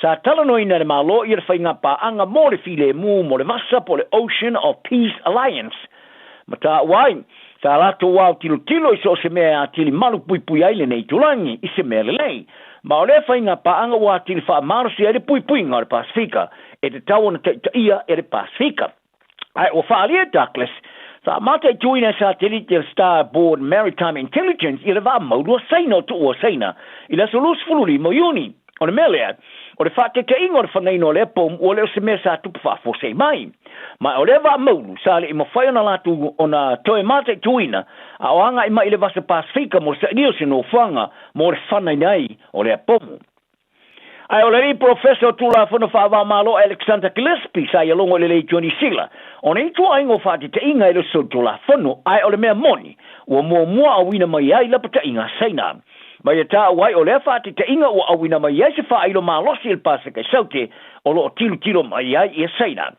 sa talanoaina e le Malo ia le faigapaaga mo le filemu mo le vasa po o le Ocean of Peace Alliance ma taua ai Sa latou autilotilo i so o se mea e atili malupuipui ai lenei itulagi i se mea lelei. Ma o lea faiga paaga ua atili faamalosi ai le puipuiga o le Pasefika e tatau ona taitaia e le Pasefika. Ae ua faaalia e Douglas, sa mataituina e satelite a le Starboard Maritime Intelligence ia le vaa maulu a Saina o Tuua Saina i le aso 25 o Iuni. O le mea lea, o le faataitaiga o le fanaina o lea pomu ua le o se mea sa tupu faafuasei mai. Ma o lea vaa maulu sa le i mafai ona latou ona toe mataituina a o agai mai i le Vasa Pasefika mo le sailia o se nofoaga mo le fanaina ai o lea pomu. Ae o le alii polofesa o Tulafono Faava-o-Malo Alexander Gillespie sa ia logo i le Leitio Niu Sila, o nei ituaiga o faateteiga e le o se solitulafono, ae o le mea moni, ua muamua auina mai ai lapataiga a Saina. Ma ia taua ai o lea faateteiga ua auina mai ai se faailo malosi i le Pasefika i Saute o lo o tilotilo mai ai ia Saina.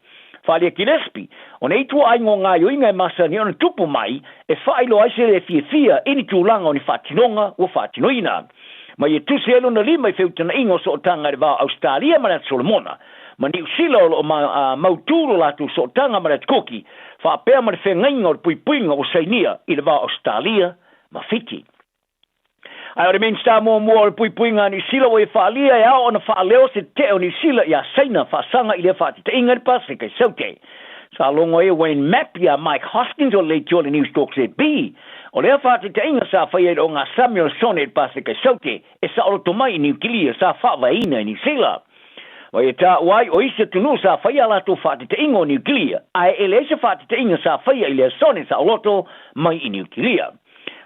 Faaalia Gillespie, o nei ituaiga o gaoioiga e masani ona tupu mai e faailoa ai se le fiafia i ni tulaga o ni faatinoga ua faatinoina. Ma ia tusi ai lona lima i feutagaiga o sootaga i le va o Ausetalia ma le Atu Solomona, ma Niu Sila o lo o mautū lo latou sootaga ma le Atu Kuki, faapea ma le feagaiga o le puipuiga ua sainia i le va o Ausetalia ma Fiti. Ae o le Minisita muamua o le Puipuiga a Niu Sila ua ia faaalia e ao ona faaleo se tetee o Niu Sila iā Saina faasaga i lea faateteiga i le Pasefika i Saute. Sa logo ai e Wayne Mapp iā Mike Hoskins o le leitio a le Newstalk ZB. O lea faateteiga sa faia i le ogasami o le sone i le Pasefika i Saute e saoloto mai i Niukilia sa faavaeina e Niu Sila. Ma ia taua ai o isi atunuu sa faia a latou faateteiga o Niukilia, ae e leai se faateteiga sa faia i lea sone saoloto mai i Niukilia.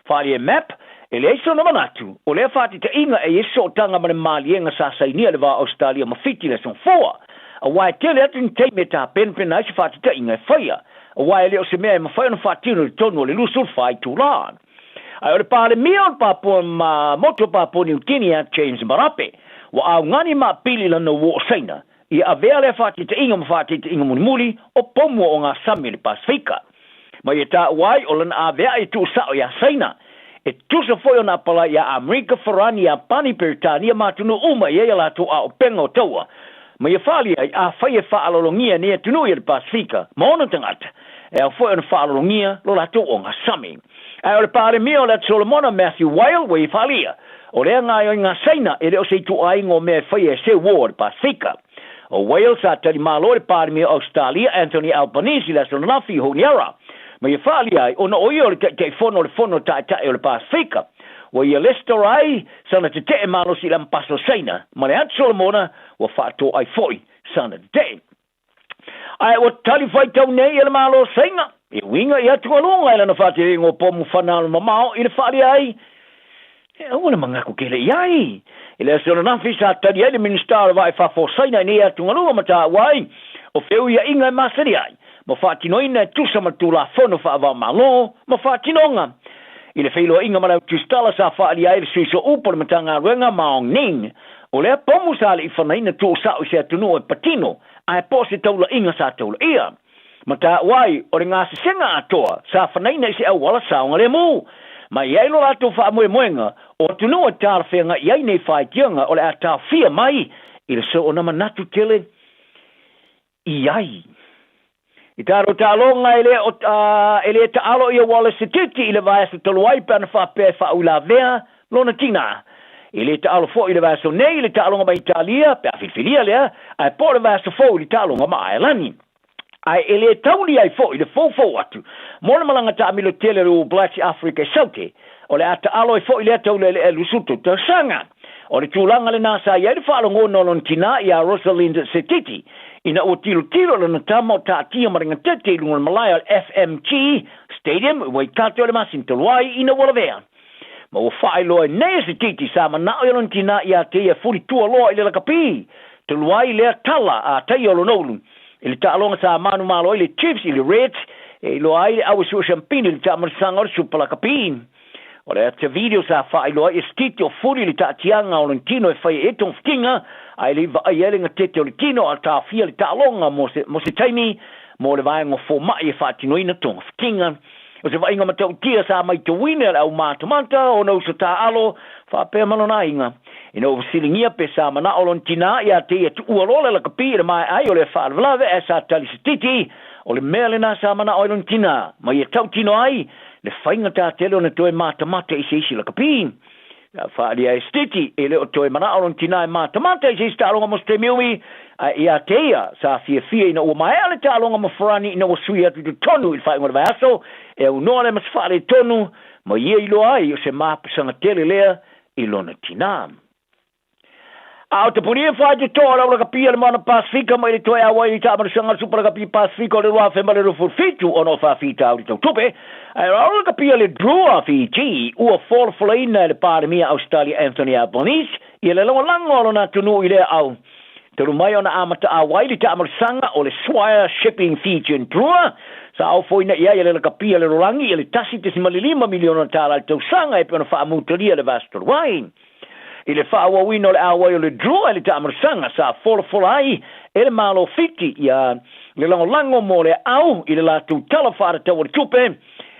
Faaalia e Mapp, e leai sona manatu, o lea faateteiga e i ai se sootaga ma le maliega sa sainia i le va o Ausetalia ma Fiti i le Aso Gafua, aua e tele atu ni taimi e tapenapena ai se faateteiga e faia, aua e le o se mea e mafai ona faatino i totonu o le 24 itulā. Ae o le Palemia o le Papua ma Motu o Papua Niu Kini ia James Marape, ua augani ma apili i lana uo o Saina, ia avea lea faateteiga ma faateteiga mulimuli o pomu o ogasami o le Pasefika. Ma ia taua ai o lana aveaʻe i tuusao iā Saina, e tusa foi ona apalai iā Amerika, Farani, Iapani, Peretania ma atunuu uma e i ai a latou aopenga o taua. Ma ia faaalia ai, afai e faalologia nei atunuu ia le Pasefika ma ona tagata, e ao foi ona faalologia lo latou ogasami. Ae o le Palemia o le Atu Solomona, Matthew Wile, ua ia faaalia, o lea gaoioiga a Saina e le o se ituaiga o mea e faia e se uo o le Pasefika. O Wales sa tali malo i le Palemia o Ausetalia, Anthony Albanese i le aso ananafi i Honiara, ma ia faaalia ai ona o ia o le Taitaifono o le Fono Taitai o le Pasefika. Ua ia lesitala ai sana tetee malosi i le Amepasa o Saina ma le Atu Solomona ua faatoai foi sana tetee. Ae ua tali faitau nei e le Malo o Saina e uiga i atugaluga i lana faateleina o pomu fanalomamao i le faaalia ai e aua le mangaku kele i ai. I le aso ananafi sa tali ai le Minisita o le Vaa i Fafo o Saina i nei atugaluga ma taua ai o feuiaiga e masani ai ma faatinoina e tusa ma le Tulafono Faava-o-Malo ma faatinoga. I le feiloaiga ma le Autusitala sa faaalia ai le sui sooupu o le Matagaluega Mao Ning, o lea pomu sa alii-fanaina tuusao i se atunuu e patino ae po o se taulaiga sa taulaia. Ma taua ai o le gasesega atoa sa fanaina i se auala saogalemu. Ma i ai lo latou faamoemoega o atunuu e talafeagai ai nei faitioga o le a taofia mai i le soona manatu tele i ai. I tatou taaloga e le o e le taalo ia Wallace Sititi i le vaiaso talu ai pe ana faapea e faauilavea lona tinā. E le taalo foi i le vaiaso nei i le taaloga ma Italia pe a filifilia lea, ae po o le vaiaso fou i le taaloga ma Aelani. Ae e le tauli ai foi le foufou atu mo le malaga taamilo tele a le All Blacks i Afrika i Saute, o le a taalo ai foi lea taulealea i 20 tausaga. O le tulaga lenā sa i ai le faalogona o lona tinā iā Rosalind Setiti, ina ua tilotilo lona tama o taatia ma le gatete i luga o le malae o le FMG Stadium i Waikato i le masina talu ai ina ua lavea. Ma ua faailoa ai nei e Setiti sa manao i lona tinā iā te ia fuli tua loa i le lakapi talu ai lea tala a taia o lona ulu i le taaloga sa manumalo ai le Chiefs i le Reds e iloa ai le aue suasampini i le taamanasaga o le Super Lakapi. O le ata video sa faailoa ai e Setiti o fuli le taatiaga o lona tino e faia e togafitiga, ae le i vaai ai le gatete o le tino a taofia le taaloga mo se, mo se taimi mo le vaega o fomai e faatinoina togafitiga. O se vaaiga matautia sa maitauina e le aumatamata ona uso taaalo faapea ma lona aiga. Ina ua fesiligia pe sa manao lona tinā iā te ia tuua loa le lakapi i le maea ai o lea faalavelave ae sa tali Setiti, o le mea lenā sa manao ai lona tinā ma ia tautino ai le faigata tele ona toe matamata i se isi lakapi. Sa faaalia e Setiti e le o toe manao lona tinā e matamata i se isi taaloga mo se taimi umi, ae iā te ia sa fiafia ina ua maea le taaloga ma Farani ina ua sui atu i totonu i le faaiuga o le vaiaso e aunoa lea ma se faaletonu ma ia iloa ai o se mapusaga tele lea i lona tinā. A o te puni e whai te toa rau lakapi a le Moana Pasifika mai le toe auai i taamanasaga o le Supa Lakapi Pasifika o le 2027 ona o faafitauli tau tupe, ae o le lakapi a le Drua Fiji ua folafolaina e le Palemia Ausetalia Anthony Albanese Ia le lagolago a lona atunuu i lea au. Talu mai ona amata auai le taamalosaga o le Swire Shipping Fijian Drua, sa ofoina i ai e le lakapi a le lalolagi i le $1.5 miliona tala i le tausaga e pei ona faamutalia le vaiaso talu ai. I le faaauauina o le auai o le Drua i le taamalosaga, sa folafola ai e le Malo o Fiti ia le lagolago mo le au i le latou Tala Faatatau o le Tupe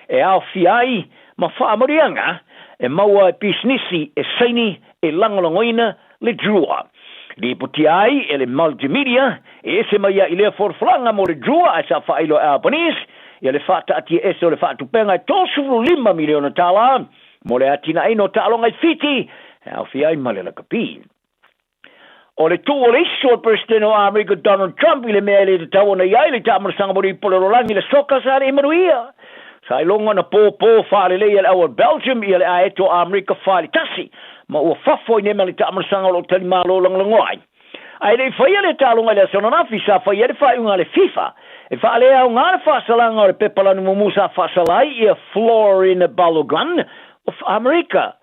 e aofia ai ma faamanuiaga e maua e pisinisi e saini e lagolagoina le Drua. Lipotia ai e le Multimedia e ese mai ai i lea folafolaga mo le Drua ae sa faailoa e Albanese ia le faataatia ese o le faatupega e $35 miliona tala mo le atinaeina o taaloga i Fiti e aofia ai ma le lakapi. O le tuu o le isu o le Peresetene o Amerika Donald Trump i le mea e le tatau ona i ai le taamalosaga mo le ipu o le lalolagi le soka sa le i manuia. Sa iloga ona pōpō faalelei e le au o Belgium ia le aeto o Amerika 4-1 ma ua fafo i nei ma le taamalosaga o lo o talimalo lagolago ai. Ae le i faia le taaloga i le aso ananafi sa fai ai le faaiuga a le FIFA e faaleaoga le faasalaga o le pepa lanu mumu sa faasala ai ia Florin Balogun of Amerika.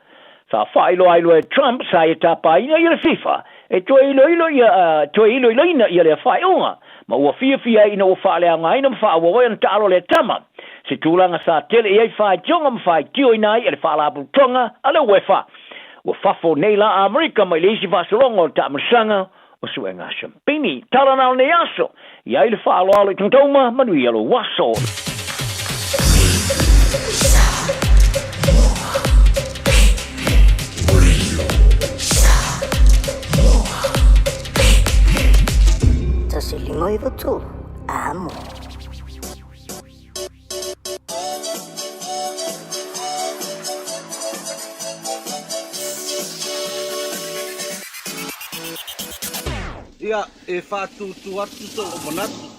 Sa faailoa ai loa e Trump sa ia tapaina ia le FIFA e toe iloilo ia toe iloiloina ia lea faaiuga, ma ua fiafia ai ina ua faaleaogaina ma faaauau ai ona taalo lea tama. Se tulaga sa tele i ai faitioga ma faitioina ai e le Faalapotopotoga a le UEFA. Ua fafo nei la a Amerika mai le isi faasologa o le taamalosaga o suega shampini. Tala na o lenei aso, i ai le faaaloalo i tagata uma, manuia lou aso. 153, amo. Ia, e faatūtū atu sou manatu.